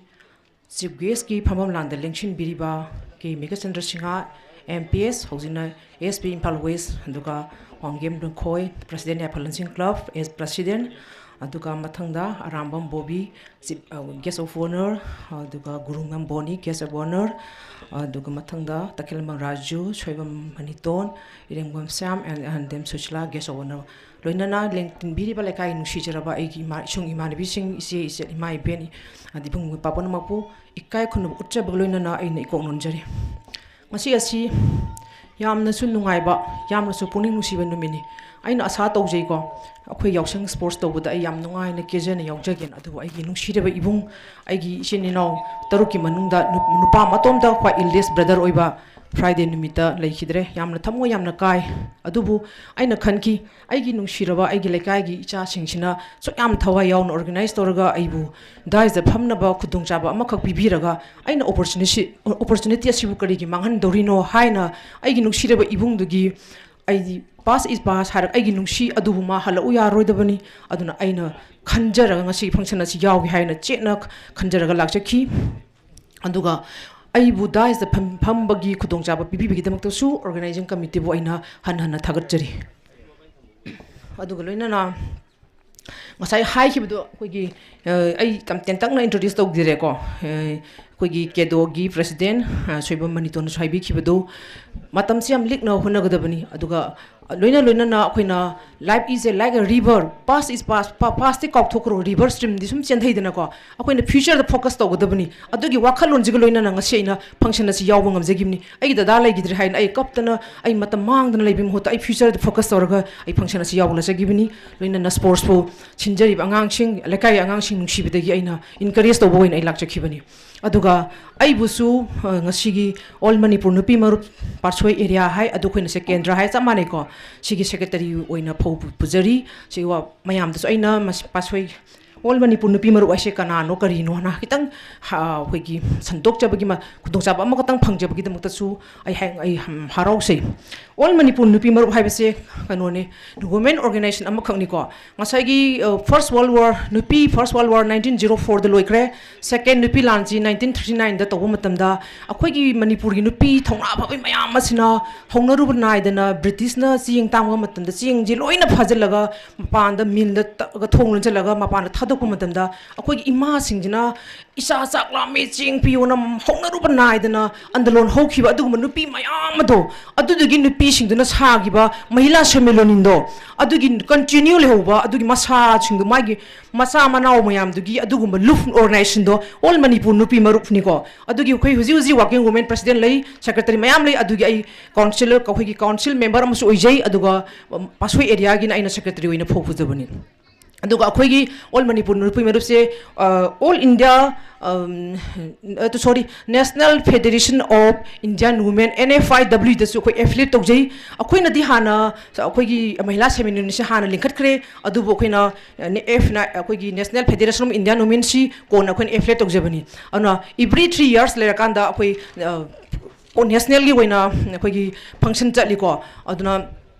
Chief Guestꯀꯤ ꯐꯝꯐꯝ ꯂꯥꯡꯗ ꯂꯦꯡꯁꯤꯟꯕꯤꯔꯤꯕ ꯀꯦ Meghachandra Singh, M P S, ꯍꯧꯖꯤꯛꯅ S P ꯏꯝꯐꯥꯜ West, ꯑꯗꯨꯒ ꯋꯥꯡꯒꯦꯝ ꯅꯨꯡꯈꯣꯏ, President ꯌꯥꯏꯐ ꯂꯟꯁꯤꯡ Club, as President, ꯑꯗꯨꯒ ꯃꯊꯪꯗ ꯑꯔꯥꯝꯕꯝ ꯕꯣꯕꯤ, Chief, ꯑ, Guest of Honour, ꯑꯗꯨꯒ ꯒꯨꯔꯨꯉꯝ ꯕꯣꯅꯤ, Guest of Honour, ꯑꯗꯨꯒ ꯃꯊꯪꯗ ꯇꯈꯦꯜꯂꯝꯕꯝ Raju, Soibam ꯃꯅꯤꯇꯣꯟ, ꯏꯔꯦꯡꯕꯝ Shyam, and, and then Sushila, Guest of Honour꯫ ꯂꯣꯏꯅꯅ ꯂꯦꯡ-, ꯇꯤꯟꯕꯤꯔꯤꯕ ꯂꯩꯀꯥꯏꯒꯤ ꯅꯨꯡꯁꯤꯖꯔꯕ ꯑꯩꯒꯤ ꯏꯃꯥ, ꯏꯁꯨꯡ ꯏꯃꯥꯟꯅꯕꯤꯁꯤꯡ, ꯏꯆꯦ, ꯏꯆꯦ, ꯏꯃꯥ, ꯏꯕꯦꯟ, ꯑꯗꯤ ꯏꯕꯨꯡ ꯏꯄ꯭ꯋꯥ ꯄꯨꯝꯅꯃꯛꯄꯨ ꯏꯀꯥꯏ ꯈꯨꯝꯅꯕ ꯎꯠꯆꯕꯒ ꯂꯣꯏꯅꯅ ꯑꯩꯅ ꯏꯀꯣꯛ ꯅꯣꯟꯖꯔꯤ꯫ ꯉꯁꯤ ꯑꯁꯤ ꯌꯥꯝꯅꯁꯨ ꯅꯨꯡꯉꯥꯏꯕ, ꯌꯥꯝꯅꯁꯨ ꯄꯨꯛꯅꯤꯡ ꯅꯨꯡꯁꯤꯕ ꯅꯨꯃꯤꯠꯅꯤ꯫ ꯑꯩꯅ ꯑꯁꯥ ꯇꯧꯖꯩꯀꯣ, ꯑꯩꯈꯣꯏ ꯌꯥꯎꯁꯪ ꯁ꯭ꯄꯣꯔꯠꯁ ꯇꯧꯕꯗ ꯑꯩ ꯌꯥꯝ ꯅꯨꯡꯉꯥꯏꯅ ꯀꯦꯖꯅ ꯌꯥꯎꯖꯒꯦꯅ꯫ ꯑꯗꯨꯕꯨ ꯑꯩꯒꯤ ꯅꯨꯡꯁꯤꯔꯕ ꯏꯕꯨꯡ, ꯑꯩꯒꯤ ꯏꯆꯤꯟ ꯏꯅꯥꯎ ꯇꯔꯨꯛꯀꯤ ꯃꯅꯨꯡꯗ ꯅꯨ-, ꯅꯨꯄꯥ ꯃꯇꯣꯝꯇ ꯈ꯭ꯋꯥꯏ ꯏꯜꯗꯦꯁ ꯕ꯭ꯔꯗꯔ ꯑꯣꯏꯕ ꯐ꯭ꯔꯥꯏꯗꯦ ꯅꯨꯃꯤꯠꯇ ꯂꯩꯈꯤꯗ꯭ꯔꯦ꯫ ꯌꯥꯝꯅ ꯊꯃꯣꯏ ꯌꯥꯝꯅ ꯀꯥꯏ꯫ ꯑꯗꯨꯕꯨ ꯑꯩꯅ ꯈꯟꯈꯤ, ꯑꯩꯒꯤ ꯅꯨꯡꯁꯤꯔꯕ ꯑꯩꯒꯤ ꯂꯩꯀꯥꯏꯒꯤ ꯏꯆꯥꯁꯤꯡꯁꯤꯅ ꯁꯨꯛ ꯌꯥꯝ ꯊꯋꯥꯏ ꯌꯥꯎꯅ ꯑꯣꯔꯒꯅꯥꯏꯖ ꯇꯧꯔꯒ ꯑꯩꯕꯨ ꯗꯥꯏꯁꯇ ꯐꯝꯅꯕ ꯈꯨꯗꯣꯡꯆꯥꯕ ꯑꯃꯈꯛ ꯄꯤꯕꯤꯔꯒ, ꯑꯩꯅ ꯑꯣꯄꯣꯔꯆꯨꯅꯤꯁꯤ-, ꯑꯣꯄꯣꯔꯆꯨꯅꯤꯇꯤ ꯑꯁꯤꯕꯨ ꯀꯔꯤꯒꯤ ꯃꯥꯡꯍꯟꯗꯧꯔꯤꯅꯣ ꯍꯥꯏꯅ ꯑꯩꯒꯤ ꯅꯨꯡꯁꯤꯔꯕ ꯏꯕꯨꯡꯗꯨꯒꯤ, ꯑꯩꯗꯤ past is past ꯍꯥꯏꯔꯒ ꯑꯩꯒꯤ ꯅꯨꯡꯁꯤ ꯑꯗꯨꯕꯨ ꯃꯥ ꯍꯜꯂꯛꯎ ꯌꯥꯔꯣꯏꯗꯕꯅꯤ꯫ ꯑꯗꯨꯅ ꯑꯩꯅ ꯈꯟꯖꯔꯒ ꯉꯁꯤ ꯐꯪꯁꯟ ꯑꯁꯤ ꯌꯥꯎꯒꯦ ꯍꯥꯏꯅ ꯆꯦꯠꯅ ꯈꯟꯖꯔꯒ ꯂꯥꯛꯆꯈꯤ꯫ ꯑꯗꯨꯒ ꯑꯩꯕꯨ ꯗꯥꯏꯁꯇ ꯐꯝ-, ꯐꯝꯕꯒꯤ ꯈꯨꯗꯣꯡꯆꯥꯕ ꯄꯤꯕꯤꯕꯒꯤꯗꯃꯛꯇꯁꯨ ꯑꯣꯔꯒꯅꯥꯏꯖꯤꯡ ꯀꯃꯤꯇꯤꯕꯨ ꯑꯩꯅ ꯍꯟꯅ ꯍꯟꯅ ꯊꯥꯒꯠꯆꯔꯤ꯫ ꯑꯗꯨꯒ ꯂꯣꯏꯅꯅ ꯉꯁꯥꯏ ꯍꯥꯏꯈꯤꯕꯗꯣ ꯑꯩꯈꯣꯏꯒꯤ, ꯑ, ꯑꯩ ꯌꯥꯝ ꯇꯦꯟꯇꯛꯅ ꯏꯟꯇ꯭ꯔꯣꯗ꯭ꯌꯨꯁ ꯇꯧꯖꯔꯦꯀꯣ꯫ ꯑ, ꯑꯩꯈꯣꯏꯒꯤ ꯀꯦꯗꯣꯒꯤ ꯄ꯭ꯔꯦꯁꯤꯗꯦꯟ, ꯑ, ꯁꯣꯏꯕꯝ ꯃꯅꯤꯇꯣꯟꯅꯁꯨ ꯍꯥꯏꯕꯤꯈꯤꯕꯗꯣ, ꯃꯇꯝꯁꯤ ꯌꯥꯝ ꯂꯤꯛꯅ ꯍꯣꯠꯅꯒꯗꯕꯅꯤ꯫ ꯑꯗꯨꯒ ꯂꯣꯏꯅ ꯂꯣꯏꯅꯅ ꯑꯩꯈꯣꯏꯅ life is a like a river, past is past, past ꯇꯤ ꯀꯥꯎꯊꯣꯛꯈ꯭ꯔꯣ, ꯔꯤꯚꯔ ꯁ꯭ꯇ꯭ꯔꯤꯝꯗꯤ ꯁꯨꯝ ꯆꯦꯟꯊꯩꯗꯅꯀꯣ꯫ ꯑꯩꯈꯣꯏꯅ ꯐ꯭ꯌꯨꯆꯔꯗ ꯐꯣꯀꯁ ꯇꯧꯒꯗꯕꯅꯤ꯫ ꯑꯗꯨꯒꯤ ꯋꯥꯈꯜꯂꯣꯟꯁꯤꯒ ꯂꯣꯏꯅꯅ ꯉꯁꯤ ꯑꯩꯅ ꯐꯪꯁꯟ ꯑꯁꯤ ꯌꯥꯎꯕ ꯉꯝꯖꯈꯤꯕꯅꯤ꯫ ꯑꯩꯒꯤ ꯗꯗꯥ ꯂꯩꯈꯤꯗ꯭ꯔꯦ ꯍꯥꯏꯅ ꯑꯩ ꯀꯞꯇꯅ ꯑꯩ ꯃꯇꯝ ꯃꯥꯡꯗꯅ ꯂꯩꯕꯒꯤ ꯃꯍꯨꯠꯇ ꯑꯩ ꯐ꯭ꯌꯨꯆꯔꯗ ꯐꯣꯀꯁ ꯇꯧꯔꯒ ꯑꯩ ꯐꯪꯁꯟ ꯑꯁꯤ ꯌꯥꯎꯕ ꯂꯥꯛꯆꯈꯤꯕꯅꯤ꯫ ꯂꯣꯏꯅꯅ ꯁ꯭ꯄꯣꯔꯠꯁꯄꯨ ꯁꯤꯟꯖꯔꯤꯕ ꯑꯉꯥꯡꯁꯤꯡ, ꯂꯩꯀꯥꯏꯒꯤ ꯑꯉꯥꯡꯁꯤꯡ ꯅꯨꯡꯁꯤꯕꯗꯒꯤ ꯑꯩꯅ ꯏꯟꯀꯔꯦꯖ ꯇꯧꯕ ꯑꯣꯏꯅ ꯑꯩ ꯂꯥꯛꯆꯈꯤꯕꯅꯤ꯫ ꯑꯗꯨꯒ ꯑꯩꯕꯨꯁꯨ, ꯑ, ꯉꯁꯤꯒꯤ ꯑꯣꯜ ꯃꯅꯤꯄꯨꯔ ꯅꯨꯄꯤ ꯃꯔꯨꯞ ꯄꯥꯠꯁꯣꯏ ꯑꯦꯔꯤꯌꯥ ꯍꯥꯏ, ꯑꯗꯨ ꯑꯩꯈꯣꯏꯅ ꯁꯦ ꯀꯦꯟꯗ꯭ꯔ ꯍꯥꯏ ꯆꯞ ꯃꯥꯟꯅꯩꯀꯣ꯫ ꯁꯤꯒꯤ ꯁꯦꯀ꯭ꯔꯦꯇꯔꯤ ꯑꯣꯏꯅ ꯐꯧ ꯄꯨ-, ꯄꯨꯖꯔꯤ꯫ ꯁꯤ ꯋꯥ-, ꯃꯌꯥꯝꯗꯁꯨ ꯑꯩꯅ ꯃꯁꯤ ꯄꯥꯠꯁꯣꯏ ꯑꯣꯜ ꯃꯅꯤꯄꯨꯔ ꯅꯨꯄꯤ ꯃꯔꯨꯞ ꯍꯥꯏꯁꯦ ꯀꯅꯥꯅꯣ, ꯀꯔꯤꯅꯣ ꯍꯥꯏꯅ ꯈꯤꯇꯪ, ꯍ-, ꯑꯩꯈꯣꯏꯒꯤ ꯁꯟꯗꯣꯛꯆꯕꯒꯤ ꯃ-, ꯈꯨꯗꯣꯡꯆꯥꯕ ꯑꯃꯈꯛꯇꯪ ꯐꯪꯖꯕꯒꯤꯗꯃꯛꯇꯁꯨ ꯑꯩ ꯍꯥꯏ-, ꯑꯩ ꯍꯝ-, ꯍꯔꯥꯎꯖꯩ꯫ ꯑꯣꯜ ꯃꯅꯤꯄꯨꯔ ꯅꯨꯄꯤ ꯃꯔꯨꯞ ꯍꯥꯏꯕꯁꯦ ꯀꯩꯅꯣꯅꯦ, ꯋꯨꯃꯦꯟ ꯑꯣꯔꯒꯅꯥꯏꯖꯦꯁꯟ ꯑꯃꯈꯛꯅꯤꯀꯣ꯫ ꯉꯁꯥꯏꯒꯤ, ꯑ, First World War, ꯅꯨꯄꯤ First World War nineteen zero four ꯗ ꯂꯣꯏꯈ꯭ꯔꯦ꯫ Second ꯅꯨꯄꯤ ꯂꯥꯟꯁꯤ nineteen thirty nine ꯗ ꯇꯧꯕ ꯃꯇꯝꯗ ꯑꯩꯈꯣꯏꯒꯤ ꯃꯅꯤꯄꯨꯔꯒꯤ ꯅꯨꯄꯤ ꯊꯧꯅꯥ ꯐꯕꯤ ꯃꯌꯥꯝ ꯑꯁꯤꯅ ꯍꯧꯅꯔꯨꯕ ꯅꯥꯏꯗꯅ ꯕ꯭ꯔꯤꯇꯤꯁꯅ ꯆꯦꯡ ꯇꯥꯡꯕ ꯃꯇꯝꯗ ꯆꯦꯡꯁꯦ ꯂꯣꯏꯅ ꯐꯥꯖꯤꯜꯂꯒ ꯃꯄꯥꯟꯗ ꯃꯤꯜꯗ ꯇꯛꯑꯒ ꯊꯣꯡ ꯂꯣꯟꯁꯤꯜꯂꯒ ꯃꯄꯥꯟꯗ ꯊꯥꯗꯣꯛ ꯊꯥꯗꯣꯛꯄ ꯃꯇꯝꯗ ꯑꯩꯈꯣꯏꯒꯤ ꯏꯃꯥꯁꯤꯡꯁꯤꯅ ꯏꯆꯥ ꯆꯥꯛ ꯂꯥꯝꯃꯦ ꯆꯦꯡ ꯄꯤꯌꯣꯅ ꯍꯧꯅꯔꯨꯕ ꯅꯥꯏꯗꯅ ꯑꯟꯗꯂꯣꯟ ꯍꯧꯈꯤꯕ ꯑꯗꯨꯒꯨꯝꯕ ꯅꯨꯄꯤ ꯃꯌꯥꯝ ꯑꯗꯣ, ꯑꯗꯨꯗꯨꯒꯤ ꯅꯨꯄꯤꯁꯤꯡꯗꯨꯅ ꯁꯥꯈꯤꯕ ꯃꯍꯤꯂꯥ ꯁꯝꯃꯦꯂꯣꯅꯤꯟꯗꯣ, ꯑꯗꯨꯒꯤ continue ꯂꯩꯍꯧꯕ, ꯑꯗꯨꯒꯤ ꯃꯁꯥꯁꯤꯡꯗꯣ, ꯃꯥꯒꯤ ꯃꯆꯥ ꯃꯅꯥꯎ ꯃꯌꯥꯝꯗꯨꯒꯤ ꯑꯗꯨꯒꯨꯝꯕ ꯂꯨꯞ organization ꯗꯣ All Manipur ꯅꯨꯄꯤ ꯃꯔꯨꯞꯅꯤꯀꯣ꯫ ꯑꯗꯨꯒꯤ ꯑꯩꯈꯣꯏ ꯍꯧꯖꯤꯛ ꯍꯧꯖꯤꯛ working women president ꯂꯩ, secretary ꯃꯌꯥꯝ ꯂꯩ, ꯑꯗꯨꯒꯤ ꯑꯩ councillor, ꯑꯩꯈꯣꯏꯒꯤ council member ꯑꯃꯁꯨ ꯑꯣꯏꯖꯩ, ꯑꯗꯨꯒ, ꯎꯝ, ꯄꯥꯠꯁꯣꯏ area ꯒꯤꯅ ꯑꯩꯅ secretary ꯑꯣꯏꯅ ꯐꯧ ꯄꯨꯖꯕꯅꯤ꯫ ꯑꯗꯨꯒ ꯑꯩꯈꯣꯏꯒꯤ All Manipur ꯅꯨꯄꯤ ꯃꯔꯨꯞꯁꯦ, ꯑ, All India, ꯎꯝ, ꯑ, sorry, National Federation of Indian Women, N F I W ꯗꯁꯨ ꯑꯩꯈꯣꯏ affiliate ꯇꯧꯖꯩ꯫ ꯑꯩꯈꯣꯏꯅꯗꯤ ꯍꯥꯟꯅ ꯑꯩꯈꯣꯏꯒꯤ ꯃꯍꯤꯂꯥ ꯁꯦꯃꯤꯅꯥꯔꯁꯦ ꯍꯥꯟꯅ ꯂꯤꯡꯈꯠꯈ꯭ꯔꯦ, ꯑꯗꯨꯕꯨ ꯑꯩꯈꯣꯏꯅ, ꯑ, F ꯅ, ꯑꯩꯈꯣꯏꯒꯤ National Federation of Indian Women ꯁꯤ ꯀꯣꯟꯅ ꯑꯩꯈꯣꯏꯅ affiliate ꯇꯧꯖꯕꯅꯤ꯫ ꯑꯗꯨꯅ every three years ꯂꯩꯔꯀꯥꯟꯗ ꯑꯩꯈꯣꯏ, ꯑ, ꯑꯣ, national ꯒꯤ ꯑꯣꯏꯅ ꯑꯩꯈꯣꯏꯒꯤ function ꯆꯠꯂꯤꯀꯣ꯫ ꯑꯗꯨꯅ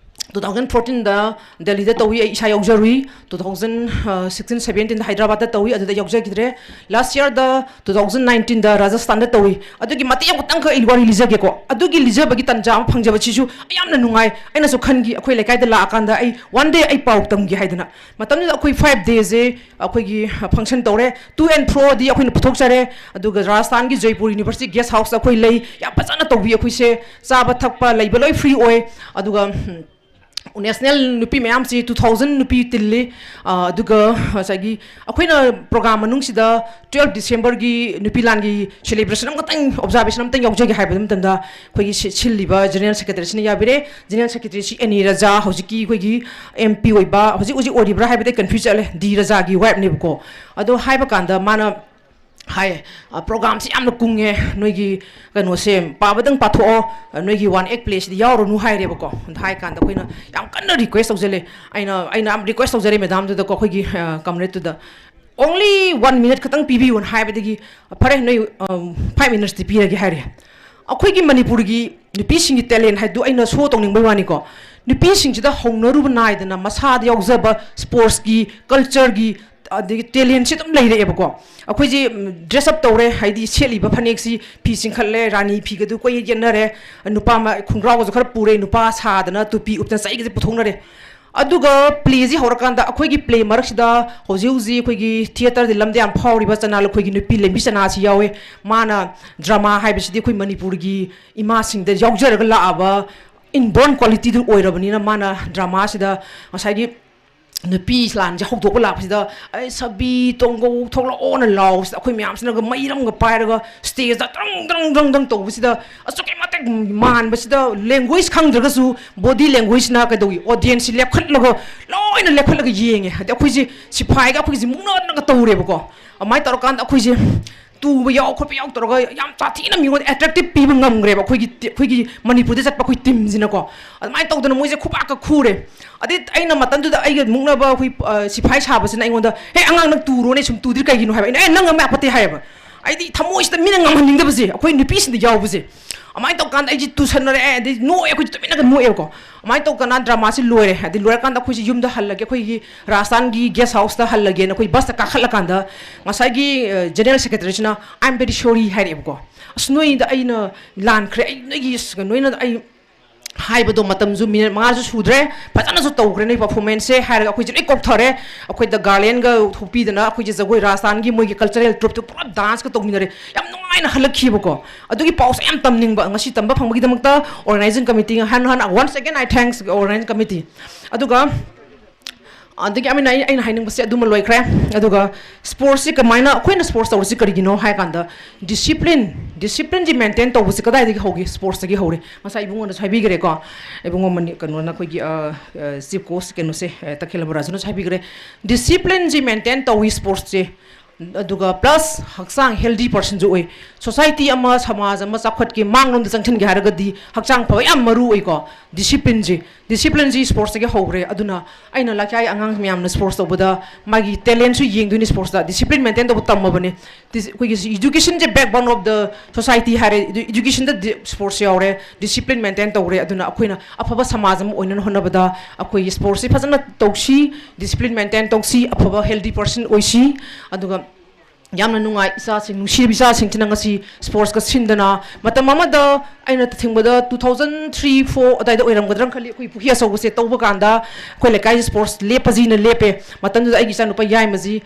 two thousand fourteen ꯗ ꯗꯦꯜꯂꯤꯗ ꯇꯧꯏ, ꯑꯩ ꯏꯁꯥ ꯌꯥꯎꯖꯔꯨꯏ꯫ Two thousand sixteen seventeen ꯗ ꯍꯥꯏꯗ꯭ꯔꯕꯥꯗꯇ ꯇꯧꯏ, ꯑꯗꯨꯗ ꯌꯥꯎꯖꯈꯤꯗ꯭ꯔꯦ꯫ Last year ꯗ, two thousand nineteen ꯗ ꯔꯥꯖꯁꯊꯥꯟꯗ ꯇꯧꯏ꯫ ꯑꯗꯨꯒꯤ ꯃꯇꯦꯛ ꯑꯃꯈꯛꯇꯪꯈꯛ ꯑꯩ ꯋꯥꯔꯤ ꯂꯤꯖꯒꯦꯀꯣ꯫ ꯑꯗꯨꯒꯤ ꯂꯤꯖꯕꯒꯤ ꯇꯥꯟꯖꯥ ꯑꯃ ꯐꯪꯖꯕꯁꯤꯁꯨ ꯑꯩ ꯌꯥꯝꯅ ꯅꯨꯡꯉꯥꯏ꯫ ꯑꯩꯅꯁꯨ ꯈꯟꯈꯤ, ꯑꯩꯈꯣꯏ ꯂꯩꯀꯥꯏꯗ ꯂꯥꯛꯑꯀꯥꯟꯗ ꯑꯩ one day ꯑꯩ ꯄꯥꯎ ꯇꯝꯒꯦ ꯍꯥꯏꯗꯅ꯫ ꯃꯇꯝꯗꯨꯗ ꯑꯩꯈꯣꯏ five days ꯁꯦ ꯑꯩꯈꯣꯏꯒꯤ function ꯇꯧꯔꯦ꯫ To and fro ꯗꯤ ꯑꯩꯈꯣꯏꯅ ꯄꯨꯊꯣꯛꯆꯔꯦ꯫ ꯑꯗꯨꯒ ꯔꯥꯖꯁꯊꯥꯟꯒꯤ ꯖꯣꯏꯄꯨꯔ University guest house ꯇ ꯑꯩꯈꯣꯏ ꯂꯩ꯫ ꯌꯥꯝ ꯐꯖꯅ ꯇꯧꯕꯤ ꯑꯩꯈꯣꯏꯁꯦ꯫ ꯆꯥꯕ ꯊꯛꯄ ꯂꯩꯕ ꯂꯣꯏ free ꯑꯣꯏ꯫ ꯑꯗꯨꯒ, ꯎꯝ, national ꯅꯨꯄꯤ ꯃꯌꯥꯝꯁꯤ two thousand ꯅꯨꯄꯤ ꯇꯤꯜꯂꯤ꯫ ꯑ, ꯑꯗꯨꯒ ꯉꯁꯥꯏꯒꯤ ꯑꯩꯈꯣꯏꯅ program ꯃꯅꯨꯡꯁꯤꯗ twelve December ꯒꯤ ꯅꯨꯄꯤ ꯂꯥꯟꯒꯤ celebration ꯑꯃꯈꯛꯇꯪ, observation ꯑꯃꯇꯪ ꯌꯥꯎꯖꯒꯦ ꯍꯥꯏꯕ ꯃꯇꯝꯗ ꯑꯩꯈꯣꯏꯒꯤ ꯁꯤ-, ꯁꯤꯜꯂꯤꯕ General Secretary ꯁꯤꯅ ꯌꯥꯕꯤꯔꯦ꯫ General Secretary ꯁꯤ ꯑꯦꯅꯤ ꯔꯖꯥ, ꯍꯧꯖꯤꯛꯀꯤ ꯑꯩꯈꯣꯏꯒꯤ M P ꯑꯣꯏꯕ, ꯍꯧꯖꯤꯛ ꯍꯧꯖꯤꯛ ꯑꯣꯏꯔꯤꯕ꯭ꯔꯥ ꯍꯥꯏꯕꯗꯤ confuse ꯆꯠꯂꯦ, ꯗꯤ ꯔꯖꯥꯒꯤ wife ꯅꯦꯕꯀꯣ꯫ ꯑꯗꯣ ꯍꯥꯏꯕ ꯀꯥꯟꯗ ꯃꯥꯅ ꯍꯥꯏ, "ꯑ, program ꯁꯤ ꯌꯥꯝꯅ ꯀꯨꯡꯉꯦ, ꯅꯣꯏꯒꯤ ꯀꯩꯅꯣꯁꯦ ꯄꯥꯕꯗꯪ ꯄꯥꯊꯣꯛꯑꯣ, ꯑ, ꯅꯣꯏꯒꯤ one act play ꯁꯤꯗꯤ ꯌꯥꯎꯔꯨꯅꯨ" ꯍꯥꯏꯔꯦꯕꯀꯣ꯫ ꯑꯗ ꯍꯥꯏ ꯀꯥꯟꯗ ꯑꯩꯈꯣꯏꯅ ꯌꯥꯝ ꯀꯟꯅ request ꯇꯧꯖꯜꯂꯦ꯫ ꯑꯩꯅ, ꯑꯩꯅ ꯌꯥꯝ request ꯇꯧꯖꯔꯦ madam ꯗꯨꯗꯀꯣ, ꯑꯩꯈꯣꯏꯒꯤ, ꯑ, comrade ꯇꯨꯗ꯫ "Only one minute ꯈꯛꯇꯪ ꯄꯤꯕꯤꯌꯨꯅ" ꯍꯥꯏꯕꯗꯒꯤ, "ꯐꯔꯦ, ꯅꯣꯏ, ꯑ, five minutes ꯇꯤ ꯄꯤꯔꯒꯦ" ꯍꯥꯏꯔꯦ꯫ ꯑꯩꯈꯣꯏꯒꯤ ꯃꯅꯤꯄꯨꯔꯒꯤ ꯅꯨꯄꯤꯁꯤꯡꯒꯤ talent ꯍꯥꯏꯗꯨ ꯑꯩꯅ show ꯇꯧꯅꯤꯡꯕꯩ ꯋꯥꯅꯤꯀꯣ꯫ ꯅꯨꯄꯤꯁꯤꯡꯁꯤꯗ ꯍꯧꯅꯔꯨꯕ ꯅꯥꯏꯗꯅ ꯃꯁꯥꯗ ꯌꯥꯎꯖꯕ sports ꯀꯤ, culture ꯒꯤ, ꯑꯗꯒꯤ talent ꯁꯤ ꯑꯗꯨꯝ ꯂꯩꯔꯛꯑꯦꯕꯀꯣ꯫ ꯑꯩꯈꯣꯏꯁꯤ, ꯎꯝ, dress up ꯇꯧꯔꯦ, ꯍꯥꯏꯗꯤ ꯁꯦꯠꯂꯤꯕ ꯐꯅꯦꯛꯁꯤ ꯐꯤ ꯆꯤꯡꯈꯠꯂꯦ, ꯔꯥꯅꯤ ꯐꯤꯒꯗꯨ ꯀꯣꯏ ꯌꯦꯠꯅꯔꯦ, ꯅꯨꯄꯥ ꯃ-, ꯈꯣꯡꯒ꯭ꯔꯥꯎꯒꯁꯨ ꯈꯔ ꯄꯨꯔꯦ, ꯅꯨꯄꯥ ꯁꯥꯗꯅ ꯇꯨꯄꯤ ꯎꯞꯇꯅ ꯆꯩꯒꯁꯦ ꯄꯨꯊꯣꯛꯅꯔꯦ꯫ ꯑꯗꯨꯒ ꯄ꯭ꯂꯦꯁꯤ ꯍꯧꯔꯀꯥꯟꯗ ꯑꯩꯈꯣꯏꯒꯤ ꯄ꯭ꯂꯦ ꯃꯔꯛꯁꯤꯗ ꯍꯧꯖꯤꯛ ꯍꯧꯖꯤꯛ ꯑꯩꯈꯣꯏꯒꯤ ꯊꯤꯌꯦꯇꯔꯗꯤ ꯂꯝꯗ ꯌꯥꯝ ꯐꯥꯎꯔꯤꯕ ꯆꯅꯥ ꯂꯨꯈꯣꯏꯒꯤ ꯅꯨꯄꯤ ꯂꯦꯝꯕꯤ ꯆꯅꯥꯁꯤ ꯌꯥꯎꯋꯦ꯫ ꯃꯥꯅ ꯗ꯭ꯔꯃꯥ ꯍꯥꯏꯕꯁꯤꯗꯤ ꯑꯩꯈꯣꯏ ꯃꯅꯤꯄꯨꯔꯒꯤ ꯏꯃꯥꯁꯤꯡꯗ ꯌꯥꯎꯖꯔꯒ ꯂꯥꯛꯑꯕ ꯏꯟꯕꯣꯔꯟ ꯀ꯭ꯋꯥꯂꯤꯇꯤꯗꯨ ꯑꯣꯏꯔꯕꯅꯤꯅ ꯃꯥꯅ ꯗ꯭ꯔꯃꯥꯁꯤꯗ ꯉꯁꯥꯏꯒꯤ ꯅꯨꯄꯤ ꯂꯥꯟꯁꯦ ꯍꯧꯗꯣꯛꯄ ꯂꯥꯛꯄꯁꯤꯗ, "ꯑꯩ ꯁꯥꯕꯤ ꯇꯣꯡꯒꯧ ꯊꯣꯛꯂꯛꯑꯣꯅ" ꯂꯥꯎꯕꯁꯤꯗ ꯑꯩꯈꯣꯏ ꯃꯌꯥꯝꯁꯤꯅꯒ ꯃꯩꯔꯝꯒ ꯄꯥꯏꯔꯒ ꯁ꯭ꯇꯦꯖꯇ ꯗ꯭ꯔꯪ ꯗ꯭ꯔꯪ ꯗ꯭ꯔꯪ ꯗ꯭ꯔꯪ ꯇꯧꯕꯁꯤꯗ ꯑꯁꯨꯛꯀꯤ ꯃꯇꯤꯛ ꯃꯥꯟꯕꯁꯤꯗ ꯂꯦꯡꯒ꯭ꯋꯦꯖ ꯈꯪꯗ꯭ꯔꯒꯁꯨ ꯕꯣꯗꯤ ꯂꯦꯡꯒ꯭ꯋꯦꯖꯅ ꯀꯩꯗꯧꯏ, ꯑꯣꯗꯤꯌꯦꯟꯁꯁꯤ ꯂꯦꯞꯈꯠꯂꯒ ꯂꯣꯏꯅ ꯂꯦꯞꯈꯠꯂꯒ ꯌꯦꯡꯉꯦ꯫ ꯍꯥꯏꯗꯤ ꯑꯩꯈꯣꯏꯁꯦ ꯁꯤꯐꯥꯏꯒ ꯑꯩꯈꯣꯏꯁꯦ ꯃꯨꯛꯅꯗꯅꯒ ꯇꯧꯔꯦꯕꯀꯣ꯫ ꯑꯗꯨꯃꯥꯏꯅ ꯇꯧꯔꯀꯥꯟꯗ ꯑꯩꯈꯣꯏꯁꯦ ꯇꯨꯕ ꯌꯥꯎ ꯈꯣꯠꯄ ꯌꯥꯎ ꯇꯧꯔꯒ ꯌꯥꯝ ꯁꯥꯊꯤꯅ ꯃꯤꯉꯣꯟꯗ ꯑꯦꯇ꯭ꯔꯦꯛꯇꯤꯞ ꯄꯤꯕ ꯉꯝꯈ꯭ꯔꯦꯕ ꯑꯩꯈꯣꯏꯒꯤ ꯇꯤ-, ꯑꯩꯈꯣꯏꯒꯤ ꯃꯅꯤꯄꯨꯔꯗ ꯆꯠꯄ ꯑꯩꯈꯣꯏ ꯇꯤꯝꯁꯤꯅꯀꯣ꯫ ꯑꯗꯨꯃꯥꯏꯅ ꯇꯧꯗꯅ ꯃꯣꯏꯁꯦ ꯈꯨꯄꯥꯛꯀ ꯈꯨꯔꯦ꯫ ꯑꯗꯩ ꯑꯩꯅ ꯃꯇꯝꯗꯨꯗ ꯑꯩꯒ ꯃꯨꯛꯅꯕ ꯑꯩꯈꯣꯏ, ꯑ, ꯁꯤꯐꯥꯏ ꯁꯥꯕꯁꯤꯅ ꯑꯩꯉꯣꯟꯗ, "ꯍꯦ, ꯑꯉꯥꯡ, ꯅꯪ ꯇꯨꯔꯣꯅꯦ, ꯁꯨꯝ ꯇꯨꯗ꯭ꯔꯤ ꯀꯩꯒꯤꯅꯣ?" ꯍꯥꯏꯕ꯫ ꯑꯩꯅ, "ꯑꯦ, ꯅꯪ ꯉꯝꯕ ꯌꯥꯄꯣꯠꯇꯦ" ꯍꯥꯏꯌꯦꯕ꯫ ꯑꯩꯗꯤ ꯊꯃꯣꯏꯁꯤꯗ ꯃꯤꯅ ꯉꯝꯍꯟꯅꯤꯡꯗꯕꯁꯦ ꯑꯩꯈꯣꯏ ꯅꯨꯄꯤꯁꯤꯡꯗ ꯌꯥꯎꯕꯁꯦ꯫ ꯑꯗꯨꯃꯥꯏꯅ ꯇꯧꯀꯥꯟꯗ ꯑꯩꯁꯦ ꯇꯨꯁꯟꯅꯔꯛꯑꯦ, ꯑꯗꯩ ꯅꯣꯛꯑꯦ, ꯑꯩꯈꯣꯏꯁꯦ ꯇꯨꯃꯤꯟꯅꯒ ꯅꯣꯛꯑꯦꯕꯀꯣ꯫ ꯑꯗꯨꯃꯥꯏꯅ ꯇꯧꯗꯅ ꯗ꯭ꯔꯃꯥꯁꯤ ꯂꯣꯏꯔꯦ꯫ ꯍꯥꯏꯗꯤ ꯂꯣꯏꯔꯀꯥꯟꯗ ꯑꯩꯈꯣꯏꯁꯦ ꯌꯨꯝꯗ ꯍꯜꯂꯒꯦ, ꯑꯩꯈꯣꯏꯒꯤ ꯔꯥꯖꯁꯊꯥꯟꯒꯤ ꯒꯦꯁ ꯍꯥꯎꯁꯇ ꯍꯜꯂꯒꯦꯅ ꯑꯩꯈꯣꯏ ꯕꯁꯇ ꯀꯥꯈꯠꯂꯀꯥꯟꯗ ꯉꯁꯥꯏꯒꯤ, ꯑ, ꯖꯦꯅꯔꯦꯜ ꯁꯦꯀ꯭ꯔꯦꯇꯔꯤꯁꯤꯅ, "I am very sorry" ꯍꯥꯏꯔꯛꯑꯦꯕꯀꯣ꯫ "ꯑꯁ, ꯅꯣꯏꯗ ꯑꯩꯅ ꯂꯥꯟꯈ꯭ꯔꯦ, ꯑꯩ ꯅꯣꯏꯒꯤ, ꯑꯁ, ꯅꯣꯏꯅ ꯑꯩ ꯍꯥꯏꯕꯗꯣ ꯃꯇꯝꯁꯨ ꯃꯤꯅꯤꯠ ꯃꯉꯥꯁꯨ ꯁꯨꯗ꯭ꯔꯦ, ꯐꯖꯅꯁꯨ ꯇꯧꯈ꯭ꯔꯦ ꯅꯣꯏ ꯄꯔꯐꯣꯔꯃꯦꯟꯁꯁꯦ" ꯍꯥꯏꯔꯒ ꯑꯩꯈꯣꯏꯁꯦ ꯂꯣꯏ ꯀꯧꯊꯔꯦ꯫ ꯑꯩꯈꯣꯏꯗ ꯒꯥꯔꯂꯦꯟꯒ ꯍꯨꯛꯄꯤꯗꯅ ꯑꯩꯈꯣꯏꯁꯦ ꯖꯒꯣꯏ ꯔꯥꯖꯁꯊꯥꯟꯒꯤ ꯃꯣꯏꯒꯤ ꯀꯜꯆꯔꯦꯜ ꯇ꯭ꯔꯨꯞꯇꯨ ꯄꯨꯔꯥ ꯗꯥꯟꯁꯀ ꯇꯧꯃꯤꯟꯅꯔꯦ꯫ ꯌꯥꯝ ꯅꯨꯡꯉꯥꯏꯅ ꯍꯜꯂꯛꯈꯤꯕꯀꯣ꯫ ꯑꯗꯨꯒꯤ ꯄꯥꯎꯁꯦ ꯌꯥꯝ ꯇꯝꯅꯤꯡꯕ, ꯉꯁꯤ ꯇꯝꯕ ꯐꯪꯕꯒꯤꯗꯃꯛꯇ ꯑꯣꯔꯒꯅꯥꯏꯖꯤꯡ ꯀꯃꯤꯇꯤ, ꯍꯟꯅ ꯍꯟꯅ once again I thanks organizing committee꯫ ꯑꯗꯨꯒ ꯑꯗꯒꯤ ꯑꯃꯅ ꯑꯩ-, ꯑꯩꯅ ꯍꯥꯏꯅꯤꯡꯕꯁꯦ ꯑꯗꯨꯃ ꯂꯣꯏꯈ꯭ꯔꯦ꯫ ꯑꯗꯨꯒ ꯁ꯭ꯄꯣꯔꯠꯁꯁꯤ ꯀꯃꯥꯏꯅ ꯑꯩꯈꯣꯏꯅ ꯁ꯭ꯄꯣꯔꯠꯁ ꯇꯧꯔꯤꯁꯤ ꯀꯔꯤꯒꯤꯅꯣ ꯍꯥꯏ ꯀꯥꯟꯗ, ꯗꯤꯁꯤꯄ꯭ꯂꯤꯟ, ꯗꯤꯁꯤꯄ꯭ꯂꯤꯟꯁꯤ ꯃꯦꯟꯇꯦꯟ ꯇꯧꯕꯁꯤ ꯀꯗꯥꯏꯗꯒꯤ ꯍꯧꯒꯦ? ꯁ꯭ꯄꯣꯔꯠꯁꯇꯒꯤ ꯍꯧꯔꯦ꯫ ꯉꯁꯥꯏ ꯏꯕꯨꯡꯉꯣꯅꯁꯨ ꯍꯥꯏꯕꯤꯈ꯭ꯔꯦꯀꯣ, ꯏꯕꯨꯡꯉꯣ ꯃꯅꯤ-, ꯀꯩꯅꯣꯅ, ꯑꯩꯈꯣꯏꯒꯤ, ꯑ, ꯑ, ꯆꯤꯐ ꯀꯣꯁ ꯀꯩꯅꯣꯁꯦ, ꯑ, ꯇꯈꯦꯜꯂꯕ ꯔꯥꯖꯨꯅꯁꯨ ꯍꯥꯏꯕꯤꯈ꯭ꯔꯦ꯫ ꯗꯤꯁꯤꯄ꯭ꯂꯤꯟꯁꯤ ꯃꯦꯟꯇꯦꯟ ꯇꯧꯏ ꯁ꯭ꯄꯣꯔꯠꯁꯁꯦ꯫ ꯑꯗꯨꯒ ꯄ꯭ꯂꯁ ꯍꯛꯆꯥꯡ ꯍꯦꯜꯗꯤ ꯄꯔꯁꯟꯁꯨ ꯑꯣꯏ꯫ ꯁꯣꯁꯥꯏꯇꯤ ꯑꯃ, ꯁꯃꯥꯖ ꯑꯃ ꯆꯥꯎꯈꯠꯀꯦ, ꯃꯥꯡꯂꯣꯝꯗ ꯆꯪꯁꯤꯟꯒꯦ ꯍꯥꯏꯔꯒꯗꯤ ꯍꯛꯆꯥꯡ ꯐꯕ ꯌꯥꯝ ꯃꯔꯨ ꯑꯣꯏꯀꯣ꯫ ꯗꯤꯁꯤꯄ꯭ꯂꯤꯟꯁꯤ, ꯗꯤꯁꯤꯄ꯭ꯂꯤꯟꯁꯤ ꯁ꯭ꯄꯣꯔꯠꯁꯇꯒꯤ ꯍꯧꯈ꯭ꯔꯦ꯫ ꯑꯗꯨꯅ ꯑꯩꯅ ꯂꯩꯀꯥꯏ ꯑꯉꯥꯡ ꯃꯌꯥꯝꯅ ꯁ꯭ꯄꯣꯔꯠꯁ ꯇꯧꯕꯗ ꯃꯥꯒꯤ ꯇꯦꯂꯦꯟꯁꯨ ꯌꯦꯡꯗꯣꯏꯅꯤ ꯁ꯭ꯄꯣꯔꯠꯁꯇ꯫ ꯗꯤꯁꯤꯄ꯭ꯂꯤꯟ ꯃꯦꯟꯇꯦꯟ ꯇꯧꯕ ꯇꯝꯃꯕꯅꯤ꯫ ꯗꯤꯁ-, ꯑꯩꯈꯣꯏꯒꯤ education say backbone of the society ꯍꯥꯏꯔꯦ꯫ ꯑꯗꯨ education ꯗ ꯗꯤ-, ꯁ꯭ꯄꯣꯔꯠꯁ ꯌꯥꯎꯔꯦ, ꯗꯤꯁꯤꯄ꯭ꯂꯤꯟ ꯃꯦꯟꯇꯦꯟ ꯇꯧꯔꯦ꯫ ꯑꯗꯨꯅ ꯑꯩꯈꯣꯏꯅ ꯑꯐꯕ ꯁꯃꯥꯖ ꯑꯃ ꯑꯣꯏꯅꯅ ꯍꯣꯠꯅꯕꯗ ꯑꯩꯈꯣꯏꯒꯤ ꯁ꯭ꯄꯣꯔꯠꯁꯁꯤ ꯐꯖꯅ ꯇꯧꯁꯤ, ꯗꯤꯁꯤꯄ꯭ꯂꯤꯟ ꯃꯦꯟꯇꯦꯟ ꯇꯧꯁꯤ, ꯑꯐꯕ ꯍꯦꯜꯗꯤ ꯄꯔꯁꯟ ꯑꯣꯏꯁꯤ꯫ ꯑꯗꯨꯒ ꯌꯥꯝꯅ ꯅꯨꯡꯉꯥꯏ꯫ ꯏꯆꯥꯁꯤꯡ, ꯅꯨꯡꯁꯤꯔꯕ ꯏꯆꯥꯁꯤꯡꯁꯤꯅ ꯉꯁꯤ ꯁ꯭ꯄꯣꯔꯠꯁꯀ ꯁꯤꯟꯗꯅ, ꯃꯇꯝ ꯑꯃꯗ ꯑꯩꯅ ꯊꯤꯡꯕꯗ ꯇꯨ ꯊꯥꯎꯖꯟ ꯊ꯭ꯔꯤ ꯐꯣꯔ ꯑꯗꯨꯋꯥꯏꯗ ꯑꯣꯏꯔꯝꯒꯗ꯭ꯔꯅ ꯈꯜꯂꯤ, ꯑꯩꯈꯣꯏ ꯄꯨꯈ꯭ꯔꯤ ꯑꯆꯧꯕꯁꯦ ꯇꯧꯕ ꯀꯥꯟꯗ ꯑꯩꯈꯣꯏ ꯂꯩꯀꯥꯏꯁꯤ ꯁ꯭ꯄꯣꯔꯠꯁ ꯂꯦꯞꯄꯁꯤꯅ ꯂꯦꯞꯄꯦ꯫ ꯃꯇꯝꯗꯨꯗ ꯑꯩꯒꯤ ꯏꯆꯥꯅꯨꯄꯥ ꯌꯥꯏꯃꯁꯤ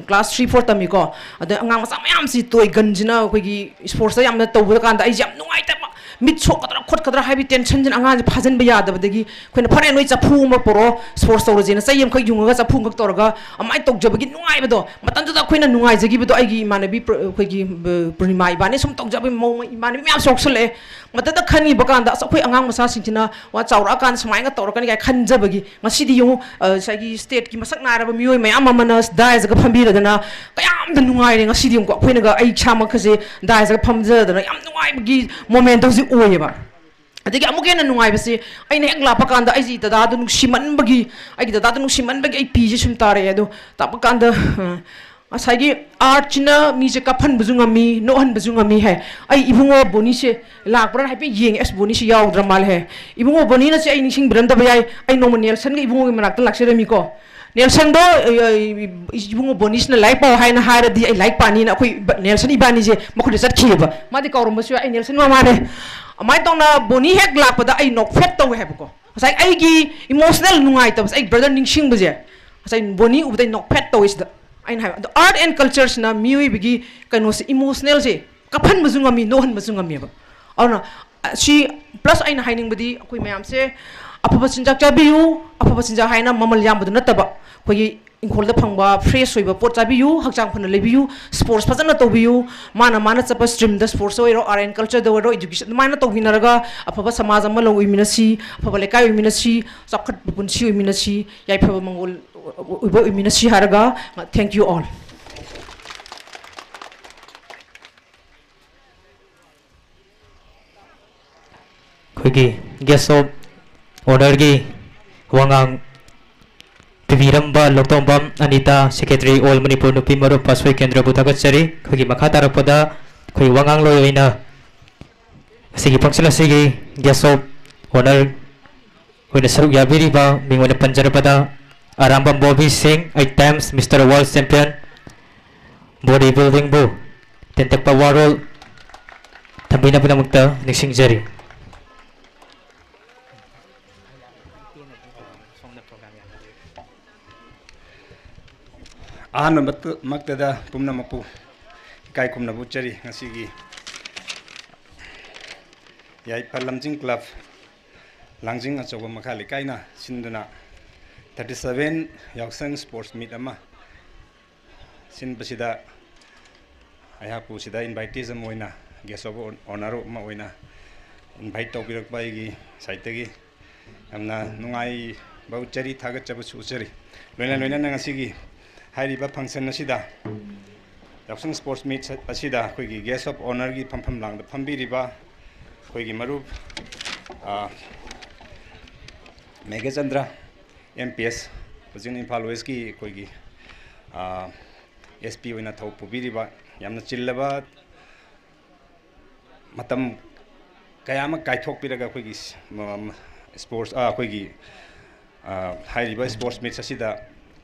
ꯀ꯭ꯂꯥꯁ ꯊ꯭ꯔꯤ ꯐꯣꯔ ꯇꯝꯃꯤꯀꯣ꯫ ꯑꯗ ꯑꯉꯥꯡ ꯃꯆꯥ ꯃꯌꯥꯝꯁꯤ ꯇꯣꯏ ꯒꯟꯁꯤꯅ ꯑꯩꯈꯣꯏꯒꯤ ꯁ꯭ꯄꯣꯔꯠꯁꯇ ꯌꯥꯝꯅ ꯇꯧꯕ ꯀꯥꯟꯗ ꯑꯩꯁꯦ ꯌꯥꯝ ꯅꯨꯡꯉꯥꯏꯇꯕ, ꯃꯤꯠ ꯁꯣꯛꯀꯗ꯭ꯔꯥ ꯈꯣꯠꯀꯗ꯭ꯔꯥ ꯍꯥꯏꯕꯒꯤ ꯇꯦꯟꯁꯟꯁꯤꯅ ꯑꯉꯥꯡꯁꯦ ꯐꯥꯖꯤꯟꯕ ꯌꯥꯗꯕꯗꯒꯤ ꯑꯩꯈꯣꯏꯅ, "ꯐꯔꯦ, ꯅꯣꯏ ꯆꯐꯨ ꯑꯃ ꯄꯨꯔꯛꯑꯣ, ꯁ꯭ꯄꯣꯔꯠꯁ ꯇꯧꯔꯁꯦꯅ" ꯆꯩ ꯑꯃꯈꯛ ꯌꯨꯡꯉꯒ ꯆꯐꯨ ꯑꯃꯈꯛ ꯇꯧꯔꯒ ꯑꯗꯨꯃꯥꯏꯅ ꯇꯧꯖꯕꯒꯤ ꯅꯨꯡꯉꯥꯏꯕꯗꯣ, ꯃꯇꯝꯗꯨꯗ ꯑꯩꯈꯣꯏꯅ ꯅꯨꯡꯉꯥꯏꯖꯈꯤꯕꯗꯣ, ꯑꯩꯒꯤ ꯏꯃꯥꯟꯅꯕꯤ ꯄ꯭ꯔ-, ꯑꯩꯈꯣꯏꯒꯤ, ꯕ-, ꯄꯨꯔꯅꯤꯃꯥ ꯏꯕꯥꯅꯤ ꯁꯨꯝ ꯇꯧꯖꯕꯒꯤ ꯃꯑꯣꯡ, ꯏꯃꯥꯟꯅꯕꯤ ꯃꯌꯥꯝꯁꯨ ꯌꯥꯎꯁꯜꯂꯛꯑꯦ꯫ ꯃꯇꯝꯗꯨꯗ ꯈꯟꯈꯤꯕ ꯀꯥꯟꯗ, "ꯑꯁ, ꯑꯩꯈꯣꯏ ꯑꯉꯥꯡ ꯃꯆꯥꯁꯤꯡꯁꯤꯅ ꯋꯥ ꯆꯥꯎꯔꯛꯑꯀꯥꯟꯗ ꯁꯨꯃꯥꯏꯅ ꯇꯧꯔꯛꯀꯅꯤ" ꯀꯥꯏꯅ ꯈꯟꯖꯕꯒꯤ, ꯉꯁꯤꯗꯤ ꯌꯦꯡꯉꯨ, ꯑ, ꯉꯁꯥꯏꯒꯤ ꯁ꯭ꯇꯦꯠꯀꯤ ꯃꯁꯛ ꯅꯥꯏꯔꯕ ꯃꯤꯑꯣꯏ ꯃꯌꯥꯝ ꯑꯃꯅ ꯗꯥꯏꯁꯇꯒ ꯐꯝꯕꯤꯔꯗꯅ ꯀꯌꯥꯝꯗ ꯅꯨꯡꯉꯥꯏꯔꯦ꯫ ꯉꯁꯤꯗꯤ ꯌꯦꯡꯉꯨꯀꯣ, ꯑꯩꯈꯣꯏꯅꯒ, ꯑꯩ ꯏꯁꯥꯃꯛꯀꯁꯦ ꯗꯥꯏꯁꯇꯒ ꯐꯝꯖꯗꯅ ꯌꯥꯝ ꯅꯨꯡꯉꯥꯏꯕꯒꯤ ꯃꯣꯃꯦꯟꯠ ꯍꯧꯖꯤꯛ ꯑꯣꯏꯌꯦꯕ꯫ ꯑꯗꯒꯤ ꯑꯃꯨꯛꯀ ꯍꯦꯟꯅ ꯅꯨꯡꯉꯥꯏꯕꯁꯤ, ꯑꯩꯅ ꯍꯦꯛ ꯂꯥꯛꯄ ꯀꯥꯟꯗ ꯑꯩꯒꯤ ꯗꯗꯥꯗꯣ ꯅꯨꯡꯁꯤꯃꯟꯕꯒꯤ, ꯑꯩꯒꯤ ꯗꯗꯥꯗꯣ ꯅꯨꯡꯁꯤꯃꯟꯕꯒꯤ ꯑꯩ ꯄꯤꯁꯦ ꯁꯨꯝ ꯇꯥꯔꯛꯑꯦ꯫ ꯑꯗꯣ ꯇꯥꯛꯄ ꯀꯥꯟꯗ, ꯑ, ꯉꯁꯥꯏꯒꯤ ꯑꯥꯔꯠꯁꯤꯅ ꯃꯤꯁꯦ ꯀꯥꯞꯍꯟꯕꯁꯨ ꯉꯝꯃꯤ, ꯅꯣꯛꯍꯟꯕꯁꯨ ꯉꯝꯃꯤ ꯍꯥꯏ꯫ ꯑꯩ ꯏꯕꯨꯡꯉꯣ ꯕꯣꯅꯤꯁꯦ ꯂꯥꯛꯄ꯭ꯔꯥꯅ ꯍꯥꯏꯐꯦꯠ ꯌꯦꯡꯉꯦ, "ꯑꯁ, ꯕꯣꯅꯤꯁꯦ ꯌꯥꯎꯗ꯭ꯔ ꯃꯥꯜꯂꯦ" ꯍꯥꯏ꯫ ꯏꯕꯨꯡꯉꯣ ꯕꯣꯅꯤꯅꯁꯦ ꯑꯩ ꯅꯤꯡꯁꯤꯡꯕꯤꯔꯝꯗꯕ ꯌꯥꯏ, ꯑꯩ ꯅꯣꯡꯃ ꯅꯦꯜꯁꯟꯒ ꯏꯕꯨꯡꯉꯣꯒꯤ ꯃꯅꯥꯛꯇ ꯂꯥꯛꯆꯔꯝꯃꯤꯀꯣ꯫ ꯅꯦꯜꯁꯟꯗꯣ, ꯑ, ꯑ, "ꯏꯕꯨꯡꯉꯣ ꯕꯣꯅꯤꯁꯅ ꯂꯥꯏꯔꯤꯛ ꯄꯥꯎ" ꯍꯥꯏꯅ ꯍꯥꯏꯔꯗꯤ ꯑꯩ ꯂꯥꯏꯔꯤꯛ ꯄꯥꯅꯤꯅ ꯑꯩꯈꯣꯏ ꯏꯕ-, ꯅꯦꯜꯁꯟ ꯏꯕꯥꯅꯤꯁꯦ ꯃꯈꯨꯠꯇ ꯆꯠꯈꯤꯑꯕ꯫ ꯃꯥꯗꯤ ꯀꯥꯎꯔꯝꯕꯁꯨ ꯌꯥꯏ, ꯑꯩ ꯅꯦꯜꯁꯟ ꯃꯃꯥꯅꯦ꯫ ꯑꯗꯨꯃꯥꯏꯅ ꯇꯧꯅ ꯕꯣꯅꯤ ꯍꯦꯛ ꯂꯥꯛꯄꯗ ꯑꯩ ꯅꯣꯛꯐꯦꯠ ꯇꯧꯋꯦ ꯍꯥꯏꯕꯀꯣ꯫ ꯉꯁꯥꯏ ꯑꯩꯒꯤ ꯏꯃꯣꯁꯅꯦꯜ ꯅꯨꯡꯉꯥꯏꯇꯕꯁꯦ, ꯑꯩ ꯕ꯭ꯔꯗꯔ ꯅꯤꯡꯁꯤꯡꯕꯁꯦ, ꯉꯁꯥꯏ ꯕꯣꯅꯤ ꯎꯕꯗ ꯑꯩ ꯅꯣꯛꯐꯦꯠ ꯇꯧꯋꯦ ꯁꯤꯗ꯫ ꯑꯩꯅ ꯍꯥꯏꯕ, ꯑꯗꯣ ꯑꯥꯔꯠ ꯑꯦꯟ ꯀꯜꯆꯔꯁꯤꯅ ꯃꯤꯑꯣꯏꯕꯒꯤ ꯀꯩꯅꯣꯁꯦ, ꯏꯃꯣꯁꯅꯦꯜꯁꯦ ꯀꯞꯍꯟꯕꯁꯨ ꯉꯝꯃꯤ, ꯅꯣꯛꯍꯟꯕꯁꯨ ꯉꯝꯃꯦꯕ꯫ ꯑꯗꯨꯅ, ꯑ, ꯁꯤ, ꯄ꯭ꯂꯁ ꯑꯩꯅ ꯍꯥꯏꯅꯤꯡꯕꯗꯤ ꯑꯩꯈꯣꯏ ꯃꯌꯥꯝꯁꯦ ꯑꯐꯕ ꯆꯤꯟꯖꯥꯛ ꯆꯥꯕꯤꯌꯨ, ꯑꯐꯕ ꯆꯤꯟꯖꯥꯛ ꯍꯥꯏꯅ ꯃꯃꯜ ꯌꯥꯝꯕꯗꯨ ꯅꯠꯇꯕ, ꯑꯩꯈꯣꯏꯒꯤ ꯏꯪꯈꯣꯜꯗ ꯐꯪꯕ ꯐ꯭ꯔꯦꯁ ꯑꯣꯏꯕ ꯄꯣꯠ ꯆꯥꯕꯤꯌꯨ, ꯍꯛꯆꯥꯡ ꯐꯅ ꯂꯩꯕꯤꯌꯨ, ꯁ꯭ꯄꯣꯔꯠꯁ ꯐꯖꯅ ꯇꯧꯕꯤꯌꯨ, ꯃꯥꯅ ꯃꯥꯅ ꯆꯠꯄ ꯁ꯭ꯇ꯭ꯔꯤꯝꯗ, ꯁ꯭ꯄꯣꯔꯠꯁꯇ ꯑꯣꯏꯔꯣ, ꯑꯥꯔꯠ ꯑꯦꯟ ꯀꯜꯆꯔꯗ ꯑꯣꯏꯔꯣ, ꯏꯗꯨꯀꯦꯁꯟ, ꯑꯗꯨꯃꯥꯏꯅ ꯇꯧꯕꯤꯅꯔꯒ ꯑꯐꯕ ꯁꯃꯥꯖ ꯑꯃ ꯂꯧ ꯑꯣꯏꯃꯤꯟꯅꯁꯤ, ꯑꯐꯕ ꯂꯩꯀꯥꯏ ꯑꯣꯏꯃꯤꯟꯅꯁꯤ, ꯆꯥꯎꯈꯠꯄ ꯄꯨꯟꯁꯤ ꯑꯣꯏꯃꯤꯟꯅꯁꯤ, ꯌꯥꯏꯐꯕ ꯃꯪꯒꯣꯜ ꯑꯣꯏꯕ ꯑꯣꯏꯃꯤꯟꯅꯁꯤ ꯍꯥꯏꯔꯒ, thank you all꯫ ꯑꯩꯈꯣꯏꯒꯤ guest of honourꯒꯤ ꯋꯥꯉꯥꯡ ꯄꯤꯕꯤꯔꯝꯕ ꯂꯧꯇꯣꯡꯕꯝ ꯑꯅꯤꯇꯥ, Secretary All Manipur ꯅꯨꯄꯤ ꯃꯔꯨꯞ ꯄꯥꯁꯣꯏ ꯀꯦꯟꯗ꯭ꯔꯕꯨ ꯊꯥꯒꯠꯆꯔꯤ꯫ ꯑꯩꯈꯣꯏꯒꯤ ꯃꯈꯥ ꯇꯥꯔꯛꯄꯗ ꯑꯩꯈꯣꯏ ꯋꯥꯉꯥꯡꯂꯣꯏ ꯑꯣꯏꯅ ꯉꯁꯤꯒꯤ function ꯑꯁꯤꯒꯤ guest of honour ꯑꯣꯏꯅ ꯁꯔꯨꯛ ꯌꯥꯕꯤꯔꯤꯕ ꯃꯤꯡ ꯑꯣꯏꯅ ꯄꯟꯖꯔꯕꯗ, ꯑꯔꯥꯝꯕꯝ ꯕꯣꯕꯤ ꯁꯤꯡ, eight times Mister World Champion, body ꯕꯤꯜꯗꯤꯡꯕꯨ ꯇꯦꯟꯇꯛꯄ ꯋꯥꯔꯣꯜ ꯊꯝꯕꯤꯅꯕꯒꯤꯗꯃꯛꯇ ꯅꯤꯡꯁꯤꯡꯖꯔꯤ꯫ ꯑꯍꯥꯟꯕꯃꯛꯇꯗ ꯄꯨꯝꯅꯃꯛꯄꯨ ꯏꯀꯥꯏ ꯈꯨꯝꯅꯕ ꯎꯠꯆꯔꯤ꯫ ꯉꯁꯤꯒꯤ ꯌꯥꯏꯐ ꯂꯝꯖꯤꯡ ꯀ꯭ꯂꯕ ꯂꯥꯡꯖꯤꯡ ꯑꯆꯧꯕ ꯃꯈꯥ ꯂꯩꯀꯥꯏꯅ ꯁꯤꯟꯗꯨꯅ thirty seven ꯌꯥꯎꯁꯪ ꯁ꯭ꯄꯣꯔꯠꯁ ꯃꯤꯠ ꯑꯃ ꯁꯤꯟꯕꯁꯤꯗ ꯑꯩꯍꯥꯛꯄꯨ ꯁꯤꯗ ꯏꯟꯚꯥꯏꯇꯤꯁ ꯑꯃ ꯑꯣꯏꯅ, ꯒꯦꯁ ꯑꯣꯐ ꯑꯣꯅꯔ ꯑꯃ ꯑꯣꯏꯅ ꯏꯟꯚꯥꯏꯠ ꯇꯧꯕꯤꯔꯛꯄ ꯑꯩꯒꯤ ꯁꯥꯏꯠꯇꯒꯤ ꯌꯥꯝꯅ ꯅꯨꯡꯉꯥꯏꯕ ꯎꯠꯆꯔꯤ, ꯊꯥꯒꯠꯆꯕꯁꯨ ꯎꯠꯆꯔꯤ꯫ ꯂꯣꯏꯅ ꯂꯣꯏꯅꯅ ꯉꯁꯤꯒꯤ ꯍꯥꯏꯔꯤꯕ ꯐꯪꯁꯟ ꯑꯁꯤꯗ, ꯌꯥꯎꯁꯪ ꯁ꯭ꯄꯣꯔꯠꯁ ꯃꯤꯠ ꯑꯁꯤꯗ ꯑꯩꯈꯣꯏꯒꯤ ꯒꯦꯁ ꯑꯣꯐ ꯑꯣꯅꯔꯒꯤ ꯐꯝꯐꯝ ꯂꯥꯡꯗ ꯐꯝꯕꯤꯔꯤꯕ ꯑꯩꯈꯣꯏꯒꯤ ꯃꯔꯨꯞ, ꯑ, ꯃꯦꯘꯆꯟꯗ꯭ꯔ, M P S, ꯍꯧꯖꯤꯛ ꯏꯝꯐꯥꯜ ꯋꯦꯁꯀꯤ ꯑꯩꯈꯣꯏꯒꯤ, ꯑ, S P ꯑꯣꯏꯅ ꯊꯧ ꯄꯨꯕꯤꯔꯤꯕ, ꯌꯥꯝꯅ ꯆꯤꯜꯂꯕ ꯃꯇꯝ ꯀꯌꯥ ꯑꯃ ꯀꯥꯏꯊꯣꯛꯄꯤꯔꯒ ꯑꯩꯈꯣꯏꯒꯤ ꯁ-, ꯃ-, ꯃ-, ꯁ꯭ꯄꯣꯔꯠꯁ, ꯑ, ꯑꯩꯈꯣꯏꯒꯤ, ꯑ, ꯍꯥꯏꯔꯤꯕ ꯁ꯭ꯄꯣꯔꯠꯁ ꯃꯤꯠꯁ ꯑꯁꯤꯗ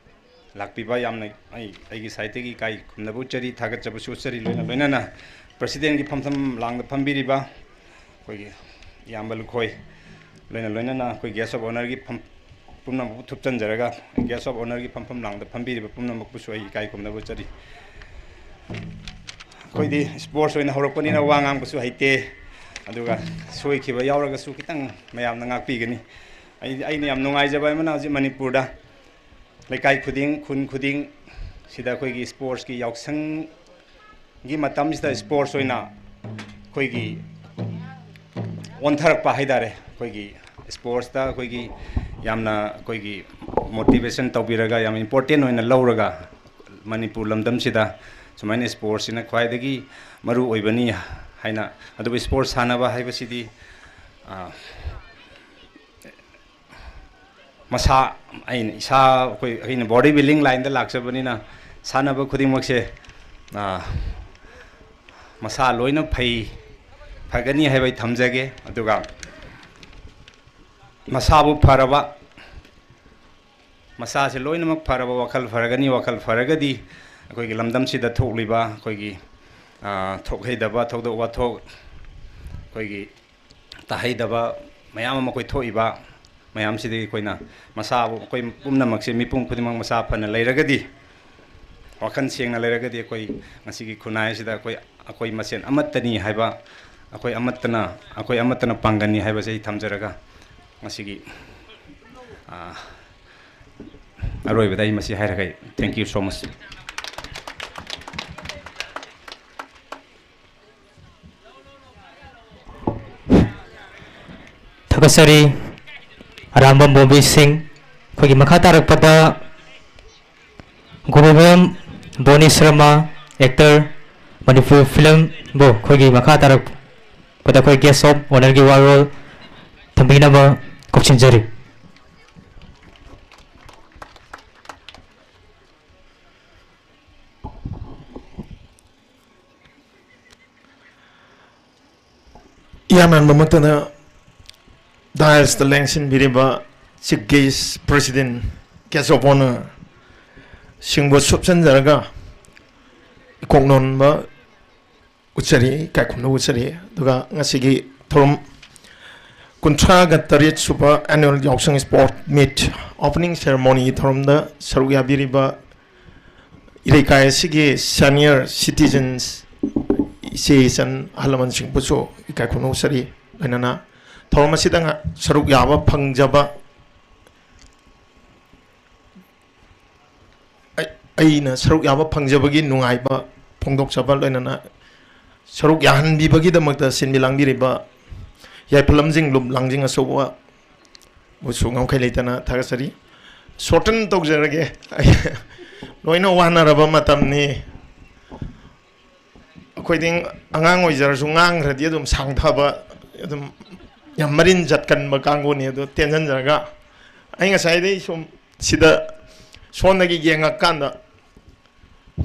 ꯂꯥꯛꯄꯤꯕ ꯌꯥꯝꯅ ꯑꯩ, ꯑꯩꯒꯤ ꯁꯥꯏꯠꯇꯒꯤ ꯏꯀꯥꯏ ꯈꯨꯝꯅꯕ ꯎꯠꯆꯔꯤ, ꯊꯥꯒꯠꯆꯕꯁꯨ ꯎꯠꯆꯔꯤ꯫ ꯂꯣꯏꯅ ꯂꯣꯏꯅꯅ ꯄ꯭ꯔꯁꯤꯗꯦꯟꯒꯤ ꯐꯝꯐꯝ ꯂꯥꯡꯗ ꯐꯝꯕꯤꯔꯤꯕ ꯑꯩꯈꯣꯏꯒꯤ ꯏꯌꯥꯝꯕ ꯂꯨꯈꯣꯏ, ꯂꯣꯏꯅ ꯂꯣꯏꯅꯅ ꯑꯩꯈꯣꯏ ꯒꯦꯁ ꯑꯣꯐ ꯑꯣꯅꯔꯒꯤ ꯐꯝ-, ꯄꯨꯝꯅꯃꯛꯄꯨ ꯊꯨꯞꯆꯟꯖꯔꯒ, ꯒꯦꯁ ꯑꯣꯐ ꯑꯣꯅꯔꯒꯤ ꯐꯝꯐꯝ ꯂꯥꯡꯗ ꯐꯝꯕꯤꯔꯤꯕ ꯄꯨꯝꯅꯃꯛꯄꯨꯁꯨ ꯑꯩ ꯏꯀꯥꯏ ꯈꯨꯝꯅꯕ ꯎꯠꯆꯔꯤ꯫ ꯑꯩꯈꯣꯏꯗꯤ ꯁ꯭ꯄꯣꯔꯠꯁ ꯑꯣꯏꯅ ꯍꯧꯔꯛꯄꯅꯤꯅ ꯋꯥ ꯉꯥꯡꯕꯁꯨ ꯍꯩꯇꯦ, ꯑꯗꯨꯒ ꯁꯣꯏꯈꯤꯕ ꯌꯥꯎꯔꯒꯁꯨ ꯈꯤꯇꯪ ꯃꯌꯥꯝꯅ ꯉꯥꯛꯄꯤꯒꯅꯤ꯫ ꯑꯩ, ꯑꯩꯅ ꯌꯥꯝ ꯅꯨꯡꯉꯥꯏꯖꯕ ꯑꯃꯅ ꯍꯧꯖꯤꯛ ꯃꯅꯤꯄꯨꯔꯗ ꯂꯩꯀꯥꯏ ꯈꯨꯗꯤꯡ, ꯈꯨꯟ ꯈꯨꯗꯤꯡ ꯁꯤꯗ ꯑꯩꯈꯣꯏꯒꯤ ꯁ꯭ꯄꯣꯔꯠꯁꯀꯤ ꯌꯥꯎꯁꯪꯒꯤ ꯃꯇꯝꯁꯤꯗ ꯁ꯭ꯄꯣꯔꯠꯁ ꯑꯣꯏꯅ ꯑꯩꯈꯣꯏꯒꯤ ꯑꯣꯟꯊꯔꯛꯄ ꯍꯥꯏ ꯇꯥꯔꯦ꯫ ꯑꯩꯈꯣꯏꯒꯤ ꯁ꯭ꯄꯣꯔꯠꯁꯇ ꯑꯩꯈꯣꯏꯒꯤ ꯌꯥꯝꯅ ꯑꯩꯈꯣꯏꯒꯤ ꯃꯣꯇꯤꯚꯦꯁꯟ ꯇꯧꯕꯤꯔꯒ, ꯌꯥꯝ ꯏꯝꯄꯣꯔꯇꯦꯟ ꯑꯣꯏꯅ ꯂꯧꯔꯒ, ꯃꯅꯤꯄꯨꯔ ꯂꯝꯗꯝꯁꯤꯗ ꯁꯨꯃꯥꯏꯅ ꯁ꯭ꯄꯣꯔꯠꯁꯁꯤꯅ ꯈ꯭ꯋꯥꯏꯗꯒꯤ ꯃꯔꯨ ꯑꯣꯏꯕꯅꯤ ꯍꯥꯏꯅ, ꯑꯗꯨꯕꯨ ꯁ꯭ꯄꯣꯔꯠꯁ ꯁꯥꯟꯅꯕ ꯍꯥꯏꯕꯁꯤꯗꯤ, ꯑ, ꯃꯁꯥ, ꯑꯩꯅ ꯏꯁꯥ, ꯑꯩꯈꯣꯏ, ꯑꯩꯅ ꯕꯣꯗꯤ ꯕꯤꯜꯗꯤꯡ ꯂꯥꯏꯟꯗ ꯂꯥꯛꯆꯕꯅꯤꯅ ꯁꯥꯟꯅꯕ ꯈꯨꯗꯤꯡꯃꯛꯁꯦ, ꯑ, ꯃꯁꯥ ꯂꯣꯏꯅ ꯐꯩ, ꯐꯒꯅꯤ ꯍꯥꯏꯕ ꯑꯩ ꯊꯝꯖꯒꯦ꯫ ꯑꯗꯨꯒ ꯃꯁꯥꯕꯨ ꯐꯔꯕ, ꯃꯁꯥꯁꯦ ꯂꯣꯏꯅꯃꯛ ꯐꯔꯕ, ꯋꯥꯈꯜ ꯐꯔꯒꯅꯤ, ꯋꯥꯈꯜ ꯐꯔꯒꯗꯤ ꯑꯩꯈꯣꯏꯒꯤ ꯂꯝꯗꯝꯁꯤꯗ ꯊꯣꯛꯂꯤꯕ ꯑꯩꯈꯣꯏꯒꯤ, ꯑ, ꯊꯣꯛꯍꯩꯗꯕ ꯊꯧꯗꯣꯛ ꯋꯥꯊꯣꯛ, ꯑꯩꯈꯣꯏꯒꯤ ꯇꯥꯍꯩꯗꯕ ꯃꯌꯥꯝ ꯑꯃ ꯑꯩꯈꯣꯏ ꯊꯣꯛꯏꯕ ꯃꯌꯥꯝꯁꯤꯗꯒꯤ ꯑꯩꯈꯣꯏꯅ ꯃꯁꯥꯕꯨ, ꯑꯩꯈꯣꯏ ꯄꯨꯝꯅꯃꯛꯁꯦ, ꯃꯤꯄꯨꯝ ꯈꯨꯗꯤꯡꯃꯛ ꯃꯁꯥ ꯐꯅ ꯂꯩꯔꯒꯗꯤ, ꯋꯥꯈꯜ ꯁꯦꯡꯅ ꯂꯩꯔꯒꯗꯤ, ꯑꯩꯈꯣꯏ ꯉꯁꯤꯒꯤ ꯈꯨꯟꯅꯥꯏ ꯑꯁꯤꯗ ꯑꯩꯈꯣꯏ, ꯑꯩꯈꯣꯏ ꯃꯁꯦꯟ ꯑꯃꯠꯇꯅꯤ ꯍꯥꯏꯕ, ꯑꯩꯈꯣꯏ ꯑꯃꯠꯇꯅ, ꯑꯩꯈꯣꯏ ꯑꯃꯠꯇꯅ ꯄꯥꯡꯒꯜꯅꯤ ꯍꯥꯏꯕꯁꯦ ꯑꯩ ꯊꯝꯖꯔꯒ, ꯉꯁꯤꯒꯤ, ꯑ, ꯑꯔꯣꯏꯕꯗ ꯑꯩ ꯃꯁꯤ ꯍꯥꯏꯔꯒ ꯑꯩ, thank you so much꯫ ꯊꯥꯒꯠꯆꯔꯤ ꯑꯔꯥꯝꯕꯝ ꯕꯣꯕꯤ ꯁꯤꯡ꯫ ꯑꯩꯈꯣꯏꯒꯤ ꯃꯈꯥ ꯇꯥꯔꯛꯄꯗ ꯒꯨꯔꯨꯕꯦꯝ ꯕꯣꯅꯤ ꯁꯔꯃ, ꯑꯦꯛꯇꯔ, ꯃꯅꯤꯄꯨꯔ ꯐꯤꯂꯝꯕꯨ ꯑꯩꯈꯣꯏꯒꯤ ꯃꯈꯥ ꯇꯥꯔꯛꯄꯗ ꯑꯩꯈꯣꯏ ꯒꯦꯁ ꯑꯣꯐ ꯑꯣꯅꯔꯒꯤ ꯋꯥꯔꯣꯜ ꯊꯝꯕꯤꯅꯕ ꯀꯧꯁꯤꯟꯖꯔꯤ꯫ ꯏꯍꯥꯟ ꯍꯥꯟꯕꯃꯛꯇꯗ ꯗꯥꯏꯁꯇ ꯂꯦꯡꯁꯤꯟꯕꯤꯔꯤꯕ chief guest, president, guest of honour ꯁꯤꯡꯕꯨ ꯁꯨꯞꯆꯟꯖꯔꯒ ꯏꯀꯣꯛ ꯅꯣꯟꯕ ꯎꯠꯆꯔꯤ, ꯏꯀꯥꯏ ꯈꯨꯝꯅꯕ ꯎꯠꯆꯔꯤ꯫ ꯑꯗꯨꯒ ꯉꯁꯤꯒꯤ ꯊꯧꯔꯝ ꯀꯨꯟꯊ꯭ꯔꯥꯒ ꯇꯔꯦꯠ ꯁꯨꯕ ꯑꯦꯅꯨꯋꯦꯜ ꯌꯥꯎꯁꯪ ꯁ꯭ꯄꯣꯔꯠ ꯃꯤꯠ ꯑꯣꯄꯅꯤꯡ ꯁꯦꯔꯦꯃꯣꯅꯤꯒꯤ ꯊꯧꯔꯝꯗ ꯁꯔꯨꯛ ꯌꯥꯕꯤꯔꯤꯕ ꯏꯔꯩꯀꯥꯏ ꯑꯁꯤꯒꯤ ꯁꯦꯅꯤꯌꯔ ꯁꯤꯇꯤꯖꯟꯁ, ꯏꯆꯦ ꯏꯆꯟ, ꯑꯍꯜ ꯂꯃꯟꯁꯤꯡꯕꯨꯁꯨ ꯏꯀꯥꯏ ꯈꯨꯝꯅꯕ ꯎꯠꯆꯔꯤ꯫ ꯂꯣꯏꯅꯅ ꯊꯧꯔꯝ ꯑꯁꯤꯗ ꯉ-, ꯁꯔꯨꯛ ꯌꯥꯕ ꯐꯪꯖꯕ ꯑꯩ-, ꯑꯩꯅ ꯁꯔꯨꯛ ꯌꯥꯕ ꯐꯪꯖꯕꯒꯤ ꯅꯨꯡꯉꯥꯏꯕ ꯐꯣꯡꯗꯣꯛꯆꯕ, ꯂꯣꯏꯅꯅ ꯁꯔꯨꯛ ꯌꯥꯍꯟꯕꯤꯕꯒꯤꯗꯃꯛꯇ ꯁꯤꯟꯕꯤ ꯂꯥꯡꯕꯤꯔꯤꯕ ꯌꯥꯏꯐ ꯂꯝꯖꯤꯡ ꯂꯨꯞ ꯂꯥꯡꯖꯤꯡ ꯑꯆꯧꯕ ꯕꯨꯁꯨ ꯉꯝꯈꯩ ꯂꯩꯇꯅ ꯊꯥꯒꯠꯆꯔꯤ꯫ ꯁꯣꯔꯇꯟ ꯇꯧꯖꯔꯒꯦ꯫ ꯑꯩ ꯂꯣꯏꯅ ꯋꯥꯅꯔꯕ ꯃꯇꯝꯅꯤ꯫ ꯑꯩꯈꯣꯏꯗꯤ ꯑꯉꯥꯡ ꯑꯣꯏꯖꯔꯁꯨ ꯉꯥꯡꯈ꯭ꯔꯗꯤ ꯑꯗꯨꯝ ꯁꯥꯡꯊꯕ, ꯑꯗꯨꯝ ꯌꯥꯝ ꯃꯔꯤꯟ ꯆꯠꯀꯟꯕ ꯀꯥꯡꯕꯨꯅꯤ꯫ ꯑꯗꯨ ꯇꯦꯟꯁꯤꯟꯖꯔꯒ ꯑꯩ ꯉꯁꯥꯏꯗꯩ ꯁꯨꯝ ꯁꯤꯗ ꯁꯣꯝꯗꯒꯤ ꯌꯦꯡꯉꯀꯥꯟꯗ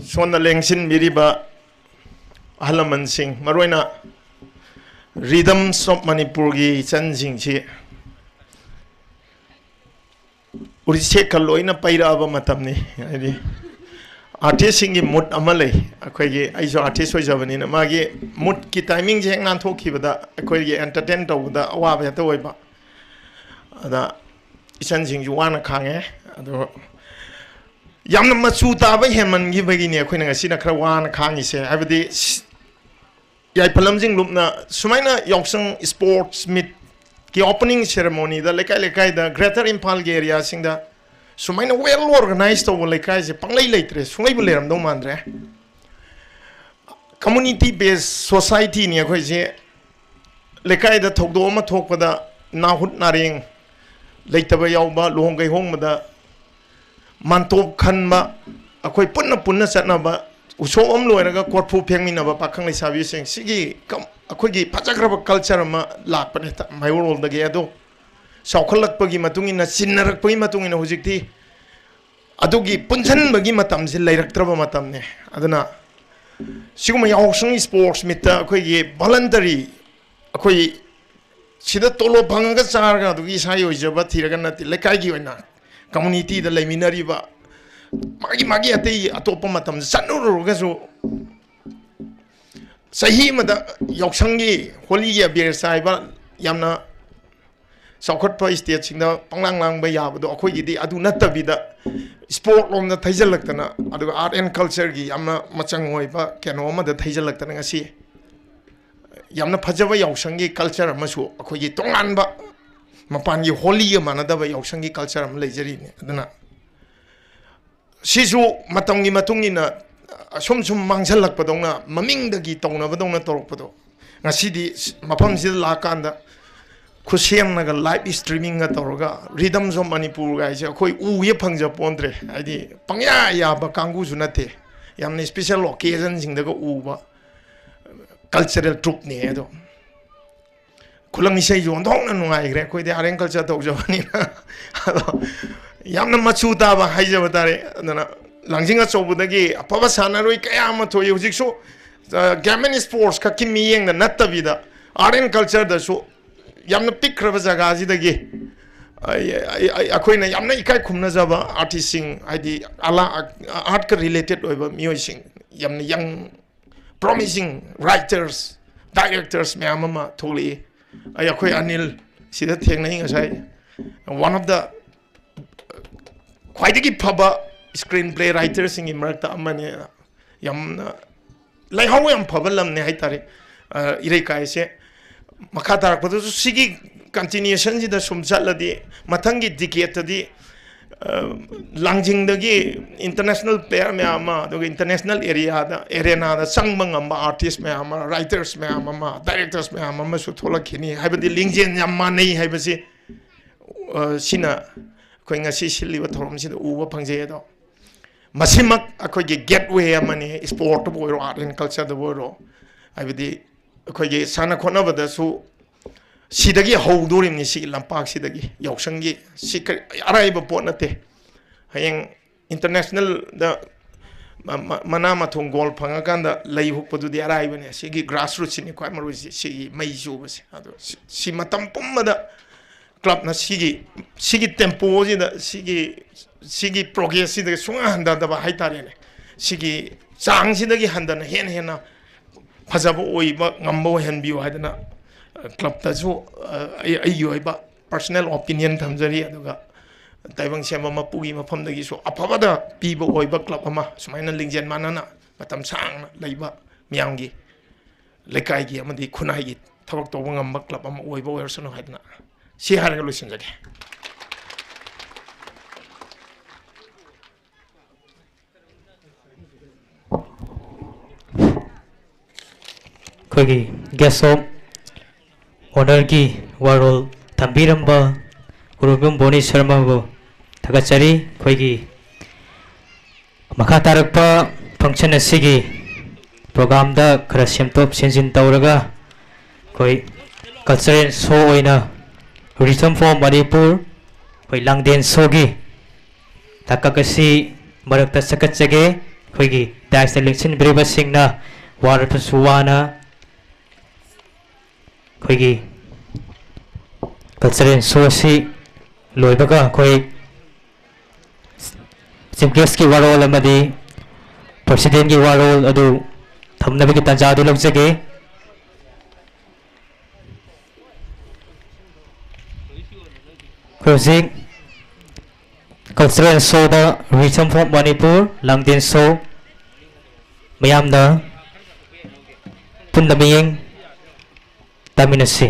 ꯁꯣꯝꯗ ꯂꯦꯡꯁꯤꯟꯕꯤꯔꯤꯕ ꯑꯍꯜ ꯂꯃꯟꯁꯤꯡ, ꯃꯔꯨꯑꯣꯏꯅ Rhythms of Manipurꯒꯤ ꯏꯆꯟꯁꯤꯡꯁꯤ ꯎꯔꯤꯁꯦꯛꯀ ꯂꯣꯏꯅ ꯄꯩꯔꯛꯑꯕ ꯃꯇꯝꯅꯤ꯫ ꯍꯥꯏꯗꯤ ꯑꯥꯔꯇꯤꯁꯁꯤꯡꯒꯤ ꯃꯨꯠ ꯑꯃ ꯂꯩ꯫ ꯑꯩꯈꯣꯏꯒꯤ, ꯑꯩꯁꯨ ꯑꯥꯔꯇꯤꯁ ꯑꯣꯏꯖꯕꯅꯤꯅ, ꯃꯥꯒꯤ ꯃꯨꯠꯀꯤ ꯇꯥꯏꯃꯤꯡꯁꯦ ꯍꯦꯛ ꯅꯥꯟꯊꯣꯛꯈꯤꯕꯗ ꯑꯩꯈꯣꯏꯒꯤ ꯑꯦꯟꯇꯔꯇꯦꯟ ꯇꯧꯕꯗ ꯑꯋꯥꯕ ꯍꯦꯛꯇ ꯑꯣꯏꯕ꯫ ꯑꯗ ꯏꯆꯟꯁꯤꯡꯁꯨ ꯋꯥꯅ ꯈꯥꯡꯉꯦ꯫ ꯑꯗꯣ ꯌꯥꯝꯅ ꯃꯆꯨ ꯇꯥꯕ ꯍꯦꯟꯃꯟꯈꯤꯕꯒꯤꯅꯦ ꯑꯩꯈꯣꯏꯅ ꯉꯁꯤꯅ ꯈꯔ ꯋꯥꯅ ꯈꯥꯡꯉꯤꯁꯦ꯫ ꯍꯥꯏꯕꯗꯤ ꯁ-, ꯌꯥꯏꯐ ꯂꯝꯖꯤꯡ ꯂꯨꯞꯅ ꯁꯨꯃꯥꯏꯅ ꯌꯥꯎꯁꯪ ꯁ꯭ꯄꯣꯔꯠꯁ ꯃꯤꯠꯀꯤ ꯑꯣꯄꯅꯤꯡ ꯁꯦꯔꯦꯃꯣꯅꯤꯗ ꯂꯩꯀꯥꯏ ꯂꯩꯀꯥꯏꯗ, ꯒ꯭ꯔꯦꯇꯔ ꯏꯝꯐꯥꯜꯒꯤ ꯑꯦꯔꯤꯌꯥꯁꯤꯡꯗ ꯁꯨꯃꯥꯏꯅ ꯋꯦꯜ ꯑꯣꯔꯒꯅꯥꯏꯖ ꯇꯧꯕ ꯂꯩꯀꯥꯏꯁꯦ ꯄꯪꯂꯩ ꯂꯩꯇ꯭ꯔꯦ, ꯁꯨꯡꯂꯩꯕꯨ ꯂꯩꯔꯝꯗꯧ ꯃꯥꯟꯗ꯭ꯔꯦ꯫ ꯀꯝꯃꯨꯅꯤꯇꯤ ꯕꯦꯁ ꯁꯣꯁꯥꯏꯇꯤꯅꯤ ꯑꯩꯈꯣꯏꯁꯦ꯫ ꯂꯩꯀꯥꯏꯗ ꯊꯧꯗꯣꯛ ꯑꯃ ꯊꯣꯛꯄꯗ, ꯅꯥꯍꯨꯠ ꯅꯥꯔꯦꯡ ꯂꯩꯇꯕ ꯌꯥꯎꯕ, ꯂꯨꯍꯣꯡ ꯀꯩꯍꯣꯡꯕꯗ ꯃꯥꯟꯇꯣꯞ ꯈꯟꯕ, ꯑꯩꯈꯣꯏ ꯄꯨꯟꯅ ꯄꯨꯟꯅ ꯆꯠꯅꯕ, ꯎꯁꯣꯞ ꯑꯃ ꯂꯣꯏꯔꯒ ꯀꯣꯔꯐꯨ ꯐꯦꯡꯃꯤꯟꯅꯕ ꯄꯥꯈꯪ ꯂꯩꯁꯥꯕꯤꯁꯤꯡ, ꯁꯤꯒꯤ ꯀꯝ-, ꯑꯩꯈꯣꯏꯒꯤ ꯐꯖꯈ꯭ꯔꯕ ꯀꯜꯆꯔ ꯑꯃ ꯂꯥꯛꯄꯅꯦ ꯃꯩꯍꯧꯔꯣꯜꯗꯒꯤ꯫ ꯑꯗꯣ ꯆꯥꯎꯈꯠꯂꯛꯄꯒꯤ ꯃꯇꯨꯡ ꯏꯟꯅ, ꯆꯤꯟꯅꯔꯛꯄꯒꯤ ꯃꯇꯨꯡ ꯏꯟꯅ ꯍꯧꯖꯤꯛꯇꯤ ꯑꯗꯨꯒꯤ ꯄꯨꯟꯁꯤꯟꯕꯒꯤ ꯃꯇꯝꯁꯤ ꯂꯩꯔꯛꯇ꯭ꯔꯕ ꯃꯇꯝꯅꯦ꯫ ꯑꯗꯨꯅ ꯁꯤꯒꯨꯝꯕ ꯌꯥꯎꯁꯪ ꯁ꯭ꯄꯣꯔꯠꯁ ꯃꯤꯠꯇ ꯑꯩꯈꯣꯏꯒꯤ ꯚꯣꯂꯟꯇꯔꯤ, ꯑꯩꯈꯣꯏ ꯁꯤꯗ ꯇꯣꯂꯣꯞ ꯐꯪꯉꯒ ꯆꯥꯔꯒ ꯑꯗꯨꯒꯤ ꯏꯁꯥꯒꯤ ꯑꯣꯏꯖꯕ ꯊꯤꯔꯒ ꯅꯠꯇꯦ, ꯂꯩꯀꯥꯏꯒꯤ ꯑꯣꯏꯅ ꯀꯝꯃꯨꯅꯤꯇꯤꯗ ꯂꯩꯃꯤꯟꯅꯔꯤꯕ ꯃꯥꯒꯤ ꯃꯥꯒꯤ ꯑꯇꯩ ꯑꯇꯣꯞꯄ ꯃꯇꯝꯗ ꯆꯠꯂꯨꯔꯒꯁꯨ ꯆꯍꯤ ꯑꯃꯗ ꯌꯥꯎꯁꯪꯒꯤ, ꯍꯣꯂꯤꯒꯤ ꯑꯕꯦꯔ ꯆꯥꯏꯕ, ꯌꯥꯝꯅ ꯆꯥꯎꯈꯠꯄ ꯁ꯭ꯇꯦꯠꯁꯤꯡꯗ ꯄꯪꯂꯥꯡ ꯂꯥꯡꯕ ꯌꯥꯕꯗꯣ, ꯑꯩꯈꯣꯏꯒꯤꯗꯤ ꯑꯗꯨ ꯅꯠꯇꯕꯤꯗ ꯁ꯭ꯄꯣꯔꯠ ꯂꯣꯝꯗ ꯊꯩꯖꯜꯂꯛꯇꯅ, ꯑꯗꯨꯒ ꯑꯥꯔꯠ ꯑꯦꯟ ꯀꯜꯆꯔꯒꯤ ꯌꯥꯝꯅ ꯃꯆꯪ ꯑꯣꯏꯕ ꯀꯩꯅꯣ ꯑꯃꯗ ꯊꯩꯖꯜꯂꯛꯇꯅ ꯉꯁꯤ ꯌꯥꯝꯅ ꯐꯖꯕ ꯌꯥꯎꯁꯪꯒꯤ ꯀꯜꯆꯔ ꯑꯃꯁꯨ, ꯑꯩꯈꯣꯏꯒꯤ ꯇꯣꯉꯥꯟꯕ, ꯃꯄꯥꯟꯒꯤ ꯍꯣꯂꯤꯒ ꯃꯥꯟꯅꯗꯕ ꯌꯥꯎꯁꯪꯒꯤ ꯀꯜꯆꯔ ꯑꯃ ꯂꯩꯖꯔꯤꯅꯤ꯫ ꯑꯗꯨꯅ ꯁꯤꯁꯨ ꯃꯇꯝꯒꯤ ꯃꯇꯨꯡ ꯏꯟꯅ ꯑꯁꯨꯝ ꯁꯨꯝ ꯃꯥꯡꯁꯤꯜꯂꯛꯄꯗꯧꯅ, ꯃꯃꯤꯡꯗꯒꯤ ꯇꯧꯅꯕꯗꯧꯅ ꯇꯧꯔꯛꯄꯗꯣ, ꯉꯁꯤꯗꯤ ꯃꯐꯝꯁꯤꯗ ꯂꯥꯛꯀꯥꯟꯗ ꯈꯨꯠꯁꯦꯝꯅꯒ ꯂꯥꯏꯚ ꯁ꯭ꯇ꯭ꯔꯤꯃꯤꯡꯒ ꯇꯧꯔꯒ, ꯔꯤꯗꯝꯁ ꯑꯣꯐ ꯃꯅꯤꯄꯨꯔꯒ ꯍꯥꯏꯁꯦ ꯑꯩꯈꯣꯏ ꯎꯒꯦ ꯐꯪꯖ ꯄꯣꯟꯗ꯭ꯔꯦ꯫ ꯍꯥꯏꯗꯤ ꯄꯪꯌꯥ ꯌꯥꯕ ꯀꯥꯡꯕꯨꯁꯨ ꯅꯠꯇꯦ, ꯌꯥꯝꯅ ꯁ꯭ꯄꯦꯁꯦꯜ ꯑꯣꯀꯦꯖꯟꯁꯤꯡꯗꯒ ꯎꯕ ꯀꯜꯆꯔꯦꯜ ꯇ꯭ꯔꯨꯞꯅꯦ ꯑꯗꯣ꯫ ꯈꯨꯂꯪ ꯏꯁꯩꯁꯨ ꯑꯣꯟꯊꯣꯛꯅ ꯅꯨꯡꯉꯥꯏꯈ꯭ꯔꯦ꯫ ꯑꯩꯈꯣꯏꯗꯤ ꯑꯥꯔ ꯑꯦꯟ ꯀꯜꯆꯔ ꯇꯧꯖꯕꯅꯤꯅ꯫ ꯑꯗꯣ ꯌꯥꯝꯅ ꯃꯆꯨ ꯇꯥꯕ ꯍꯥꯏꯖꯕ ꯇꯥꯔꯦ꯫ ꯑꯗꯨꯅ ꯂꯥꯡꯖꯤꯡ ꯑꯆꯧꯕꯗꯒꯤ ꯑꯐꯕ ꯁꯥꯟꯅꯔꯣꯏ ꯀꯌꯥ ꯑꯃ ꯊꯣꯛꯏ꯫ ꯍꯧꯖꯤꯛꯁꯨ, ꯑ, ꯒꯦꯝ ꯑꯦꯟ ꯁ꯭ꯄꯣꯔꯠꯁ ꯈꯛꯀꯤ ꯃꯤꯠꯌꯦꯡꯗ ꯅꯠꯇꯕꯤꯗ, ꯑꯥꯔꯠ ꯑꯦꯟ ꯀꯜꯆꯔꯗꯁꯨ ꯌꯥꯝꯅ ꯄꯤꯛꯈ꯭ꯔꯕ ꯖꯒꯥꯁꯤꯗꯒꯤ ꯑꯩ-, ꯑꯩ-, ꯑꯩ-, ꯑꯩꯈꯣꯏꯅ ꯌꯥꯝꯅ ꯏꯀꯥꯏ ꯈꯨꯝꯅꯖꯕ artistꯁꯤꯡ, ꯍꯥꯏꯗꯤ ꯑꯂꯥ-, artꯀ related ꯑꯣꯏꯕ ꯃꯤꯑꯣꯏꯁꯤꯡ, ꯌꯥꯝꯅ young promising writers, directors ꯃꯌꯥꯝ ꯑꯃ ꯊꯣꯛꯂꯛꯏ꯫ ꯑꯩ, ꯑꯩꯈꯣꯏ ꯑꯅꯤꯜ ꯁꯤꯗ ꯊꯦꯡꯅꯩ ꯉꯁꯥꯏ꯫ One of the ꯈ꯭ꯋꯥꯏꯗꯒꯤ ꯐꯕ screenplay writerꯁꯤꯡꯒꯤ ꯃꯔꯛꯇ ꯑꯃꯅꯤ꯫ ꯌꯥꯝꯅ ꯂꯩꯍꯥꯎ ꯌꯥꯝ ꯐꯕ ꯂꯝꯅꯦ ꯍꯥꯏꯇꯥꯔꯦ, ꯑ, ꯏꯔꯩꯀꯥꯏꯁꯦ꯫ ꯃꯈꯥ ꯇꯥꯔꯛꯄꯗꯁꯨ ꯁꯤꯒꯤ continuationꯁꯤꯗ ꯁꯨꯝ ꯆꯠꯂꯗꯤ, ꯃꯊꯪꯒꯤ decadeꯇꯗꯤ, ꯑ, ꯂꯥꯡꯖꯤꯡꯗꯒꯤ international player ꯃꯌꯥꯝ ꯑꯃ, ꯑꯗꯨꯒ international areaꯗ, arenaꯗ ꯆꯪꯕ ꯉꯝꯕ artist ꯃꯌꯥꯝ ꯑꯃ, writers ꯃꯌꯥꯝ ꯑꯃ, directors ꯃꯌꯥꯝ ꯑꯃꯁꯨ ꯊꯣꯛꯂꯛꯈꯤꯅꯤ꯫ ꯍꯥꯏꯕꯗꯤ ꯂꯤꯡꯖꯦꯜ ꯌꯥꯝ ꯃꯥꯟꯅꯩ ꯍꯥꯏꯕꯁꯤ, ꯑ, ꯁꯤꯅ ꯑꯩꯈꯣꯏ ꯉꯁꯤ ꯁꯤꯜꯂꯤꯕ ꯊꯧꯔꯝꯁꯤꯗ ꯎꯕ ꯐꯪꯖꯩ꯫ ꯑꯗꯣ ꯃꯁꯤꯃꯛ ꯑꯩꯈꯣꯏꯒꯤ gateway ꯑꯃꯅꯤ, sportꯇꯕꯨ ꯑꯣꯏꯔꯣ, art and cultureꯗꯕꯨ ꯑꯣꯏꯔꯣ꯫ ꯍꯥꯏꯕꯗꯤ ꯑꯩꯈꯣꯏꯒꯤ ꯁꯥꯟꯅ ꯈꯣꯠꯅꯕꯗꯁꯨ ꯁꯤꯗꯒꯤ ꯍꯧꯗꯣꯔꯤꯕꯅꯤ, ꯁꯤꯒꯤ ꯂꯝꯄꯥꯛꯁꯤꯗꯒꯤ, ꯌꯥꯎꯁꯪꯒꯤ꯫ ꯁꯤ ꯀꯔꯤ ꯑꯔꯥꯏꯕ ꯄꯣꯠ ꯅꯠꯇꯦ꯫ ꯍꯌꯦꯡ internationalꯗ ꯃ-, ꯃ-, ꯃꯅꯥ ꯃꯊꯨꯝ gold ꯐꯪꯉꯀꯥꯟꯗ ꯂꯩ ꯍꯨꯛꯄꯗꯨꯗꯤ ꯑꯔꯥꯏꯕꯅꯦ꯫ ꯁꯤꯒꯤ grassrootsꯁꯤꯅꯤ ꯈ꯭ꯋꯥꯏ ꯃꯔꯨ ꯑꯣꯏꯁꯤ, ꯁꯤꯒꯤ ꯃꯩ ꯆꯨꯕꯁꯦ꯫ ꯑꯗꯣ ꯁꯤ, ꯁꯤ ꯃꯇꯝ ꯄꯨꯝꯕꯗ clubꯅ ꯁꯤꯒꯤ, ꯁꯤꯒꯤ tempoꯁꯤꯗ, ꯁꯤꯒꯤ, ꯁꯤꯒꯤ progressꯁꯤꯗ ꯁꯨꯡꯍꯟ ꯍꯟꯊꯗꯕ ꯍꯥꯏꯇꯥꯔꯦꯅꯦ, ꯁꯤꯒꯤ ꯆꯥꯡꯁꯤꯗꯒꯤ ꯍꯟꯊꯅ ꯍꯦꯟꯅ ꯍꯦꯟꯅ ꯐꯖꯕ ꯑꯣꯏꯕ ꯉꯝꯕ ꯑꯣꯏꯍꯟꯕꯤꯌꯨ ꯍꯥꯏꯗꯅ, ꯑ, clubꯇꯁꯨ, ꯑ, ꯑꯩ, ꯑꯩꯒꯤ ꯑꯣꯏꯕ personal opinion ꯊꯝꯖꯔꯤ꯫ ꯑꯗꯨꯒ ꯇꯥꯏꯕꯪ ꯁꯦꯝꯕ ꯃꯄꯨꯒꯤ ꯃꯐꯝꯗꯒꯤꯁꯨ ꯑꯐꯕꯗ ꯄꯤꯕ ꯑꯣꯏꯕ club ꯑꯃ, ꯁꯨꯃꯥꯏꯅ ꯂꯤꯡꯖꯦꯜ ꯃꯥꯟꯅꯅ ꯃꯇꯝ ꯁꯥꯡꯅ ꯂꯩꯕ, ꯃꯤꯌꯥꯝꯒꯤ, ꯂꯩꯀꯥꯏꯒꯤ ꯑꯃꯗꯤ ꯈꯨꯟꯅꯥꯏꯒꯤ ꯊꯕꯛ ꯇꯧꯕ ꯉꯝꯕ club ꯑꯃ ꯑꯣꯏꯕ ꯑꯣꯏꯔꯁꯅꯨ ꯍꯥꯏꯗꯅ ꯁꯤ ꯍꯥꯏꯔꯒ ꯂꯣꯏꯁꯤꯟꯖꯒꯦ꯫ ꯑꯩꯈꯣꯏꯒꯤ guest of honourꯒꯤ ꯋꯥꯔꯣꯜ ꯊꯝꯕꯤꯔꯝꯕ ꯒꯨꯔꯨꯕꯤꯝ ꯕꯣꯅꯤ ꯁꯔꯃꯕꯨ ꯊꯥꯒꯠꯆꯔꯤ꯫ ꯑꯩꯈꯣꯏꯒꯤ ꯃꯈꯥ ꯇꯥꯔꯛꯄ function ꯑꯁꯤꯒꯤ programꯗ ꯈꯔ ꯁꯦꯝꯗꯣꯛ ꯁꯦꯝꯖꯤꯟ ꯇꯧꯔꯒ ꯑꯩꯈꯣꯏ cultural show ꯑꯣꯏꯅ Rhythm for Manipur, ꯑꯩꯈꯣꯏ ꯂꯥꯡꯗꯦꯟ showꯒꯤ ꯇꯥꯡꯀꯛ ꯑꯁꯤ ꯃꯔꯛꯇ ꯆꯠꯀꯠꯆꯒꯦ꯫ ꯑꯩꯈꯣꯏꯒꯤ dais ꯂꯦꯡꯁꯤꯟꯕꯤꯔꯤꯕꯁꯤꯡꯅ ꯋꯥꯔꯕꯁꯨ ꯋꯥꯅ ꯑꯩꯈꯣꯏꯒꯤ cultural show ꯑꯁꯤ ꯂꯣꯏꯕꯒ ꯑꯩꯈꯣꯏ ꯆꯤꯐ ꯒꯦꯁꯀꯤ ꯋꯥꯔꯣꯜ ꯑꯃꯗꯤ ꯄ꯭ꯔꯁꯤꯗꯦꯟꯒꯤ ꯋꯥꯔꯣꯜ ꯑꯗꯨ ꯊꯝꯅꯕꯒꯤ ꯇꯥꯟꯖꯥ ꯑꯗꯨ ꯂꯧꯖꯒꯦ꯫ ꯑꯩꯈꯣꯏ ꯍꯧꯖꯤꯛ ꯀꯜꯆꯔꯦꯜ ꯁꯣꯗ Rhythm of Manipur, ꯂꯥꯡꯗꯦꯟ ꯁꯣ, ꯃꯌꯥꯝꯅ ꯄꯨꯟꯅ ꯃꯤꯠꯌꯦꯡ ꯇꯥꯃꯤꯟꯅꯁꯤ꯫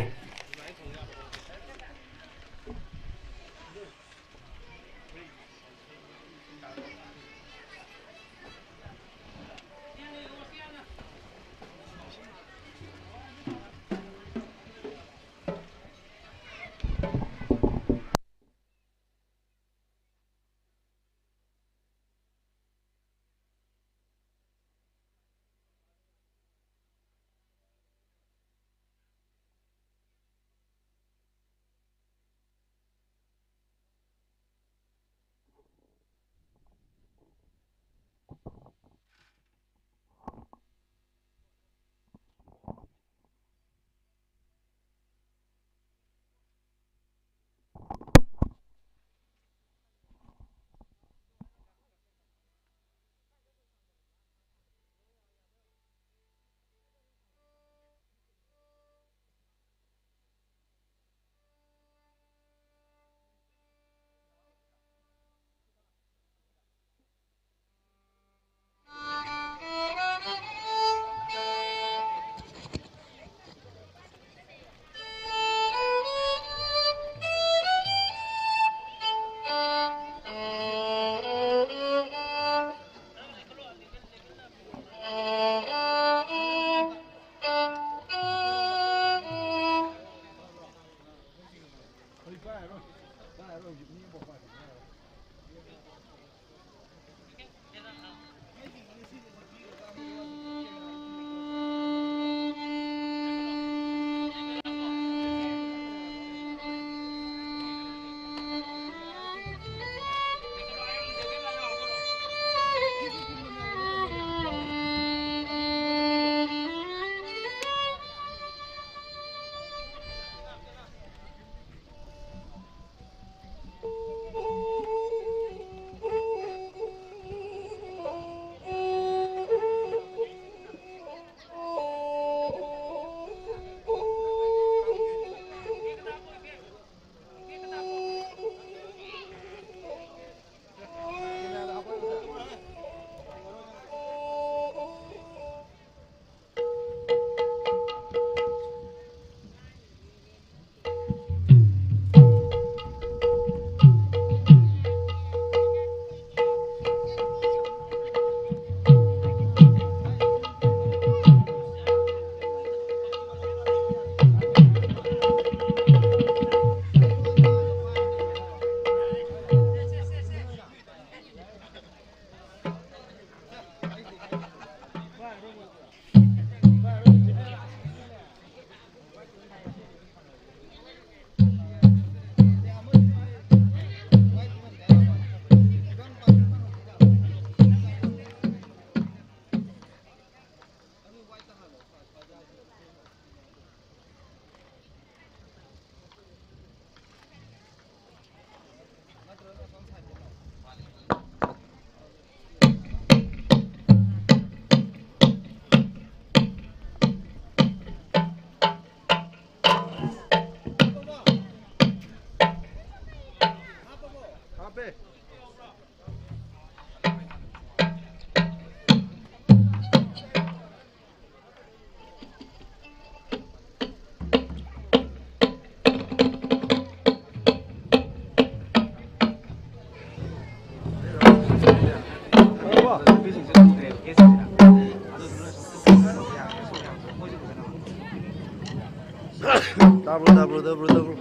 ꯇꯥꯕ꯭ꯔꯣ, ꯇꯥꯕ꯭ꯔꯣ, ꯇꯥꯕ꯭ꯔꯣ, ꯇꯥꯕ꯭ꯔꯣ?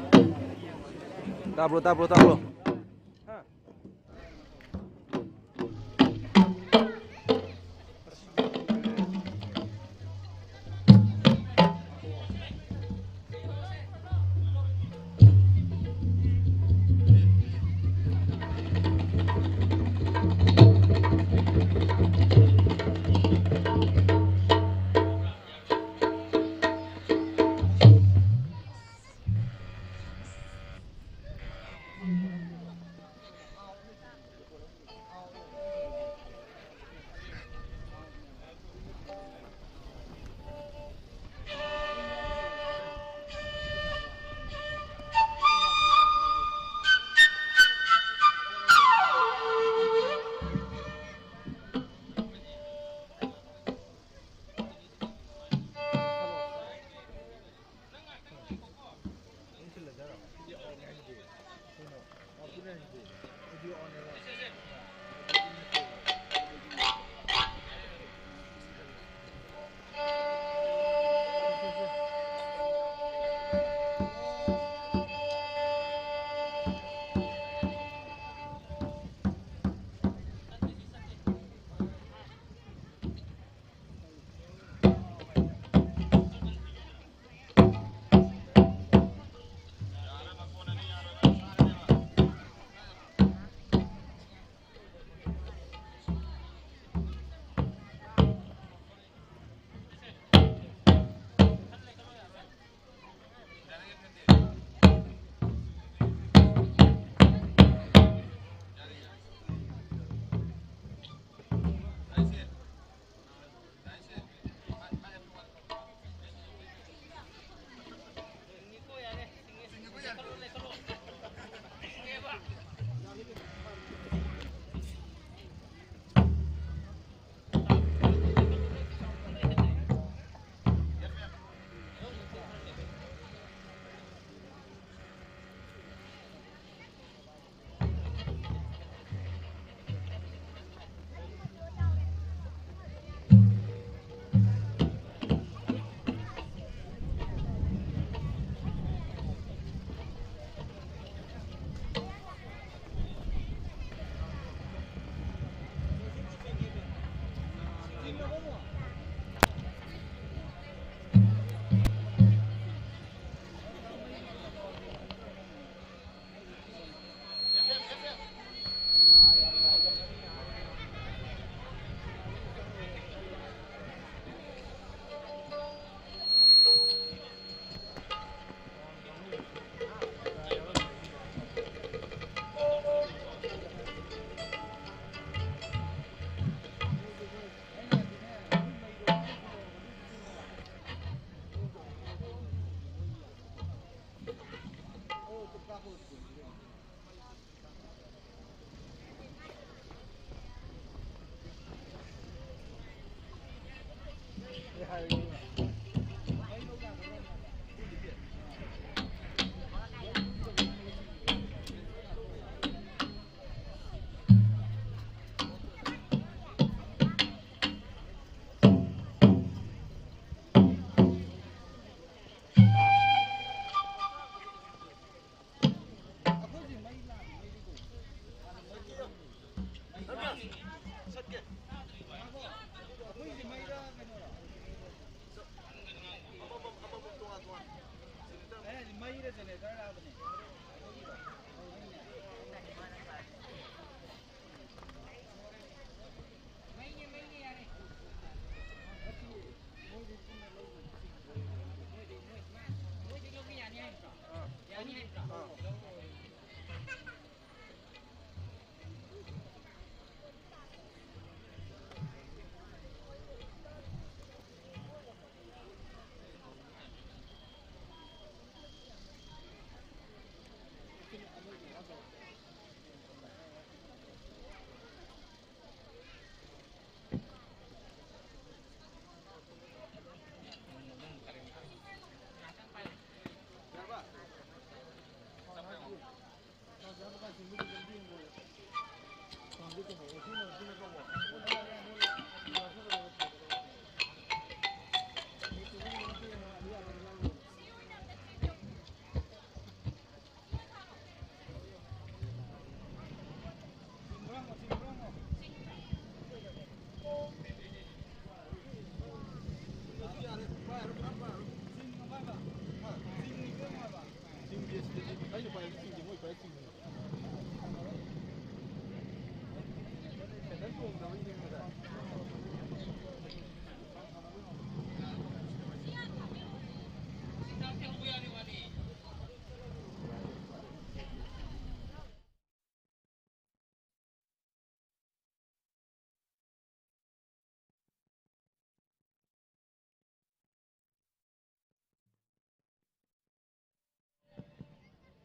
ꯇꯥꯕ꯭ꯔꯣ, ꯇꯥꯕ꯭ꯔꯣ, ꯇꯥꯕ꯭ꯔꯣ? ꯍꯥ?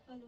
ꯍꯥꯎ꯫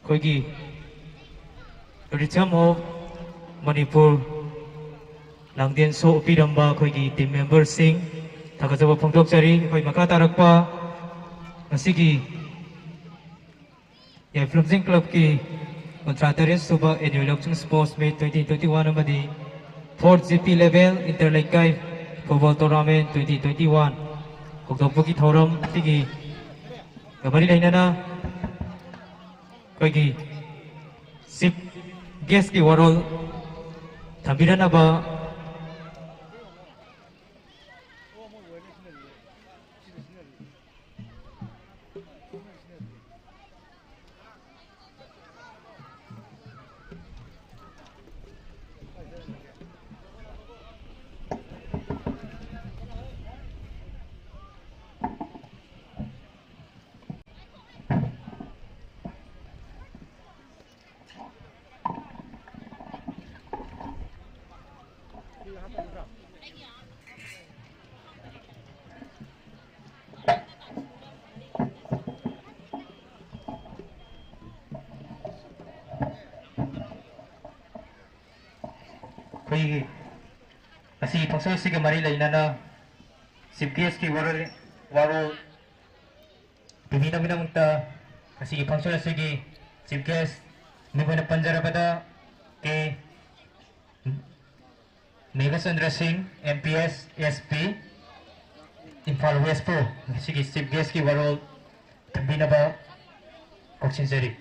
ꯑꯩꯈꯣꯏꯒꯤ Rhythm of Manipur ꯂꯥꯡꯖꯦꯜ ꯁꯣ ꯎꯠꯄꯤꯔꯝꯕ ꯑꯩꯈꯣꯏꯒꯤ team memberꯁꯤꯡ ꯊꯥꯒꯠꯆꯕ ꯐꯣꯡꯗꯣꯛꯆꯔꯤ꯫ ꯑꯩꯈꯣꯏ ꯃꯈꯥ ꯇꯥꯔꯛꯄ ꯉꯁꯤꯒꯤ ꯌꯥꯏꯐ ꯂꯝꯖꯤꯡ clubꯀꯤ ꯀꯨꯟꯊ꯭ꯔꯥ ꯇꯔꯦꯠ ꯁꯨꯕ annual ꯌꯥꯎꯁꯪ sports meet twenty twenty-one ꯑꯃꯗꯤ fourth G P level inter ꯂꯩꯀꯥꯏ football tournament twenty twenty-one ꯍꯧꯗꯣꯛꯄꯒꯤ ꯊꯧꯔꯝ ꯑꯁꯤꯒꯤ ꯃꯔꯤ ꯂꯩꯅꯅ ꯑꯩꯈꯣꯏꯒꯤ chief guestꯀꯤ ꯋꯥꯔꯣꯜ ꯊꯝꯕꯤꯔꯅꯕ ꯑꯩꯈꯣꯏꯒꯤ ꯉꯁꯤꯒꯤ function ꯑꯁꯤꯒ ꯃꯔꯤ ꯂꯩꯅꯅ chief guestꯀꯤ ꯋꯥꯔꯣꯜ, ꯋꯥꯔꯣꯜ ꯄꯤꯕꯤꯅꯕꯒꯤꯗꯃꯛꯇ ꯉꯁꯤꯒꯤ function ꯑꯁꯤꯒꯤ chief guest ꯃꯤꯡ ꯑꯣꯏꯅ ꯄꯟꯖꯔꯕꯗ ꯀꯦ ꯃꯦꯘꯆꯟꯗ꯭ꯔ ꯁꯤꯡ, M P S, S P, Imphal Westꯄꯨ ꯉꯁꯤꯒꯤ chief guestꯀꯤ ꯋꯥꯔꯣꯜ ꯊꯝꯕꯤꯅꯕ ꯀꯧꯁꯤꯟꯖꯔꯤ꯫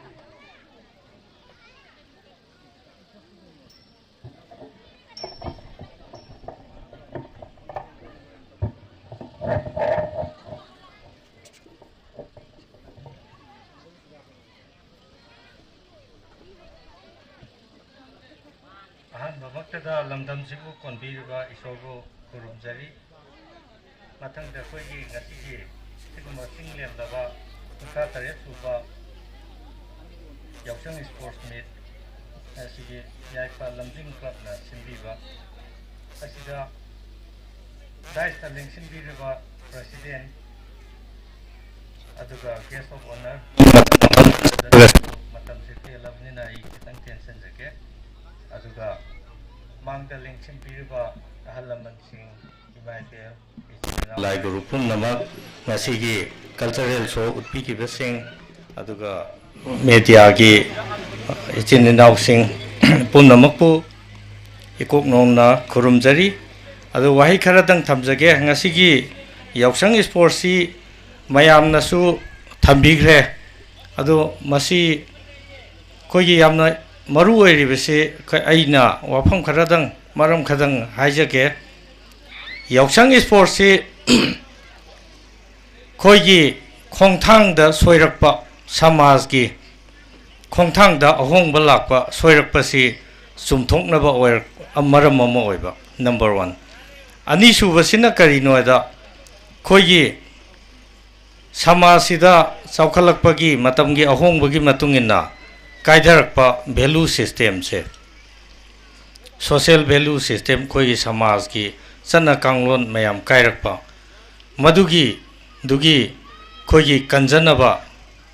ꯑꯍꯥꯟꯕꯃꯛꯇꯗ ꯂꯝꯗꯝꯁꯤꯕꯨ ꯀꯣꯟꯕꯤꯔꯤꯕ ꯏꯁꯣꯔꯕꯨ ꯈꯨꯔꯨꯝꯖꯔꯤ꯫ ꯃꯊꯪꯗ ꯑꯩꯈꯣꯏꯒꯤ ꯉꯁꯤꯒꯤ ꯁꯤꯒꯨꯝꯕ ꯆꯤꯡ ꯂꯦꯝꯂꯕ ꯀꯨꯟꯊ꯭ꯔꯥ ꯇꯔꯦꯠ ꯁꯨꯕ ꯌꯥꯎꯁꯪ sports meet ꯑꯁꯤꯒꯤ ꯌꯥꯏꯐ ꯂꯝꯖꯤꯡ clubꯅ ꯁꯤꯟꯕꯤꯕ ꯑꯁꯤꯗ daisꯇ ꯂꯦꯡꯁꯤꯟꯕꯤꯔꯤꯕ president ꯑꯗꯨꯒ guest of honour ꯃꯇꯝꯁꯦ ꯇꯦꯜꯂꯕꯅꯤꯅ ꯑꯩ ꯈꯤꯇꯪ ꯇꯦꯟꯁꯤꯟꯖꯒꯦ꯫ ꯑꯗꯨꯒ ꯃꯥꯡꯗ ꯂꯦꯡꯁꯤꯟꯕꯤꯔꯤꯕ ꯑꯍꯜ ꯂꯃꯟꯁꯤꯡ, ꯏꯃꯥ ꯏꯕꯦꯜ, ꯏꯆꯤꯟ ꯏꯅꯥꯎ, ꯂꯥꯏ ꯒꯨꯔꯨ ꯄꯨꯝꯅꯃꯛ, ꯉꯁꯤꯒꯤ ꯀꯜꯆꯔꯦꯜ ꯁꯣ ꯎꯠꯄꯤꯈꯤꯕꯁꯤꯡ, ꯑꯗꯨꯒ ꯃꯦꯗꯤꯌꯥꯒꯤ ꯏꯆꯤꯟ ꯏꯅꯥꯎꯁꯤꯡ ꯄꯨꯝꯅꯃꯛꯄꯨ ꯏꯀꯣꯛ ꯅꯧꯅ ꯈꯨꯔꯨꯝꯖꯔꯤ꯫ ꯑꯗꯨ ꯋꯥꯍꯩ ꯈꯔꯗꯪ ꯊꯝꯖꯒꯦ꯫ ꯉꯁꯤꯒꯤ ꯌꯥꯎꯁꯪ ꯏꯁꯄꯣꯔꯠꯁꯤ ꯃꯌꯥꯝꯅꯁꯨ ꯊꯝꯕꯤꯈ꯭ꯔꯦ꯫ ꯑꯗꯣ ꯃꯁꯤ ꯑꯩꯈꯣꯏꯒꯤ ꯌꯥꯝꯅ ꯃꯔꯨ ꯑꯣꯏꯔꯤꯕꯁꯤ ꯑꯩꯈꯣꯏ, ꯑꯩꯅ ꯋꯥꯐꯝ ꯈꯔꯗꯪ, ꯃꯔꯝ ꯈꯔꯗꯪ ꯍꯥꯏꯖꯒꯦ꯫ ꯌꯥꯎꯁꯪ ꯏꯁꯄꯣꯔꯠꯁꯤ ꯑꯩꯈꯣꯏꯒꯤ ꯈꯣꯡꯊꯥꯡꯗ ꯁꯣꯏꯔꯛꯄ, ꯁꯃꯥꯖꯀꯤ ꯈꯣꯡꯊꯥꯡꯗ ꯑꯍꯣꯡꯕ ꯂꯥꯛꯄ, ꯁꯣꯏꯔꯛꯄꯁꯤ ꯆꯨꯝꯊꯣꯛꯅꯕ ꯑꯣꯏꯔꯛ-, ꯃꯔꯝ ꯑꯃ ꯑꯣꯏꯕ, ꯅꯝꯕꯔ ꯋꯥꯟ꯫ ꯑꯅꯤꯁꯨꯕꯁꯤꯅ ꯀꯔꯤꯅꯣ ꯍꯥꯏꯗ, ꯑꯩꯈꯣꯏꯒꯤ ꯁꯃꯥꯖꯁꯤꯗ ꯆꯥꯎꯈꯠꯂꯛꯄꯒꯤ, ꯃꯇꯝꯒꯤ ꯑꯍꯣꯡꯕꯒꯤ ꯃꯇꯨꯡ ꯏꯟꯅ ꯀꯥꯏꯊꯔꯛꯄ ꯚꯦꯂꯨ ꯁꯤꯁꯇꯦꯝꯁꯦ, ꯁꯣꯁꯤꯌꯦꯜ ꯚꯦꯂꯨ ꯁꯤꯁꯇꯦꯝ, ꯑꯩꯈꯣꯏꯒꯤ ꯁꯃꯥꯖꯀꯤ ꯆꯠꯅ ꯀꯥꯡꯂꯣꯟ ꯃꯌꯥꯝ ꯀꯥꯏꯔꯛꯄ, ꯃꯗꯨꯒꯤ, ꯗꯨꯒꯤ ꯑꯩꯈꯣꯏꯒꯤ ꯀꯟꯖꯅꯕ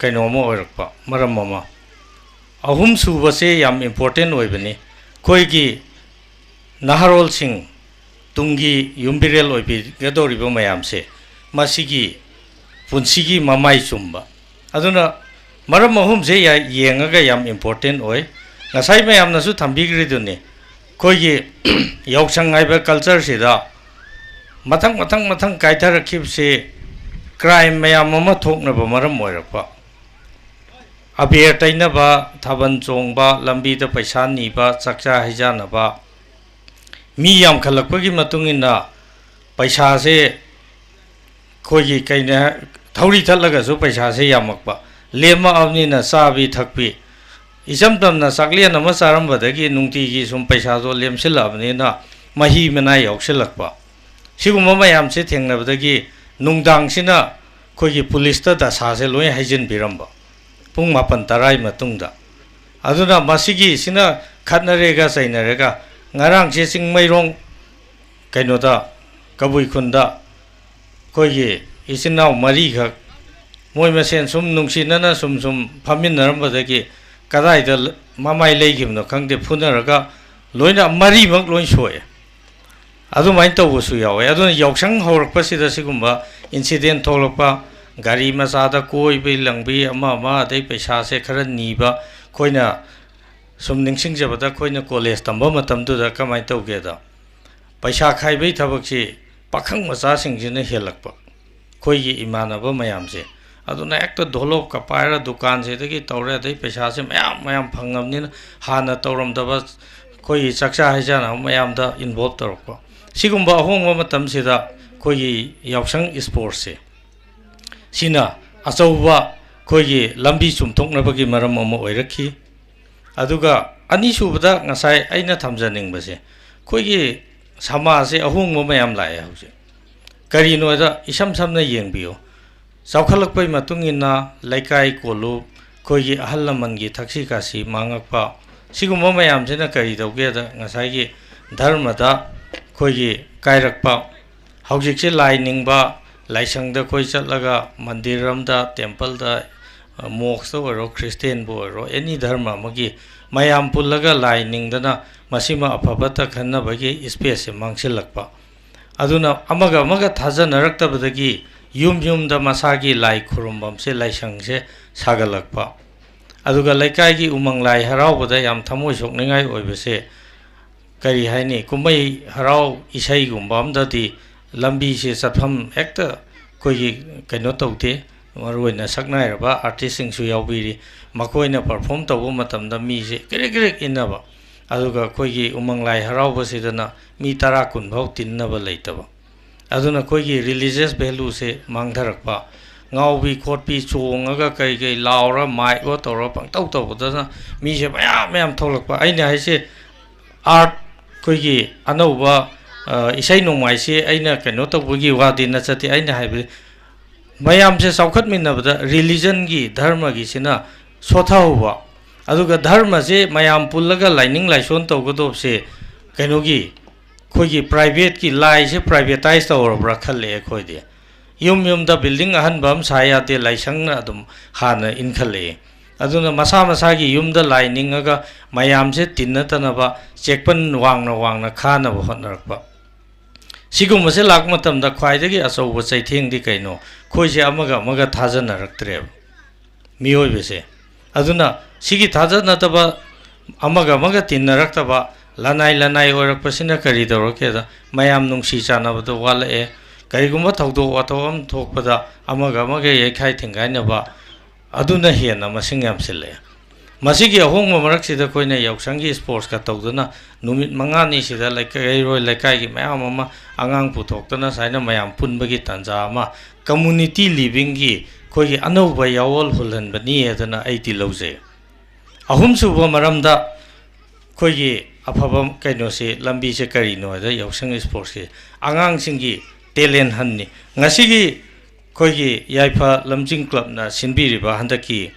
ꯀꯩꯅꯣ ꯑꯃ ꯑꯣꯏꯔꯛꯄ ꯃꯔꯝ ꯑꯃ꯫ ꯑꯍꯨꯝꯁꯨꯕꯁꯦ ꯌꯥꯝ ꯏꯝꯄꯣꯔꯇꯦꯟ ꯑꯣꯏꯕꯅꯤ꯫ ꯑꯩꯈꯣꯏꯒꯤ ꯅꯍꯥꯔꯣꯜꯁꯤꯡ, ꯇꯨꯡꯒꯤ ꯌꯨꯝꯕꯤꯔꯦꯜ ꯑꯣꯏꯕꯤꯒꯗꯧꯔꯤꯕ ꯃꯌꯥꯝꯁꯦ, ꯃꯁꯤꯒꯤ ꯄꯨꯟꯁꯤꯒꯤ ꯃꯃꯥꯏ ꯆꯨꯝꯕ꯫ ꯑꯗꯨꯅ ꯃꯔꯝ ꯑꯍꯨꯝꯁꯦ ꯌꯥ-, ꯌꯦꯡꯉꯒ ꯌꯥꯝ ꯏꯝꯄꯣꯔꯇꯦꯟ ꯑꯣꯏ꯫ ꯉꯁꯥꯏ ꯃꯌꯥꯝꯅꯁꯨ ꯊꯝꯕꯤꯈ꯭ꯔꯤꯗꯨꯅꯤ, ꯑꯩꯈꯣꯏꯒꯤ ꯌꯥꯎꯁꯪ ꯍꯥꯏꯕ ꯀꯜꯆꯔꯁꯤꯗ ꯃꯊꯪ, ꯃꯊꯪ, ꯃꯊꯪ ꯀꯥꯏꯊꯔꯛꯈꯤꯕꯁꯤ ꯀ꯭ꯔꯥꯏꯝ ꯃꯌꯥꯝ ꯑꯃ ꯊꯣꯛꯅꯕ ꯃꯔꯝ ꯑꯣꯏꯔꯛꯄ꯫ ꯑꯕꯦꯔ ꯇꯩꯅꯕ, ꯊꯥꯕꯜ ꯆꯣꯡꯕ, ꯂꯝꯕꯤꯗ ꯄꯩꯁꯥ ꯅꯤꯕ, ꯆꯥꯛꯆꯥ ꯍꯩꯖꯥꯟꯅꯕ, ꯃꯤ ꯌꯥꯝꯈꯠꯂꯛꯄꯒꯤ ꯃꯇꯨꯡ ꯏꯟꯅ ꯄꯩꯁꯥꯁꯦ ꯑꯩꯈꯣꯏꯒꯤ ꯀꯩꯅꯣ ꯍꯥꯏ, ꯊꯧꯔꯤ ꯊꯠꯂꯒꯁꯨ ꯄꯩꯁꯥꯁꯦ ꯌꯥꯝꯃꯛꯄ, ꯂꯦꯝꯃꯛꯑꯕꯅꯤꯅ ꯆꯥꯕꯤ ꯊꯛꯄꯤ, ꯏꯆꯝ ꯆꯝꯅ ꯆꯥꯛꯂꯦꯟ ꯑꯃ ꯆꯥꯔꯝꯕꯗꯒꯤ ꯅꯨꯡꯇꯤꯒꯤ ꯁꯨꯝ ꯄꯩꯁꯥꯗꯣ ꯂꯦꯝꯁꯤꯜꯂꯛꯑꯕꯅꯤꯅ ꯃꯍꯤ ꯃꯅꯥꯏ ꯌꯥꯎꯁꯤꯜꯂꯛꯄ, ꯁꯤꯒꯨꯝꯕ ꯃꯌꯥꯝꯁꯦ ꯊꯦꯡꯅꯕꯗꯒꯤ ꯅꯨꯡꯗꯥꯡꯁꯤꯅ ꯑꯩꯈꯣꯏꯒꯤ ꯄꯨꯂꯤꯁꯇ ꯗꯁꯥꯁꯦ ꯂꯣꯏ ꯍꯩꯖꯤꯟꯕꯤꯔꯝꯕ, ꯄꯨꯡ ꯃꯥꯄꯟ ꯇꯔꯥꯒꯤ ꯃꯇꯨꯡꯗ꯫ ꯑꯗꯨꯅ ꯃꯁꯤꯒꯤꯁꯤꯅ ꯈꯠꯅꯔꯦꯒ ꯆꯩꯅꯔꯦꯒ, ꯉꯔꯥꯡꯁꯦ ꯆꯤꯡꯃꯩꯔꯣꯡ ꯀꯩꯅꯣꯗ, ꯀꯕꯨꯏ ꯈꯨꯟꯗ ꯑꯩꯈꯣꯏꯒꯤ ꯏꯆꯤꯟ ꯏꯅꯥꯎ ꯃꯔꯤꯈꯛ ꯃꯣꯏ ꯃꯁꯦꯟ ꯁꯨꯝ ꯅꯨꯡꯁꯤꯅꯅ ꯁꯨꯝ ꯁꯨꯝ ꯐꯝꯃꯤꯟꯅꯔꯝꯕꯗꯒꯤ ꯀꯗꯥꯏꯗ ꯃꯃꯥꯏ ꯂꯩꯈꯤꯕꯅꯣ ꯈꯪꯗꯦ, ꯐꯨꯅꯔꯒ ꯂꯣꯏꯅ ꯃꯔꯤꯃꯛ ꯂꯣꯏ ꯁꯣꯛꯑꯦ꯫ ꯑꯗꯨꯃꯥꯏꯅ ꯇꯧꯕꯁꯨ ꯌꯥꯎꯋꯦ꯫ ꯑꯗꯨꯅ ꯌꯥꯎꯁꯪ ꯍꯧꯔꯛꯄꯁꯤꯗ ꯁꯤꯒꯨꯝꯕ incident ꯊꯣꯛꯂꯛꯄ, ꯒꯥꯔꯤ ꯃꯆꯥꯗ ꯀꯣꯏꯕ ꯂꯪꯕꯤ ꯑꯃ ꯑꯃ, ꯑꯗꯩ ꯄꯩꯁꯥꯁꯦ ꯈꯔ ꯅꯤꯕ, ꯑꯩꯈꯣꯏꯅ ꯁꯨꯝ ꯅꯤꯡꯁꯤꯡꯖꯕꯗ ꯑꯩꯈꯣꯏꯅ ꯀꯣꯂꯦꯖ ꯇꯝꯕ ꯃꯇꯝꯗꯨꯗ ꯀꯃꯥꯏꯅ ꯇꯧꯒꯦꯗ, ꯄꯩꯁꯥ ꯈꯥꯏꯕꯩ ꯊꯕꯛꯁꯤ ꯄꯥꯈꯪ ꯃꯆꯥꯁꯤꯡꯁꯤꯅ ꯍꯦꯜꯂꯛꯄ, ꯑꯩꯈꯣꯏꯒꯤ ꯏꯃꯥꯟꯅꯕ ꯃꯌꯥꯝꯁꯦ꯫ ꯑꯗꯨꯅ ꯍꯦꯛꯇ ꯗꯣꯂꯣꯞꯀ ꯄꯥꯏꯔ ꯗꯨꯀꯥꯟꯁꯤꯗꯒꯤ ꯇꯧꯔꯦ, ꯑꯗꯩ ꯄꯩꯁꯥꯁꯦ ꯃꯌꯥꯝ ꯃꯌꯥꯝ ꯐꯪꯉꯕꯅꯤꯅ ꯍꯥꯟꯅ ꯇꯧꯔꯝꯗꯕ ꯑꯩꯈꯣꯏꯒꯤ ꯆꯥꯛꯆꯥ ꯍꯩꯖꯥꯟꯅꯕ ꯃꯌꯥꯝꯗ involve ꯇꯧꯔꯛꯄ꯫ ꯁꯤꯒꯨꯝꯕ ꯑꯍꯣꯡꯕ ꯃꯇꯝꯁꯤꯗ ꯑꯩꯈꯣꯏꯒꯤ ꯌꯥꯎꯁꯪ sportsꯁꯦ, ꯁꯤꯅ ꯑꯆꯧꯕ ꯑꯩꯈꯣꯏꯒꯤ ꯂꯝꯕꯤ ꯆꯨꯝꯊꯣꯛꯅꯕꯒꯤ ꯃꯔꯝ ꯑꯃ ꯑꯣꯏꯔꯛꯈꯤ꯫ ꯑꯗꯨꯒ ꯑꯅꯤꯁꯨꯕꯗ ꯉꯁꯥꯏ ꯑꯩꯅ ꯊꯝꯖꯅꯤꯡꯕꯁꯦ, ꯑꯩꯈꯣꯏꯒꯤ ꯁꯃꯥꯖꯁꯦ ꯑꯍꯣꯡꯕ ꯃꯌꯥꯝ ꯂꯥꯛꯑꯦ ꯍꯧꯖꯤꯛ꯫ ꯀꯔꯤꯅꯣꯗ ꯏꯁꯝ ꯁꯝꯅ ꯌꯦꯡꯕꯤꯌꯨ, ꯆꯥꯎꯈꯠꯂꯛꯄꯒꯤ ꯃꯇꯨꯡ ꯏꯟꯅ ꯂꯩꯀꯥꯏ ꯀꯣꯂꯨꯞ, ꯑꯩꯈꯣꯏꯒꯤ ꯑꯍꯜ ꯂꯃꯟꯒꯤ ꯊꯛꯁꯤ ꯈꯥꯁꯤ ꯃꯥꯡꯉꯛꯄ, ꯁꯤꯒꯨꯝꯕ ꯃꯌꯥꯝꯁꯤꯅ ꯀꯔꯤ ꯇꯧꯒꯦꯗ, ꯉꯁꯥꯏꯒꯤ ꯙꯔꯃꯗ ꯑꯩꯈꯣꯏꯒꯤ ꯀꯥꯏꯔꯛꯄ, ꯍꯧꯖꯤꯛꯁꯦ ꯂꯥꯏ ꯅꯤꯡꯕ, ꯂꯥꯏꯁꯪꯗ ꯑꯩꯈꯣꯏ ꯆꯠꯂꯒ ꯃꯟꯗꯤꯔ ꯑꯃꯗ, templeꯗ, mosqueꯇ ꯑꯣꯏꯔꯣ, Christianꯕꯨ ꯑꯣꯏꯔꯣ, any ꯙꯔꯃ ꯑꯃꯒꯤ ꯃꯌꯥꯝ ꯄꯨꯜꯂꯒ ꯂꯥꯏ ꯅꯤꯡꯗꯅ ꯃꯁꯤꯃ ꯑꯐꯕꯇ ꯈꯟꯅꯕꯒꯤ spaceꯁꯦ ꯃꯥꯡꯁꯤꯜꯂꯛꯄ꯫ ꯑꯗꯨꯅ ꯑꯃꯒ ꯑꯃꯒ ꯊꯥꯖꯅꯔꯛꯇꯕꯗꯒꯤ ꯌꯨꯝ ꯌꯨꯝꯗ ꯃꯁꯥꯒꯤ ꯂꯥꯏ ꯈꯨꯔꯨꯝꯐꯝꯁꯦ, ꯂꯥꯏꯁꯪꯁꯦ ꯁꯥꯒꯠꯂꯛꯄ꯫ ꯑꯗꯨꯒ ꯂꯩꯀꯥꯏꯒꯤ ꯎꯃꯪ ꯂꯥꯏ ꯍꯔꯥꯎꯕꯗ ꯌꯥꯝ ꯊꯃꯣꯏ ꯁꯣꯛꯅꯤꯡꯉꯥꯏ ꯑꯣꯏꯕꯁꯦ, ꯀꯔꯤ ꯍꯥꯏꯅꯤ, ꯀꯨꯝꯍꯩ ꯍꯔꯥꯎ ꯏꯁꯩꯒꯨꯝꯕ ꯑꯝꯗꯗꯤ ꯂꯝꯕꯤꯁꯦ ꯆꯠꯐꯝ ꯍꯦꯛꯇ ꯑꯩꯈꯣꯏꯒꯤ ꯀꯩꯅꯣ ꯇꯧꯗꯦ꯫ ꯃꯔꯨꯑꯣꯏꯅ ꯁꯛꯅꯥꯏꯔꯕ artistꯁꯤꯡꯁꯨ ꯌꯥꯎꯕꯤꯔꯤ꯫ ꯃꯈꯣꯏꯅ perform ꯇꯧꯕ ꯃꯇꯝꯗ ꯃꯤꯁꯦ ꯀ꯭ꯔꯤꯛ ꯀ꯭ꯔꯤꯛ ꯏꯟꯅꯕ, ꯑꯗꯨꯒ ꯑꯩꯈꯣꯏꯒꯤ ꯎꯃꯪ ꯂꯥꯏ ꯍꯔꯥꯎꯕꯁꯤꯗꯅ ꯃꯤ ꯇꯔꯥ ꯀꯨꯟ ꯐꯥꯎ ꯇꯤꯟꯅꯕ ꯂꯩꯇꯕ꯫ ꯑꯗꯨꯅ ꯑꯩꯈꯣꯏꯒꯤ religious valueꯁꯦ ꯃꯥꯡꯊꯔꯛꯄ, ꯉꯥꯎꯕꯤ ꯈꯣꯠꯄꯤ ꯆꯣꯡꯉꯒ ꯀꯩ ꯀꯩ ꯂꯥꯎꯔ ꯃꯥꯏꯛ ꯑꯣ ꯇꯧꯔ ꯄꯪꯇꯧ ꯇꯧꯕꯗꯅ ꯃꯤꯁꯦ ꯃꯌꯥꯝ ꯃꯌꯥꯝ ꯊꯣꯛꯂꯛꯄ꯫ ꯑꯩꯅ ꯍꯥꯏꯁꯦ, art, ꯑꯩꯈꯣꯏꯒꯤ ꯑꯅꯧꯕ, ꯑ, ꯏꯁꯩ ꯅꯣꯡꯃꯥꯏꯁꯤ ꯑꯩꯅ ꯀꯩꯅꯣ ꯇꯧꯕꯒꯤ ꯋꯥꯗꯤ ꯅꯠꯆꯗꯦ꯫ ꯑꯩꯅ ꯍꯥꯏꯕꯗꯤ ꯃꯌꯥꯝꯁꯦ ꯆꯥꯎꯈꯠꯃꯤꯟꯅꯕꯗ religionꯒꯤ, ꯙꯔꯃꯒꯤꯁꯤꯅ ꯁꯣꯊꯍꯧꯕ, ꯑꯗꯨꯒ ꯙꯔꯃꯁꯦ ꯃꯌꯥꯝ ꯄꯨꯜꯂꯒ ꯂꯥꯏꯅꯤꯡ ꯂꯥꯏꯁꯣꯟ ꯇꯧꯒꯗꯧꯕꯁꯦ ꯀꯩꯅꯣꯒꯤ, ꯑꯩꯈꯣꯏꯒꯤ privateꯀꯤ, ꯂꯥꯏꯁꯦ privatise ꯇꯧꯔꯕ꯭ꯔꯥ ꯈꯜꯂꯦ ꯑꯩꯈꯣꯏꯗꯤ꯫ ꯌꯨꯝ ꯌꯨꯝꯗ building ꯑꯍꯟꯕ ꯑꯃ ꯁꯥ ꯌꯥꯗꯦ, ꯂꯥꯏꯁꯪꯅ ꯑꯗꯨꯝ ꯍꯥꯟꯅ ꯏꯟꯈꯠꯂꯛꯑꯦ꯫ ꯑꯗꯨꯅ ꯃꯁꯥ ꯃꯁꯥꯒꯤ ꯌꯨꯝꯗ ꯂꯥꯏ ꯅꯤꯡꯉꯒ ꯃꯌꯥꯝꯁꯦ ꯇꯤꯟꯅꯗꯅꯕ ꯆꯦꯛꯄꯟ ꯋꯥꯡꯅ ꯋꯥꯡꯅ ꯈꯥꯅꯕ ꯍꯣꯠꯅꯔꯛꯄ꯫ ꯁꯤꯒꯨꯝꯕꯁꯦ ꯂꯥꯛꯄ ꯃꯇꯝꯗ ꯈ꯭ꯋꯥꯏꯗꯒꯤ ꯑꯆꯧꯕ ꯆꯩꯊꯦꯡꯗꯤ ꯀꯩꯅꯣ? ꯑꯩꯈꯣꯏꯁꯦ ꯑꯃꯒ ꯑꯃꯒ ꯊꯥꯖꯅꯔꯛꯇ꯭ꯔꯦꯕ, ꯃꯤꯑꯣꯏꯕꯁꯦ꯫ ꯑꯗꯨꯅ ꯁꯤꯒꯤ ꯊꯥꯖꯅꯗꯕ, ꯑꯃꯒ ꯑꯃꯒ ꯇꯤꯟꯅꯔꯛꯇꯕ, ꯂꯅꯥꯏ ꯂꯅꯥꯏ ꯑꯣꯏꯔꯛꯄꯁꯤꯅ ꯀꯔꯤ ꯇꯧꯔꯛꯀꯦꯗ, ꯃꯌꯥꯝ ꯅꯨꯡꯁꯤ ꯆꯥꯟꯅꯕꯗꯣ ꯋꯥꯠꯂꯛꯑꯦ꯫ ꯀꯔꯤꯒꯨꯝꯕ ꯊꯧꯗꯣꯛ ꯋꯥꯊꯣꯛ ꯑꯃ ꯊꯣꯛꯄꯗ ꯑꯃꯒ ꯑꯃꯒ ꯌꯩꯈꯥꯏ ꯊꯤꯡꯒꯥꯏꯅꯕ, ꯑꯗꯨꯅ ꯍꯦꯟꯅ ꯃꯁꯤꯡ ꯌꯥꯝꯁꯤꯜꯂꯛꯑꯦ꯫ ꯃꯁꯤꯒꯤ ꯑꯍꯣꯡꯕ ꯃꯔꯛꯁꯤꯗ ꯑꯩꯈꯣꯏꯅ ꯌꯥꯎꯁꯪꯒꯤ ꯁ꯭ꯄꯣꯔꯠꯁꯀ ꯇꯧꯗꯨꯅ ꯅꯨꯃꯤꯠ ꯃꯉꯥꯅꯤꯁꯤꯗ ꯂꯩꯀꯥꯏꯔꯣꯏ ꯂꯩꯀꯥꯏꯒꯤ ꯃꯌꯥꯝ ꯑꯃ ꯑꯉꯥꯡ ꯄꯨꯊꯣꯛꯇꯅ ꯁꯨꯃꯥꯏꯅ ꯃꯌꯥꯝ ꯄꯨꯟꯕꯒꯤ ꯇꯥꯟꯖꯥ ꯑꯃ, ꯀꯝꯃꯨꯅꯤꯇꯤ ꯂꯤꯕꯤꯡꯒꯤ ꯑꯩꯈꯣꯏꯒꯤ ꯑꯅꯧꯕ ꯌꯥꯑꯣꯜ ꯍꯨꯜꯍꯟꯕꯅꯤ ꯍꯥꯏꯗꯅ ꯑꯩꯗꯤ ꯂꯧꯖꯩ꯫ ꯑꯍꯨꯝꯁꯨꯕ ꯃꯔꯝꯗ ꯑꯩꯈꯣꯏꯒꯤ ꯑꯐꯕ ꯀꯩꯅꯣꯁꯤ, ꯂꯝꯕꯤꯁꯦ ꯀꯔꯤꯅꯣ ꯍꯥꯏꯗ ꯌꯥꯎꯁꯪ ꯁ꯭ꯄꯣꯔꯠꯁꯀꯤ ꯑꯉꯥꯡꯁꯤꯡꯒꯤ ꯇꯦꯂꯦꯟ ꯍꯟꯅꯤ꯫ ꯉꯁꯤꯒꯤ ꯑꯩꯈꯣꯏꯒꯤ ꯌꯥꯏꯐ ꯂꯝꯖꯤꯡ ꯀ꯭ꯂꯕꯅ ꯁꯤꯟꯕꯤꯔꯤꯕ ꯍꯟꯗꯛꯀꯤ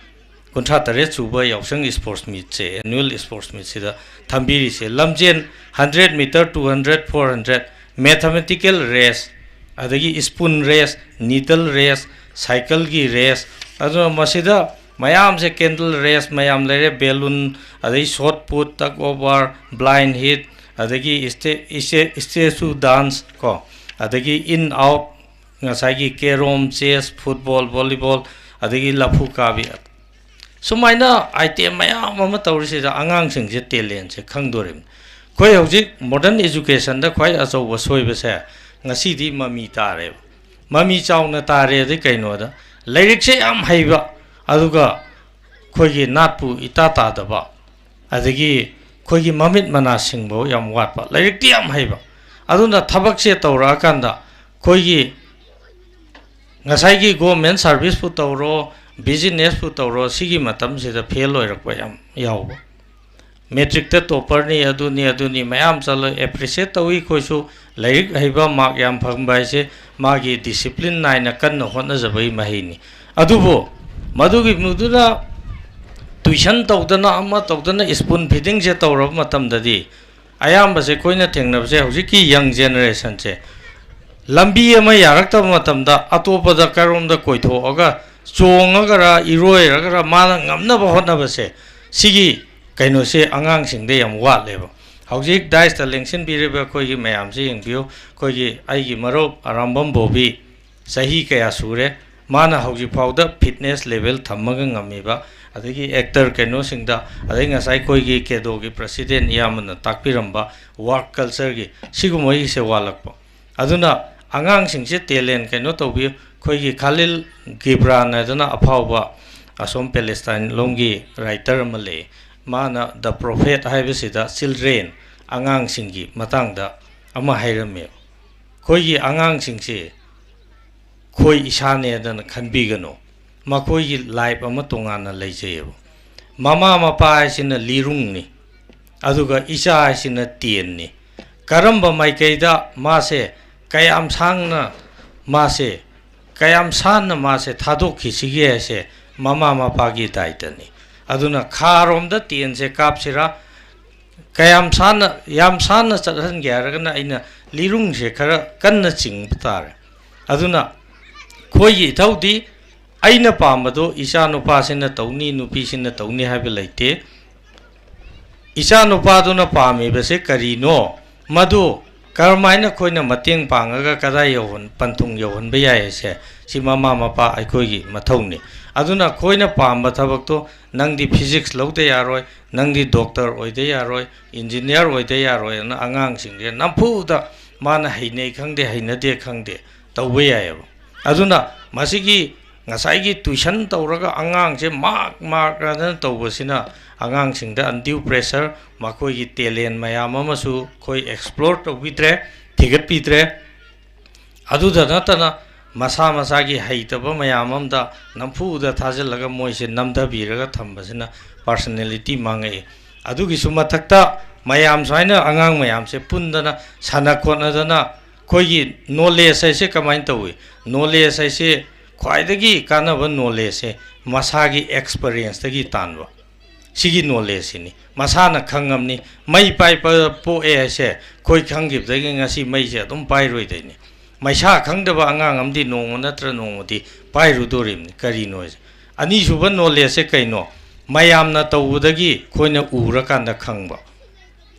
ꯀꯨꯟꯊ꯭ꯔꯥ ꯇꯔꯦꯠ ꯁꯨꯕ ꯌꯥꯎꯁꯪ ꯁ꯭ꯄꯣꯔꯠꯁ ꯃꯤꯠꯁꯦ, ꯑꯦꯅꯨꯋꯦꯜ ꯁ꯭ꯄꯣꯔꯠꯁ ꯃꯤꯠꯁꯤꯗ ꯊꯝꯕꯤꯔꯤꯁꯦ, ꯂꯝꯖꯦꯟ hundred metre, two hundred, four hundred, mathematical race, ꯑꯗꯒꯤ ꯁ꯭ꯄꯨꯟ ꯔꯦꯁ, ꯅꯤꯗꯜ ꯔꯦꯁ, ꯁꯥꯏꯀꯜꯒꯤ ꯔꯦꯁ, ꯑꯗꯨꯅ ꯃꯁꯤꯗ ꯃꯌꯥꯝꯁꯦ, ꯀꯦꯟꯗꯜ ꯔꯦꯁ ꯃꯌꯥꯝ ꯂꯩꯔꯦ, ꯕꯦꯂꯨꯟ, ꯑꯗꯩ shot put, tug of war, blind hit, ꯑꯗꯒꯤ ꯏꯁꯇꯦ-, ꯏꯁꯇꯦ-, ꯏꯁꯇꯦꯆꯨ ꯗꯥꯟꯁ ꯀꯣ, ꯑꯗꯒꯤ ꯏꯟ ꯑꯥꯎꯠ, ꯉꯁꯥꯏꯒꯤ ꯀꯦꯔꯣꯝ, ꯆꯦꯁ, ꯐꯨꯠꯕꯣꯜ, ꯚꯣꯂꯤꯕꯣꯜ, ꯑꯗꯒꯤ ꯂꯐꯨ ꯀꯥꯕꯤ, ꯁꯨꯃꯥꯏꯅ ꯑꯥꯏꯇꯦꯝ ꯃꯌꯥꯝ ꯑꯃ ꯇꯧꯔꯤꯁꯤꯗ ꯑꯉꯥꯡꯁꯤꯡꯁꯦ ꯇꯦꯂꯦꯟꯁꯦ ꯈꯪꯗꯣꯔꯤꯕꯅꯤ꯫ ꯑꯩꯈꯣꯏ ꯍꯧꯖꯤꯛ ꯃꯣꯗꯔꯟ ꯑꯦꯖꯨꯀꯦꯁꯟꯗ ꯈ꯭ꯋꯥꯏ ꯑꯆꯧꯕ ꯁꯣꯏꯕꯁꯦ ꯉꯁꯤꯗꯤ ꯃꯃꯤ ꯇꯥꯔꯦꯕ꯫ ꯃꯃꯤ ꯆꯥꯎꯅ ꯇꯥꯔꯦ ꯑꯗꯩ ꯀꯩꯅꯣꯗ, ꯂꯥꯏꯔꯤꯛꯁꯦ ꯌꯥꯝ ꯍꯩꯕ, ꯑꯗꯨꯒ ꯑꯩꯈꯣꯏꯒꯤ ꯅꯥꯠꯄꯨ ꯏꯇꯥ ꯇꯥꯗꯕ, ꯑꯗꯒꯤ ꯑꯩꯈꯣꯏꯒꯤ ꯃꯃꯤꯠ ꯃꯅꯥ ꯁꯤꯡꯕ ꯌꯥꯝ ꯋꯥꯠꯄ, ꯂꯥꯏꯔꯤꯛꯇꯤ ꯌꯥꯝ ꯍꯩꯕ, ꯑꯗꯨꯅ ꯊꯕꯛꯁꯦ ꯇꯧꯔꯛꯑꯀꯥꯟꯗ ꯑꯩꯈꯣꯏꯒꯤ ꯉꯁꯥꯏꯒꯤ ꯒꯣꯔꯃꯦꯟ ꯁꯥꯔꯚꯤꯁꯄꯨ ꯇꯧꯔꯣ, ꯕꯤꯖꯤꯅꯦꯁꯄꯨ ꯇꯧꯔꯣ, ꯁꯤꯒꯤ ꯃꯇꯝꯁꯤꯗ ꯐꯦꯜ ꯑꯣꯏꯔꯛꯄ ꯌꯥꯝ ꯌꯥꯎꯕ꯫ ꯃꯦꯇ꯭ꯔꯤꯛꯇ ꯇꯣꯞꯄꯔꯅꯤ, ꯑꯗꯨꯅꯤ, ꯑꯗꯨꯅꯤ, ꯃꯌꯥꯝ ꯆꯠꯂꯣꯏ, ꯑꯦꯄ꯭ꯔꯤꯁꯤꯌꯦꯠ ꯇꯧꯏ ꯑꯩꯈꯣꯏꯁꯨ꯫ ꯂꯥꯏꯔꯤꯛ ꯍꯩꯕ, ꯃꯥꯔꯛ ꯌꯥꯝ ꯐꯪꯕ ꯍꯥꯏꯁꯦ ꯃꯥꯒꯤ ꯗꯤꯁꯤꯄ꯭ꯂꯤꯟ ꯅꯥꯏꯅ ꯀꯟꯅ ꯍꯣꯠꯅꯖꯕꯒꯤ ꯃꯍꯩꯅꯤ꯫ ꯑꯗꯨꯕꯨ ꯃꯗꯨꯒꯤ ꯃꯗꯨꯅ ꯇꯨꯏꯁꯟ ꯇꯧꯗꯅ, ꯑꯃ ꯇꯧꯗꯅ, ꯁ꯭ꯄꯨꯟ ꯐꯤꯗꯤꯡꯁꯦ ꯇꯧꯔꯕ ꯃꯇꯝꯗꯗꯤ ꯑꯌꯥꯝꯕꯁꯦ ꯑꯩꯈꯣꯏꯅ ꯊꯦꯡꯅꯕꯁꯦ ꯍꯧꯖꯤꯛꯀꯤ ꯌꯪ ꯖꯦꯅꯦꯔꯦꯁꯟꯁꯦ ꯂꯝꯕꯤ ꯑꯃ ꯌꯥꯔꯛꯇꯕ ꯃꯇꯝꯗ ꯑꯇꯣꯞꯄꯗ ꯀꯔꯣꯝꯗ ꯀꯣꯏꯊꯣꯛꯑꯒ ꯆꯣꯡꯉꯒꯔ ꯏꯔꯣꯏꯔꯒꯔ ꯃꯥꯅ ꯉꯝꯅꯕ ꯍꯣꯠꯅꯕꯁꯦ, ꯁꯤꯒꯤ ꯀꯩꯅꯣꯁꯦ ꯑꯉꯥꯡꯁꯤꯡꯗ ꯌꯥꯝ ꯋꯥꯠꯂꯦꯕ꯫ ꯍꯧꯖꯤꯛ ꯗꯥꯏꯁꯇ ꯂꯦꯡꯁꯤꯟꯕꯤꯔꯤꯕ ꯑꯩꯈꯣꯏꯒꯤ ꯃꯌꯥꯝꯁꯤ ꯌꯦꯡꯕꯤꯌꯨ꯫ ꯑꯩꯈꯣꯏꯒꯤ ꯑꯩꯒꯤ ꯃꯔꯨꯞ ꯑꯔꯥꯝꯕꯝ ꯕꯣꯕꯤ ꯆꯍꯤ ꯀꯌꯥ ꯁꯨꯔꯦ, ꯃꯥꯅ ꯍꯧꯖꯤꯛ ꯐꯥꯎꯗ ꯐꯤꯠꯅꯦꯁ ꯂꯦꯚꯦꯜ ꯊꯝꯃꯒ ꯉꯝꯃꯤꯕ, ꯑꯗꯒꯤ ꯑꯦꯛꯇꯔ ꯀꯩꯅꯣꯁꯤꯡꯗ, ꯑꯗꯩ ꯉꯁꯥꯏ ꯑꯩꯈꯣꯏꯒꯤ ꯀꯦꯗꯣꯒꯤ ꯄ꯭ꯔꯁꯤꯗꯦꯟ ꯏꯌꯥꯝꯕꯅ ꯇꯥꯛꯄꯤꯔꯝꯕ ꯋꯥꯔꯛ ꯀꯜꯆꯔꯒꯤ ꯁꯤꯒꯨꯝꯕꯒꯤꯁꯦ ꯋꯥꯠꯂꯛꯄ꯫ ꯑꯗꯨꯅ ꯑꯉꯥꯡꯁꯤꯡꯁꯦ ꯇꯦꯂꯦꯟ ꯀꯩꯅꯣ ꯇꯧꯕꯤꯌꯨ꯫ ꯑꯩꯈꯣꯏꯒꯤ ꯈꯥꯂꯤꯜ ꯒꯤꯕ꯭ꯔꯥꯟ ꯍꯥꯏꯗꯅ ꯑꯐꯥꯎꯕ ꯑꯁꯣꯝ ꯄꯦꯂꯦꯁꯇꯥꯏꯟ ꯂꯣꯝꯒꯤ ꯔꯥꯏꯇꯔ ꯑꯃ ꯂꯩ, ꯃꯥꯅ ꯗ ꯄ꯭ꯔꯣꯐꯦꯠ ꯍꯥꯏꯕꯁꯤꯗ ꯆꯤꯜꯗ꯭ꯔꯦꯟ, ꯑꯉꯥꯡꯁꯤꯡꯒꯤ ꯃꯇꯥꯡꯗ ꯑꯃ ꯍꯥꯏꯔꯝꯃꯦ꯫ ꯑꯩꯈꯣꯏꯒꯤ ꯑꯉꯥꯡꯁꯤꯡꯁꯦ ꯑꯩꯈꯣꯏ ꯏꯁꯥꯅꯦꯗꯅ ꯈꯟꯕꯤꯒꯅꯨ, ꯃꯈꯣꯏꯒꯤ ꯂꯥꯏꯐ ꯑꯃ ꯇꯣꯉꯥꯟꯅ ꯂꯩꯖꯩꯑꯕ꯫ ꯃꯃꯥ ꯃꯄꯥ ꯍꯥꯏꯁꯤꯅ ꯂꯤꯔꯨꯡꯅꯤ, ꯑꯗꯨꯒ ꯏꯆꯥ ꯍꯥꯏꯁꯤꯅ ꯇꯦꯟꯅꯤ꯫ ꯀꯔꯝꯕ ꯃꯥꯏꯀꯩꯗ ꯃꯥꯁꯦ ꯀꯌꯥꯝ ꯁꯥꯡꯅ ꯃꯥꯁꯦ ꯀꯌꯥꯝ ꯁꯥꯟꯅ ꯃꯥꯁꯦ ꯊꯥꯗꯣꯛꯈꯤꯁꯤꯒꯦ ꯍꯥꯏꯁꯦ ꯃꯃꯥ ꯃꯄꯥꯒꯤ ꯗꯥꯏꯇꯅꯤ꯫ ꯑꯗꯨꯅ ꯈꯥꯔꯣꯝꯗ ꯇꯦꯟꯁꯦ ꯀꯥꯞꯁꯤꯔꯥ, ꯀꯌꯥꯝ ꯁꯥꯟꯅ, ꯌꯥꯝ ꯁꯥꯟꯅ ꯆꯠꯍꯟꯒꯦ ꯍꯥꯏꯔꯒꯅ ꯑꯩꯅ ꯂꯤꯔꯨꯡꯁꯦ ꯈꯔ ꯀꯟꯅ ꯆꯤꯡꯕ ꯇꯥꯔꯦ꯫ ꯑꯗꯨꯅ ꯑꯩꯈꯣꯏꯒꯤ ꯏꯊꯧꯗꯤ ꯑꯩꯅ ꯄꯥꯝꯕꯗꯣ ꯏꯆꯥ ꯅꯨꯄꯥꯁꯤꯅ ꯇꯧꯅꯤ, ꯅꯨꯄꯤꯁꯤꯅ ꯇꯧꯅꯤ ꯍꯥꯏꯕ ꯂꯩꯇꯦ꯫ ꯏꯆꯥ ꯅꯨꯄꯥꯗꯨꯅ ꯄꯥꯝꯃꯤꯕꯁꯦ ꯀꯔꯤꯅꯣ, ꯃꯗꯨ ꯀꯔꯝꯍꯥꯏꯅ ꯑꯩꯈꯣꯏꯅ ꯃꯇꯦꯡ ꯄꯥꯡꯉꯒ ꯀꯗꯥꯏ ꯌꯧꯍꯟ-, ꯄꯟꯊꯨꯡ ꯌꯧꯍꯟꯕ ꯌꯥꯏ ꯍꯥꯏꯁꯦ, ꯁꯤ ꯃꯃꯥ ꯃꯄꯥ ꯑꯩꯈꯣꯏꯒꯤ ꯃꯊꯧꯅꯤ꯫ ꯑꯗꯨꯅ ꯑꯩꯈꯣꯏꯅ ꯄꯥꯝꯕ ꯊꯕꯛꯇꯣ, "ꯅꯪꯗꯤ ꯐꯤꯖꯤꯛꯁ ꯂꯧꯗ ꯌꯥꯔꯣꯏ, ꯅꯪꯗꯤ ꯗꯣꯛꯇꯔ ꯑꯣꯏꯗ ꯌꯥꯔꯣꯏ, ꯏꯟꯖꯤꯅꯤꯌꯥꯔ ꯑꯣꯏꯗ ꯌꯥꯔꯣꯏ" ꯑꯅ ꯑꯉꯥꯡꯁꯤꯡꯁꯦ ꯅꯝꯐꯨꯗ ꯃꯥꯅ ꯍꯩꯅꯩ ꯈꯪꯗꯦ, ꯍꯩꯅꯗꯦ ꯈꯪꯗꯦ ꯇꯧꯕ ꯌꯥꯏꯑꯕ꯫ ꯑꯗꯨꯅ ꯃꯁꯤꯒꯤ ꯉꯁꯥꯏꯒꯤ ꯇꯨꯏꯁꯟ ꯇꯧꯔꯒ ꯑꯉꯥꯡꯁꯦ ꯃꯥꯔꯛ ꯃꯥꯔꯛ ꯍꯥꯏꯗꯅ ꯇꯧꯕꯁꯤꯅ ꯑꯉꯥꯡꯁꯤꯡꯗ ꯑꯟꯗ꯭ꯌꯨ ꯄ꯭ꯔꯦꯁꯔ, ꯃꯈꯣꯏꯒꯤ ꯇꯦꯂꯦꯟ ꯃꯌꯥꯝ ꯑꯃꯁꯨ ꯑꯩꯈꯣꯏ ꯑꯦꯛꯁꯄ꯭ꯂꯣꯔ ꯇꯧꯕꯤꯗ꯭ꯔꯦ, ꯊꯤꯒꯠꯄꯤꯗ꯭ꯔꯦ꯫ ꯑꯗꯨꯗ ꯅꯠꯇꯅ ꯃꯁꯥ ꯃꯁꯥꯒꯤ ꯍꯩꯇꯕ ꯃꯌꯥꯝ ꯑꯃꯗ ꯅꯝꯐꯨꯗ ꯊꯥꯖꯤꯜꯂꯒ ꯃꯣꯏꯁꯦ ꯅꯝꯊꯕꯤꯔꯒ ꯊꯝꯕꯁꯤꯅ ꯄꯥꯔꯁꯣꯅꯦꯂꯤꯇꯤ ꯃꯥꯡꯉꯛꯏ꯫ ꯑꯗꯨꯒꯤꯁꯨ ꯃꯊꯛꯇ ꯃꯌꯥꯝ ꯁꯨꯃꯥꯏꯅ ꯑꯉꯥꯡ ꯃꯌꯥꯝꯁꯦ ꯄꯨꯟꯗꯅ ꯁꯥꯟꯅ ꯈꯣꯠꯅꯗꯅ ꯑꯩꯈꯣꯏꯒꯤ ꯅꯣꯂꯦꯖ ꯍꯥꯏꯁꯦ ꯀꯃꯥꯏꯅ ꯇꯧꯏ? ꯅꯣꯂꯦꯖ ꯍꯥꯏꯁꯦ ꯈ꯭ꯋꯥꯏꯗꯒꯤ ꯀꯥꯟꯅꯕ ꯅꯣꯂꯦꯖꯁꯦ ꯃꯁꯥꯒꯤ ꯑꯦꯛꯁꯄꯔꯤꯌꯦꯟꯁꯇꯒꯤ ꯇꯥꯟꯕ꯫ ꯁꯤꯒꯤ ꯅꯣꯂꯦꯖꯁꯤꯅꯤ꯫ ꯃꯁꯥꯅ ꯈꯪꯉꯝꯅꯤ꯫ ꯃꯩ ꯄꯥꯏꯕ ꯄꯣꯛꯑꯦ ꯍꯥꯏꯁꯦ ꯑꯩꯈꯣꯏ ꯈꯪꯈꯤꯕꯗꯒꯤ ꯉꯁꯤ ꯃꯩꯁꯦ ꯑꯗꯨꯝ ꯄꯥꯏꯔꯣꯏꯗꯣꯏꯅꯤ꯫ ꯃꯩꯁꯥ ꯈꯪꯗꯕ ꯑꯉꯥꯡ ꯑꯃꯗꯤ ꯅꯣꯡꯃ ꯅꯠꯇ꯭ꯔ ꯅꯣꯡꯃꯗꯤ ꯄꯥꯏꯔꯨꯗꯣꯔꯤꯕꯅꯤ꯫ ꯀꯔꯤꯅꯣ ꯍꯥꯏꯁꯦ? ꯑꯅꯤꯁꯨꯕ ꯅꯣꯂꯦꯖꯁꯦ ꯀꯩꯅꯣ? ꯃꯌꯥꯝꯅ ꯇꯧꯕꯗꯒꯤ ꯑꯩꯈꯣꯏꯅ ꯎꯔꯀꯥꯟꯗ ꯈꯪꯕ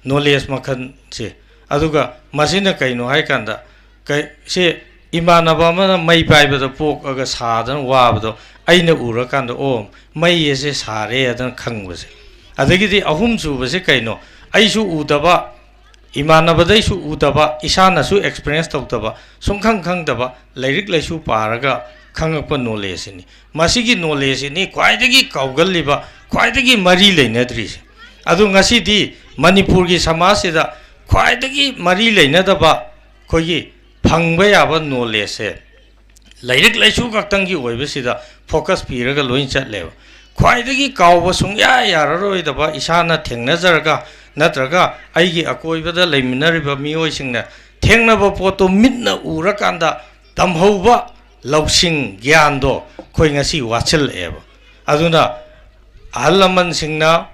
ꯅꯣꯂꯦꯖ ꯃꯈꯜꯁꯦ꯫ ꯑꯗꯨꯒ ꯃꯁꯤꯅ ꯀꯩꯅꯣ ꯍꯥꯏꯀꯥꯟꯗ, ꯀꯩ-, ꯁꯦ ꯏꯃꯥꯟꯅꯕ ꯑꯃꯅ ꯃꯩ ꯄꯥꯏꯕꯗ ꯄꯣꯛꯑꯒ ꯁꯥꯗꯅ ꯋꯥꯕꯗꯣ ꯑꯩꯅ ꯎꯔꯀꯥꯟꯗ, "ꯑꯣ, ꯃꯩ ꯑꯁꯦ ꯁꯥꯔꯦ" ꯍꯥꯏꯗꯅ ꯈꯪꯕꯁꯦ꯫ ꯑꯗꯒꯤꯗꯤ ꯑꯍꯨꯝ ꯁꯨꯕꯁꯦ ꯀꯩꯅꯣ? ꯑꯩꯁꯨ ꯎꯗꯕ, ꯏꯃꯥꯟꯅꯕꯗꯩꯁꯨ ꯎꯗꯕ, ꯏꯁꯥꯅꯁꯨ ꯑꯦꯛꯁꯄꯤꯔꯤꯌꯦꯟꯁ ꯇꯧꯗꯕ, ꯁꯨꯝꯈꯪ ꯈꯪꯗꯕ, ꯂꯥꯏꯔꯤꯛ ꯂꯥꯏꯁꯨ ꯄꯥꯔꯒ ꯈꯪꯉꯛꯄ ꯅꯣꯂꯦꯖꯁꯤꯅꯤ꯫ ꯃꯁꯤꯒꯤ ꯅꯣꯂꯦꯖꯁꯤꯅꯤ ꯈ꯭ꯋꯥꯏꯗꯒꯤ ꯀꯥꯎꯒꯜꯂꯤꯕ, ꯈ꯭ꯋꯥꯏꯗꯒꯤ ꯃꯔꯤ ꯂꯩꯅꯗ꯭ꯔꯤꯁꯦ꯫ ꯑꯗꯨ ꯉꯁꯤꯗꯤ ꯃꯅꯤꯄꯨꯔꯒꯤ ꯁꯃꯥꯖꯁꯤꯗ ꯈ꯭ꯋꯥꯏꯗꯒꯤ ꯃꯔꯤ ꯂꯩꯅꯗꯕ ꯑꯩꯈꯣꯏꯒꯤ ꯐꯪꯕ ꯌꯥꯕ ꯅꯣꯂꯦꯖꯁꯦ ꯂꯥꯏꯔꯤꯛ ꯂꯥꯏꯁꯨ ꯈꯛꯇꯪꯒꯤ ꯑꯣꯏꯕꯁꯤꯗ ꯐꯣꯀꯁ ꯄꯤꯔꯒ ꯂꯣꯏ ꯆꯠꯂꯦꯕ꯫ ꯈ꯭ꯋꯥꯏꯗꯒꯤ ꯀꯥꯎꯕ ꯁꯨꯡꯌꯥ ꯌꯥꯔꯔꯣꯏꯗꯕ, ꯏꯁꯥꯅ ꯊꯦꯡꯅꯖꯔꯒ ꯅꯠꯇ꯭ꯔꯒ ꯑꯩꯒꯤ ꯑꯀꯣꯏꯕꯗ ꯂꯩꯃꯤꯟꯅꯔꯤꯕ ꯃꯤꯑꯣꯏꯁꯤꯡꯅ ꯊꯦꯡꯅꯕ ꯄꯣꯠꯇꯣ ꯃꯤꯠꯅ ꯎꯔꯀꯥꯟꯗ ꯇꯝꯍꯧꯕ ꯂꯧꯁꯤꯡ, ꯒ꯭ꯌꯥꯟꯗꯣ ꯑꯩꯈꯣꯏ ꯉꯁꯤ ꯋꯥꯠꯁꯤꯜꯂꯛꯑꯦꯕ꯫ ꯑꯗꯨꯅ ꯑꯍꯜ ꯂꯃꯟꯁꯤꯡꯅ,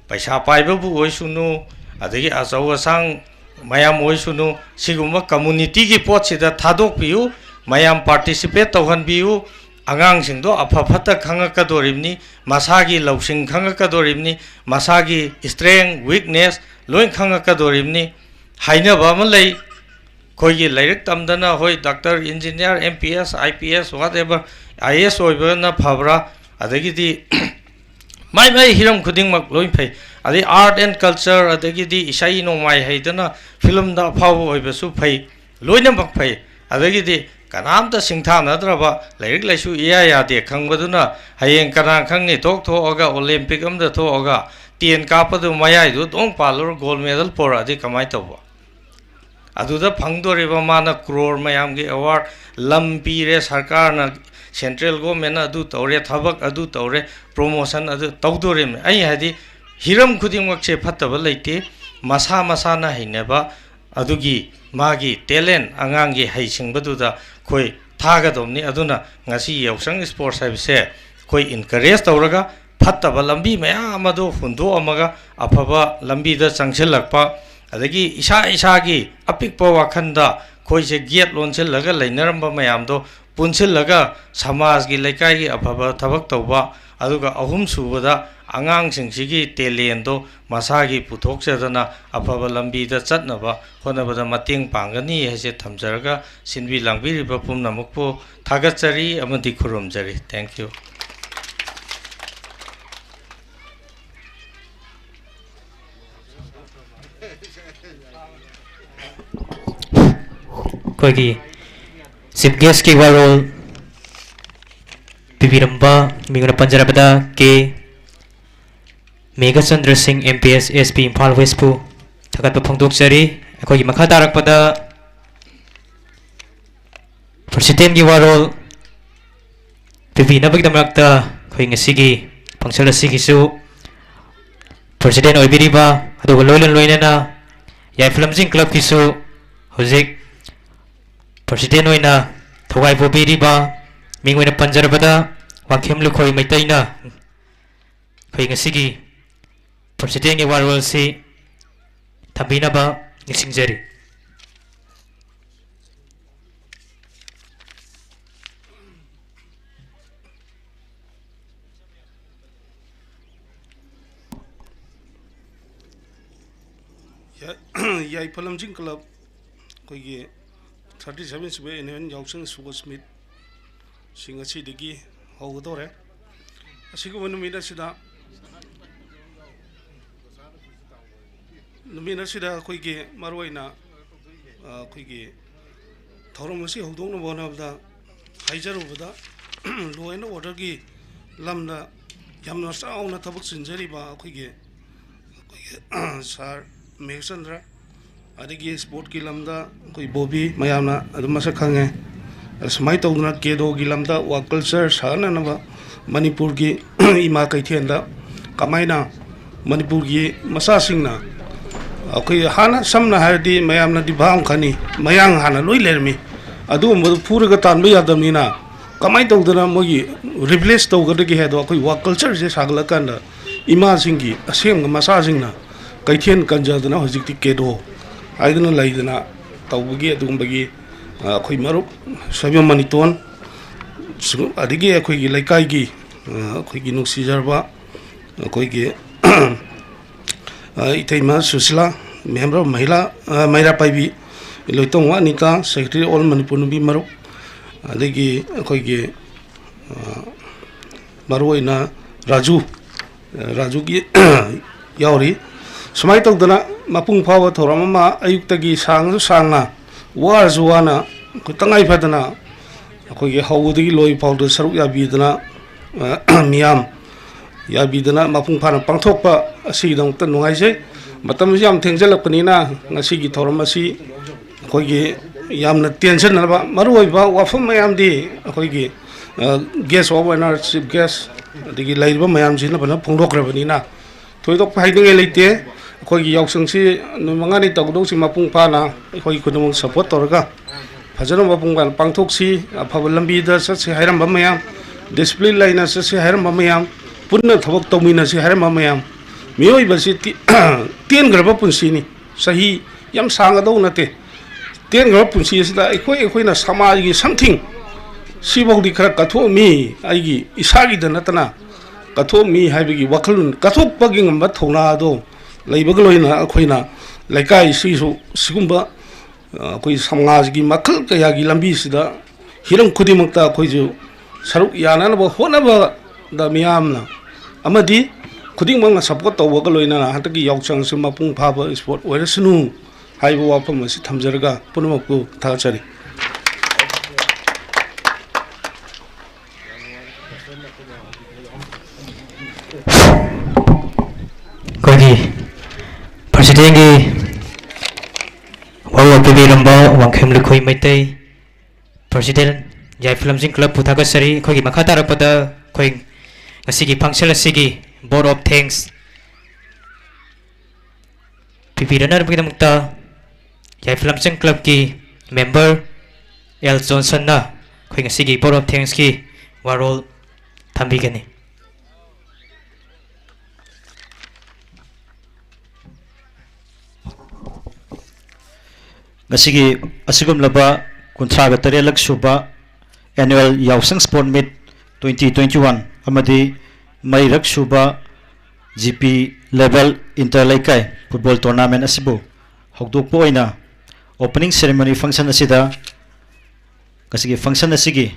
ꯄꯩꯁꯥ ꯄꯥꯏꯕꯕꯨ ꯑꯣꯏꯁꯅꯨ, ꯑꯗꯒꯤ ꯑꯆꯧ ꯑꯁꯥꯡ ꯃꯌꯥꯝ ꯑꯣꯏꯁꯅꯨ, ꯁꯤꯒꯨꯝꯕ ꯀꯝꯃꯨꯅꯤꯇꯤꯒꯤ ꯄꯣꯠꯁꯤꯗ ꯊꯥꯗꯣꯛꯄꯤꯌꯨ, ꯃꯌꯥꯝ ꯄꯥꯔꯇꯤꯁꯤꯄꯦꯠ ꯇꯧꯍꯟꯕꯤꯌꯨ, ꯑꯉꯥꯡꯁꯤꯡꯗꯣ ꯑꯐ ꯐꯠꯇ ꯈꯪꯉꯛꯀꯗꯣꯔꯤꯕꯅꯤ, ꯃꯁꯥꯒꯤ ꯂꯧꯁꯤꯡ ꯈꯪꯉꯛꯀꯗꯣꯔꯤꯕꯅꯤ, ꯃꯁꯥꯒꯤ ꯏꯁꯇ꯭ꯔꯦꯡ, ꯋꯤꯛꯅꯦꯁ ꯂꯣꯏ ꯈꯪꯉꯛꯀꯗꯣꯔꯤꯕꯅꯤ꯫ ꯍꯥꯏꯅꯕ ꯑꯃ ꯂꯩ, ꯑꯩꯈꯣꯏꯒꯤ ꯂꯥꯏꯔꯤꯛ ꯇꯝꯗꯅ, ꯍꯣꯏ, doctor, engineer, M P S, I P S, whatever, I A S ꯑꯣꯏꯕꯅ ꯐꯕ꯭ꯔꯥ, ꯑꯗꯒꯤꯗꯤ ꯃꯥꯏ ꯃꯥꯏ ꯍꯤꯔꯝ ꯈꯨꯗꯤꯡꯃꯛ ꯂꯣꯏ ꯐꯩ꯫ ꯑꯗꯩ ꯑꯥꯔꯠ ꯑꯦꯟ ꯀꯜꯆꯔ, ꯑꯗꯒꯤꯗꯤ ꯏꯁꯩ ꯅꯣꯡꯃꯥꯏ ꯍꯩꯗꯅ ꯐꯤꯂꯝꯗ ꯑꯐꯥꯎꯕ ꯑꯣꯏꯕꯁꯨ ꯐꯩ, ꯂꯣꯏꯅꯃꯛ ꯐꯩ꯫ ꯑꯗꯒꯤꯗꯤ ꯀꯅꯥꯝꯇ ꯁꯤꯡꯊꯥꯅꯗ꯭ꯔꯕ, ꯂꯥꯏꯔꯤꯛ ꯂꯥꯏꯁꯨ ꯏꯌꯥ ꯌꯥꯗꯦ ꯈꯪꯕꯗꯨꯅ ꯍꯌꯦꯡ ꯀꯅꯥ ꯈꯪꯅꯤ, ꯊꯣꯛ ꯊꯣꯛꯑꯒ ꯑꯣꯂꯦꯝꯄꯤꯛ ꯑꯃꯗ ꯊꯣꯛꯑꯒ ꯇꯦꯟ ꯀꯥꯞꯄꯗꯨ ꯃꯌꯥꯏꯗꯨ ꯑꯗꯨꯝ ꯄꯥꯜꯂꯨꯔ ꯒꯣꯜ ꯃꯦꯗꯜ ꯄꯣꯔꯛꯑꯗꯤ ꯀꯃꯥꯏꯅ ꯇꯧꯕ? ꯑꯗꯨꯗ ꯐꯪꯗꯣꯔꯤꯕ ꯃꯥꯅ ꯀ꯭ꯔꯣꯔ ꯃꯌꯥꯝꯒꯤ ꯑꯦꯋꯥꯔꯗ, ꯂꯝ ꯄꯤꯔꯦ ꯁꯔꯀꯥꯔꯅ, ꯁꯦꯟꯇ꯭ꯔꯦꯜ ꯒꯣꯔꯃꯦꯟꯅ ꯑꯗꯨ ꯇꯧꯔꯦ, ꯊꯕꯛ ꯑꯗꯨ ꯇꯧꯔꯦ, ꯄ꯭ꯔꯣꯃꯣꯁꯟ ꯑꯗꯨ ꯇꯧꯗꯣꯔꯤꯕꯅꯤ꯫ ꯑꯩ ꯍꯥꯏꯗꯤ, ꯍꯤꯔꯝ ꯈꯨꯗꯤꯡꯃꯛꯁꯦ ꯐꯠꯇꯕ ꯂꯩꯇꯦ꯫ ꯃꯁꯥ ꯃꯁꯥꯅ ꯍꯩꯅꯕ ꯑꯗꯨꯒꯤ ꯃꯥꯒꯤ ꯇꯦꯂꯦꯟ, ꯑꯉꯥꯡꯒꯤ ꯍꯩꯁꯤꯡꯕꯗꯨꯗ ꯑꯩꯈꯣꯏ ꯊꯥꯒꯗꯧꯕꯅꯤ꯫ ꯑꯗꯨꯅ ꯉꯁꯤ ꯌꯥꯎꯁꯪ ꯁ꯭ꯄꯣꯔꯠꯁ ꯍꯥꯏꯕꯁꯦ ꯑꯩꯈꯣꯏ ꯏꯟꯀꯔꯦꯖ ꯇꯧꯔꯒ ꯐꯠꯇꯕ ꯂꯝꯕꯤ ꯃꯌꯥꯝ ꯑꯗꯨ ꯍꯨꯟꯗꯣꯛꯑꯝꯃꯒ ꯑꯐꯕ ꯂꯝꯕꯤꯗ ꯆꯪꯁꯤꯜꯂꯛꯄ, ꯑꯗꯒꯤ ꯏꯁꯥ ꯏꯁꯥꯒꯤ ꯑꯄꯤꯛꯄ ꯋꯥꯈꯜꯗ ꯑꯩꯈꯣꯏꯁꯦ ꯒꯦꯠ ꯂꯣꯟꯁꯤꯜꯂꯒ ꯂꯩꯅꯔꯝꯕ ꯃꯌꯥꯝꯗꯣ ꯄꯨꯟꯁꯤꯜꯂꯒ ꯁꯃꯥꯖꯒꯤ, ꯂꯩꯀꯥꯏꯒꯤ ꯑꯐꯕ ꯊꯕꯛ ꯇꯧꯕ, ꯑꯗꯨꯒ ꯑꯍꯨꯝꯁꯨꯕꯗ ꯑꯉꯥꯡꯁꯤꯡꯁꯤꯒꯤ ꯇꯦꯂꯦꯟꯗꯣ ꯃꯁꯥꯒꯤ ꯄꯨꯊꯣꯛꯆꯗꯅ ꯑꯐꯕ ꯂꯝꯕꯤꯗ ꯆꯠꯅꯕ ꯍꯣꯠꯅꯕꯗ ꯃꯇꯦꯡ ꯄꯥꯡꯒꯅꯤ ꯍꯥꯏꯁꯦ ꯊꯝꯖꯔꯒ, ꯁꯤꯟꯕꯤ ꯂꯥꯡꯕꯤꯔꯤꯕ ꯄꯨꯝꯅꯃꯛꯄꯨ ꯊꯥꯒꯠꯆꯔꯤ ꯑꯃꯗꯤ ꯈꯨꯔꯨꯝꯖꯔꯤ꯫ Thank you. ꯑꯩꯈꯣꯏꯒꯤ ꯆꯤꯐ ꯒꯦꯁꯀꯤ ꯋꯥꯔꯣꯜ ꯄꯤꯕꯤꯔꯝꯕ ꯃꯤꯡ ꯑꯣꯏꯅ ꯄꯟꯖꯔꯕꯗ ꯀꯦ ꯃꯦꯘꯆꯟꯗ꯭ꯔ ꯁꯤꯡ, ꯑꯦꯝ ꯄꯤ ꯑꯦꯁ, ꯑꯦꯁ ꯄꯤ, ꯏꯝꯐꯥꯜ ꯋꯦꯁꯄꯨ ꯊꯥꯒꯠꯄ ꯐꯣꯡꯗꯣꯛꯆꯔꯤ꯫ ꯑꯩꯈꯣꯏꯒꯤ ꯃꯈꯥ ꯇꯥꯔꯛꯄꯗ ꯄ꯭ꯔꯁꯤꯗꯦꯟꯒꯤ ꯋꯥꯔꯣꯜ ꯄꯤꯕꯤꯅꯕꯒꯤꯗꯃꯛꯇ ꯑꯩꯈꯣꯏ ꯉꯁꯤꯒꯤ ꯐꯪꯁꯟ ꯑꯁꯤꯒꯤꯁꯨ ꯄ꯭ꯔꯁꯤꯗꯦꯟ ꯑꯣꯏꯕꯤꯔꯤꯕ, ꯑꯗꯨꯒ ꯂꯣꯏꯅ ꯂꯣꯏꯅꯅ ꯌꯥꯏꯐ ꯂꯝꯖꯤꯡ ꯀ꯭ꯂꯕꯀꯤꯁꯨ ꯍꯧꯖꯤꯛ ꯄ꯭ꯔꯁꯤꯗꯦꯟ ꯑꯣꯏꯅ ꯊꯧꯒꯥꯏ ꯄꯨꯕꯤꯔꯤꯕ, ꯃꯤꯡ ꯑꯣꯏꯅ ꯄꯟꯖꯔꯕꯗ ꯋꯥꯡꯈꯦꯝ ꯂꯨꯈꯣꯏ ꯃꯩꯇꯩꯅ ꯑꯩꯈꯣꯏ ꯉꯁꯤꯒꯤ ꯄ꯭ꯔꯁꯤꯗꯦꯟꯒꯤ ꯋꯥꯔꯣꯜꯁꯤ ꯊꯝꯕꯤꯅꯕ ꯅꯤꯡꯁꯤꯡꯖꯔꯤ꯫ ꯌꯥꯏ-, ꯌꯥꯏꯐ ꯂꯝꯖꯤꯡ ꯀ꯭ꯂꯕ ꯑꯩꯈꯣꯏꯒꯤ thirty seven ꯁꯨꯕ annual ꯌꯥꯎꯁꯪ sports meet ꯁꯤ ꯉꯁꯤꯗꯒꯤ ꯍꯧꯒꯗꯧꯔꯦ꯫ ꯑꯁꯤꯒꯨꯝꯕ ꯅꯨꯃꯤꯠ ꯑꯁꯤꯗ, ꯅꯨꯃꯤꯠ ꯑꯁꯤꯗ ꯑꯩꯈꯣꯏꯒꯤ ꯃꯔꯨꯑꯣꯏꯅ, ꯑ, ꯑꯩꯈꯣꯏꯒꯤ ꯊꯧꯔꯝ ꯑꯁꯤ ꯍꯧꯗꯣꯛꯅꯕ ꯍꯣꯠꯅꯕꯗ ꯍꯥꯏꯖꯔꯨꯕꯗ, law and orderꯒꯤ ꯂꯝꯗ ꯌꯥꯝꯅ ꯆꯥꯎꯅ ꯊꯕꯛ ꯆꯤꯟꯖꯔꯤꯕ ꯑꯩꯈꯣꯏꯒꯤ, ꯑꯩꯈꯣꯏꯒꯤ, ꯁꯥꯔ ꯃꯦꯘꯆꯟꯗ꯭ꯔ, ꯑꯗꯒꯤ sportsꯀꯤ ꯂꯝꯗ ꯑꯩꯈꯣꯏ ꯕꯣꯕꯤ, ꯃꯌꯥꯝꯅ ꯑꯗꯨꯝ ꯃꯁꯛ ꯈꯪꯉꯦ꯫ ꯑꯗ ꯁꯨꯃꯥꯏꯅ ꯇꯧꯗꯅ ꯀꯦꯗꯣꯒꯤ ꯂꯝꯗ work culture ꯁꯥꯒꯠꯅꯅꯕ ꯃꯅꯤꯄꯨꯔꯒꯤ ꯏꯃꯥ ꯀꯩꯊꯦꯜꯗ ꯀꯃꯥꯏꯅ ꯃꯅꯤꯄꯨꯔꯒꯤ ꯃꯆꯥꯁꯤꯡꯅ, ꯑꯩꯈꯣꯏ ꯍꯥꯟꯅ ꯁꯝꯅ ꯍꯥꯏꯔꯗꯤ ꯃꯌꯥꯝꯅꯗꯤ ꯚꯥꯞ ꯈꯪꯉꯤ, ꯃꯌꯥꯡ ꯍꯥꯟꯅ ꯂꯣꯏ ꯂꯩꯔꯝꯃꯤ, ꯑꯗꯨꯒꯨꯝꯕꯗꯨ ꯐꯨꯔꯒ ꯇꯥꯟꯕ ꯌꯥꯗꯕꯅꯤꯅ ꯀꯃꯥꯏꯅ ꯇꯧꯗꯅ ꯃꯣꯏꯒꯤ replace ꯇꯧꯒꯗꯒꯦ ꯍꯥꯏꯗꯣ ꯑꯩꯈꯣꯏ work cultureꯁꯦ ꯁꯥꯒꯠꯂꯀꯥꯟꯗ ꯏꯃꯥꯁꯤꯡꯒꯤ ꯑꯁꯦꯡꯕ ꯃꯆꯥꯁꯤꯡꯅ ꯀꯩꯊꯦꯜ ꯀꯟꯖꯗꯅ ꯍꯧꯖꯤꯛꯇꯤ ꯀꯦꯗꯣ ꯍꯥꯏꯗꯅ ꯂꯩꯗꯅ ꯇꯧꯕꯒꯤ ꯑꯗꯨꯒꯨꯝꯕꯒꯤ, ꯑ, ꯑꯩꯈꯣꯏ ꯃꯔꯨꯞ ꯁꯣꯏꯕꯝ ꯃꯅꯤꯇꯣꯟ, ꯁꯨ-, ꯑꯗꯒꯤ ꯑꯩꯈꯣꯏꯒꯤ ꯂꯩꯀꯥꯏꯒꯤ, ꯑ, ꯑꯩꯈꯣꯏꯒꯤ ꯅꯨꯡꯁꯤꯖꯔꯕ ꯑꯩꯈꯣꯏꯒꯤ, ꯑ, ꯏꯇꯩꯃ ꯁꯨꯁꯤꯂꯥ, member of ꯃꯍꯤꯂꯥ, ꯑ, ꯃꯩꯔꯥ ꯄꯥꯏꯕꯤ, ꯂꯣꯏꯇꯣꯡ ꯑꯅꯤꯇꯥ, secretary all ꯃꯅꯤꯄꯨꯔ ꯅꯨꯄꯤ ꯃꯔꯨꯞ, ꯑꯗꯒꯤ ꯑꯩꯈꯣꯏꯒꯤ, ꯑ, ꯃꯔꯨꯑꯣꯏꯅ ꯔꯥꯖꯨ, ꯑ, ꯔꯥꯖꯨꯒꯤ ꯌꯥꯎꯔꯤ꯫ ꯁꯨꯃꯥꯏꯅ ꯇꯧꯗꯅ ꯃꯄꯨꯡ ꯐꯥꯕ ꯊꯧꯔꯝ ꯑꯃ ꯑꯌꯨꯛꯇꯒꯤ ꯁꯥꯡꯁꯨ ꯁꯥꯡꯅ, ꯋꯥꯔꯁꯨ ꯋꯥꯅ, ꯑꯩꯈꯣꯏ ꯇꯉꯥꯏ ꯐꯗꯅ ꯑꯩꯈꯣꯏꯒꯤ ꯍꯧꯕꯗꯒꯤ ꯂꯣꯏꯕ ꯐꯥꯎꯗ ꯁꯔꯨꯛ ꯌꯥꯕꯤꯗꯅ, ꯑ, ꯃꯤꯌꯥꯝ ꯌꯥꯕꯤꯗꯅ ꯃꯄꯨꯡ ꯐꯥꯅ ꯄꯥꯡꯊꯣꯛꯄ ꯑꯁꯤꯒꯤꯗꯃꯛꯇ ꯅꯨꯡꯉꯥꯏꯖꯩ꯫ ꯃꯇꯝꯁꯤ ꯌꯥꯝ ꯊꯦꯡꯖꯤꯜꯂꯛꯄꯅꯤꯅ ꯉꯁꯤꯒꯤ ꯊꯧꯔꯝ ꯑꯁꯤ ꯑꯩꯈꯣꯏꯒꯤ ꯌꯥꯝꯅ ꯇꯦꯟꯁꯤꯟꯅꯕ ꯃꯔꯨꯑꯣꯏꯕ ꯋꯥꯐꯝ ꯃꯌꯥꯝꯗꯤ ꯑꯩꯈꯣꯏꯒꯤ, ꯑ, guest of honour, chief guest, ꯑꯗꯒꯤ ꯂꯩꯔꯤꯕ ꯃꯌꯥꯝꯁꯤꯅ ꯐꯖꯅ ꯐꯣꯡꯗꯣꯛꯈ꯭ꯔꯕꯅꯤꯅ ꯊꯣꯏꯗꯣꯛꯄ ꯍꯥꯏꯅꯤꯡꯉꯥꯏ ꯂꯩꯇꯦ꯫ ꯑꯩꯈꯣꯏꯒꯤ ꯌꯥꯎꯁꯪꯁꯤ ꯅꯨꯃꯤꯠ ꯃꯉꯥꯅꯤ ꯇꯧꯒꯗꯧꯁꯤ ꯃꯄꯨꯡ ꯐꯥꯅ ꯑꯩꯈꯣꯏ ꯈꯨꯗꯤꯡꯃꯛ support ꯇꯧꯔꯒ ꯐꯖꯅ ꯃꯄꯨꯡ ꯐꯥꯅ ꯄꯥꯡꯊꯣꯛꯁꯤ꯫ ꯑꯐꯕ ꯂꯝꯕꯤꯗ ꯆꯠꯁꯤ ꯍꯥꯏꯔꯝꯕ ꯃꯌꯥꯝ, discipline ꯂꯩꯅ ꯆꯠꯁꯤ ꯍꯥꯏꯔꯝꯕ ꯃꯌꯥꯝ, ꯄꯨꯟꯅ ꯊꯕꯛ ꯇꯧꯃꯤꯟꯅꯁꯤ ꯍꯥꯏꯔꯝꯕ ꯃꯌꯥꯝ, ꯃꯤꯑꯣꯏꯕꯁꯤ ꯇꯤ-, ꯇꯦꯟꯈ꯭ꯔꯕ ꯄꯨꯟꯁꯤꯅꯤ꯫ ꯆꯍꯤ ꯌꯥꯝ ꯁꯥꯡꯒꯗꯧ ꯅꯠꯇꯦ꯫ ꯇꯦꯟꯈ꯭ꯔꯕ ꯄꯨꯟꯁꯤ ꯑꯁꯤꯗ ꯑꯩꯈꯣꯏ, ꯑꯩꯈꯣꯏꯅ ꯁꯃꯥꯖꯒꯤ something ꯁꯤꯐꯥꯎꯗꯤ ꯈꯔ ꯀꯠꯊꯣꯛꯑꯝꯃꯤ, ꯑꯩꯒꯤ ꯏꯁꯥꯒꯤꯗ ꯅꯠꯇꯅ ꯀꯠꯊꯣꯛꯑꯝꯃꯤ ꯍꯥꯏꯕꯒꯤ ꯋꯥꯈꯜꯂꯣꯟ, ꯀꯠꯊꯣꯛꯄꯒꯤ ꯉꯝꯕ ꯊꯧꯅꯥ ꯑꯗꯣ ꯂꯩꯕꯒ ꯂꯣꯏꯅꯅ ꯑꯩꯈꯣꯏꯅ ꯂꯩꯀꯥꯏꯁꯤꯁꯨ ꯁꯤꯒꯨꯝꯕ, ꯑ, ꯑꯩꯈꯣꯏ ꯁꯃꯥꯖꯒꯤ ꯃꯈꯜ ꯀꯌꯥꯒꯤ ꯂꯝꯕꯤꯁꯤꯗ ꯍꯤꯔꯝ ꯈꯨꯗꯤꯡꯃꯛꯇ ꯑꯩꯈꯣꯏꯁꯨ ꯁꯔꯨꯛ ꯌꯥꯅꯅꯕ ꯍꯣꯠꯅꯕꯗ ꯃꯤꯌꯥꯝꯅ ꯑꯃꯗꯤ ꯈꯨꯗꯤꯡꯃꯛꯅ support ꯇꯧꯕꯒ ꯂꯣꯏꯅꯅ ꯍꯟꯗꯛꯀꯤ ꯌꯥꯎꯁꯪ ꯑꯁꯤ ꯃꯄꯨꯡ ꯐꯥꯕ sport ꯑꯣꯏꯔꯁꯅꯨ ꯍꯥꯏꯕ ꯋꯥꯐꯝ ꯑꯁꯤ ꯊꯝꯖꯔꯒ ꯄꯨꯝꯅꯃꯛꯄꯨ ꯊꯥꯒꯠꯆꯔꯤ꯫ ꯑꯩꯈꯣꯏꯒꯤ presidentꯀꯤ ꯋꯥꯔꯣꯜ ꯄꯤꯕꯤꯔꯝꯕ ꯋꯥꯡꯈꯦꯝ ꯂꯨꯈꯣꯏ ꯃꯩꯇꯩ president ꯌꯥꯏꯐ ꯂꯝꯖꯤꯡ clubꯄꯨ ꯊꯥꯒꯠꯆꯔꯤ꯫ ꯑꯩꯈꯣꯏꯒꯤ ꯃꯈꯥ ꯇꯥꯔꯛꯄꯗ ꯑꯩꯈꯣꯏ ꯉꯁꯤꯒꯤ function ꯑꯁꯤꯒꯤ vote of thanks ꯄꯤꯕꯤꯔꯅꯕꯒꯤꯗꯃꯛꯇ ꯌꯥꯏꯐ ꯂꯝꯖꯤꯡ clubꯀꯤ member ꯑꯦꯜ ꯖꯣꯟꯁꯟꯅ ꯑꯩꯈꯣꯏ ꯉꯁꯤꯒꯤ vote of thanksꯀꯤ ꯋꯥꯔꯣꯜ ꯊꯝꯕꯤꯒꯅꯤ꯫ ꯃꯁꯤꯒꯤ ꯑꯁꯤꯒꯨꯝꯂꯕ ꯀꯨꯟꯊ꯭ꯔꯥꯒ ꯇꯔꯦꯠꯂꯛ ꯁꯨꯕ Annual ꯌꯥꯎꯁꯪ Sport Meet twenty twenty one ꯑꯃꯗꯤ ꯃꯔꯤꯔꯛ ꯁꯨꯕ G P Level Inter ꯂꯩꯀꯥꯏ Football Tournament ꯑꯁꯤꯕꯨ ꯍꯧꯗꯣꯛꯄ ꯑꯣꯏꯅ Opening Ceremony Function ꯑꯁꯤꯗ ꯉꯁꯤꯒꯤ function ꯑꯁꯤꯒꯤ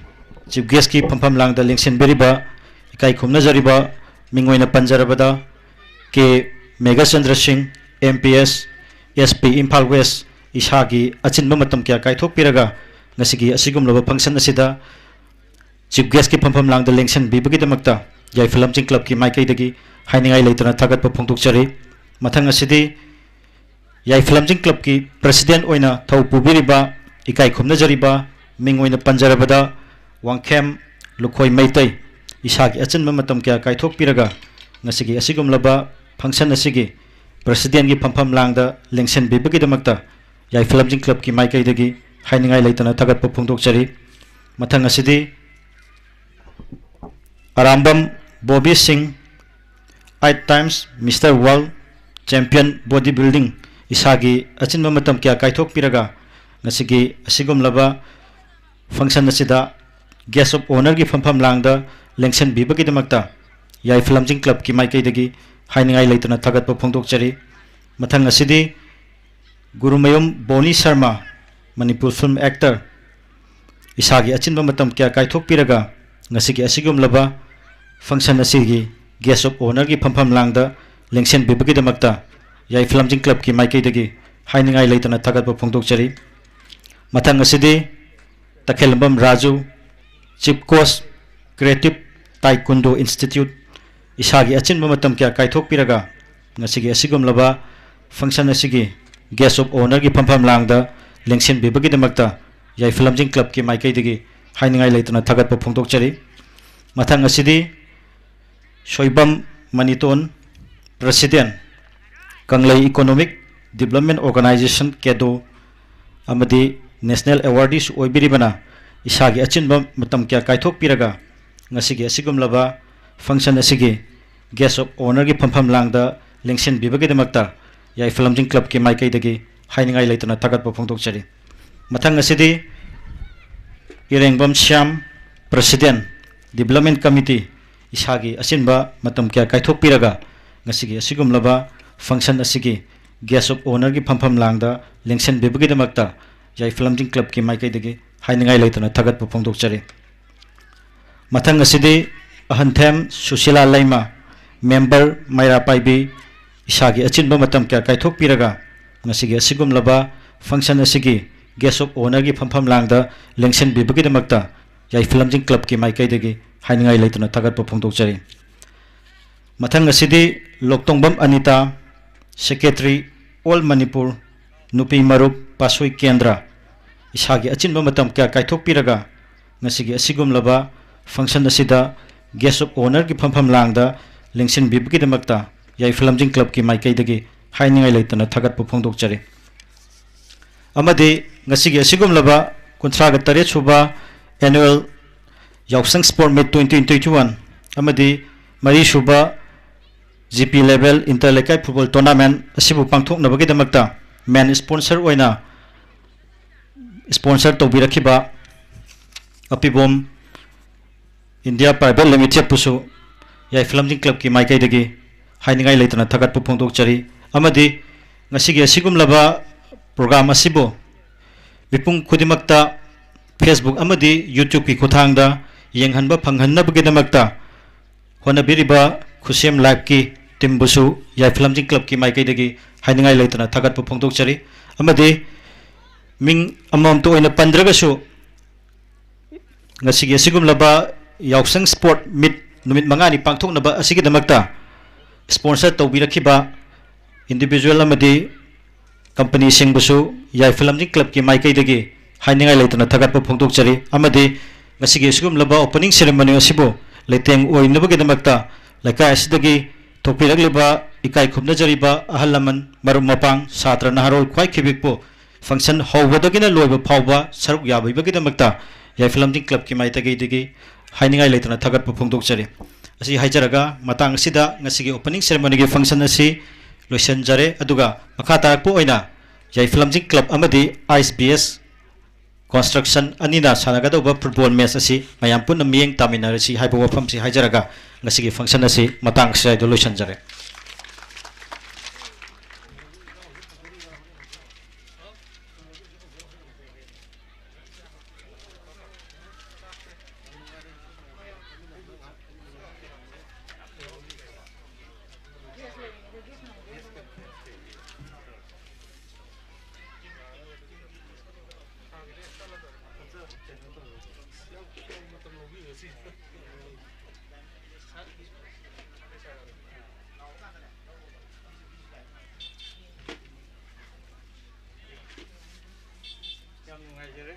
Chief Guest ꯀꯤ ꯐꯝꯐꯝ ꯂꯥꯡꯗ ꯂꯦꯡꯁꯤꯟꯕꯤꯔꯤꯕ ꯏꯀꯥꯏ ꯈꯨꯝꯅꯖꯔꯤꯕ ꯃꯤꯡ ꯑꯣꯏꯅ ꯄꯟꯖꯔꯕꯗ ꯀꯦ ꯃꯦꯘꯆꯟꯗ꯭ꯔ ꯁꯤꯡ, M P S, S P Imphal West, ꯏꯁꯥꯒꯤ ꯑꯆꯤꯟꯕ ꯃꯇꯝ ꯀꯌꯥ ꯀꯥꯏꯊꯣꯛꯄꯤꯔꯒ ꯉꯁꯤꯒꯤ ꯑꯁꯤꯒꯨꯝꯂꯕ function ꯑꯁꯤꯗ Chief Guest ꯀꯤ ꯐꯝꯐꯝ ꯂꯥꯡꯗ ꯂꯦꯡꯁꯤꯟꯕꯤꯕꯒꯤꯗꯃꯛꯇ ꯌꯥꯏꯐ ꯂꯝꯖꯤꯡ club ꯀꯤ ꯃꯥꯏꯀꯩꯗꯒꯤ ꯍꯥꯏꯅꯤꯡꯉꯥꯏ ꯂꯩꯇꯅ ꯊꯥꯒꯠꯄ ꯐꯣꯡꯗꯣꯛꯆꯔꯤ꯫ ꯃꯊꯪ ꯑꯁꯤꯗꯤ ꯌꯥꯏꯐ ꯂꯝꯖꯤꯡ club ꯀꯤ President ꯑꯣꯏꯅ ꯊꯧ ꯄꯨꯕꯤꯔꯤꯕ ꯏꯀꯥꯏ ꯈꯨꯝꯅꯖꯔꯤꯕ ꯃꯤꯡ ꯑꯣꯏꯅ ꯄꯟꯖꯔꯕꯗ ꯋꯥꯡꯈꯦꯝ ꯂꯨꯈꯣꯏ ꯃꯩꯇꯩ, ꯏꯁꯥꯒꯤ ꯑꯆꯤꯟꯕ ꯃꯇꯝ ꯀꯌꯥ ꯀꯥꯏꯊꯣꯛꯄꯤꯔꯒ ꯉꯁꯤꯒꯤ ꯑꯁꯤꯒꯨꯝꯂꯕ function ꯑꯁꯤꯒꯤ President ꯀꯤ ꯐꯝꯐꯝ ꯂꯥꯡꯗ ꯂꯦꯡꯁꯤꯟꯕꯤꯕꯒꯤꯗꯃꯛꯇ ꯌꯥꯏꯐ ꯂꯝꯖꯤꯡ club ꯀꯤ ꯃꯥꯏꯀꯩꯗꯒꯤ ꯍꯥꯏꯅꯤꯡꯉꯥꯏ ꯂꯩꯇꯅ ꯊꯥꯒꯠꯄ ꯐꯣꯡꯗꯣꯛꯆꯔꯤ꯫ ꯃꯊꯪ ꯑꯁꯤꯗꯤ ꯑꯔꯥꯝꯕꯝ ꯕꯣꯕꯤ ꯁꯤꯡ, eight times Mister World Champion Body Building, ꯏꯁꯥꯒꯤ ꯑꯆꯤꯟꯕ ꯃꯇꯝ ꯀꯌꯥ ꯀꯥꯏꯊꯣꯛꯄꯤꯔꯒ ꯉꯁꯤꯒꯤ ꯑꯁꯤꯒꯨꯝꯂꯕ function ꯑꯁꯤꯗ Guest of Honour ꯒꯤ ꯐꯝꯐꯝ ꯂꯥꯡꯗ ꯂꯦꯡꯁꯤꯟꯕꯤꯕꯒꯤꯗꯃꯛꯇ ꯌꯥꯏꯐ ꯂꯝꯖꯤꯡ club ꯀꯤ ꯃꯥꯏꯀꯩꯗꯒꯤ ꯍꯥꯏꯅꯤꯡꯉꯥꯏ ꯂꯩꯇꯅ ꯊꯥꯒꯠꯄ ꯐꯣꯡꯗꯣꯛꯆꯔꯤ꯫ ꯃꯊꯪ ꯑꯁꯤꯗꯤ Gurumayum ꯕꯣꯅꯤ Sharma, Manipur film actor, ꯏꯁꯥꯒꯤ ꯑꯆꯤꯟꯕ ꯃꯇꯝ ꯀꯌꯥ ꯀꯥꯏꯊꯣꯛꯄꯤꯔꯒ ꯉꯁꯤꯒꯤ ꯑꯁꯤꯒꯨꯝꯂꯕ function ꯑꯁꯤꯒꯤ Guest of Honour ꯒꯤ ꯐꯝꯐꯝ ꯂꯥꯡꯗ ꯂꯦꯡꯁꯤꯟꯕꯤꯕꯒꯤꯗꯃꯛꯇ ꯌꯥꯏꯐ ꯂꯝꯖꯤꯡ club ꯀꯤ ꯃꯥꯏꯀꯩꯗꯒꯤ ꯍꯥꯏꯅꯤꯡꯉꯥꯏ ꯂꯩꯇꯅ ꯊꯥꯒꯠꯄ ꯐꯣꯡꯗꯣꯛꯆꯔꯤ꯫ ꯃꯊꯪ ꯑꯁꯤꯗꯤ ꯇꯈꯦꯜꯂꯝꯕꯝ Raju, Chief Coach, Creative Taekwondo Institute, ꯏꯁꯥꯒꯤ ꯑꯆꯤꯟꯕ ꯃꯇꯝ ꯀꯌꯥ ꯀꯥꯏꯊꯣꯛꯄꯤꯔꯒ ꯉꯁꯤꯒꯤ ꯑꯁꯤꯒꯨꯝꯂꯕ function ꯑꯁꯤꯒꯤ Guest of Honour ꯒꯤ ꯐꯝꯐꯝ ꯂꯥꯡꯗ ꯂꯦꯡꯁꯤꯟꯕꯤꯕꯒꯤꯗꯃꯛꯇ ꯌꯥꯏꯐ ꯂꯝꯖꯤꯡ club ꯀꯤ ꯃꯥꯏꯀꯩꯗꯒꯤ ꯍꯥꯏꯅꯤꯡꯉꯥꯏ ꯂꯩꯇꯅ ꯊꯥꯒꯠꯄ ꯐꯣꯡꯗꯣꯛꯆꯔꯤ꯫ ꯃꯊꯪ ꯑꯁꯤꯗꯤ Soibam ꯃꯅꯤꯇꯣꯟ, President, ꯀꯪꯂꯩ Economic Development Organisation, ꯀꯦꯗꯣ, ꯑꯃꯗꯤ National Awardee ꯁꯨ ꯑꯣꯏꯕꯤꯔꯤꯕꯅ ꯏꯁꯥꯒꯤ ꯑꯆꯤꯟꯕ ꯃꯇꯝ ꯀꯌꯥ ꯀꯥꯏꯊꯣꯛꯄꯤꯔꯒ ꯉꯁꯤꯒꯤ ꯑꯁꯤꯒꯨꯝꯂꯕ function ꯑꯁꯤꯒꯤ Guest of Honour ꯒꯤ ꯐꯝꯐꯝ ꯂꯥꯡꯗ ꯂꯦꯡꯁꯤꯟꯕꯤꯕꯒꯤꯗꯃꯛꯇ ꯌꯥꯏꯐ ꯂꯝꯖꯤꯡ club ꯀꯤ ꯃꯥꯏꯀꯩꯗꯒꯤ ꯍꯥꯏꯅꯤꯡꯉꯥꯏ ꯂꯩꯇꯅ ꯊꯥꯒꯠꯄ ꯐꯣꯡꯗꯣꯛꯆꯔꯤ꯫ ꯃꯊꯪ ꯑꯁꯤꯗꯤ ꯏꯔꯦꯡꯕꯝ ꯁ꯭ꯌꯥꯝ, President, Development Committee, ꯏꯁꯥꯒꯤ ꯑꯆꯤꯟꯕ ꯃꯇꯝ ꯀꯌꯥ ꯀꯥꯏꯊꯣꯛꯄꯤꯔꯒ ꯉꯁꯤꯒꯤ ꯑꯁꯤꯒꯨꯝꯂꯕ function ꯑꯁꯤꯒꯤ Guest of Honourꯒꯤ ꯐꯝꯐꯝ ꯂꯥꯡꯗ ꯂꯦꯡꯁꯤꯟꯕꯤꯕꯒꯤꯗꯃꯛꯇ ꯌꯥꯏꯐ ꯂꯝꯖꯤꯡ clubꯀꯤ ꯃꯥꯏꯀꯩꯗꯒꯤ ꯍꯥꯏꯅꯤꯡꯉꯥꯏ ꯂꯩꯇꯅ ꯊꯥꯒꯠꯄ ꯐꯣꯡꯗꯣꯛꯆꯔꯤ꯫ ꯃꯊꯪ ꯑꯁꯤꯗꯤ ꯑꯍꯟꯊꯦꯝ ꯁꯨꯁꯤꯂꯥ ꯂꯩꯃ, Member, ꯃꯩꯔꯥ ꯄꯥꯏꯕꯤ, ꯏꯁꯥꯒꯤ ꯑꯆꯤꯟꯕ ꯃꯇꯝ ꯀꯌꯥ ꯀꯥꯏꯊꯣꯛꯄꯤꯔꯒ ꯉꯁꯤꯒꯤ ꯑꯁꯤꯒꯨꯝꯂꯕ function ꯑꯁꯤꯒꯤ Guest of Honourꯒꯤ ꯐꯝꯐꯝ ꯂꯥꯡꯗ ꯂꯦꯡꯁꯤꯟꯕꯤꯕꯒꯤꯗꯃꯛꯇ ꯌꯥꯏꯐ ꯂꯝꯖꯤꯡ clubꯀꯤ ꯃꯥꯏꯀꯩꯗꯒꯤ ꯍꯥꯏꯅꯤꯡꯉꯥꯏ ꯂꯩꯇꯅ ꯊꯥꯒꯠꯄ ꯐꯣꯡꯗꯣꯛꯆꯔꯤ꯫ ꯃꯊꯪ ꯑꯁꯤꯗꯤ ꯂꯣꯛꯇꯣꯡꯕꯝ ꯑꯅꯤꯇꯥ, Secretary, All Manipur ꯅꯨꯄꯤ ꯃꯔꯨꯞ, ꯄꯥꯁꯣꯏ ꯀꯦꯟꯗ꯭ꯔ, ꯏꯁꯥꯒꯤ ꯑꯆꯤꯟꯕ ꯃꯇꯝ ꯀꯌꯥ ꯀꯥꯏꯊꯣꯛꯄꯤꯔꯒ ꯉꯁꯤꯒꯤ ꯑꯁꯤꯒꯨꯝꯂꯕ function ꯑꯁꯤꯗ Guest of Honourꯒꯤ ꯐꯝꯐꯝ ꯂꯥꯡꯗ ꯂꯦꯡꯁꯤꯟꯕꯤꯕꯒꯤꯗꯃꯛꯇ ꯌꯥꯏꯐ ꯂꯝꯖꯤꯡ clubꯀꯤ ꯃꯥꯏꯀꯩꯗꯒꯤ ꯍꯥꯏꯅꯤꯡꯉꯥꯏ ꯂꯩꯇꯅ ꯊꯥꯒꯠꯄ ꯐꯣꯡꯗꯣꯛꯆꯔꯤ꯫ ꯑꯃꯗꯤ ꯉꯁꯤꯒꯤ ꯑꯁꯤꯒꯨꯝꯂꯕ ꯀꯨꯟꯊ꯭ꯔꯥꯒ ꯇꯔꯦꯠ ꯁꯨꯕ Annual ꯌꯥꯎꯁꯪ Sport Meet twenty twenty-one ꯑꯃꯗꯤ ꯃꯔꯤ ꯁꯨꯕ G P Level Inter ꯂꯩꯀꯥꯏ Football Tournament ꯑꯁꯤꯕꯨ ꯄꯥꯡꯊꯣꯛꯅꯕꯒꯤꯗꯃꯛꯇ main sponsor ꯑꯣꯏꯅ sponsor ꯇꯧꯕꯤꯔꯛꯈꯤꯕ ꯑꯄꯤꯕꯣꯝ India Private Limitedꯄꯨꯁꯨ ꯌꯥꯏꯐ ꯂꯝꯖꯤꯡ clubꯀꯤ ꯃꯥꯏꯀꯩꯗꯒꯤ ꯍꯥꯏꯅꯤꯡꯉꯥꯏ ꯂꯩꯇꯅ ꯊꯥꯒꯠꯄ ꯐꯣꯡꯗꯣꯛꯆꯔꯤ꯫ ꯑꯃꯗꯤ ꯉꯁꯤꯒꯤ ꯑꯁꯤꯒꯨꯝꯂꯕ program ꯑꯁꯤꯕꯨ ꯃꯤꯄꯨꯝ ꯈꯨꯗꯤꯡꯃꯛꯇ Facebook ꯑꯃꯗꯤ YouTubeꯀꯤ ꯈꯨꯠꯊꯥꯡꯗ ꯌꯦꯡꯍꯟꯕ ꯐꯪꯍꯟꯅꯕꯒꯤꯗꯃꯛꯇ ꯍꯣꯠꯅꯕꯤꯔꯤꯕ ꯈꯨꯠꯁꯦꯝ Liveꯀꯤ teamꯕꯨꯁꯨ ꯌꯥꯏꯐ ꯂꯝꯖꯤꯡ clubꯀꯤ ꯃꯥꯏꯀꯩꯗꯒꯤ ꯍꯥꯏꯅꯤꯡꯉꯥꯏ ꯂꯩꯇꯅ ꯊꯥꯒꯠꯄ ꯐꯣꯡꯗꯣꯛꯆꯔꯤ꯫ ꯑꯃꯗꯤ ꯃꯤꯡ ꯑꯃꯃꯝꯇ ꯑꯣꯏꯅ ꯄꯟꯗ꯭ꯔꯒꯁꯨ ꯉꯁꯤꯒꯤ ꯑꯁꯤꯒꯨꯝꯂꯕ ꯌꯥꯎꯁꯪ Sport Meet ꯅꯨꯃꯤꯠ ꯃꯉꯥꯅꯤ ꯄꯥꯡꯊꯣꯛꯅꯕ ꯑꯁꯤꯒꯤꯗꯃꯛꯇ sponsor ꯇꯧꯕꯤꯔꯛꯈꯤꯕ individual ꯑꯃꯗꯤ companyꯁꯤꯡꯕꯨꯁꯨ ꯌꯥꯏꯐ ꯂꯝꯖꯤꯡ clubꯀꯤ ꯃꯥꯏꯀꯩꯗꯒꯤ ꯍꯥꯏꯅꯤꯡꯉꯥꯏ ꯂꯩꯇꯅ ꯊꯥꯒꯠꯄ ꯐꯣꯡꯗꯣꯛꯆꯔꯤ꯫ ꯑꯃꯗꯤ ꯉꯁꯤꯒꯤ ꯑꯁꯤꯒꯨꯝꯂꯕ opening ceremony ꯑꯁꯤꯕꯨ ꯂꯩꯇꯦꯡ ꯑꯣꯏꯅꯕꯒꯤꯗꯃꯛꯇ ꯂꯩꯀꯥꯏ ꯑꯁꯤꯗꯒꯤ ꯊꯣꯛꯄꯤꯔꯛꯂꯤꯕ ꯏꯀꯥꯏ ꯈꯨꯝꯅꯖꯔꯤꯕ ꯑꯍꯜ ꯂꯃꯟ, ꯃꯔꯨꯞ ꯃꯄꯥꯡ, ꯁꯥꯇ꯭ꯔ ꯅꯍꯥꯔꯣꯜ ꯈ꯭ꯋꯥꯏ ꯈꯤꯕꯤꯛꯄꯨ function ꯍꯧꯕꯗꯒꯤꯅ ꯂꯣꯏꯕ ꯐꯥꯎꯕ ꯁꯔꯨꯛ ꯌꯥꯕꯤꯕꯒꯤꯗꯃꯛꯇ ꯌꯥꯏꯐ ꯂꯝꯖꯤꯡ clubꯀꯤ ꯃꯥꯏꯀꯩꯗꯒꯤ ꯍꯥꯏꯅꯤꯡꯉꯥꯏ ꯂꯩꯇꯅ ꯊꯥꯒꯠꯄ ꯐꯣꯡꯗꯣꯛꯆꯔꯤ꯫ ꯑꯁꯤ ꯍꯥꯏꯖꯔꯒ ꯃꯇꯥꯡ ꯑꯁꯤꯗ ꯉꯁꯤꯒꯤ opening ceremonyꯒꯤ function ꯑꯁꯤ ꯂꯣꯏꯁꯤꯟꯖꯔꯦ꯫ ꯑꯗꯨꯒ ꯃꯈꯥ ꯇꯥꯔꯛꯄ ꯑꯣꯏꯅ ꯌꯥꯏꯐ ꯂꯝꯖꯤꯡ ꯀ꯭ꯂꯕ ꯑꯃꯗꯤ ꯑꯥꯏꯁ ꯕꯤ ꯑꯦꯁ ꯀꯟꯁꯇ꯭ꯔꯛꯁꯟ ꯑꯅꯤꯅ ꯁꯥꯟꯅꯒꯗꯧꯕ ꯐꯨꯠꯕꯣꯜ ꯃꯦꯆ ꯑꯁꯤ ꯃꯌꯥꯝ ꯄꯨꯟꯅ ꯃꯤꯠꯌꯦꯡ ꯇꯥꯃꯤꯟꯅꯔꯁꯤ ꯍꯥꯏꯕ ꯋꯥꯐꯝꯁꯤ ꯍꯥꯏꯖꯔꯒ, ꯉꯁꯤꯒꯤ ꯐꯪꯁꯟ ꯑꯁꯤ ꯃꯇꯥꯡ ꯑꯁꯤꯗ ꯂꯣꯏꯁꯤꯟꯖꯔꯦ꯫ ꯌꯥꯝ ꯅꯨꯡꯉꯥꯏꯖꯔꯦ꯫